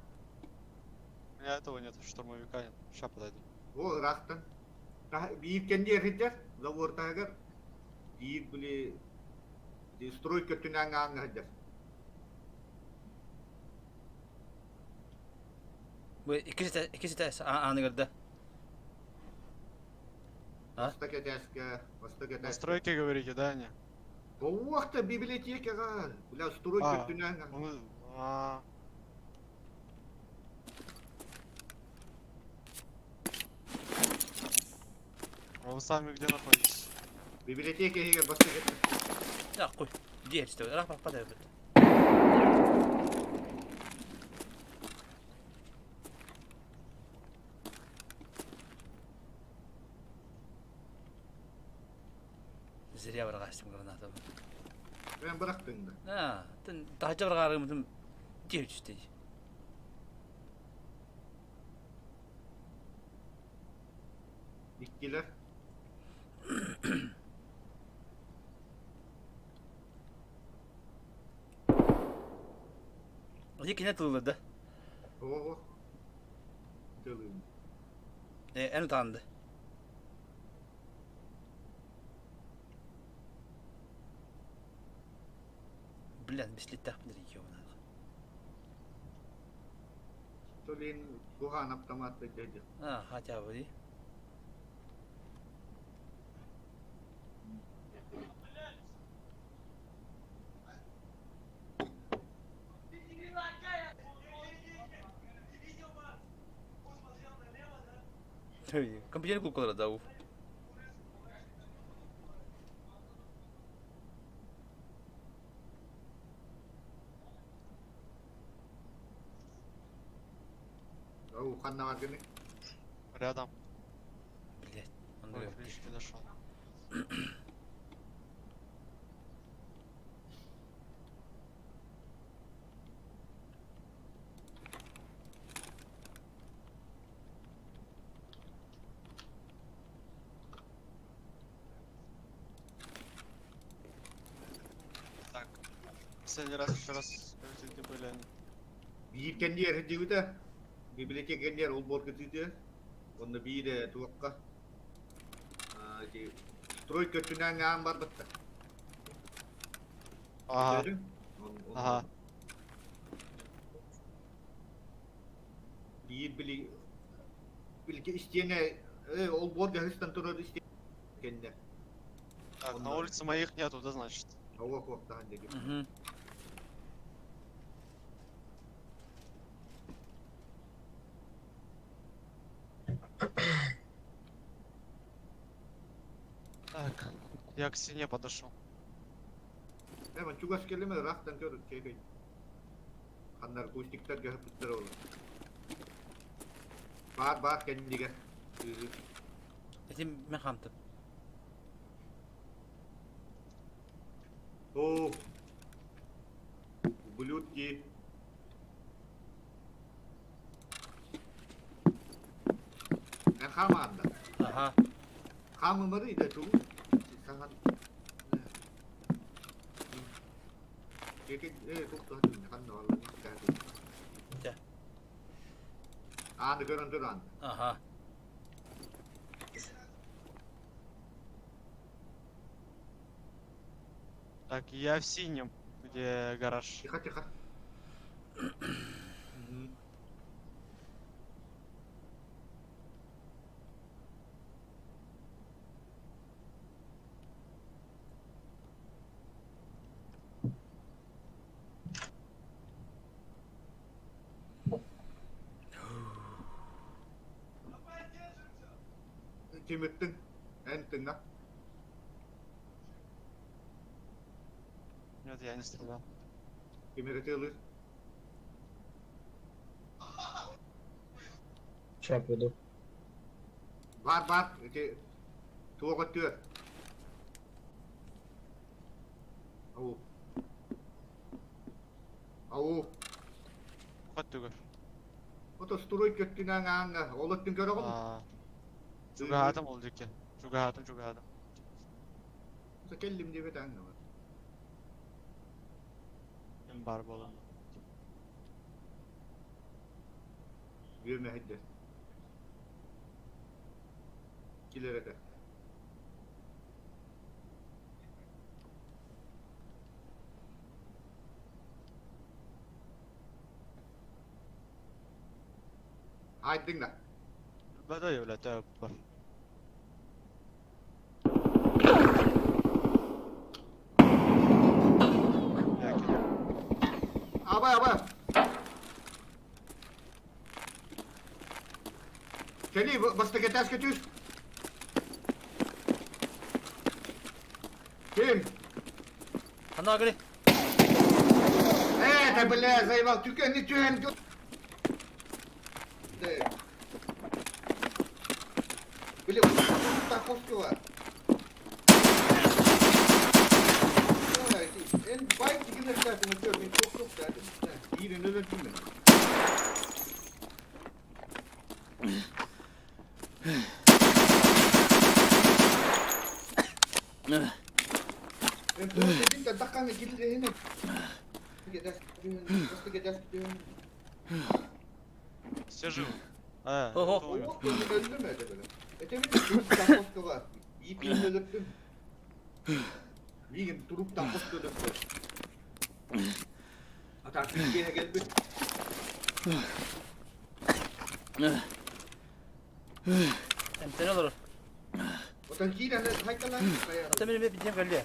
У меня этого нет, штурмовика нет. Ща подойду. О, ыраахтан. Биир кэнниэр сылдьар, забор таһыгар. Биир били стройка түнээҥ ааҥҥа сылдьар. Бу иккис этэ ааныгар да. А? Бастак этээскэ, бастак На этээскэ. стройке говорите, да, не? Туох библиотекаҕа, бля, стройка А, түнээҥ Он, а, А вы сами где находитесь? Библиотека иһигэр бастакы Да, хуй. Дверь что ли? Рах попадает. Зря бырагастым гранатам. Мен бырахтың да. А, тын тахача бырагаарым дьиэ түстэ. Иккилэр. Ити кине тыллы да. Оо. Тылым. Э, эн утаанды. Блин, бислиттээхпин регионаах. Толин куһаан автомат дядя. А, хотя бы. Компьютер куколара да уф. Ау, ханна баргыны. Рядом. Блять, он Ой, говорит. ближе подошел. Так. Последний раз еще раз скажите, где были они. Биир кэнниэр сылдьыбыта. Библиотека кэнниэр олбуор кытыытыгар. Онно биир туохха ити стройка өттүнэн аан барбыттар. Ага. Көрдүҥ? Ага. Биир били билги истиэнэ олбуорга сыстан турар истиэнэ кэннэ. Так, на улице моих нету, да, значит? Ауа хуохтахан диэки. Угу. Так, я к стене подошел. Hemen чугас келеме ырахтан көр чекей. Ханнар кустиктар көһөппүттэр ол. Баар баар кэннигэ. Ити мен хамтым. О. Ублюдки. Эн хаамаанда. Аха. Хаамымары да тугу. Саҥан. Чекей э туохтаһын ханна барла. Дьэ. Ааны көрөн туран. Аха. Так, я в синем, где гараж. Тихо, тихо. Ким ыттыҥ? Эн тыҥа. Нет, я не стрелял. Ким эрэ тыалыыр? Сейчас приду. Баар баар ити туох өттүгэр? Ау. Ау. Өттүгэр. Ото стройка өттүнэн ааҥҥа ол өттүн көрөҕүн? Чугаһаатым ол диэки. Чугаһаатым, чугаһаатым. Кэллим диэбит ааҥҥа бар. Ким баар буолан. Бүөмэһэйдэр. Килэр этэ. Айдың да. Бада является бар. Абай, абай. Кэлии, бастакы этээскэ түс. Ханна Это, бля, заебал, түкэн, не түһэн. Бля, Таковского. En байк дигенер сәтін өтер, мен тоқ-тоқ сәтін. Биrin өлөтүм мен. Все живы. А, Ого. кто умер? Эмтэн олорор. Ата мен билдем кэллиэ.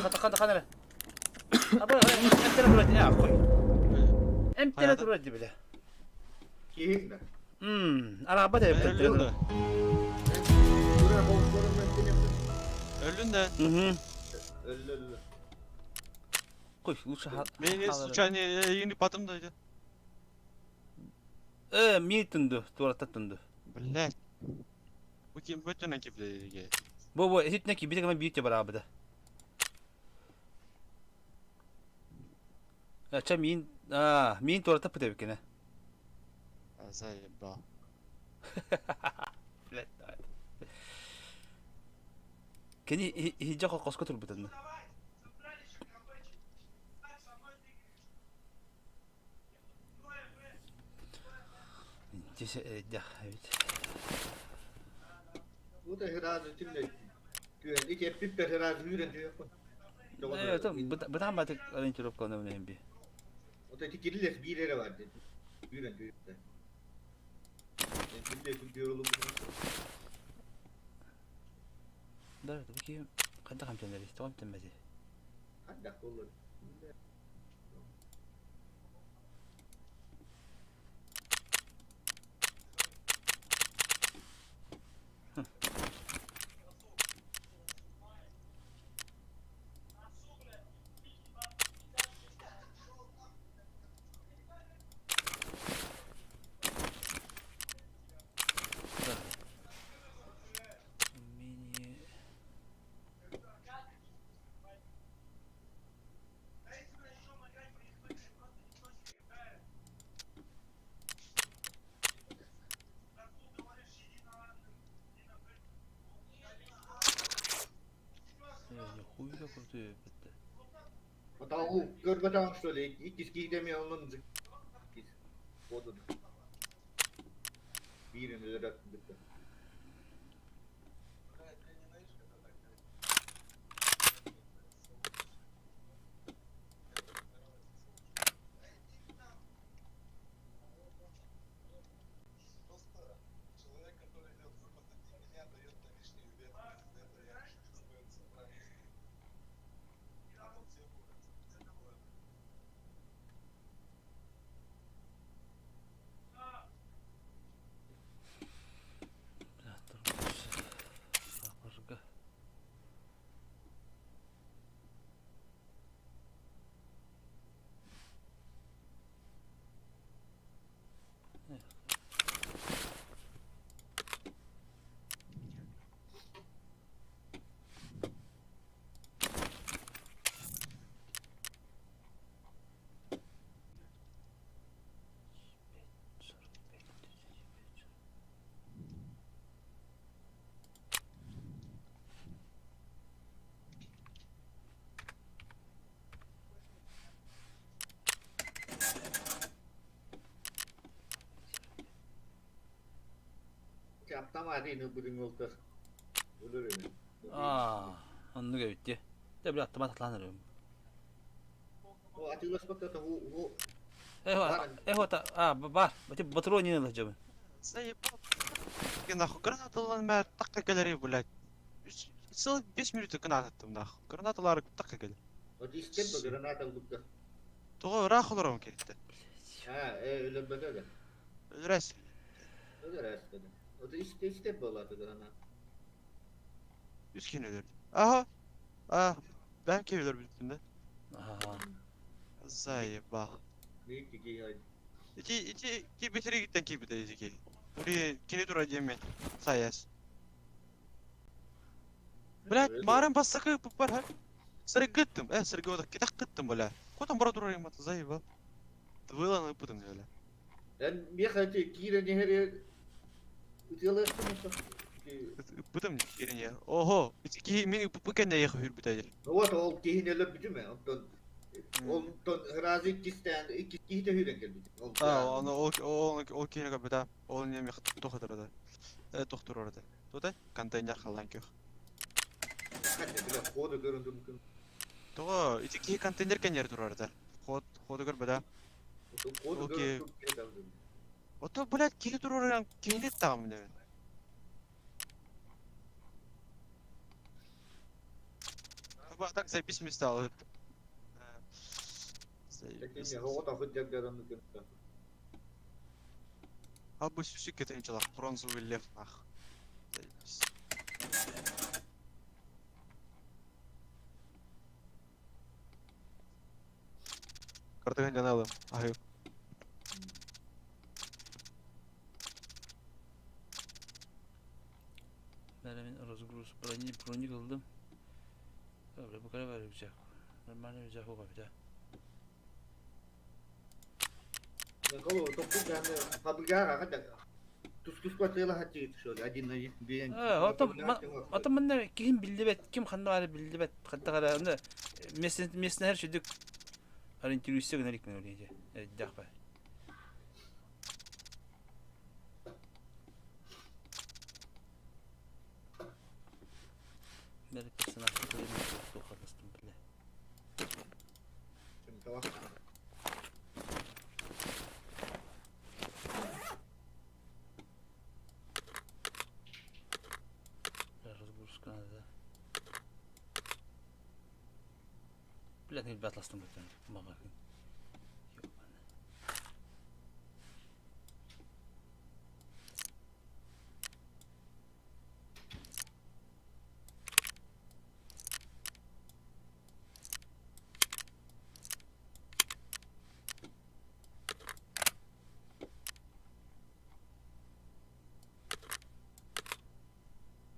Хата хата хана. Аба эмтэн турар э кой. Эмтэн турар ди биле. Араба да эмтэн Өллүн турар. да. Өллүн да. Кой лучше Мен случайно эйигин батым да дии. Э ми тунду, туората тунду. Блять. Бу ким бөтөнөн киплеге. Бу бу эситне ки битек мен бийте барабыда. Ача мин а мин туората пытебикене. Заебал. Кини иһиджа хоско турбутан. Десе дях эбит. Бытаан батык ориентировканы билэһин би. Да, бу кайда хамтанар, тоҕом тэммэти. Умение. Нихуя крутой бітті. Сапырга. Аа, оннук эбит дии. Дэ били аттыма татлаан эрим. Эхо, а, бар. Бати патрон не надо Заебал. Нахуй, гранаталар мэ такка кэлери, блядь. Целых 5 минут граната там нахуй. Гранаталар такка кэлер. Тоҕо ыраах олорон кэлтэ. Өлөрөс. Үс киһини өлөрдүм. Ага. А, бэм киһилэр бүтүннэ. Аха. Заебал. Биир киһи Ити ити киирбитиригиттэн киирбитэ ити киһи. Ури кини тура диэммин. Сайас. Блять, марын бастакы ыппыппар ха. Сыргыттым, сыргыта китах кыттым, бля. Котом бара турар имат, заебал. Твылан ыппытым, бля. Эн миэхэ ити киирэн иһэр ытыалыахпын Ыппытым киирэн иһэр. Ого, ити киһи мин ыппыппын кэннэ эйиэхэ үүрбүтэ дии. Вот ол киһини өлөрбүтүм ээ. Онтон онтон сразу иккистээн иккис киһи үүрэн кэлбит. Ол А, оны ол ол ол киһини көрбүтэ. Ол не миэхэ туох этэр тохтурор этэ. Тута контейнер халлаан күөх. Ходу көрөн турбуккун. Тоҕо ити киһи контейнер кэннигэр турар этэ. Ход ходу көрбөтө. Ходу Окей. көрөн турбуккун. Ото, блядь, киһи турар киһини таҕым диэн. Так заебись мне стало. Заебись. А бы сюсик это бронзовый лев нах. Заебись. Картаген жаналы. Ахы. Бәрі разгруз брони брони кылдым. Бу кара бар рюкзак. Нормальный рюкзак оға бит. Ото манна ким биллибет, ким ханна бары биллибет, хатта кара аны местен местен her şeyde ориентируйся гына ликмен үлейде. Дәхбә. Бәрі персонаж тоқаластым біле. Разгрузка надо. Блядь, не батластым бүтін. Мага.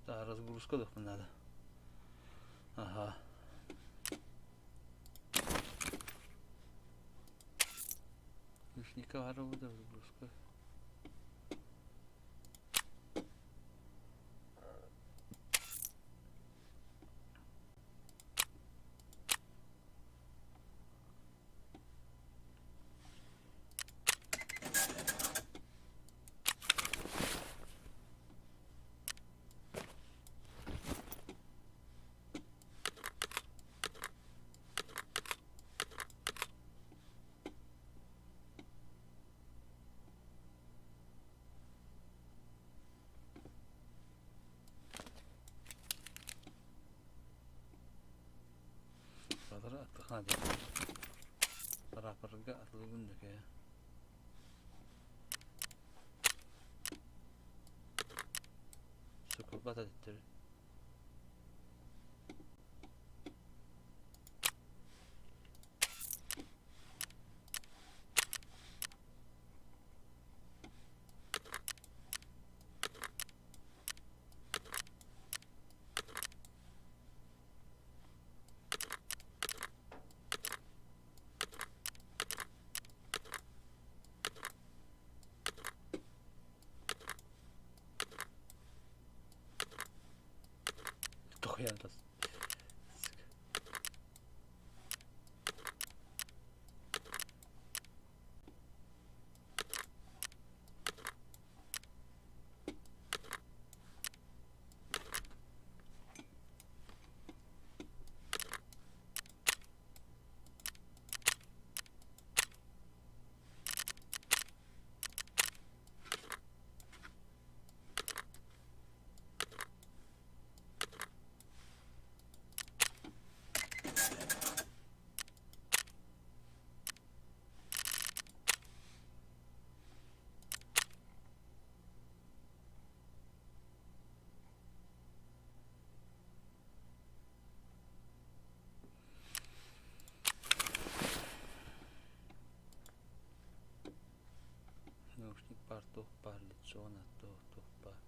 Да, разгрузка да надо. Ага. Лишника да разгрузка. Бадыр аттыхна деп. Тарапырга атылгындык я. Сукулбата диттер. Зона туох баар.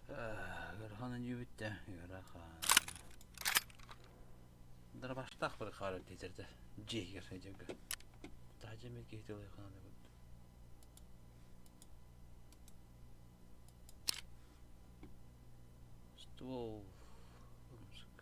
Ыарахан өнүүбүттэ, ыарахан. Дарбаштаах бір хаар титерде. Дьиэгер сылдьарга. Таһдьа эмиэ киһи тылыйхаана курдук. Ствол. Ымсык.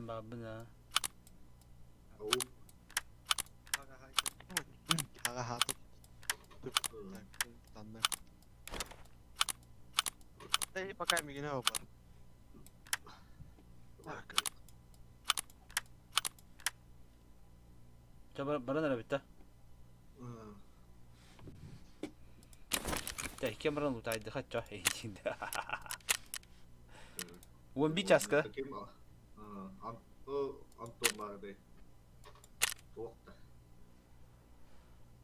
Бабына. Пока мигене бар. Чэ баран эрэ бүтэ. Чэ иккиэн баран утаайдыха чо Уон биир чааска. Антон баардай. Туохта.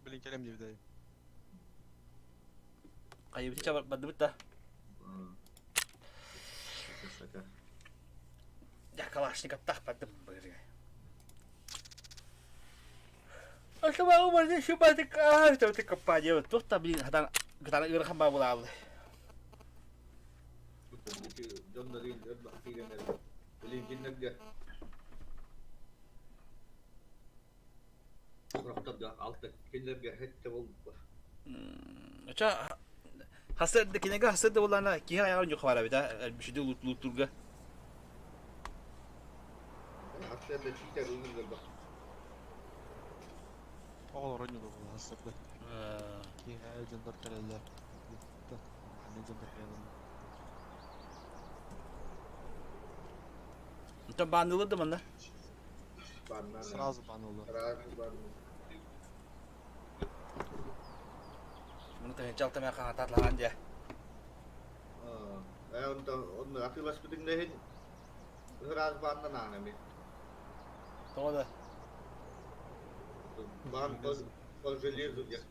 Блин, кэлэм диэбит Хайыбыт ча бардыбыт да. Я калашниковтаах бардым бырыга. Ошо барды шубатык аа төтө компания туох та блин хатан гытана ыарахан баа булааллы. Дьоннорун Билин кинилэргэ Сорохторго алта кинилэргэ сэттэ буолбут. Оча хасыр кинигэ хасыр да буллана киһи айаҕар ньуха бара бит а бүшүдү луутурга. Хасыр да чиитер ылыннарба. Оҕолор оонньуулар буолла хасырда. Киэһэ дьоннор кэлэллэр. Аны дьоннор кэлэллэр. Онтон бааннылар да манна? Сразу баннылар. Сразу баннылар. Муну тыһыынча алта мэ хаҥатаат дьэ. Ээ онтон онно атыыласпытыҥ да иһин ыраас бааннан аан эми. Тоҕо да? Баан по железу диэн.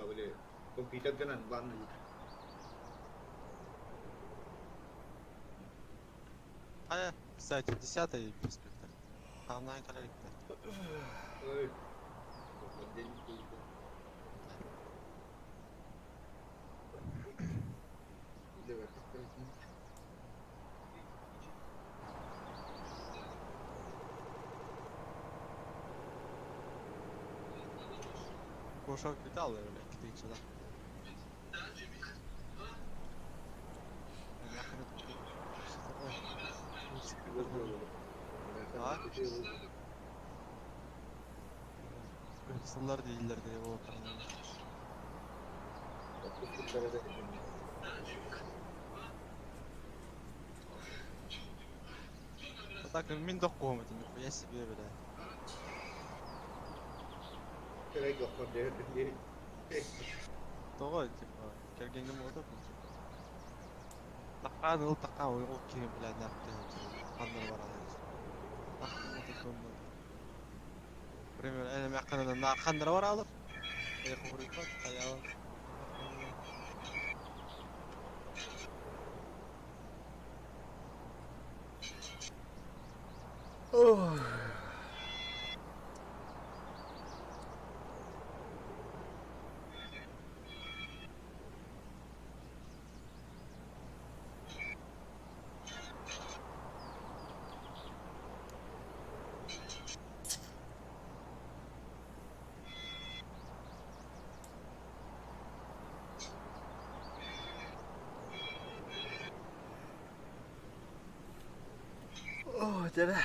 Били компьютергынан баан А, кстати, десятый инспектор. Главная коллекция. Ой. Кушок летал, блядь, ты сюда. А? Сыллар дииллэр диye болот. А так мин дохкуом это нихуя себе, бля. Того, типа, кергенгем болот, типа. Таккан ыл такка ол киһи, бля, нахуй ханнар баралар. Например, эне мяккана на ханнар баралар. Я хурипат, хаял. Ох. О, дьэ.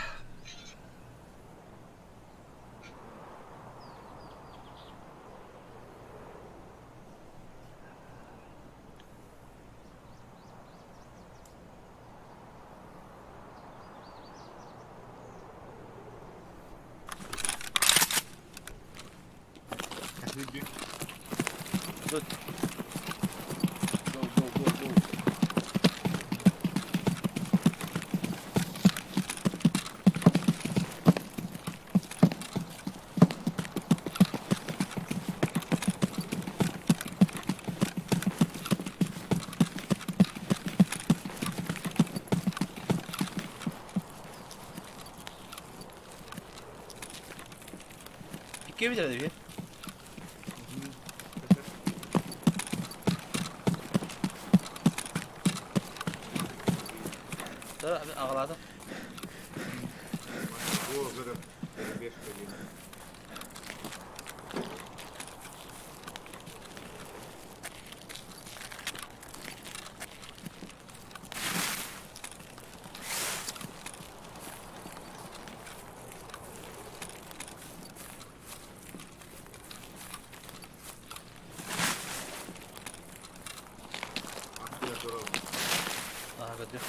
Бүдү. Тут. Go, go, go, go. Икки бүтэрэ дии. Аҕалаатым. О, көрө. Беш кэлин. Aha gördüm.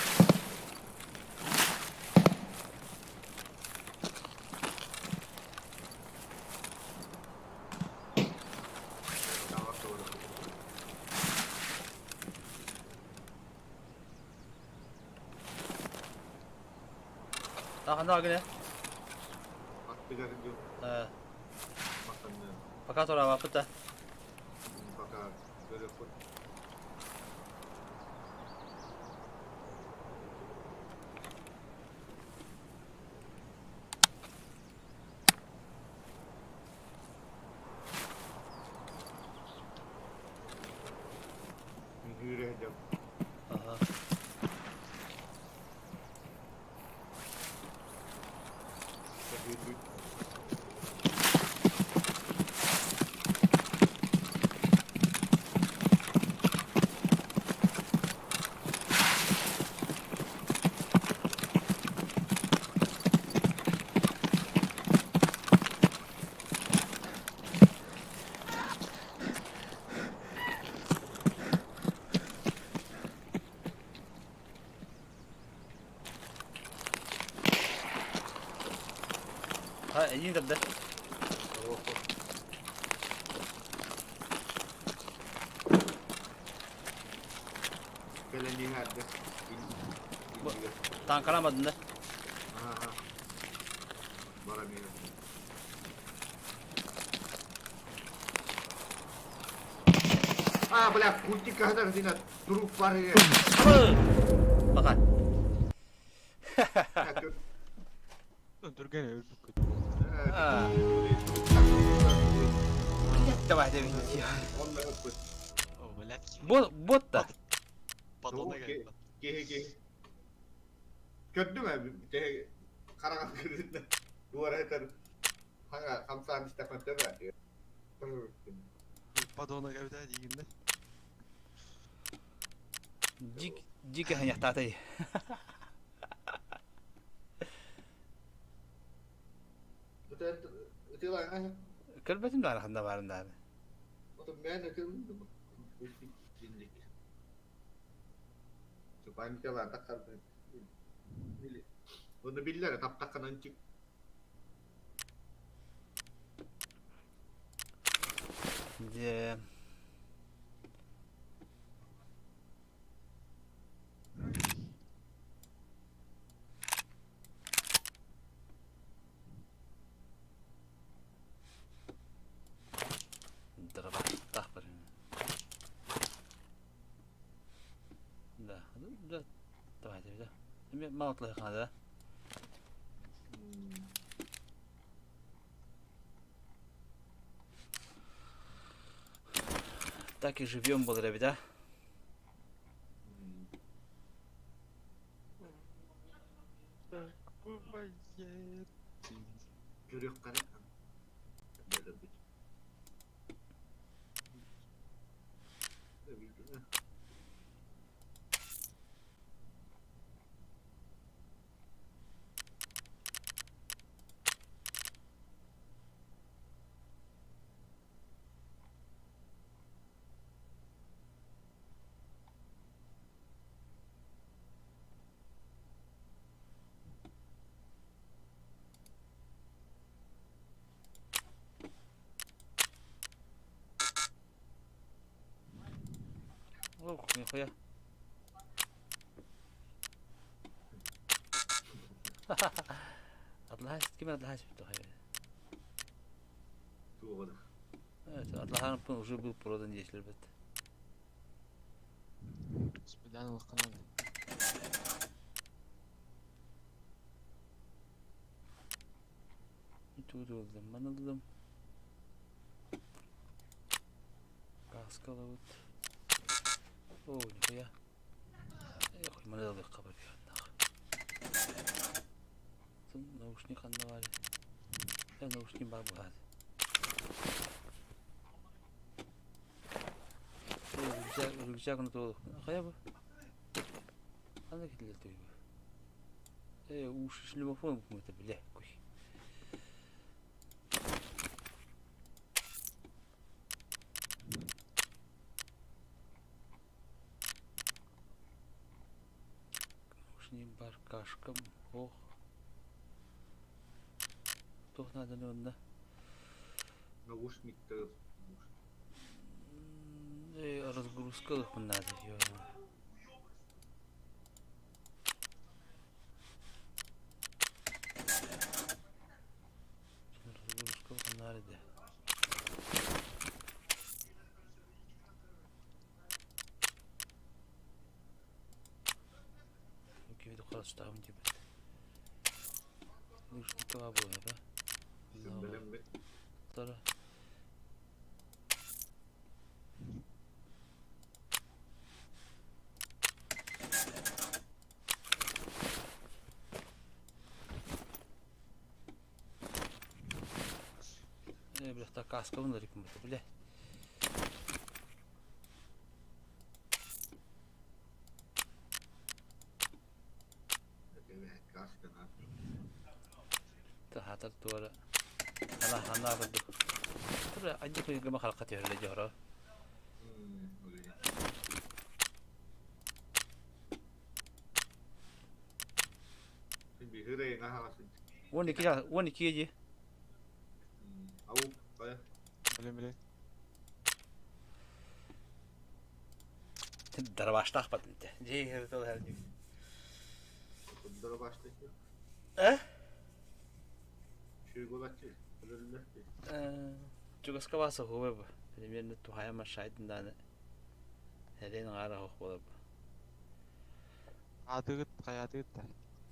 Ханна гына? Пока тураабаппыт да. Пока көрөппүт. Үһүүрэ Ага. Ha, эйиин тарда. Кэлэн иһэрдэ. Таҥкаламадын да. Баран иһэр. А, бля, культик каһдар дина труп бар иһэр. Бака. Түргэн өлбүккүт. Давай, давай. Бот, бот да. Киһи киһи. Көрдүм ээ, хараҕын көрүннэ. Дуора этэр хаҥа хамсаан истэххэ төбө. Подонок эбитэ диигин да. Дик, дик ханьахтаатай. Көрбөтүм даҕаны ханна баарын даҕаны. Оны биллэр таптакканан чик. Дьэ. Дырабаттах бір. Да, да, давайте, да. Эми малатлайхана да. Так и живем благодаря, да? Так бывает. Көрүөх қара. Нихуя. Атлаһа ким атлаһа сүптэ Туоҕа да. Атлаһан уже был продан диэчилэр бит. Спидан ылыахха наада. Тугу ыллым, маны ыллым. Каска ылабыт. О, нихуя. Эх, маны ылыахха барыахтаах. Наушник ханна баар? Э, наушник баар буолаат. Рюкзак, рюкзак на то. Хайа бу? Ханна китилер туй бу? Э, уши шлемофон бу это, бля, куй. Наушник бар, кашкам, ох. Туох нааданы онно? Наушниктар. Э, разгрузка ылыахпын наада, ё. Разгрузка ылыахпын наада да. Кими харыстаабын диэбит. Наушникка буолар да? Бэлэммит. Тара. Э, бля, каскабын ылар бля. Каскана. Хатар туора. Хана хана курдук. Тура анжы кыйгыма халка түһэлэ дьоро. Биһирей наһаҕасын. 12 12 дии. Ау, бая. Блин, блин. Дарбаштаах бат инте. Дии тыл хәрди. Дара баштык. Э? Шүй болачы. Өлөллөр. Чугаска баса хуба бу. Примерно тухая машайдын даны. Хелен гара хох болар бу. Атыгыт, хайатыгыт да.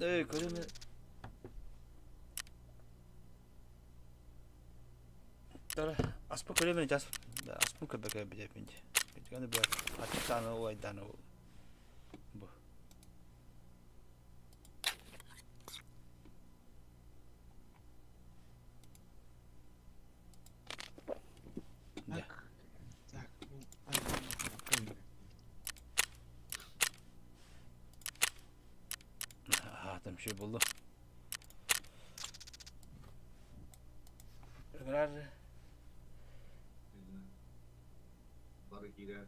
Эй, көрөмө. Тара, аспы көрөмө жас. Аспы көбөкө билепинди. Өйткені бу ачыктаны ойданы бу. Да. Так, ну, ай, нахуй, Ага, там еще было. Ыҥырар Бары киирэр.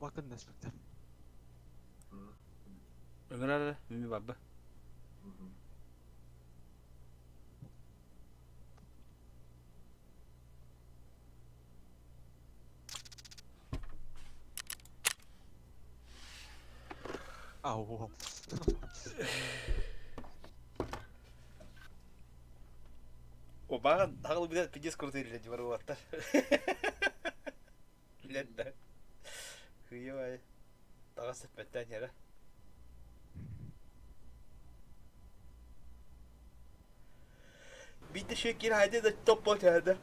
Bakın despekte. Ыҥырар мими барба. Ау. Обаған тағыл билет пиздец крутые блядь, вороваттар. Блядь, да. Хуевай. Таға сәппәттән яра. Битте шекер хайде да топ бол чарды.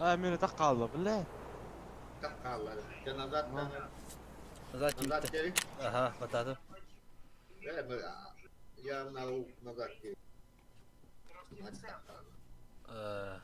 А, минута хаалла, бля. Так хааллар. Дьэ назад Назад назад тиийдэ. кери. Аха, батаатым. Я назад кери. Э,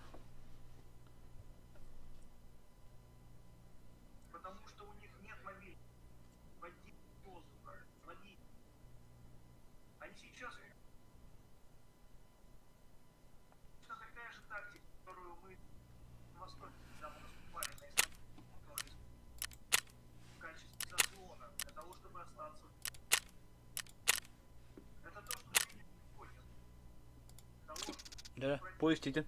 Да, поезд тиийдим.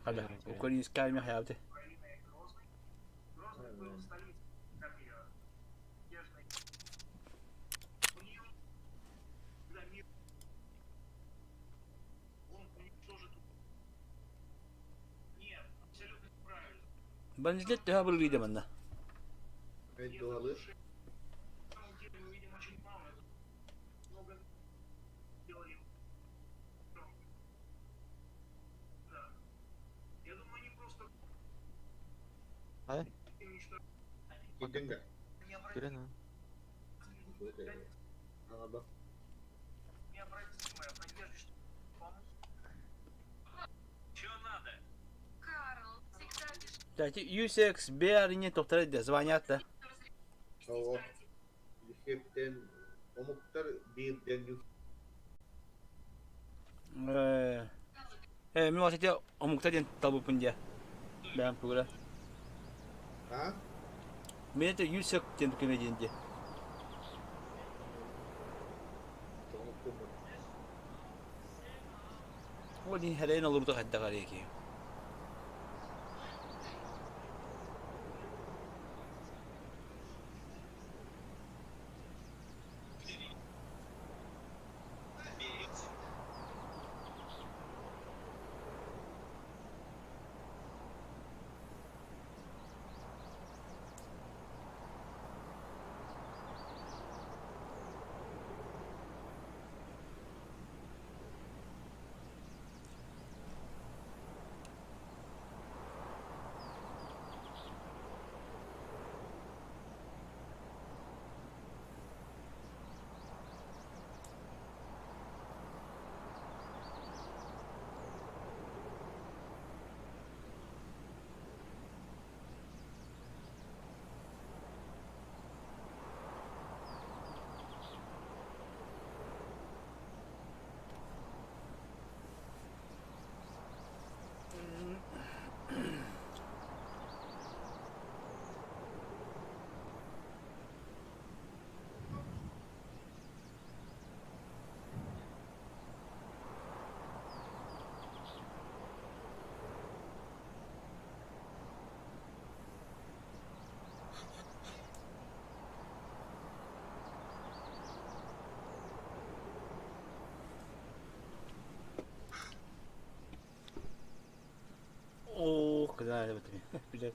Хада, украинская армия хаябыты. Бандитлер төһө абыргыйда манна? Дуалыр. Ай? Киирдиҥ да? Кирин, а? Аҕаба. Кстати, USX BR тохтор да звонят да. Оо. Юсептен омуктар биирдэн Э, э, мен ол омукта диэн талбыппын диэ. Бэйэм тугура. А? Мен это USEC диэн көмө диэн диэ. Ол иһин хэрэйин олорбута хайдах арыйа киһи. Оо, кыда Билэр.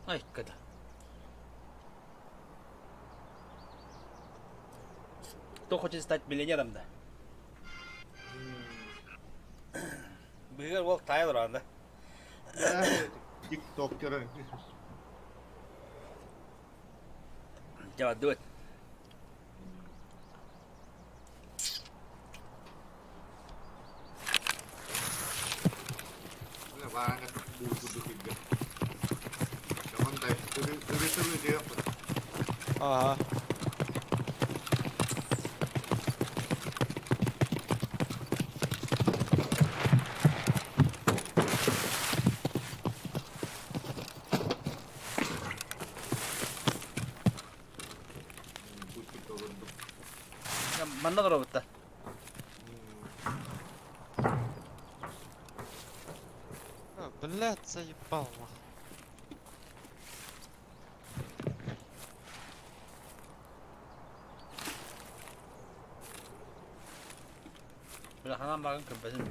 Ай, когда. Кто хочет стать миллионером, да? Быгар ол Тайлор анда. Тиктокеры. Давай, do it. Ага. Анна олоробутта. А, блядь, заебал нахуй. Бля, ханан баҕын көрбөтүм.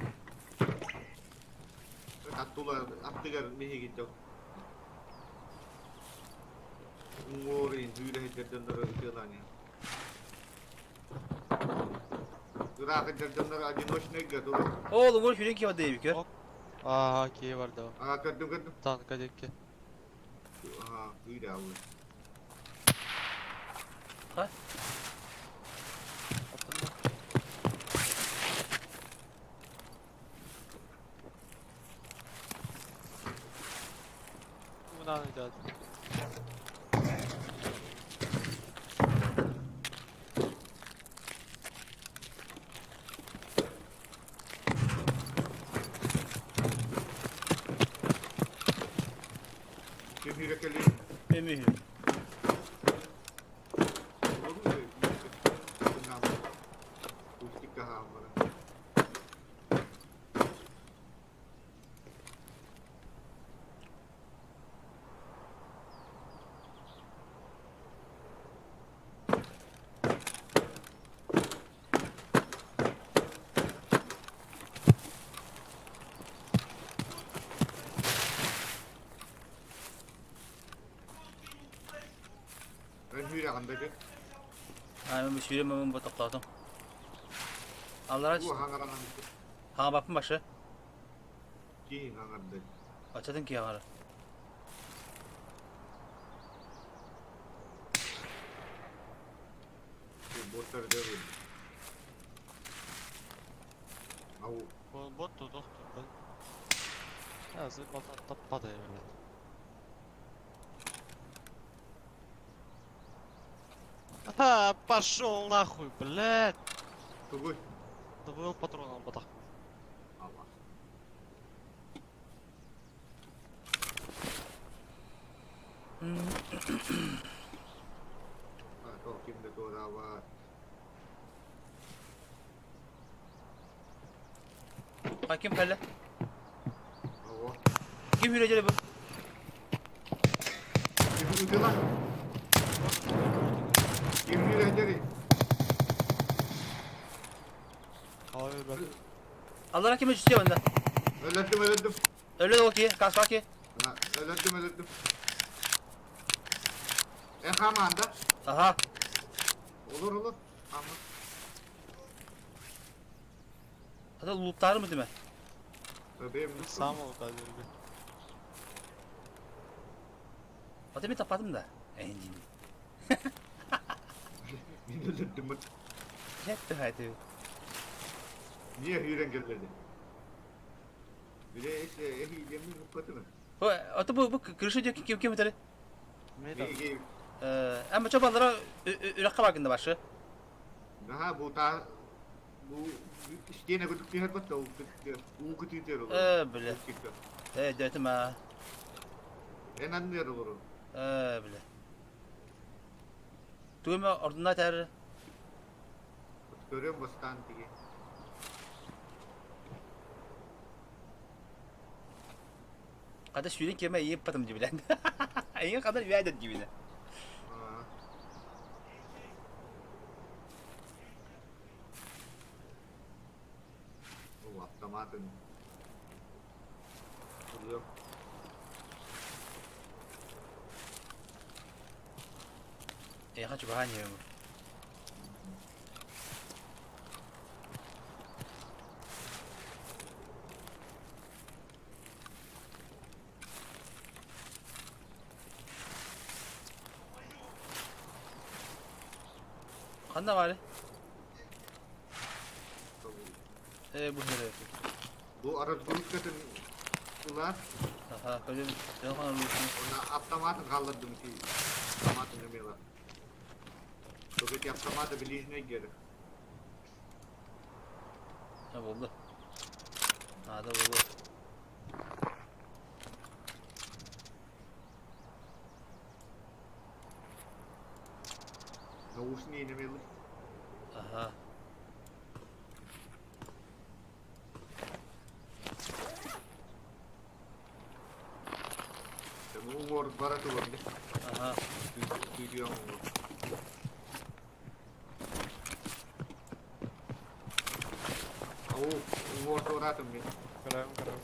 Аттула аттыгар биһиги дьон. Уҥуорин сүүрэ сылдьар дьоннору ытыалаан иһэн. Ыраах сылдьар дьоннору одиночныйга тула. Ол уҥуор сүүрэн киһи бардыы көр. Аа, киһи барда. Аа, көрдүм көрдүм. Танка диэки. Аа, кыыра алла. Ха? Куда идет? Ким күүрэ кэлии? Эмиһи. Эн сүүрэҕин да Ай, сүүрем мамам бу тохтоотум. Аллара Бу хаҥаранан хаҥабаппын башы. киһи хаҥарды. Оччотун киһи хаҥара. Боттар дөрүн. Ау. Бот тутух турбут. А, таппады, блядь. А, пошел нахуй, блядь! Тугуй. Добыл патроном батах. Алла. А, то ким да туораабат. А ким кэллэ? Ого. Ким үрэ бу? Ким ытыла? Ким үрэ Ой, блядь. Аллара ким өчүтүө онда? Өлөрдүм, өлөрдүм. Өлө ол ки, каска ки. Өлөрдүм, өлөрдүм. Э, хамаанда. Аха. Olur olur. Ama. Ата луттары mı деме? Benim Сам ол да берди. Ата мен таппатым да. Эндин. Мин өлөрдүм. Жетти хайты. Niye hüyren gelmedi? Bire işte ehi yemin mutlatını. Бу ата бу бу крыша диэки ким ким өтөрү? Миги Эм чобалара үрәккә багында башы. Наха бу та бу истиэнэ курдук түһэр бат уу кытыытыгар олорор. Э, бля. Э, дөтүм а. Эн анныгар олорор. Э, бля. Тугума ордуна тәр. Көрөм бастаан тиги. Када сүүрэн кеме ийеп батым дибилен. Эйин кадар үәдет дибиле. Оо, автоматын. Ылыам. Эйха чугахан ем. Ханна бары? Э, бу хере. Бу разгрузкатын ылар. Аха, көрөм. Телефон алып. Она автоматын хааллардым ки. Автоматын эмела. Только эти автоматы ближней геры. Ha болды. Надо болды. Наушники немелы. Аха. Уҥуор бара турар дии. Аха. Күүтүөх уҥуор. Ау, уҥуор туораатым мин. Көрөм, көрөм.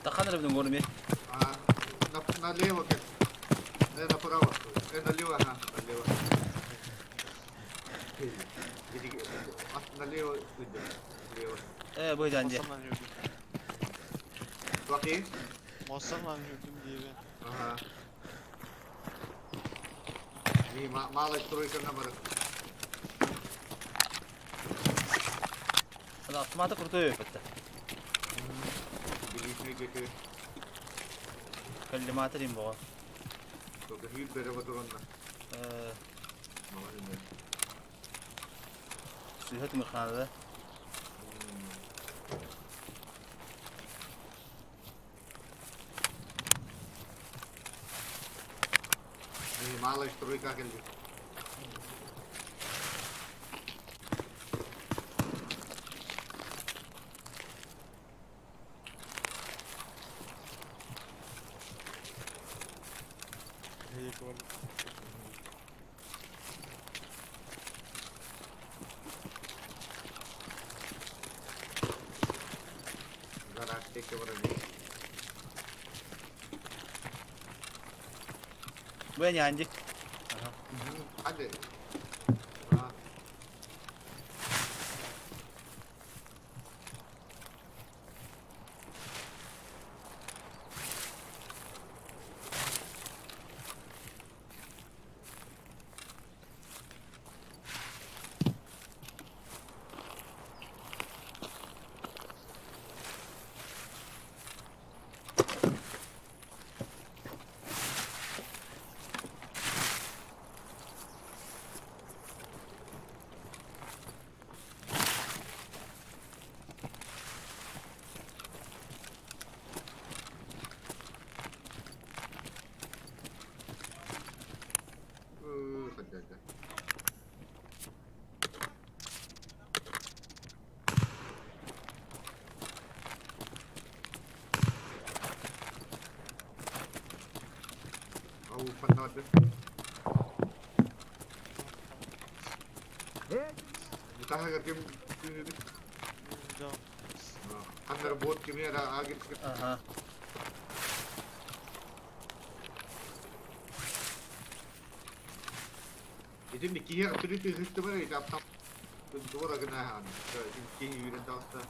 Тахан эрэ бүтүн көрүмэ. А, налево как? Направо. Налево, ага, налево. Налево идет. Налево. Э, бу дьэ. Плохие? Мосанан жүрдüm диэбин. Ага. Не, малая стройка наоборот. Автоматы крутой өпөттө. Билиитинэ гети. Коллиматор им боҕо. Только хүйүт бере батуранна. Сыыһа тымырхаанада. Малая стройка кэлли. Гараж текке барар. Бу эн Анди. Hadi. Hadi hadi. Ау, фанаты. Таһыгар ким күнүдү? Да. Ханнар бот кими ара агит. Ага. Итинни киһи түрү тыһыттымар ити аптам дуора гына киһи үүрэн таҕыста.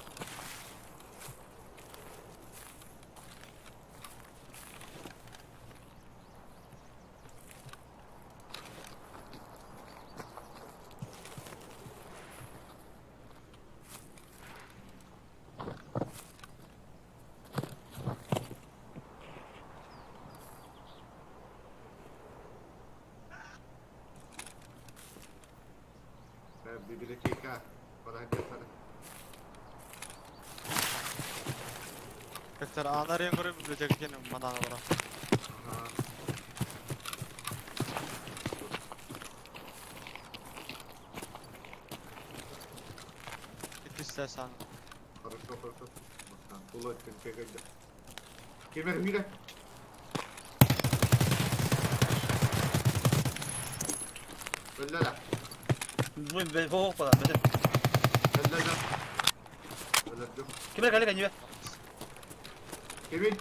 Библиотека баран Как-то анарен көрө библиотека кенен манана бара. Ага. Иккисте сан. Хорошо, хорошо. Тула кенкегенде. Кемер мире. Өллө Бу бу бу бу. Өллө Өллө. Кимер кэлэ кэннибэ? Кемин.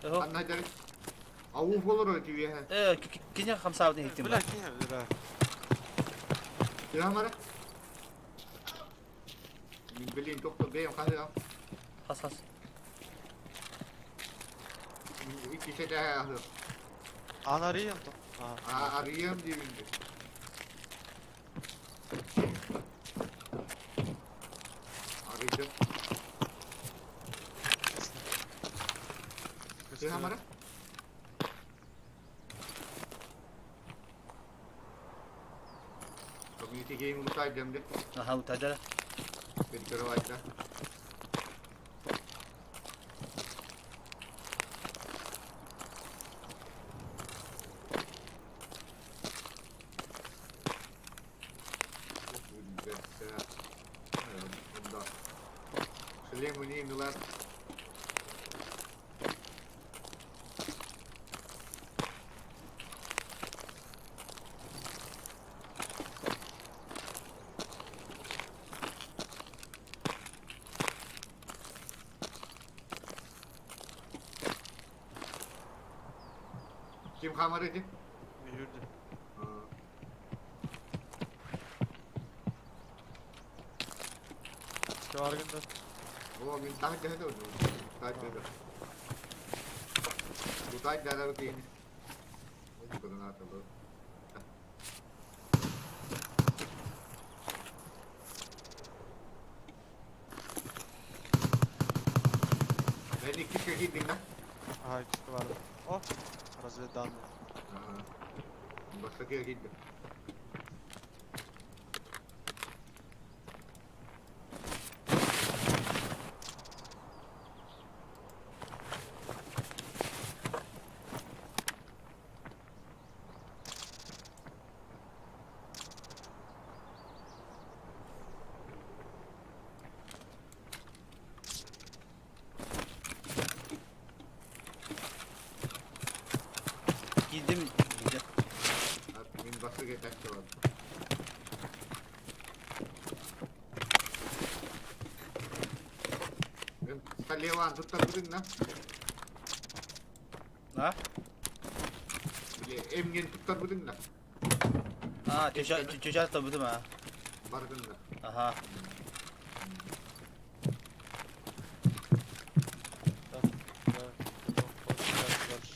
Ого. Анна дәрі. Ауы болыр өтүе. Э, кине хамсаабытын иһиттим. Бля, киһи бля. Кем мара? Блин, доктор бэйм қасы Хас хас. Иккисе дә Анарием то. А, арыям деймін. Арыйдым. Кем мара? Икки киһи лутайдым де. Аха лутайдара. Перекрывайда. Шлем не милар. Ким хамар эти? Люди. Чаргында. О, мин таһ дьаһада таһ дьаһада. Бу таһ дьаһада киһини. Мен иккискэ киирдиҥ да? Ага, иккискэ бардым. О, разведданные. Ага. Бастакыга киирдим. Киирдим. Мин бастакы этээччи бар. Столеван туттарбытыҥ на? А? Били эмген туттарбытыҥ да? А, чуча туттарбытым а. Бардын да. Аха. Да, да, дальше.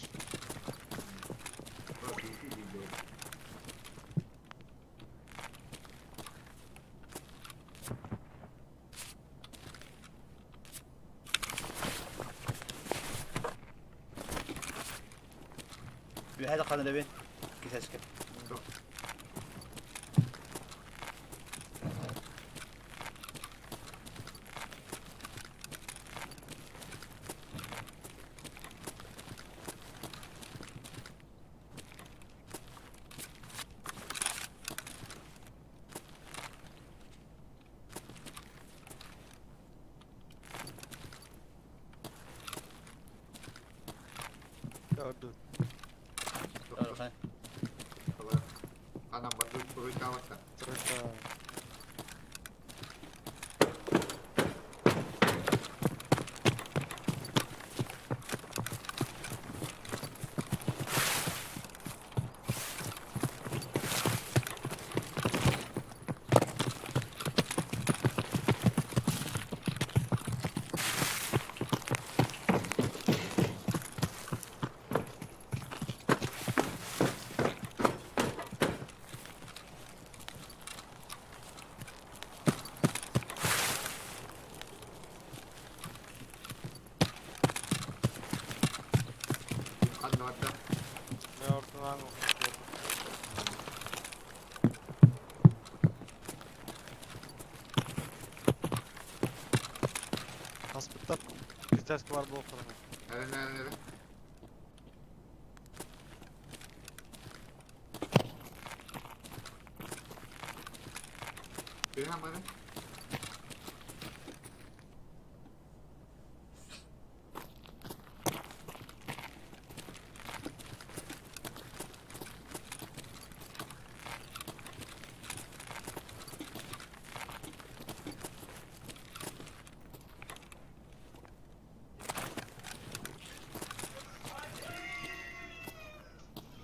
Үөһэ да ханарабын. Кисэскэ. Көрдү. Анам барды туруйкаабатта. Тройка. Ханна барда. Мен ортынан көрдүм. Хаспыттар китайский бар буолуох Эрэ эрэ эрэ. Тыһа маны.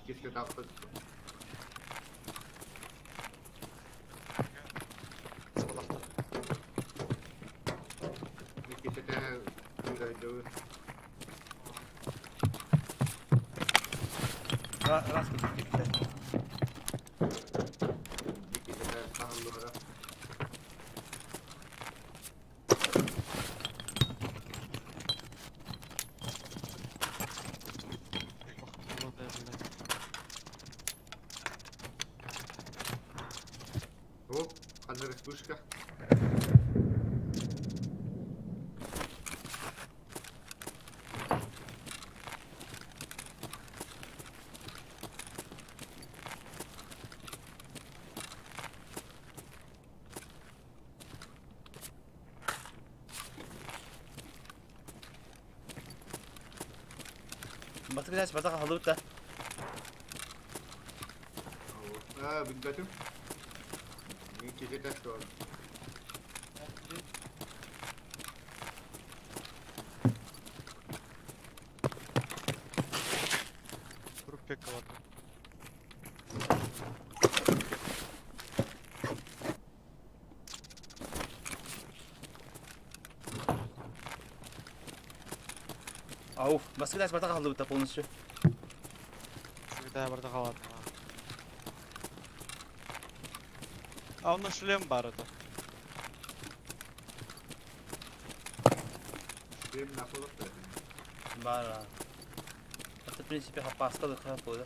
Иккискэ тахсар. Иккисэтэ кыырайдыбын. Раз киирдэ. Иккисэтэ таһыллыбара. Ох, блядь. Оп. Ханна вспышка? Батык дээс батак халыбыт да. Аа, билбэтим. Мин киһитэ суох. Трупе кого-то. Ау, баскы дээс батак халыбыт да полностью. Всегда барда халат. А он на шлем бар это. Шлем на полоса. Бара. Это в принципе хапаска да хапа.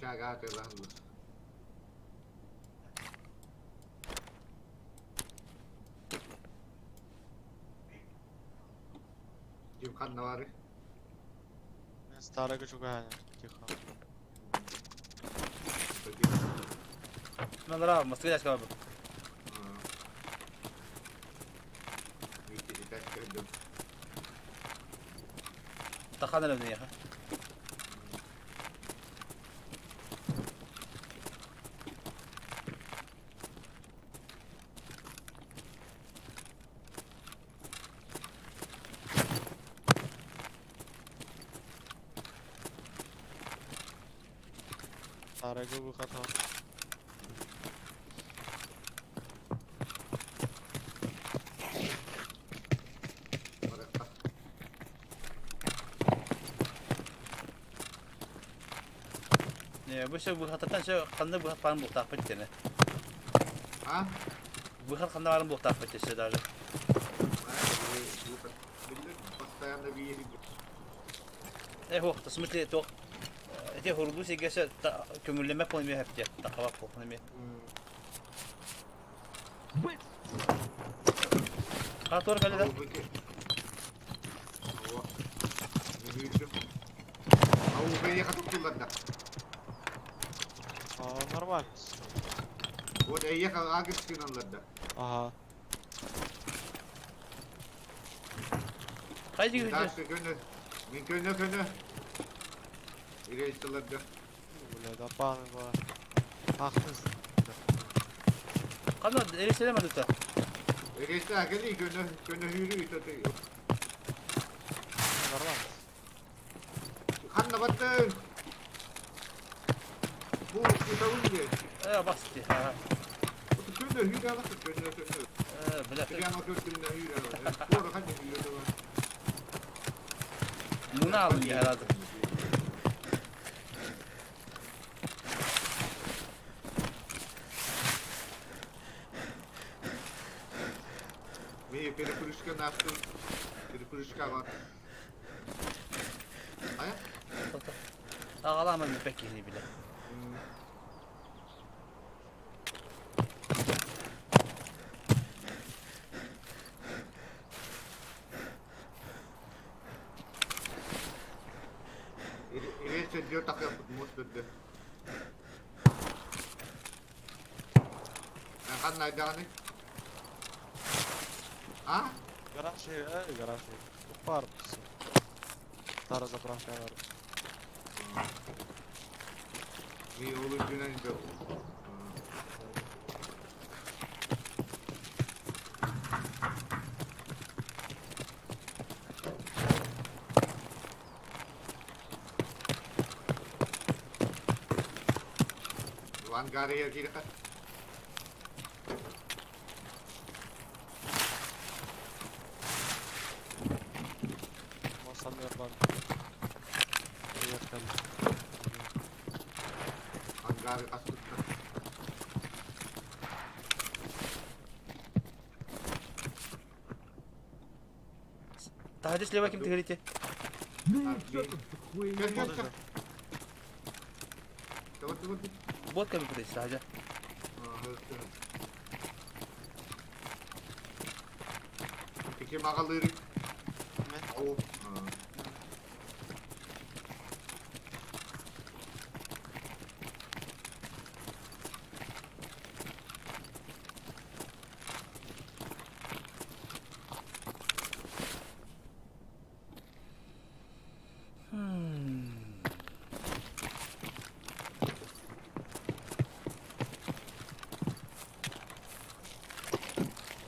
Общага атыылаһаллар. Ким ханна баарый? Старый кочугая. Тихо. Манара, баскы дээс кабы. Тахана левне яха. Старый выход. Не, бу все выхаттан все ханна выхат баарын бултаахпыт диэн. А? Выхат ханна баарын бултаахпыт все даже. Постоянно видели. Э, ох, в смысле, то эти хурду сигесе көңүллеме полный хепте, тахава полный. Хатор каледа. А, нормально. Вот я ехал Агрскин да. Ага. Хайди Дальше көнө. Мин көнө көнө. Рейсаларда. Бля, да паны была. Ах ты. Кана эреселеме дута. Рейса кели көнө көнө хүрү төтө. Нормально. Ханна баттын. Бу кутабын Э, басты. Ха. Көнө хүрү аласы көнө көнө. Э, бля. Прямо көтүнө хүрү аласы. Бу ханна хүрү Муна алын herhalde. Ми перепрыжка настын. Перепрыжка бар. Ая? Ағаламын пәк кихини биле. Рейса дё такая мост өттө. Ханна айдаганы? А? Гараж, гараж. Пар. Старая заправка. бар. Ми олун жүнөн жок. Вангария кирха. Ангар бар. Ангары хаспыттар. Таһырдьа слева ким тыгырите? Ну и чё тут за хуйня? Кел, кел, кел. Давай, давай, давай. Бот кем пытается таһырдьа. Ага, Ким аҕалыырый? Ол.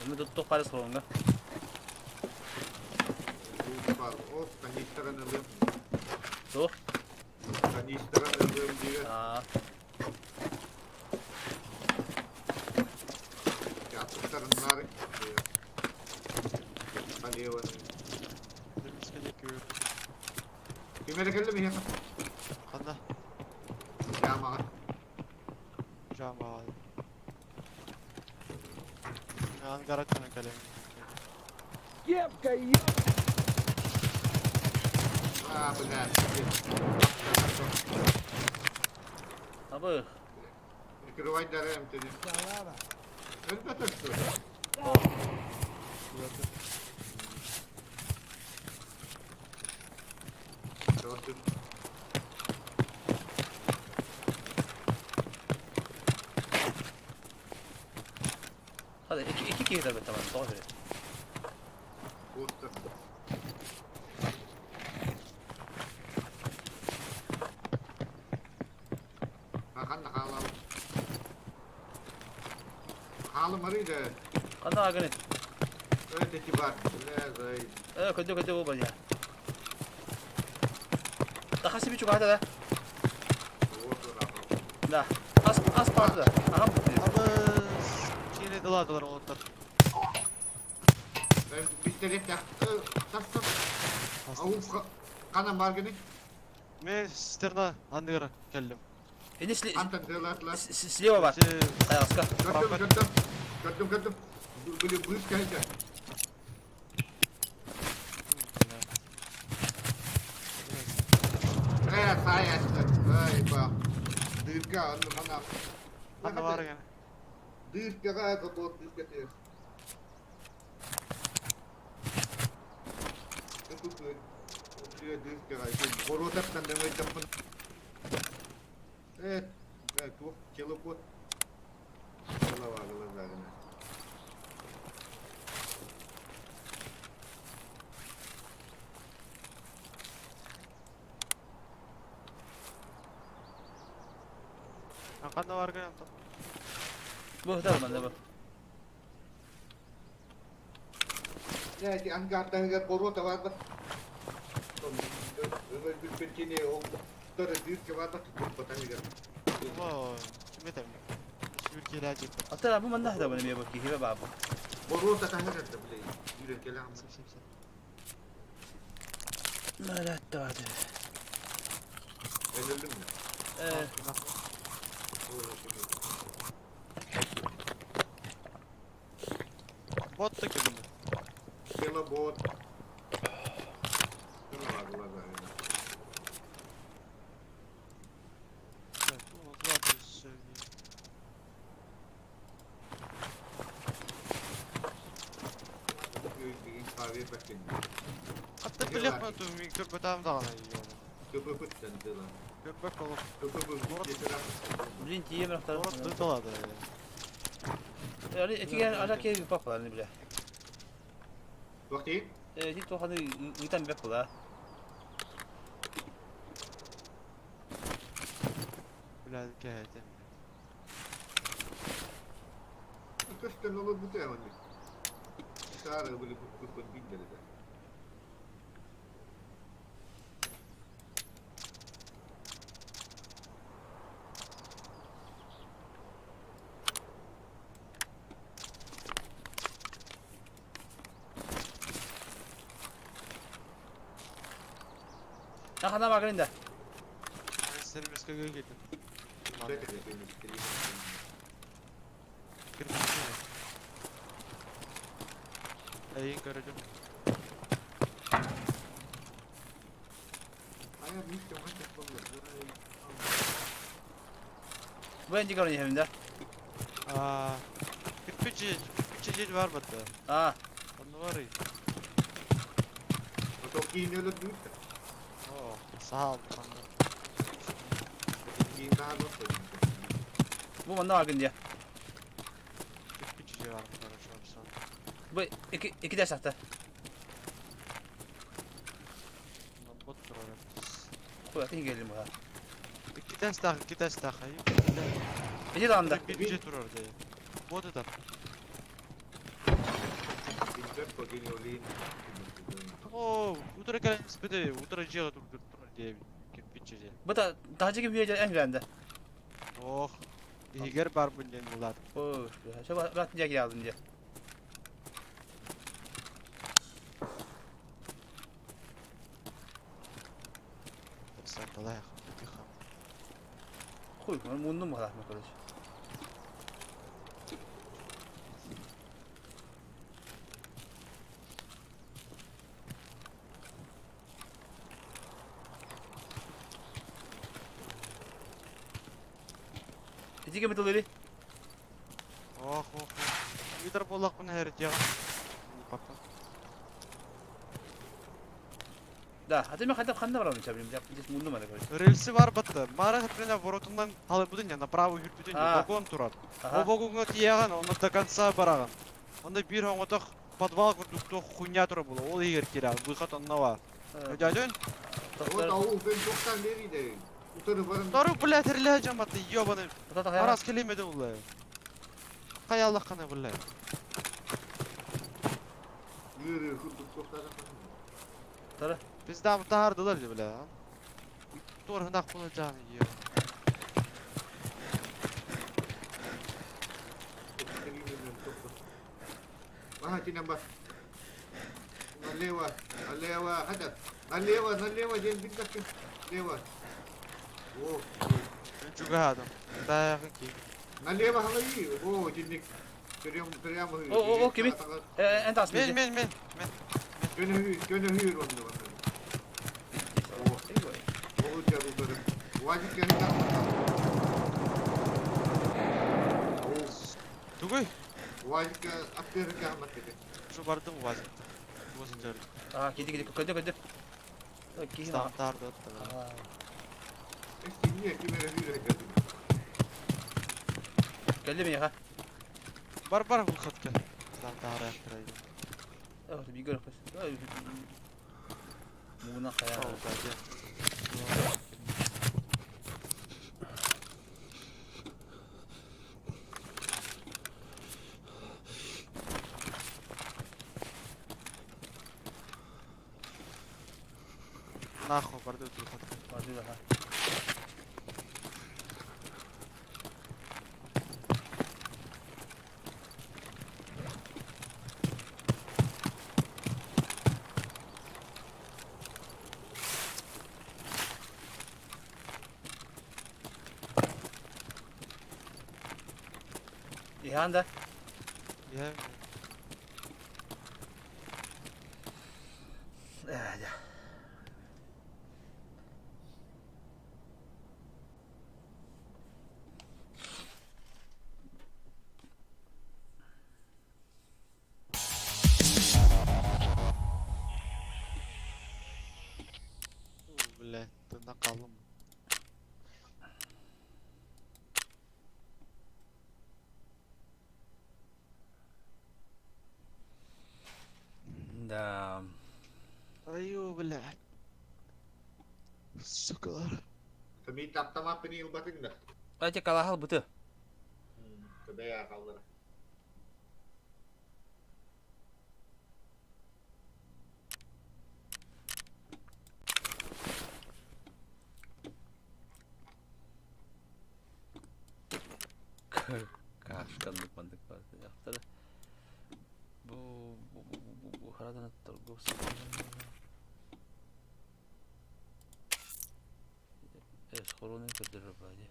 Эми туттух бары солонга. Оп, канистраны ылыам. Туох? Канистраны ылыам диир. Аа. Аттарыннары. Налево. Ким эрэ кэллэ миһиэхэ? Ханна? Дьаамаҕа. Жамаҕа. Ангараттан кэлэн. Кепка, ёбаная! А, бля. Абы. Прикрывай дары эмтени. Салава! Өлбөтөр что? Hadi iki iki kişi de tamam. Doğru. Ханна хаалал. Хаалымарый да. Ханна аганы. Өтө бар. Бля, зай. Э, көдө көдө бу бая. Тахасы бичу ката да. Да. Ас ас барды. Ага. Абы кире дыладылар олоттар. Пистолет тас тас. Ау кана баргыны. Мен стерна андыгара келдим. Эни сли Антон дылатлар. слева бар. Аяска. Көрдүм, көрдүм. Көрдүм, көрдүм. Были близко это. Э, сая, ай, ба. Дырка, анны мана. Ханна бар экен. Дыркага капот дырка те. Боротаптан демей таппын. Э, э, тух, телопот. Голова, глаза, гына. Ханна бар экен. Бу да манда бу. Дьэ, ити ангартаһыгар боруота барбат. Өлбүппүн кини ол дырка барбат турбатаһыгар. О, ким этем? Сүр келе жеп. Ата бу манда да бу неме бу кихибе ба бу. Боруота таһыгар да биле. Жүрөн келе Сеп сеп сеп. Малатта барды. Өлдүм да. Э, Бот та ким? Телобот. Голова, глаза. Атта билек мен ту мен көрбөтам дагана ёба. Көпөпөттен дела. Көрбөк болуп Көпөпө блин тием рахтар. Орот дылады. Э, этиге ара ке папалар не биле. Вакыт? Э, ти тоханы ыйтан бек була. Биле кәйтем. Көстөн олы бүтэ они. Сары были көпөт биндери да. Хана бааргын да. Сервиске кэлдим. Кирпичи. Эйин көрөдүм. Бу энди көрөн иһэбин да. Аа, кирпичи, кирпичи жер бар батта. Аа. Онно барый. О, саал манна. Бу манна бааргын дии. Кирпичи жер бар короче, вообще. Бу ики ики да сахта. Бот турар. Куя тин келдим буга. Икки тастаах, икки тастаах. Ити даанда. Кирпичи турар дии. Вот это. О, утро кэлэн испити, утро дьиэҕэ турар турар диэбит. Кирпичи дьиэ. Бу та тажыгы үйе эн билэнде. Ох, иһигэр барбын диэн булаат. О, şu бат diye geldim diye. Сакалаах, тихо. Хуй, муннум була короче. Ити кем тылыри? Ох, ох, ох. Витер буоллахпын һэрдиэҕим. Папа. Да, а ты мен ханна ханна барамын чабым. Здесь муннум ана короче. Рельси бар батты. Мара хатпена воротунан халыбытын я направо хүрпүтүн Аа. вагон турар. Аха. Ол вагонга тияган, оны до конца бараган. Онда бир оңотох подвал курдук туох хуйня турар була. Ол егер кирә, выход онна бар. Дяден? Тару, блядь, реле жаматы, ёбаный. Арас келемеди улай. Кай Аллах кана, блядь. Тары. Bizden тардылар бля. Торгынак була жаны ё. Налево, налево, хотя, налево, налево, день битка, лево. О, Чугадым. Да, какие. налево говори, о, денег. Прям, прямо. О, о, о, кими? Эн тас Мен, мен, мен, мен. Көнө көнө hür онда онда. О, о, удары. Вадик көнө. Тугой. Вадик актер кахмат кете. Şu бардым вазикта. Возын жарды. А, кеди кеди көдө көдө. Кихи Там тарды отты. Эстине кимере hür хәкәде. Келди мен ха. Бар бар выходка. Там тары яктырайды. О, би көрөп. Муна хая. О, да, Нахуй, барды выходка. Барды ха. Иханда. Я... Да. Бля, ты накалым. Да. Аю, блядь. Сукалар. Ми таптама пени убатын да. Айте калахал буты. Када қалдыр. Кашкандык мандык бар. Яктары. Бу бу бу бу бу харадан торговцы. Хоруонун көрдөрөр баа дии.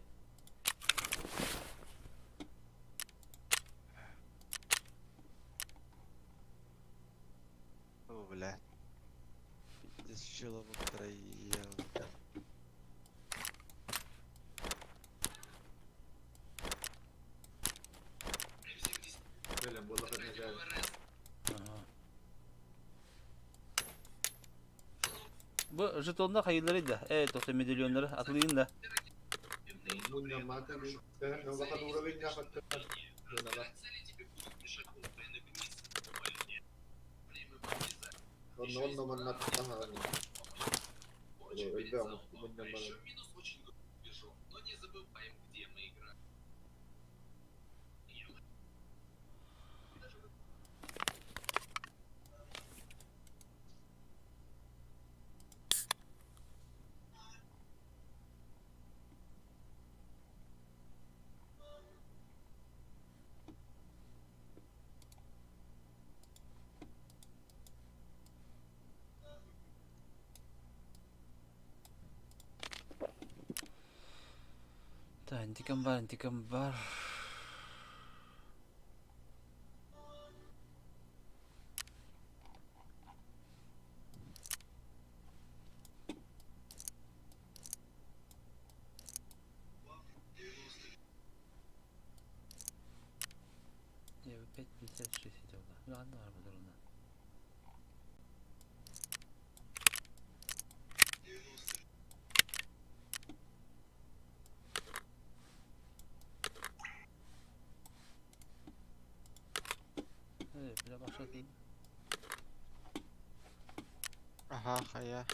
О, бля. Пиздец, чела втроем. Бэлэм буолла Бу жетонна хайылары да, э, тоқта медальоннары атылыйын да. Та, интикам бар, интикам бар. Я 5.56 сидел, да. Ну, ладно, ровно. Evet, bir başlatayım. Ага, хая.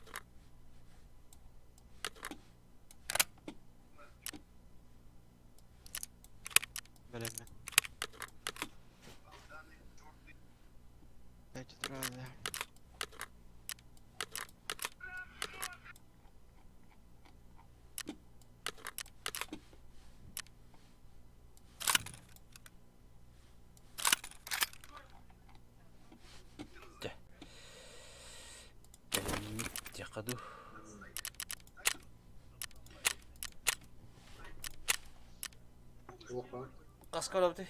Блин. 5 утра, да. Тяқаду. Қасқарабды.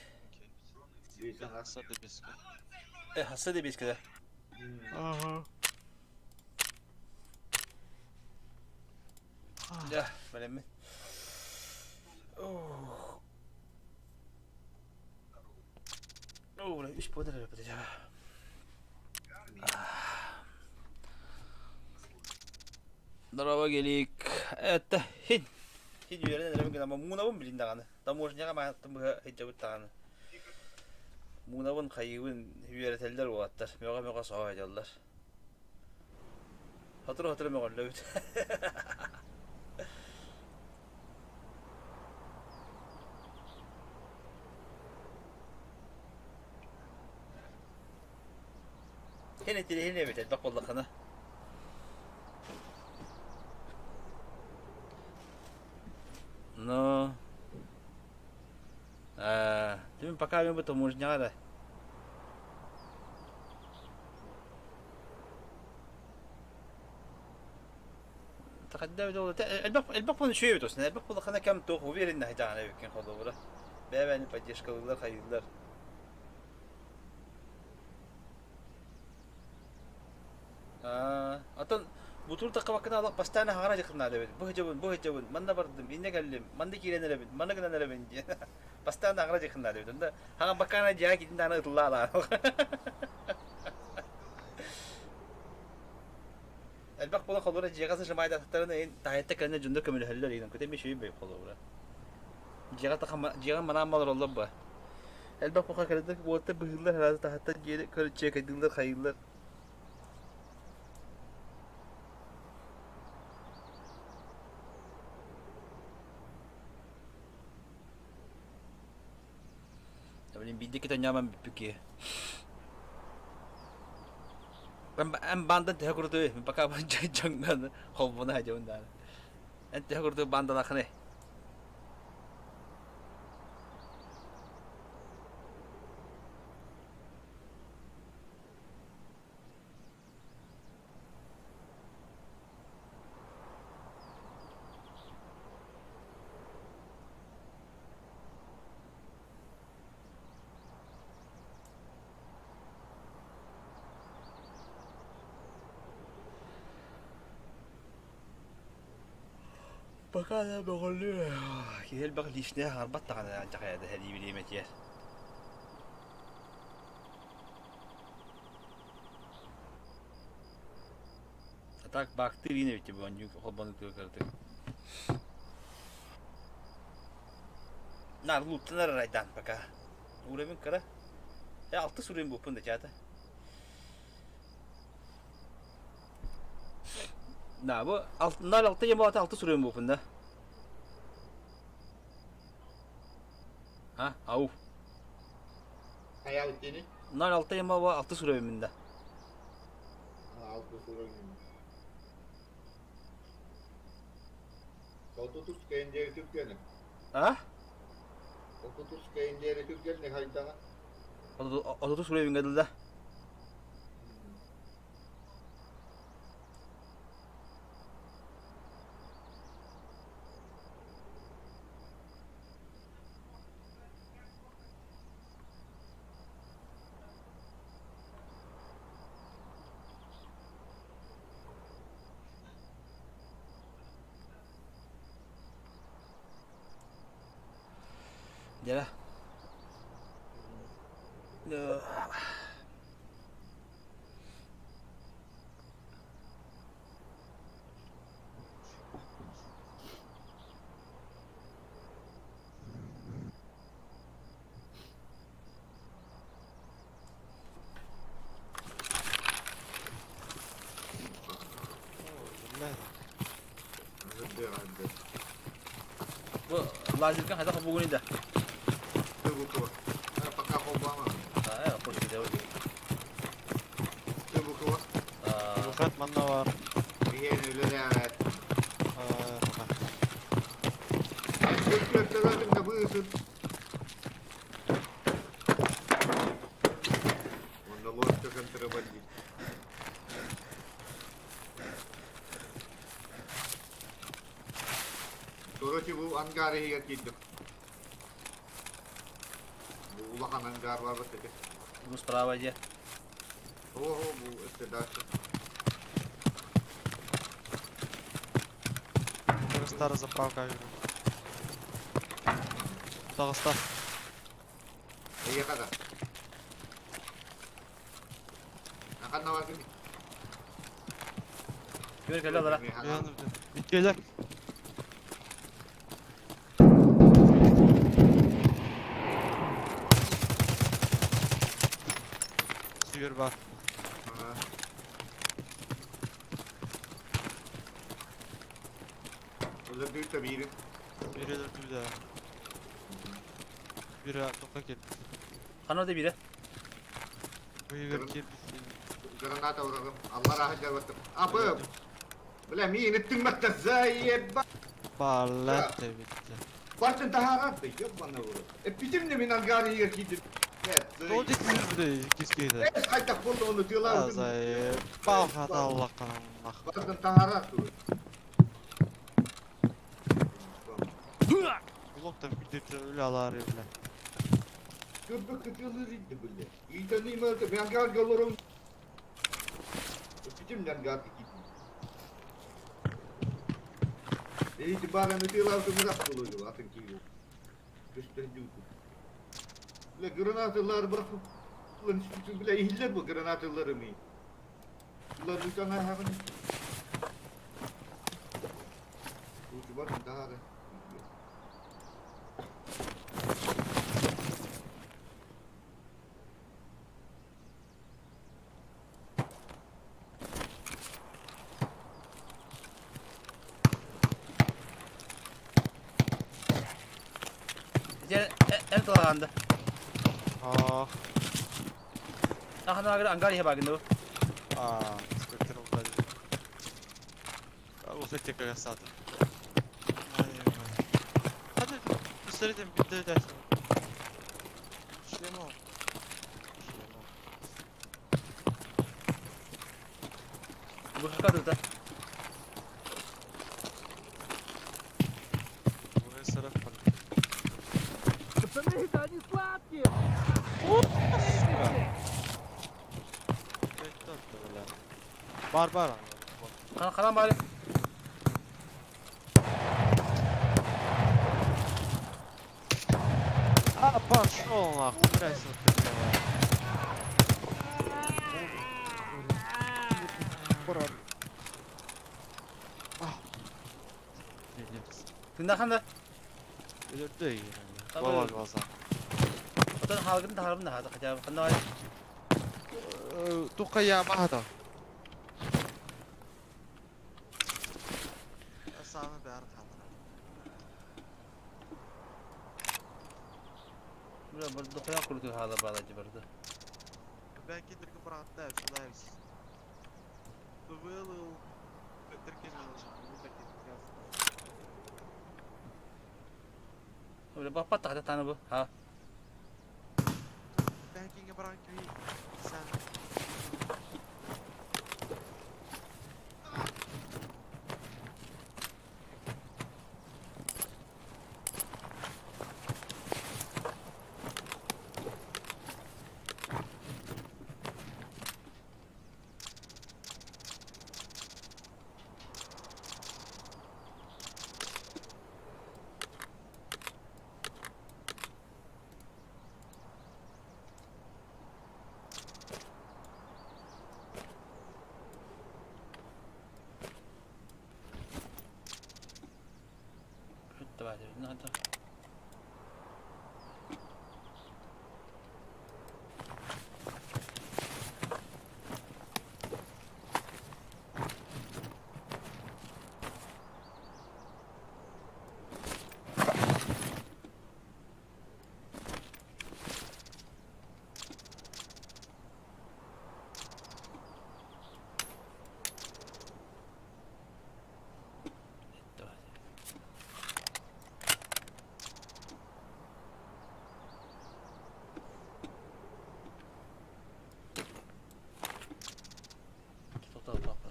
Хаса до песка. Э, хаса да бескеде. Ага. Да, білемін. О, үш подыр yapacağım. Дорова келик. Это хин. Хин үйренен эремен гана муунабын билин даганы. Таможняга мааттым быһа хиджабыт даганы. Муунабын хайыбын үйрөтелдер уаттар. Мөга мөга соо айдаллар. Хатыры хатыры мөгаллөбүт. Хин этили хин эбит элбэх буоллаххына. Но... Ты пока мы бы таможняга да. تقدم دولة البق البق من شوي بتوسنا البق والله خلنا كم توخ وبير إنه جانا يمكن خضورة بابا نبجيش كلر خيلر Атын бутур таққа алақ постоянно хара жықына дебет. Бұх жабын, бұх жабын, манда бардым, инне кәллим, манда кирен эребин, манда гынан эребин диye. Постоянно хара жықына дебет. Онда хага бакана жаа китин аны ытылла ала. Элбэх була холура жига жымайда таттарына эн таятта кәлне жунда көмөлһөллөр инен көтө мешүй бей холура. Жига таха жига манан малар олла ба. Элбэх буха кәлдек буотта быһыллар харазы тахатта жери көрче кайдылар хайыллар. Блин, бидде кете нямам бүппүке. Эн бандан тэхэ курду, пока жанган холбуна хажабын Эн тэхэ курду бандан ахны. Пока да бөҕөлүү. Киһи элбэх личнэйэ хаалбат даҕаны алдьархайа да сэрии бириэмэтигэр. А так баактыыр иин эбит бу оонньуу холбонуутугар кыратык. Наар лууттанар арайдаан пока. Уровень кыра. Э алтыс уровень бууппун да чаата. Да, бу ноль алта диэн буолата алтыс уровень бууппун да. А, ау. Хайа диэни? Ноль алта диэн буолла алтыс уровень да. Алтыс уровень. Отутус кэндиэри түргэнэ. А? Отутус кэндиэри түргэнэ хайдаҕа? Отутус уровеньга дылда. Дьэ. Бу лазерка хайдах холбуугун да? Выход манна бар. Онно лодка контрабандист. Короче, бу ангар иһигэр киирдим. Бу улахан ангар бар бат этэ. Бу справа дьэ. Ого, бу өссө дальше. Старая заправка. Таҕыста. Эйиэхэ да. Ханна баргын? Күөр кэлэ олора. Иккиэлэр. Сүүр бар. Өлөрдүүтэ биири. Бири өлөрдүү Бири тоққа келді. Ханна да биирэ? Быйыгар киирбит. Граната урагым. Аллар аһы жарбаттым. Апы! Бля, миин иттиңмәттә заеба! Баллат да битте. Бартын таһаарар ёбана урут. Эппитим не мин ангар иһигэр киирдим. Ол дик жүрді кескейді. Эс хайдах болду ону тыылаабытым. Заебал хата Аллах канамах. Бартын таһаарар тугу. Блоктан билдирче өлө алар бля. Көппөк кытыылыр инди бile. Иитэн ималты мен ангарга олорон. Эппитим ангарга киирдим. Эйти бараны тыылаабытым ыраах болуйду атын киирүү. Көстөрдүүтү. Бля гранаталар бырахып. Бля иһиллэр бу гранаталары ми. Булар үтэн аһаҕын. Бар таһаары. Дьэ эн тылаҕаанда. Ах, Ахана ангар иһэ баагын дуу. а, спектр удалил. Вот эти красоты. Hadi göstereyim bir de dersin. Шлемо. Шлемо. Бу хакадыта. СРФ Пацаны, да они сладкие! Бар бар. Хана хана баары. А, пошел нахуй, блядь, вот ты давай. Тынахан да. Өлөрдө Баба глаза. Отон хаалгын да харабын да хаата хотя бы ханна Тука я махата. Саны бәрі хатыр. Бля, бір дохуя крутой хаала бала барда. Бәки діргі бұратта, сюда Вылыл. Бля, баппа тахта таны бу. Ха. Бәкиңе баран күй сән. Давай, надо. Давай. Тоқтал папа.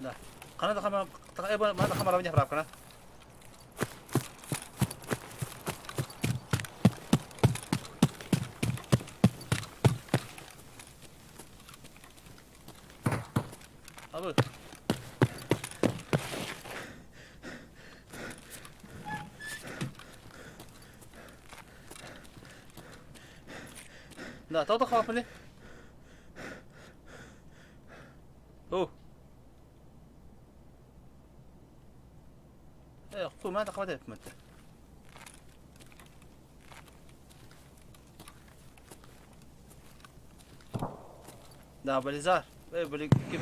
Да. Қана да қама, мана қамара біне қана. Абы. Да, тоқтал қама біне. О. Э, қу, мана қама деп мүтті. Да, Бализар. Эй, блин, ким?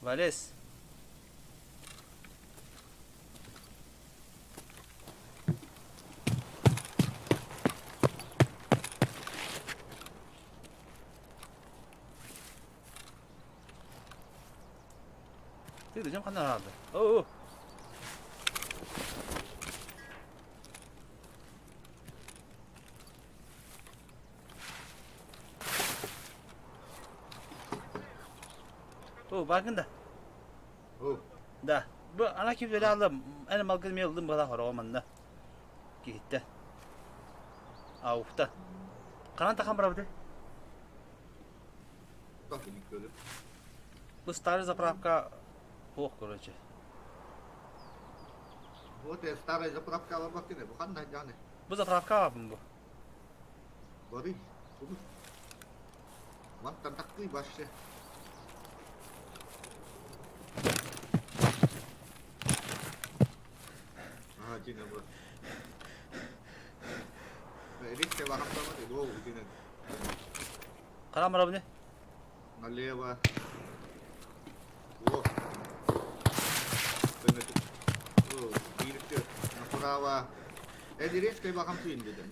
Валес. Ты дойдем хана надо. О, О, баргын да. О. Да. Бу ана кип эле алым. Эне малгын мен ылдым бала хорого манна. Кихитте. Ауфта. Канан тахан барабыты. Так и көрүп. Бу старый заправка Ох, короче. Вот я старая заправка алабак кене. Бу кандай жаны? Бу заправка бу. Бу. Бары. Бу. Мантан такты башы. Ага, дина бу. Рикте барап го, дина. Канан барабыны. Налево. О. О, бирикте направо. Эди резко бакам түйін деді.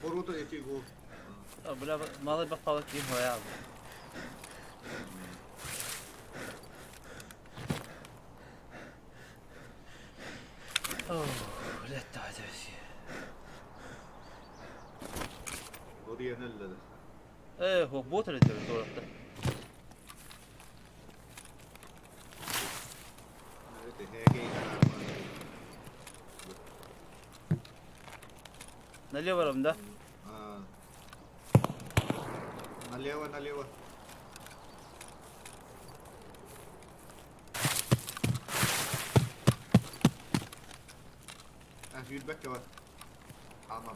Ворота эти го. Бля, малый бахпалы киһи хоя алды. Блядь, давай, давай. Орыйан өллөдө. Э, бот эле туорапта. Налево барам да? Налево, налево. Сүүрбэккэ бар. Хааман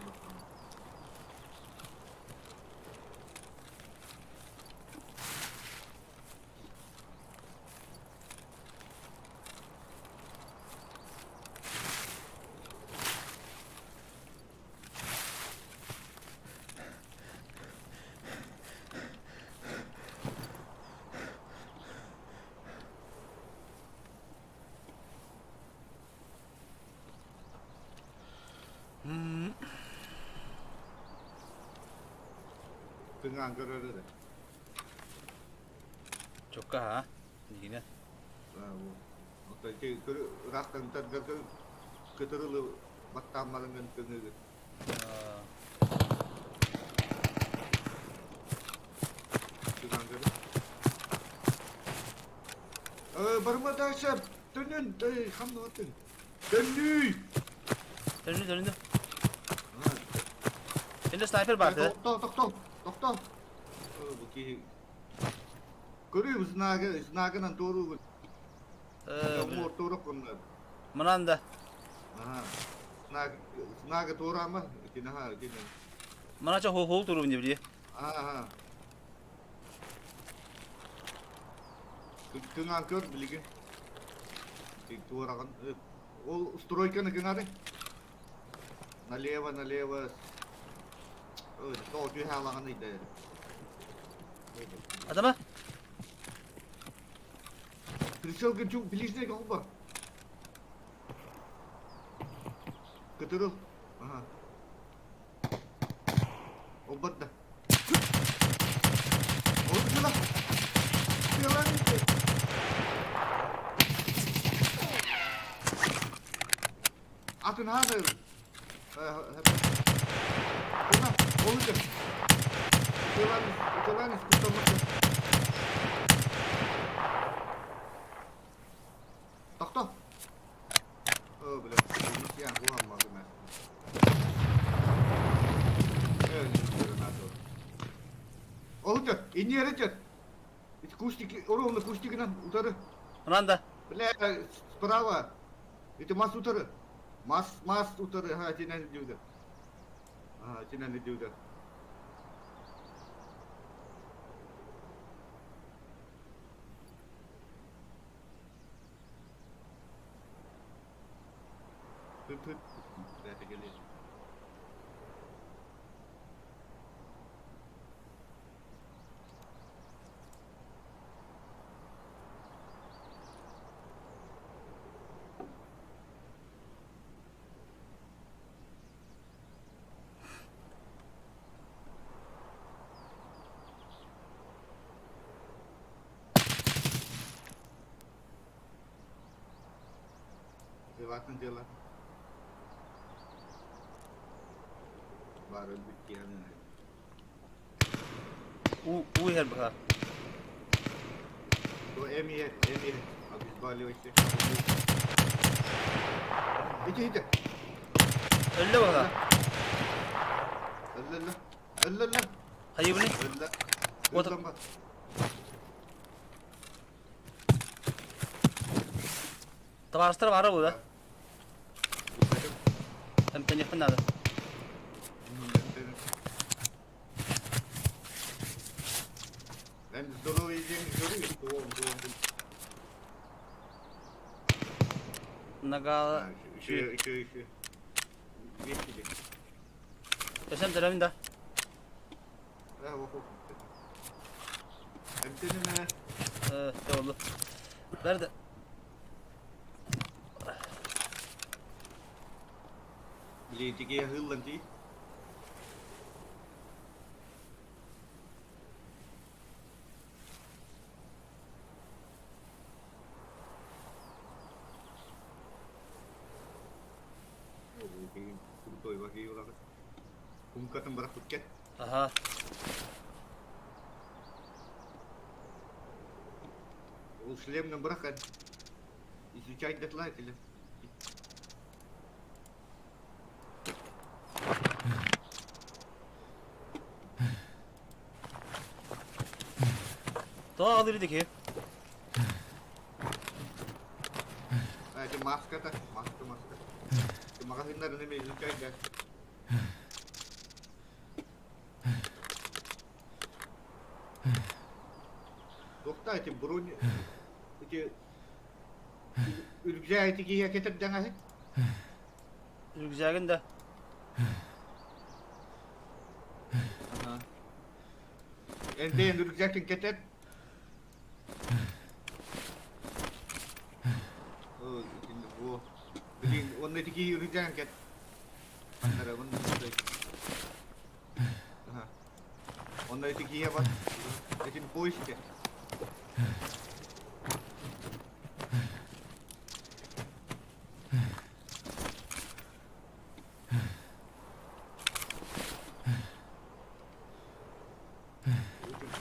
Тыҥаан көрөр эрэ. Чукка ha. Дигинэ. Оттон ити ыраахтан тардарга кытырылы баттааммарыҥын көҥүгүт. Тыҥаан көрөр. Барыма дальше. Төннүн, хамныбатын. Төннүй! Төннү, төннү. Сенде снайпер бар да? Тохто, тохто, тохто. Бу киһи Көрүү знагы, знагынан туоруугун. Муор туорок гыннар. Мынан да. Аха. Знаг, знагы туорама, итини ха, итини. Мана хол хол туруун не били. Аха. Кыҥаан көр билигин. Туораҕын. Ол стройканы кыҥаары. Налево, налево. Тоҕо түһэ алаҕын ыйда. Адама? Прицелгын чуг ближний голба. Кытырыл. Ага. Олбат да. Олбут Атын хаада Олуча. Ытылан искусственно. Тохто. О, бля, я буламмадым. Олуча, инньэ эрэ Эти кустики, ровно кустигынан утары. Мынанда. Бля, справа. Это мас утары. Мас, мас утары. Ага, тинен диуда. Ага, тинен диуда. Tüt tüt. Дела дела. Бары бүткенин. Уу уу иһэр быһа. То эми эми обезболивающий. Ити ити. Өллө быһа. Өллө өллө. Өллө өллө. Хайыбыны? Өллө. Вот. Өллө Табаарыстар баара бу да? Эмтэниэхпин наада. Эн здоровый день здоровый, Нагала. Еще, еще, еще. Вещи. Өсөм төлөмүн да. Эмтэнинэ. Э, олду. Nerede? Билетиге хыллан ти. Сумкатын бырахпыт кэт. Аха. Ол шлемнен бырах Изучать дотла или? Тоҕо аҕалыр ити А, это маска-то, маска, маска. Ты магазиннарын эми изучай да. Туохта эти бронь эти үргзээ ити киһи кэтэрдэҥэһи Рюкзагын да. Эндэйэн рюкзакын кэтэр. Бу блин, онно ити киһи рюкзагын кэт. Аннара онно Онно ити киһи бар. Этин поиске.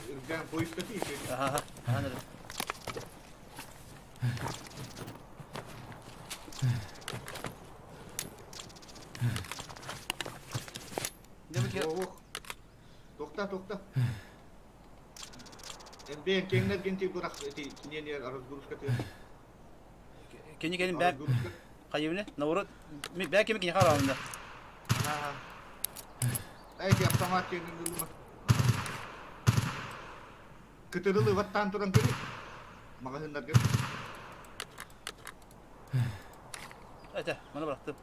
Үргээн поиска тиийсин. Аха, аха, Ох, Тохта, тохта. Бэйэн киэҥнэр генти бырах ити киниэнигэр разгрузка тыа. Кини кэлин бээ хайыбыны наоборот бээ кими киниэхэ араанна. Аха. Эти автомат киэнин ылыма. Кытырылы ваттаан туран көрү. Маҕаһыыннарга. Этэ, маны бырахтым.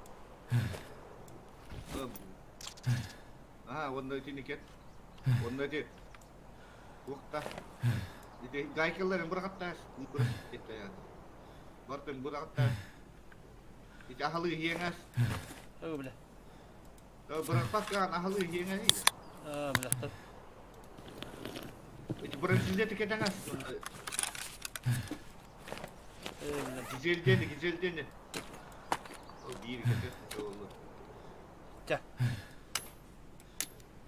Аа, уонна итини кэт. Уонна ити туохта ити гайкаларын бырахаттаас бартын бырахаттаас ити аһалы иһиэҥэс Өө бля. бырахпаккаан аһалы иһиэҥэс Аа, бырахтым. ити бронежилети кэтэҥэс Ээ, бля. гизелдени гизелдени ол биир кэтэ оллу Чэ.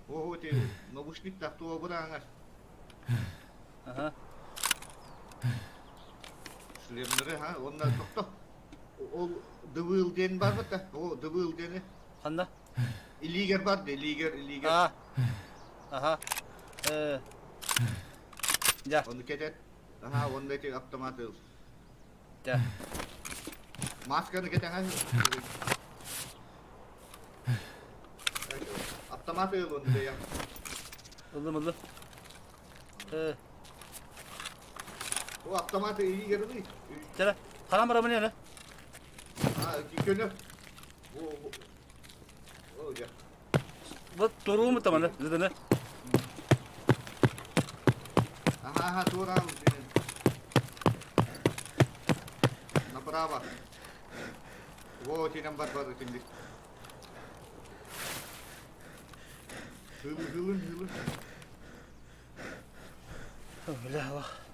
Ого, ити наушниктаах туо бырааҥар. Аха. Шлемнары, ха, онно тохто. Ол дыбыыл диэн бар бата. О, дыбыыл диэни. Ханна? Илиигэр бар да, илиигэр, илиигэр. Аа. Аха. Э. Дьэ. Ону кэтет. Аха, онно ити автомат ыл. Дьэ. Масканы кэтэҥэ. Автомат ыл онно бэйэм. Ыллым ыллым. Э. О, автомат илиигэр ылый. Чэ, харам барамын эрэ. А, көнө. О, о, дьэ. Вот турууму таманы, зыдыны. Ага, ага, тура. Направо. Во, тинем бар бар итинник. Хылы, хылын, хылын. Бля, Аллах.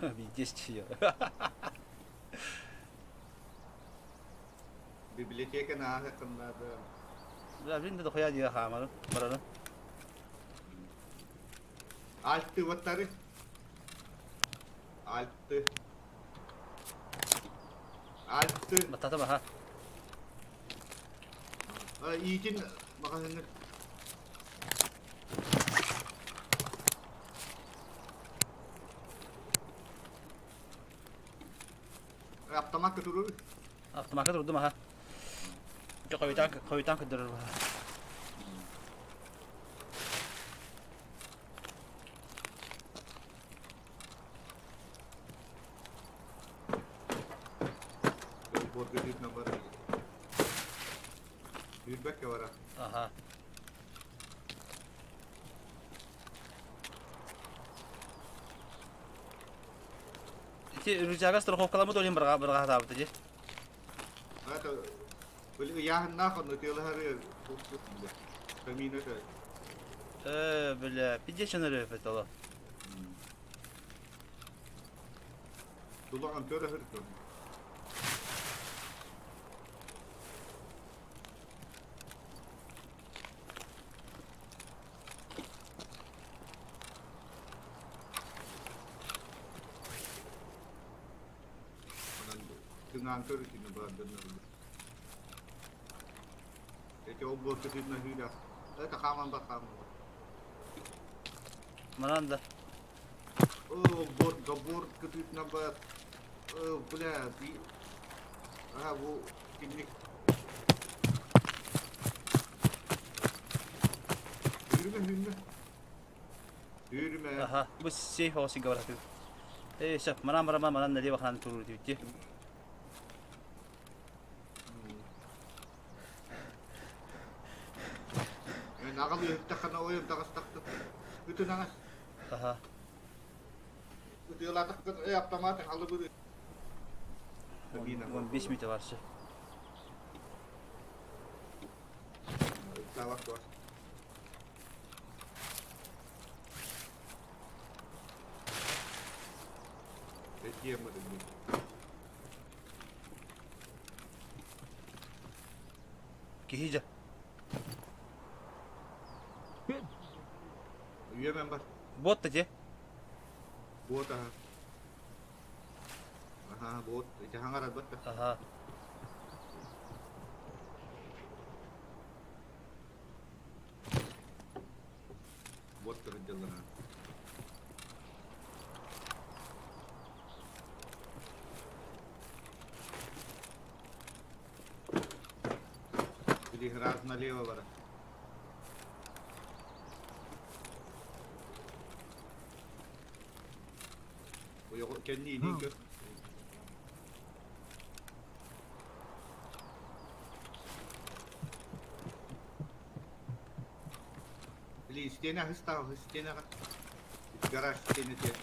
Биирдэс чийэ. Библиотеканы ааһыаххын наада. Бля, блин, да хуя дии хаамары, барары. Альты уоттары. Альты. Альты. Баттата баха. Иитин маҕаһыыҥҥа Автомакка турур. Автомакка турдум аха. Дьэ хойутаан хойутаан көрдөрөр баха. Борга тыытынан барар. Сүүрбэккэ барар. Аха. Ити рюкзага страховкаламмыт олин барҕа барҕа сатаабыта дии. Это били ыйааһыннаах онно тыалаһары камина это Э, бля, пиздец өрөпөт оло. Тулаҕын көрө сырыттым. Ытынаан көр итини баардыннар. Эти ол буор кытыытынан хыыра. Это хааман бар хааман бар. Манан да. О, бор, забор кытыытынан бар. О, бля, би... Ага, бу кинник. Yürüme, yürüme. Yürüme. Аха, бу сейф оҕо сиргэ баратыы. Ээ, сөп, манан бараман манан налево хаан туруу диэбит Эн аҕал ыһыктаххына ойон таҕыстахтын. Ытын аҥас. Аха. Ытыалаатаххын э автомат халыбыры. 15 минут барсы. Давай, давай. Киһи дьэ. Үөмэн бар. Бот да дьэ. Бот аха. Аха, бот. Ити хаҥарар бат да. Аха. Бот сылдьаллара. Или раз налево бара. Кэнни илиин көр. Били истиэнэ аһыстаах истиэнэҕэ гараж истиэнэтигэр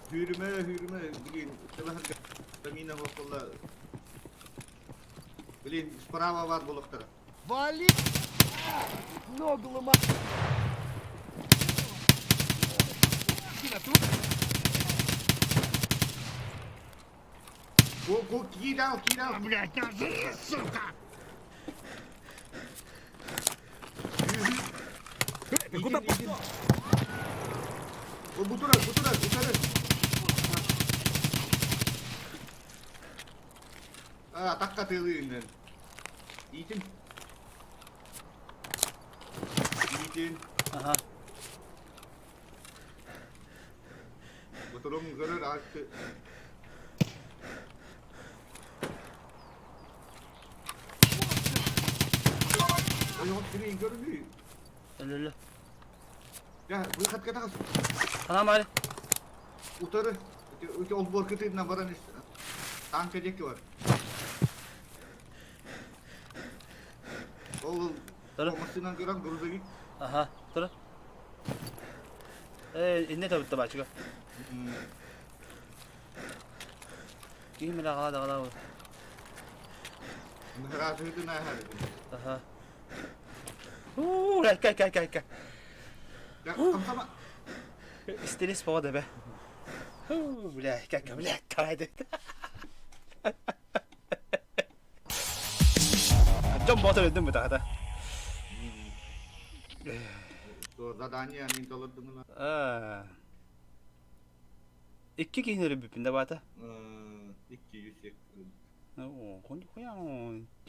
Сүүрүмэ, сүүрүмэ, блин, Тамина буолла. Блин, справа бар буолуохтара. Вали! Ногу ломай! Go, go, кидал, кидал. Блять, нажри, сука! Ты куда пошел? Бу турар, бу турар, бу турар. А, атакка тыылыыннын. Иитин. Иитин. Ага. Ботурум көрөр аатты. Ойоҕун сирэйин көрүнүй. Өлөлө. Дьэ, выходка таҕыс. Санаамаары. Утары. Ити олбуор кытыытынан баран ис. Танка диэки бар. Ол массыынан көрөн грузовик. Аха, тура. Э, инне табытта бачыга. Киһи мэлэ аҕала даҕала. Наһараатыытын ааһар. Аха. Уу, кай кай кай кай. Хамсама. Стресс повода бе. Бля, как, бля, давай. Дьон боотур өйдүн бытаата. Задание мин толордуҥ Икки киһини өлөрбүппүн да баата. 200 Оо, хуя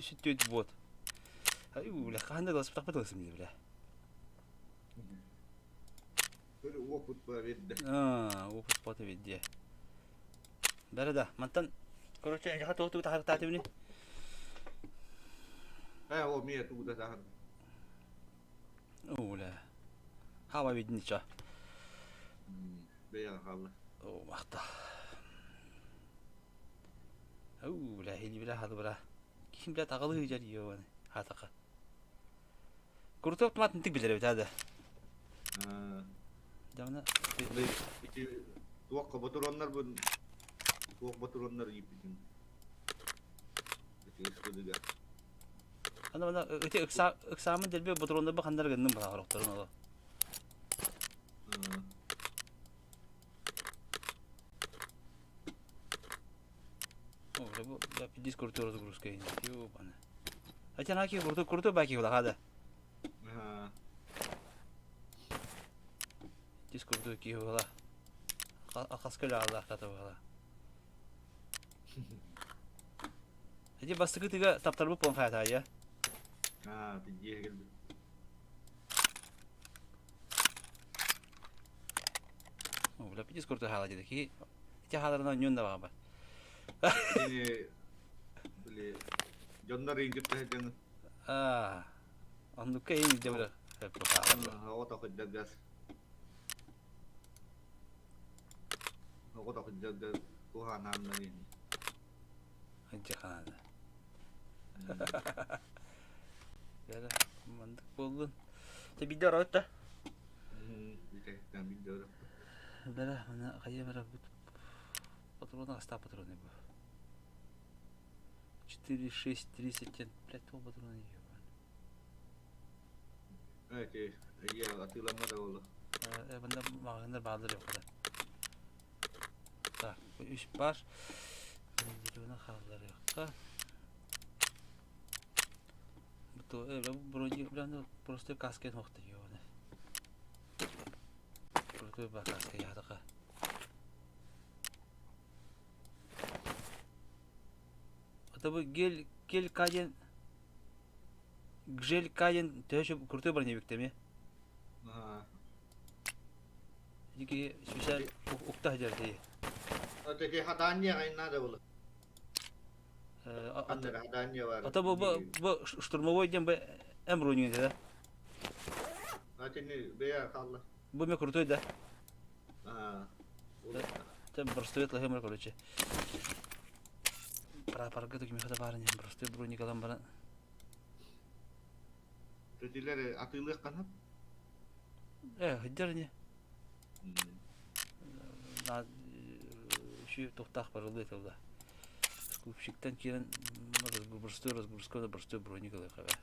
сүттүөт вот. Ай, бля, хаһан да ыласпытахпыт ыласым дии, бля. Опыт биэрдэ. Опыт бата биэрдэ. Бары да, мантан, короче, эйиэхэ туох тугу таһаарыктаатыбыный? Ээ, ол миэ тугу да таһаар. Оо, бля. Хаба видни ча. Бэйэҕэ хаалла. Оо, махта. Уу, бля, хили бля, хады бля. Ким бля таҕылы ыдьар ёбаны, хаатака. Крутой автомат интик билэр эбит да. Давно Ити туохха ботуруоннар бу туох ботуруоннар ииппитин. Ити ысхыдыга. Ана ана ити ыксаамын дэлби ботуруоннар ханнар гынным бала хорохторун оло. О, бу да пиздец крутой разгрузка ёбана. Хотя наки крутой крутой баки была да. Диск крутой киһи буола. Акаска үлэҕэлээх тата буола. Ити бастакы тыга таптарбыт буолан хаятаайа. Аа, дьиэ кэлбит. Бля, пиздец крутой хаала диэки. Ити хааларынан онньуон да баҕабат. Ити били дьоннор иҥкит таһырдьаны. Аа, оннукка иин илдьэ бара Оҕо тохуйдаргас. Оҕо тохуйдаргас куһааннаан иин. Дьахаана. Бэрэ, маннык буоллун. Тэ биирдэ ороот да? Биирдэ ороот. Бэрэ, мана хайа бэрэ бут патрона астаа патроны бу. 4, 6, 30, блядь, ол патроны ебан. Эти, я атыыламмат буолла. Э, манда маҕаһыыннар бааллар yok Так, үс бар. Зеленый хаалларыахха. Бу вроде бля, просто каска нохта ёбаны. Крутой ба каска ядака. Это бы гель гель каден гжель каден төһө крутой броневик теме. Дики специаль укта хадер дии. Таки хатаанньа айнаада була. Ханна хатаанньа бар. Ата бу бу штурмовой ден бу эм броню да. Атини бэйэ хаалла. Бу ме крутой да. Аа. Там простой лахемер короче. Прапорга тук мехата баар не простой броникалан баран. Тетилер атыылыах канап. Э, хыддар не. Үші тоқтақ барылы тылда. Скупщиктан кирен простой разгрузка да простой броник ылыхаға.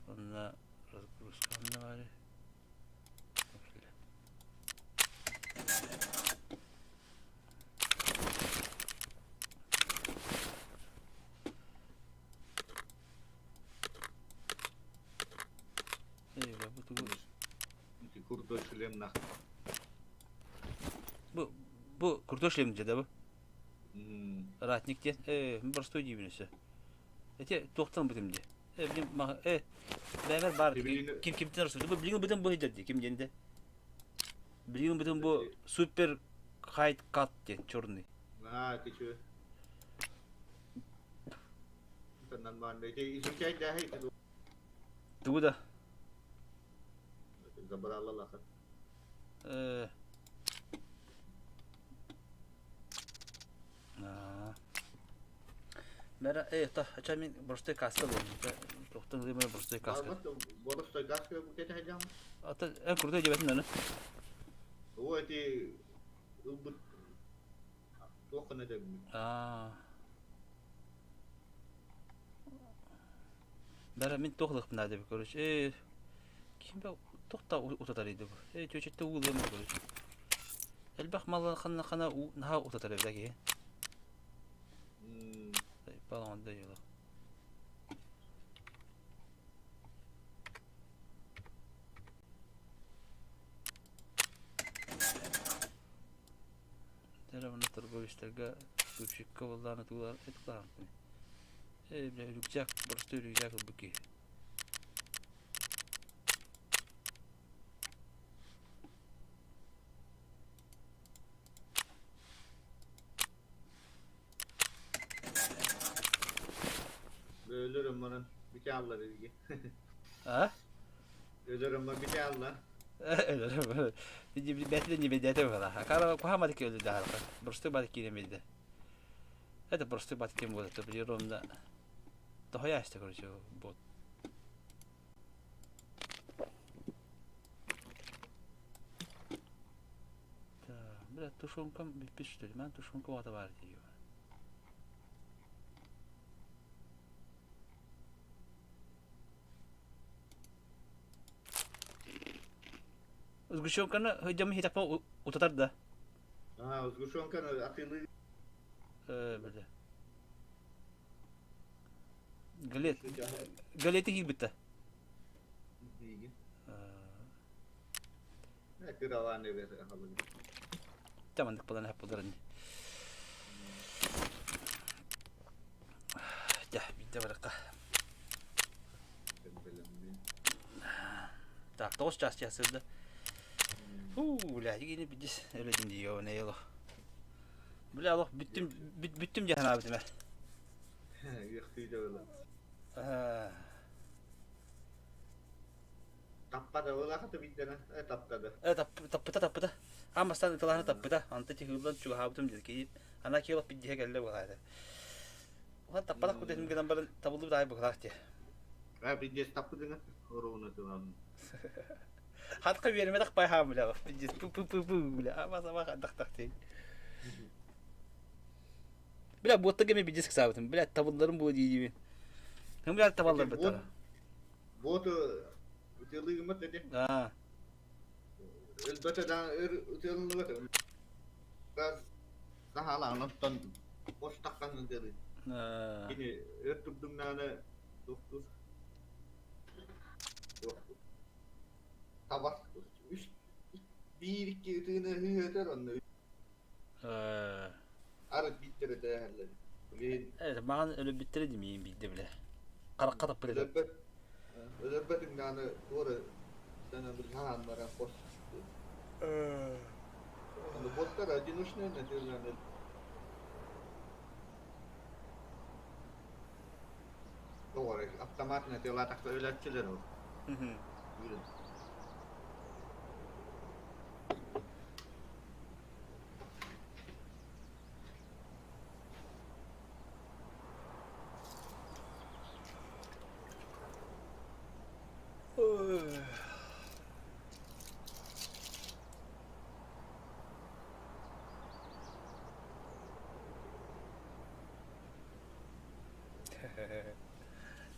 Онна разгрузка онна бары. Бу тугу Ити курдой шлемнах. Бу бу крутой шлем дьэ да бу? Ратник диэн. Э, простой диибин өссө. Эти туохтан бутум дии. Э, билим ма э бэбэр бар ким кимтен арсыр. Бу билигин бутум бу хидер дии ким диэн де. Билигин бутум бу супер хайт кат диэн черный. Аа, ти чү. Нормально. Ити изучай да хей. Тугу да? Забрала лаха. Э. Аа. Мера, э, та, ача мин простой каска был. Тохтан гыймы простой каска. Простой каска букете хajam. Ата, э, крутой дебетин аны. О, эти ылбыт туоххана дебин. Аа. Бәрі мин туох ылыхпын деп короче. Э, ким бе туохта утатар иди бу. Э, чөчөттө уулуом короче. Элбэх мал ханна хана наһаа утатар эбит киһи. Балаҕан да йылы. Дere мына торговецтерге скупщикка буоллаҕына туулар этулаан Э, бля, рюкзак, простой рюкзак ылбыт киһи. Ölürüm bunun. Bir allar ilgi. А? Ölürüm ben bir allar. Бэти не бедете была. А кара кухама таки өлү дахарка. Простой бат киремейди. Это простой бат кем будет, то ровно. Дохуя короче, бот. Так, бля, тушенкам бүппүт что ли? Мен тушенка вата бар дейм. Сгущенканы хыдьам хитапа утатар да. А, сгущенканы атылы. Э, бля. Галет. Галети киирбитте. Кыралаан эбэр ахалын. Чэ маннык буолан эһэ буоларын. Дьэ, биирдэ барыкка. Так, 9 час часырды. Фу, бля, дигини бидис өлөдүн диyo, не ело. Бля, олох бүттүм бүттүм дьаһан аабытым ээ. Үөхтүү да Таппата ылаахата биирдэнэ э таптады. Э таппыта таппыта. Аан бастаан ыталаһына таппыта. Анта тиһыыллан чугаһаабытым диэн киһи ана киэлок биддиһэ кэллэ быһаата. Ухан таппатах кутэтим гынан баран табыллыбыт аай быһылаах дии. Э биддиэс таппытыҥа оруона тылан. Хатка үөрэмэтэх байхаам бля. Биддиэс пу пу пу пу бля. Ама сама хандахтах дии. Бля, буоттага эми биддиэс кысаабытым. Бля, табылларым буо дии диибин. Бля, табаллар бытара. Вот ытыалыгыммат ити. Аа. Өлбөтө да өр ытыалыныбат. Сахалаан оттон бос таххан ытыалыы. Кини өр турдуҥнааны туохтуур. Табар үс биир икки ытыыны ыһыытар онно арыт бииттэрэ тээһэллэр. Э, маҕан өлөрбүттэрэ димиин биирдэ билэ. Харахха таппыт этэ. Өлөрбөт өлөрбөтүҥ туора санабылһаан баран хос. Аны боттар одиночная натурально. Тоҕо автомат натылаатахта өлөччүлэр ол.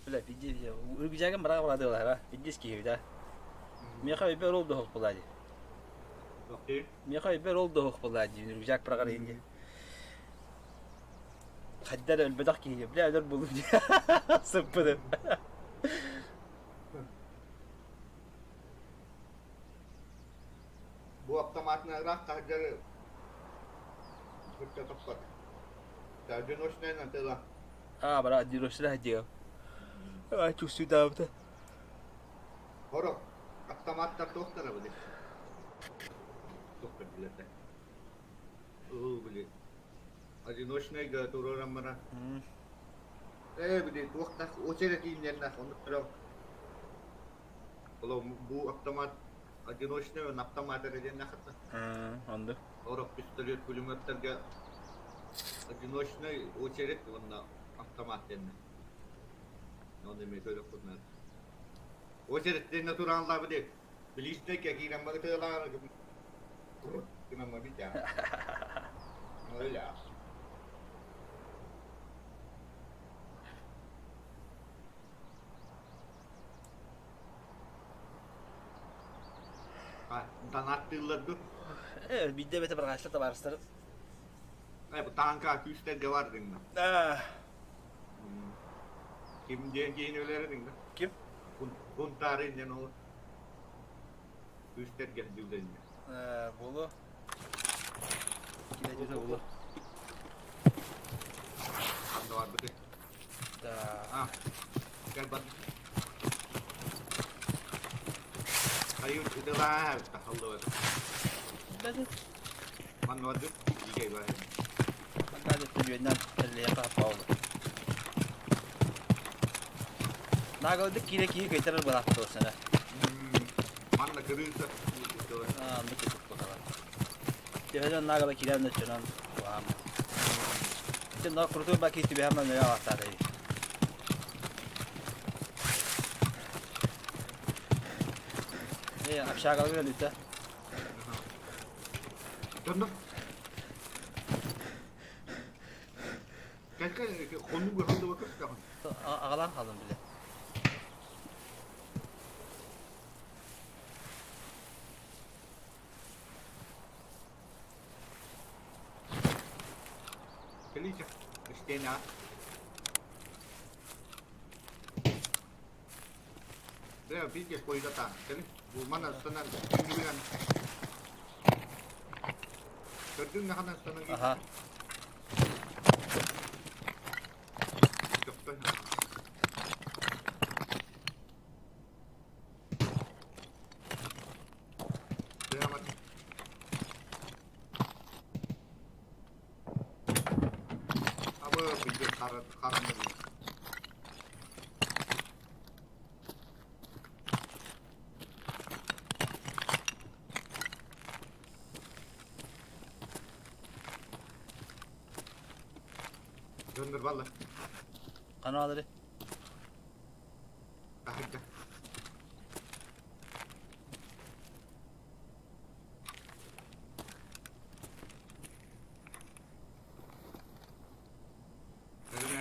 Бля, пиздец, үргүжээгин бараа бараадыалара, пиздец киһи да. Миэхэ өйбөр ол доһох буолаа дии. Миэхэ өйбөр ол доһох буолаа дии, үргүжээк бараҕар иһин Хайда эрэ өлбөтөх киһи, бля, өлөр буолуум дии. Сыппытым. Бу автоматный ыраах таһырдьа кытта топпот. Одиночная натыла. А, брат, одиночная диэм. А, чувствуйдаабыта. Хоро, автоматтар туохтара били? Туохтар билэрдэ. Уу, били. Одиночныйга туруоран баран. Ээ, били, туохтах очередь ииннэрнэх, оннук Оло бу автомат одиночный он автомат эрэ диэн нахатта. Онду. Орох пистолет пулеметтарга одиночный очередь уонна автомат диэннэ. Оны эмиэ көрөхпүт Очередь диэн натураллаабы диэк. Билиистэй киирэн барытыалаар гынан битя. Öyle. Донаттыыллар дуо? Э, биирдэ эбэтэ барҕааччылар табаарыстар. Э, бу таанка күүстэргэ бар дыҥна. Ким диэн киһини өлөрө дыҥна? Ким? Бунтаары диэн ол. Күүстэргэ дьүүллэннэ. Э, буолуо. Киһи буолуо. Ханна барбыты? Да. А, кэл бар. Айы ытылаа тахаллыбат. Манна барды. Игей бар. Манна түбүөннэн эллэйэ тааппаулу. Нагалдык киирэ киһи көйтөрөр былаах туосана. Манна кырыыса. Аа, анды кытык бахала. Төһөнөн нагала киирэн өчөнөн куһаам. Ити но крутой баки түбэһэмэн нөйө аҕаттаата Э, общагалыгар өлүтэ. Донно. Кэлкэ хонуу ханды bakıp Аҕалаан хаалым биле. Кэлиичэ, истиэнэ Бля, видишь, койдата. Кэли, бу манан станан, күндүгүнэн. Көрдүҥ? Тыҥнаһынан станан Аха. Көптөн. Абы билбит хараны. Döndür valla. Kanalları. Tahırca.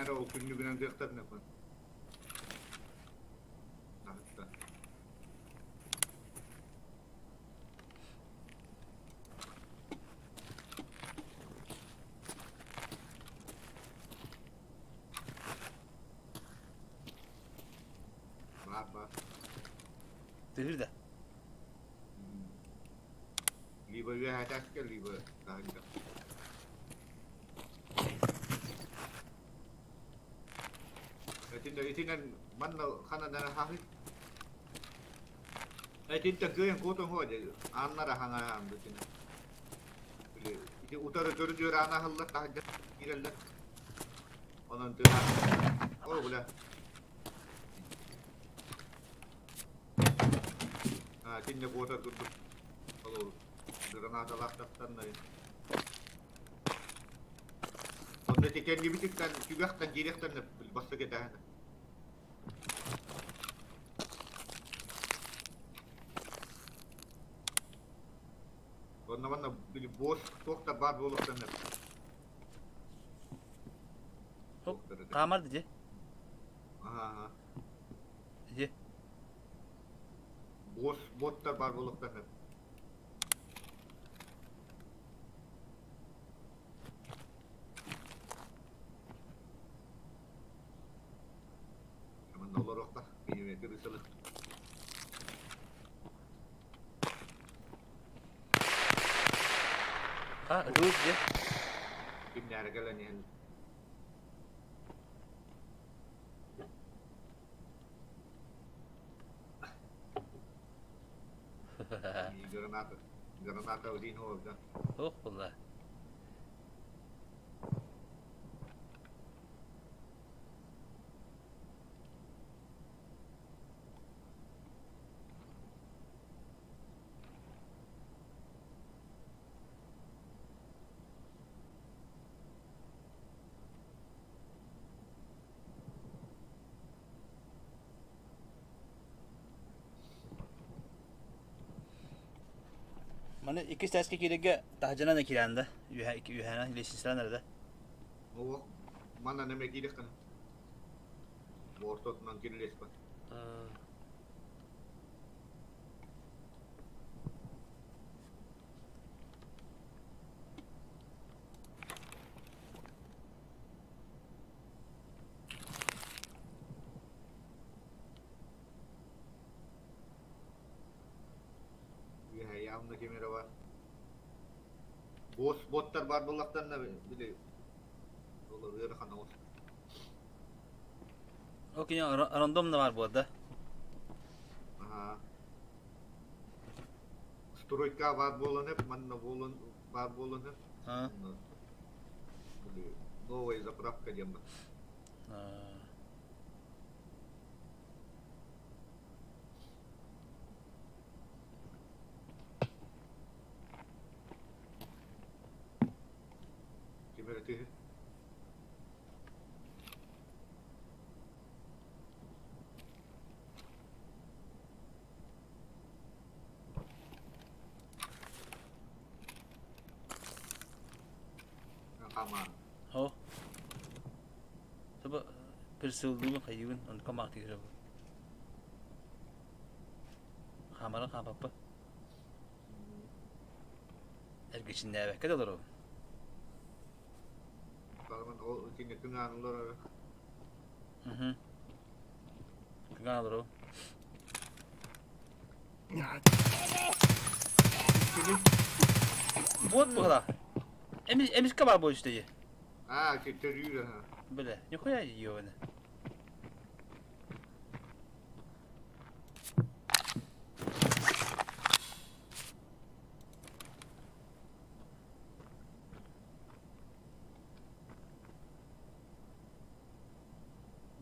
Эрэ ол күннүгүнэн кыахтар напан. Баар баар. Тыһыр да. Либо үөһэ либо таһырдьа. Итинэн манна ханан эрэ хаһый? Итинтэн кыайан куотан хуо дьэ ааннара хаҥаһаан битинэ. Били ити утары көрүдүөр аана аһыллар таһырдьа киирэллэр. Онон тыаһа О, бля. А, итиннэ куотар курдук. Олору гранаталаах тахтаннай. Онно ити кэннибититтэн түгэхтэн киириэхтэн бастакы этээһинэ. Онно манна били босс туох да баар буолуохтан Хаамар дии. Аха. Дии. Босс боттар баар буолуохтан Манна олоруохха, минимэтир ысылы. А, ытылыс дьэ. Кимнээри кэлэн иһэн. Граната. Граната один да. Ох, була. Маны иккис тээскэ киирэргэ таһдьанан да киирэн да үөһэ үөһэнэн лестницанан эрэ да. Оо, манна нэмэ киириэххинэ. Ортотунан кирилиэспэ. Үөһэ явно ким эрэ бар. Босс боттар баар буоллахтарына били ол ыарахан оҕус. Ол кини рандомно баар буолла да? Аха. Стройка баар буолан эп, манна буолан баар буолан эп. А? Били новая заправка диэн бар. Ким эрэ тыһы? Хамаан. О. Таба персылдыыбын хайыыбын онтукам маахтыыр Хаамарын хаампаппын. Эргичиннээбэккэ да олоробун. Барымын ол итиннэ кыҥаан олорор. Мхм. Кыҥаан олоробун. Кини Буот быһыла. Эмискэ баар буолуо дии. Аа, төрүүр аха. Бля, нихуя ёбана.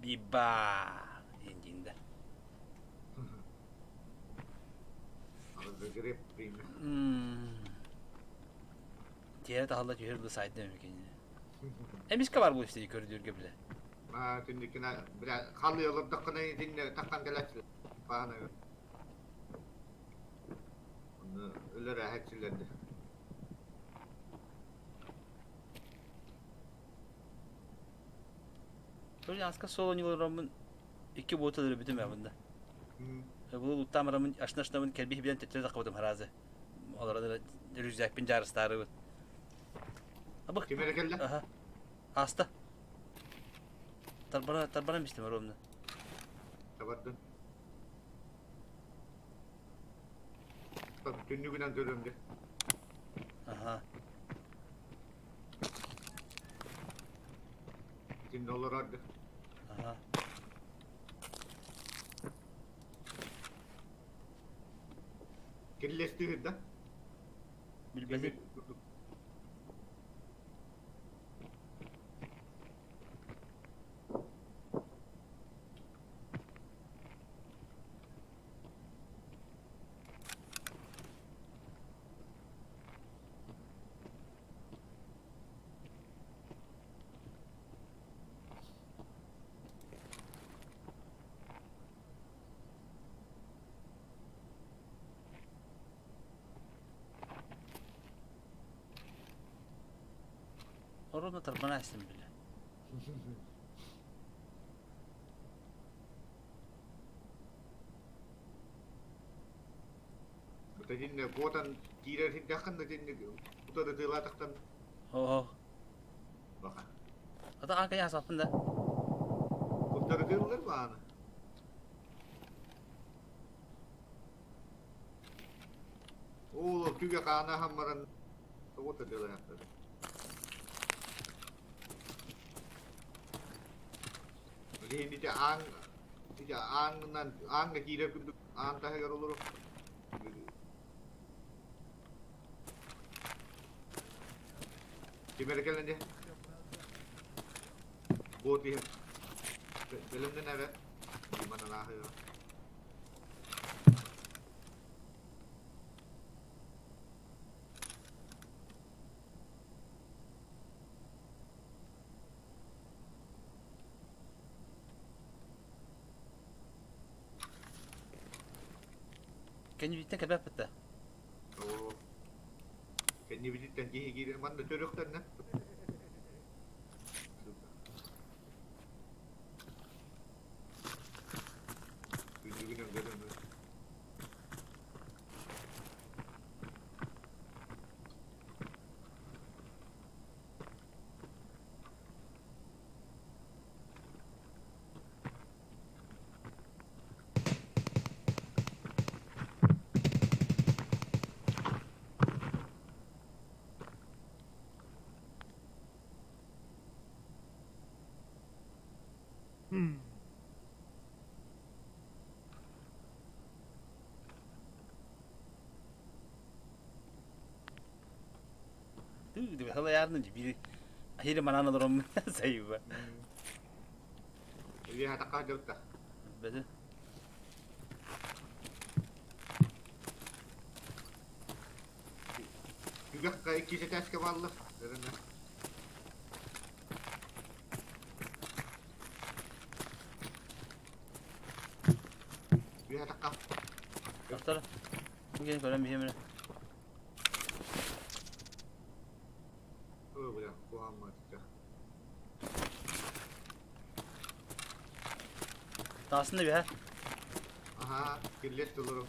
Биба диэн да. Тиэрэ таһалла түһэр бу сайтын эмикини. Эмискэ бар бу исти көрдүүргэ биле. Аа, түннүкүнэ бля халыы олордоххуна итиннэ таххан кэлээччи. Баана. Онно өлөр ээһэччилэрди. Тоже аска соло ньылыраммын икки буота өлөрбүтүм ээ мында. Бұл уттаам арамын ашна-ашнабын кэлбиһи билэн төттөрү таххыбытым хараазы. Олорон рюкзакпын дьаарыстаарыбыт. Абых. Ким эрэ кэллэ? Аха. Ааста. Тарбана тарбанан бистим ровно. Табардын. Түннүгүнэн көрөм де. Аха. Итиннэ олорор да. Аха. Кирилиэстиир да? Билбэтим. Ровно тарбана истим бile. Итиннэ куотан киирэр сирдэххин да итинник утары тыылаатахтан Оо. баха. Ата аан кайа саппын да. Утары тыыллар бааны. Ол түгэ хаана хаммаран тоҕо тыылаахтар. Билигин ити аан ити ааҥҥынан ааҥҥа киирэр курдук аан таһыгар олорор. Ким эрэ кэлэн дии? Бот иһэр. Бэлэмнэн эрэ. Диманан ааһыаҕа. Кэннибиттэн кэлбэппит да. Оо. Кэннибититтэн киһи киирэн манна төрүөхтэрнэ. Күннүгүнэн көрөн. Халайарны биир хири манан олором сайыба. Или хатакка дьалта. Бэдэ. Түгэххэ икки этээскэ бааллар. Эрэнэ. Үһэ хатакка. Доктор. Бу кэлин көрөн биһиэмэ. Ой, бля, куһаамматыта. Таасында биһэ. Аха, киллес толору.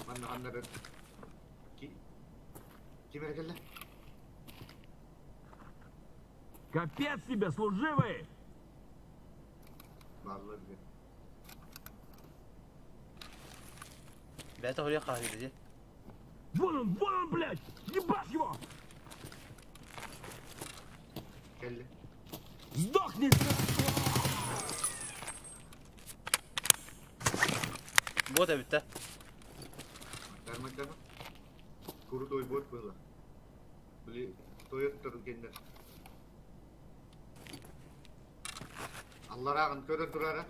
Манна ханнары Ким эрэ кэллэ? Капец тебе, служивый! Бааллар диэн. Бэйэтэ хоруйа хаһыйда дии. Вон он, вон он, блядь! Ебать его! Кэллэ. Сдохни! Бот эбит да. Дарма дарма. Крутой бот было. Били, тойоттор геннер. Алларааҕын көрө турара.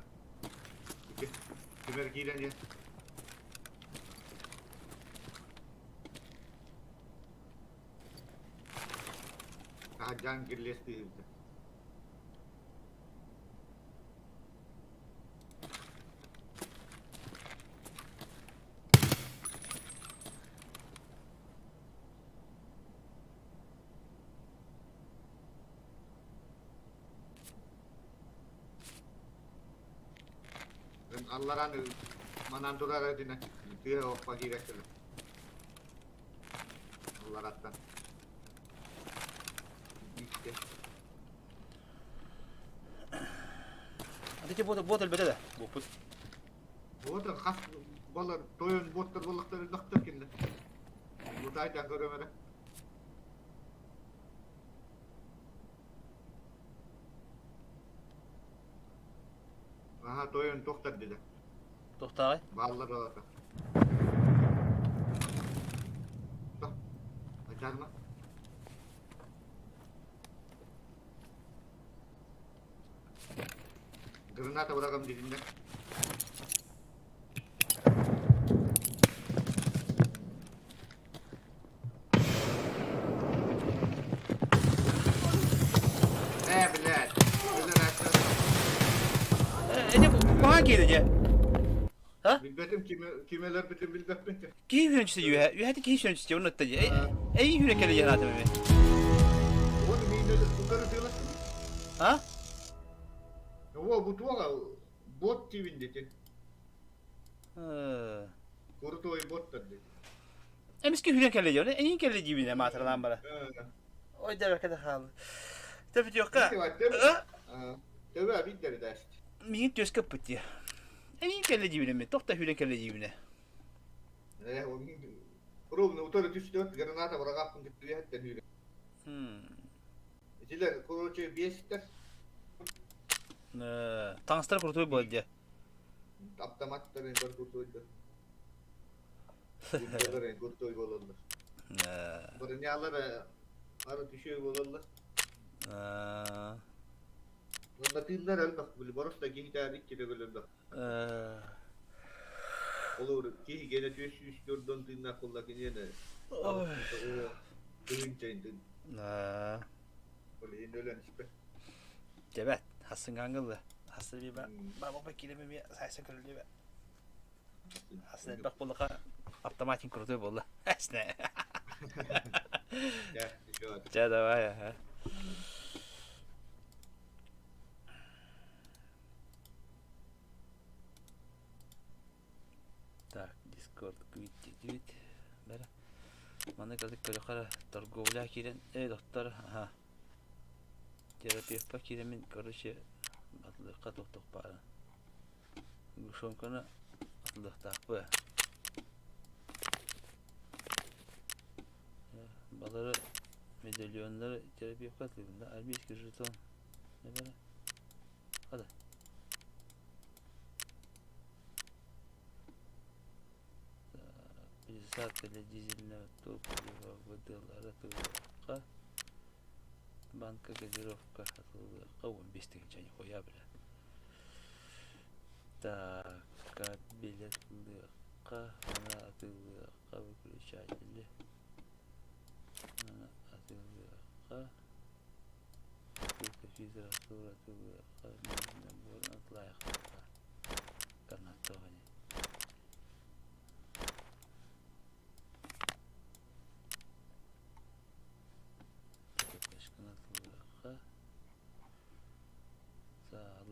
Ити, кимэр киирэн иһэр. Таһырдьаан кирлиэс тыыһырда. Алларан манан турар этинэ тыа оппа киирэ кэлэ. Аллараттан. Икки. Ати бот бот элбете да. Боппут. Вот хас балар тойон боттар боллахтар элбэхтэр кинилэр. Лутайдан көрөм эрэ. Аха, тойон тохтар дилер. Тохтааҕай? Бааллар алата. Ачарма. Граната бырагам дединнер. Э, блядь. Эти куһаҕан киһи дьэ. А? Билбэтим кимелер битим билбэппин. Киһи үһүнчүсэ үһэ, үһэти киһи үһүнчүсэ оннотта дьэ. Эй үһүнэ кэлэ яратым эми. Вот миинэ утары тыыластым. А? Во, бу туоға бот тивин дети. Крутой боттар дети. Эмискэ хүрэн кэлэ дьон, эйин кэлэ диибинэ маатыралаан бара. Ой, дәрәкә дә хаалы. Тэбитиэххэ. Төбө биидэр дээст. Миин түөскэ ыппыт дии. Эйин кэлэ диибинэ мен, тохта хүрэн кэлэ диибинэ. Э, ровно утары түстү, граната бырагаппын кытты хүрэ. Итилер, короче, бестер. Таҥастар крутой буолар дии. Автоматтар бар крутой Курдуктар крутой буолаллар. Бронялар ары түшөй буолаллар. Онно тыыннар элбэх били просто киһитээр иккитэ өлөллөр. Олор киһи генэ түөс сүүс дордон тыыннаах буолла киниэнэ тыһыынчайын тыын. Ол иһин өлөн испэт. Дебет, хассыҥҥаҥҥылла. Хассы биба баба киремеме сайса көрүлүбэ. Хассы элбэх буоллаха автоматик крутой буолла. Эсне. Чэ, давай, ага. Так, Discord күүттүтүт. Бара. Маны кылык көрөхөрө торговля киирэн, эй, доктор, аха. Терапевтка киирэммин, короче, атылыахха туох-туох баара. Сгущенканы атылыахтаахпы. Балары медальоннары терапевтка атылыыбын да, армейский жетон. Не бара? Хада. Пересадка для дизельного топлива ВДЛ атылыахха. Банка газировка атылыахха 15 тыһыынча нихуя бля. Так, кабель атылыахха, маны атылыахха, выключатели. Маны атылыахха. Бутылка физраствор атылыахха, набор атылайахха. Канаттаҕа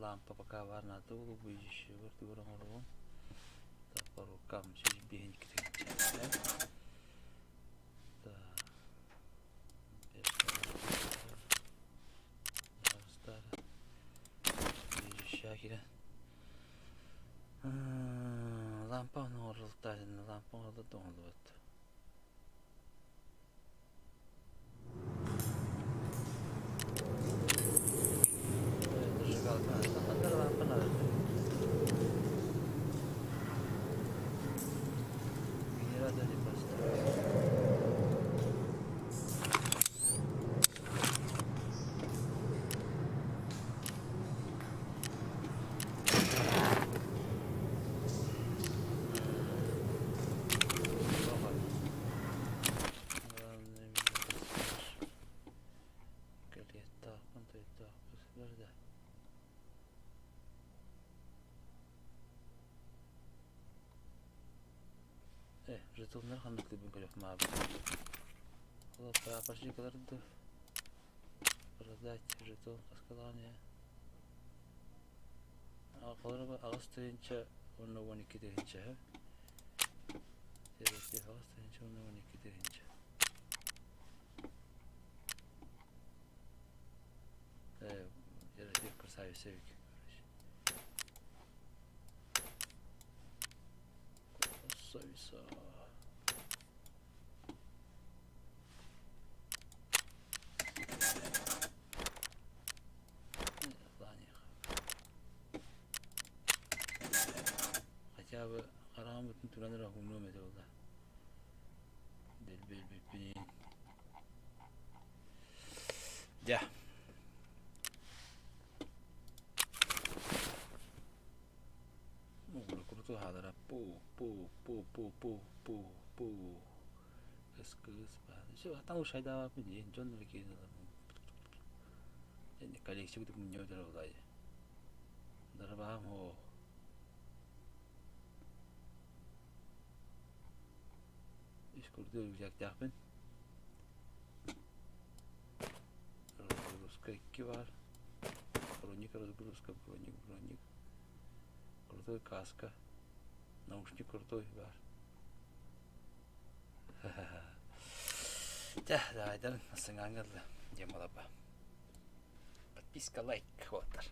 Лампа пока варната улубуйдющая оҥоруом по рукам сүүс Лампа оҥорултаатына лампа оҥордо оҥолубут. Ханна Генератор не поставил. Кэлиэттаахпын, тойуктаахпын сылар да. Э, жетоннар ханнык дыбын көрөх маабыт. Ол прапорщикалар да продать жетон хаскалаан ээ. Холоруба 8 тыһыынча уонна 12 тыһыынча 8 тыһыынча уонна 12 тыһыынча. Э, красавица эбит, короче. Красавица. Хотя бы хараҕым бүтүн туран эрэ уһунуом этэ буолла. Дэлби өлбүппүнээн. Дьэ. Угуну куруту хаалара пу пу пу пу пу пу пу кыс кыс Все, там уж айдаабаппын диэн дьон эрэ киирэн коллекция курдук мунньа өтөр буолаайы. Дарабаам оо. Үс курдук рюкзактаахпын. Разгрузка икки баар. Броник, разгрузка, броник, броник. Крутой каска. Наушник крутой баар. Дьэ, давайдарын сыҥааҥҥа дылы диэн буолаппа. Подписка, лайк, уоттар.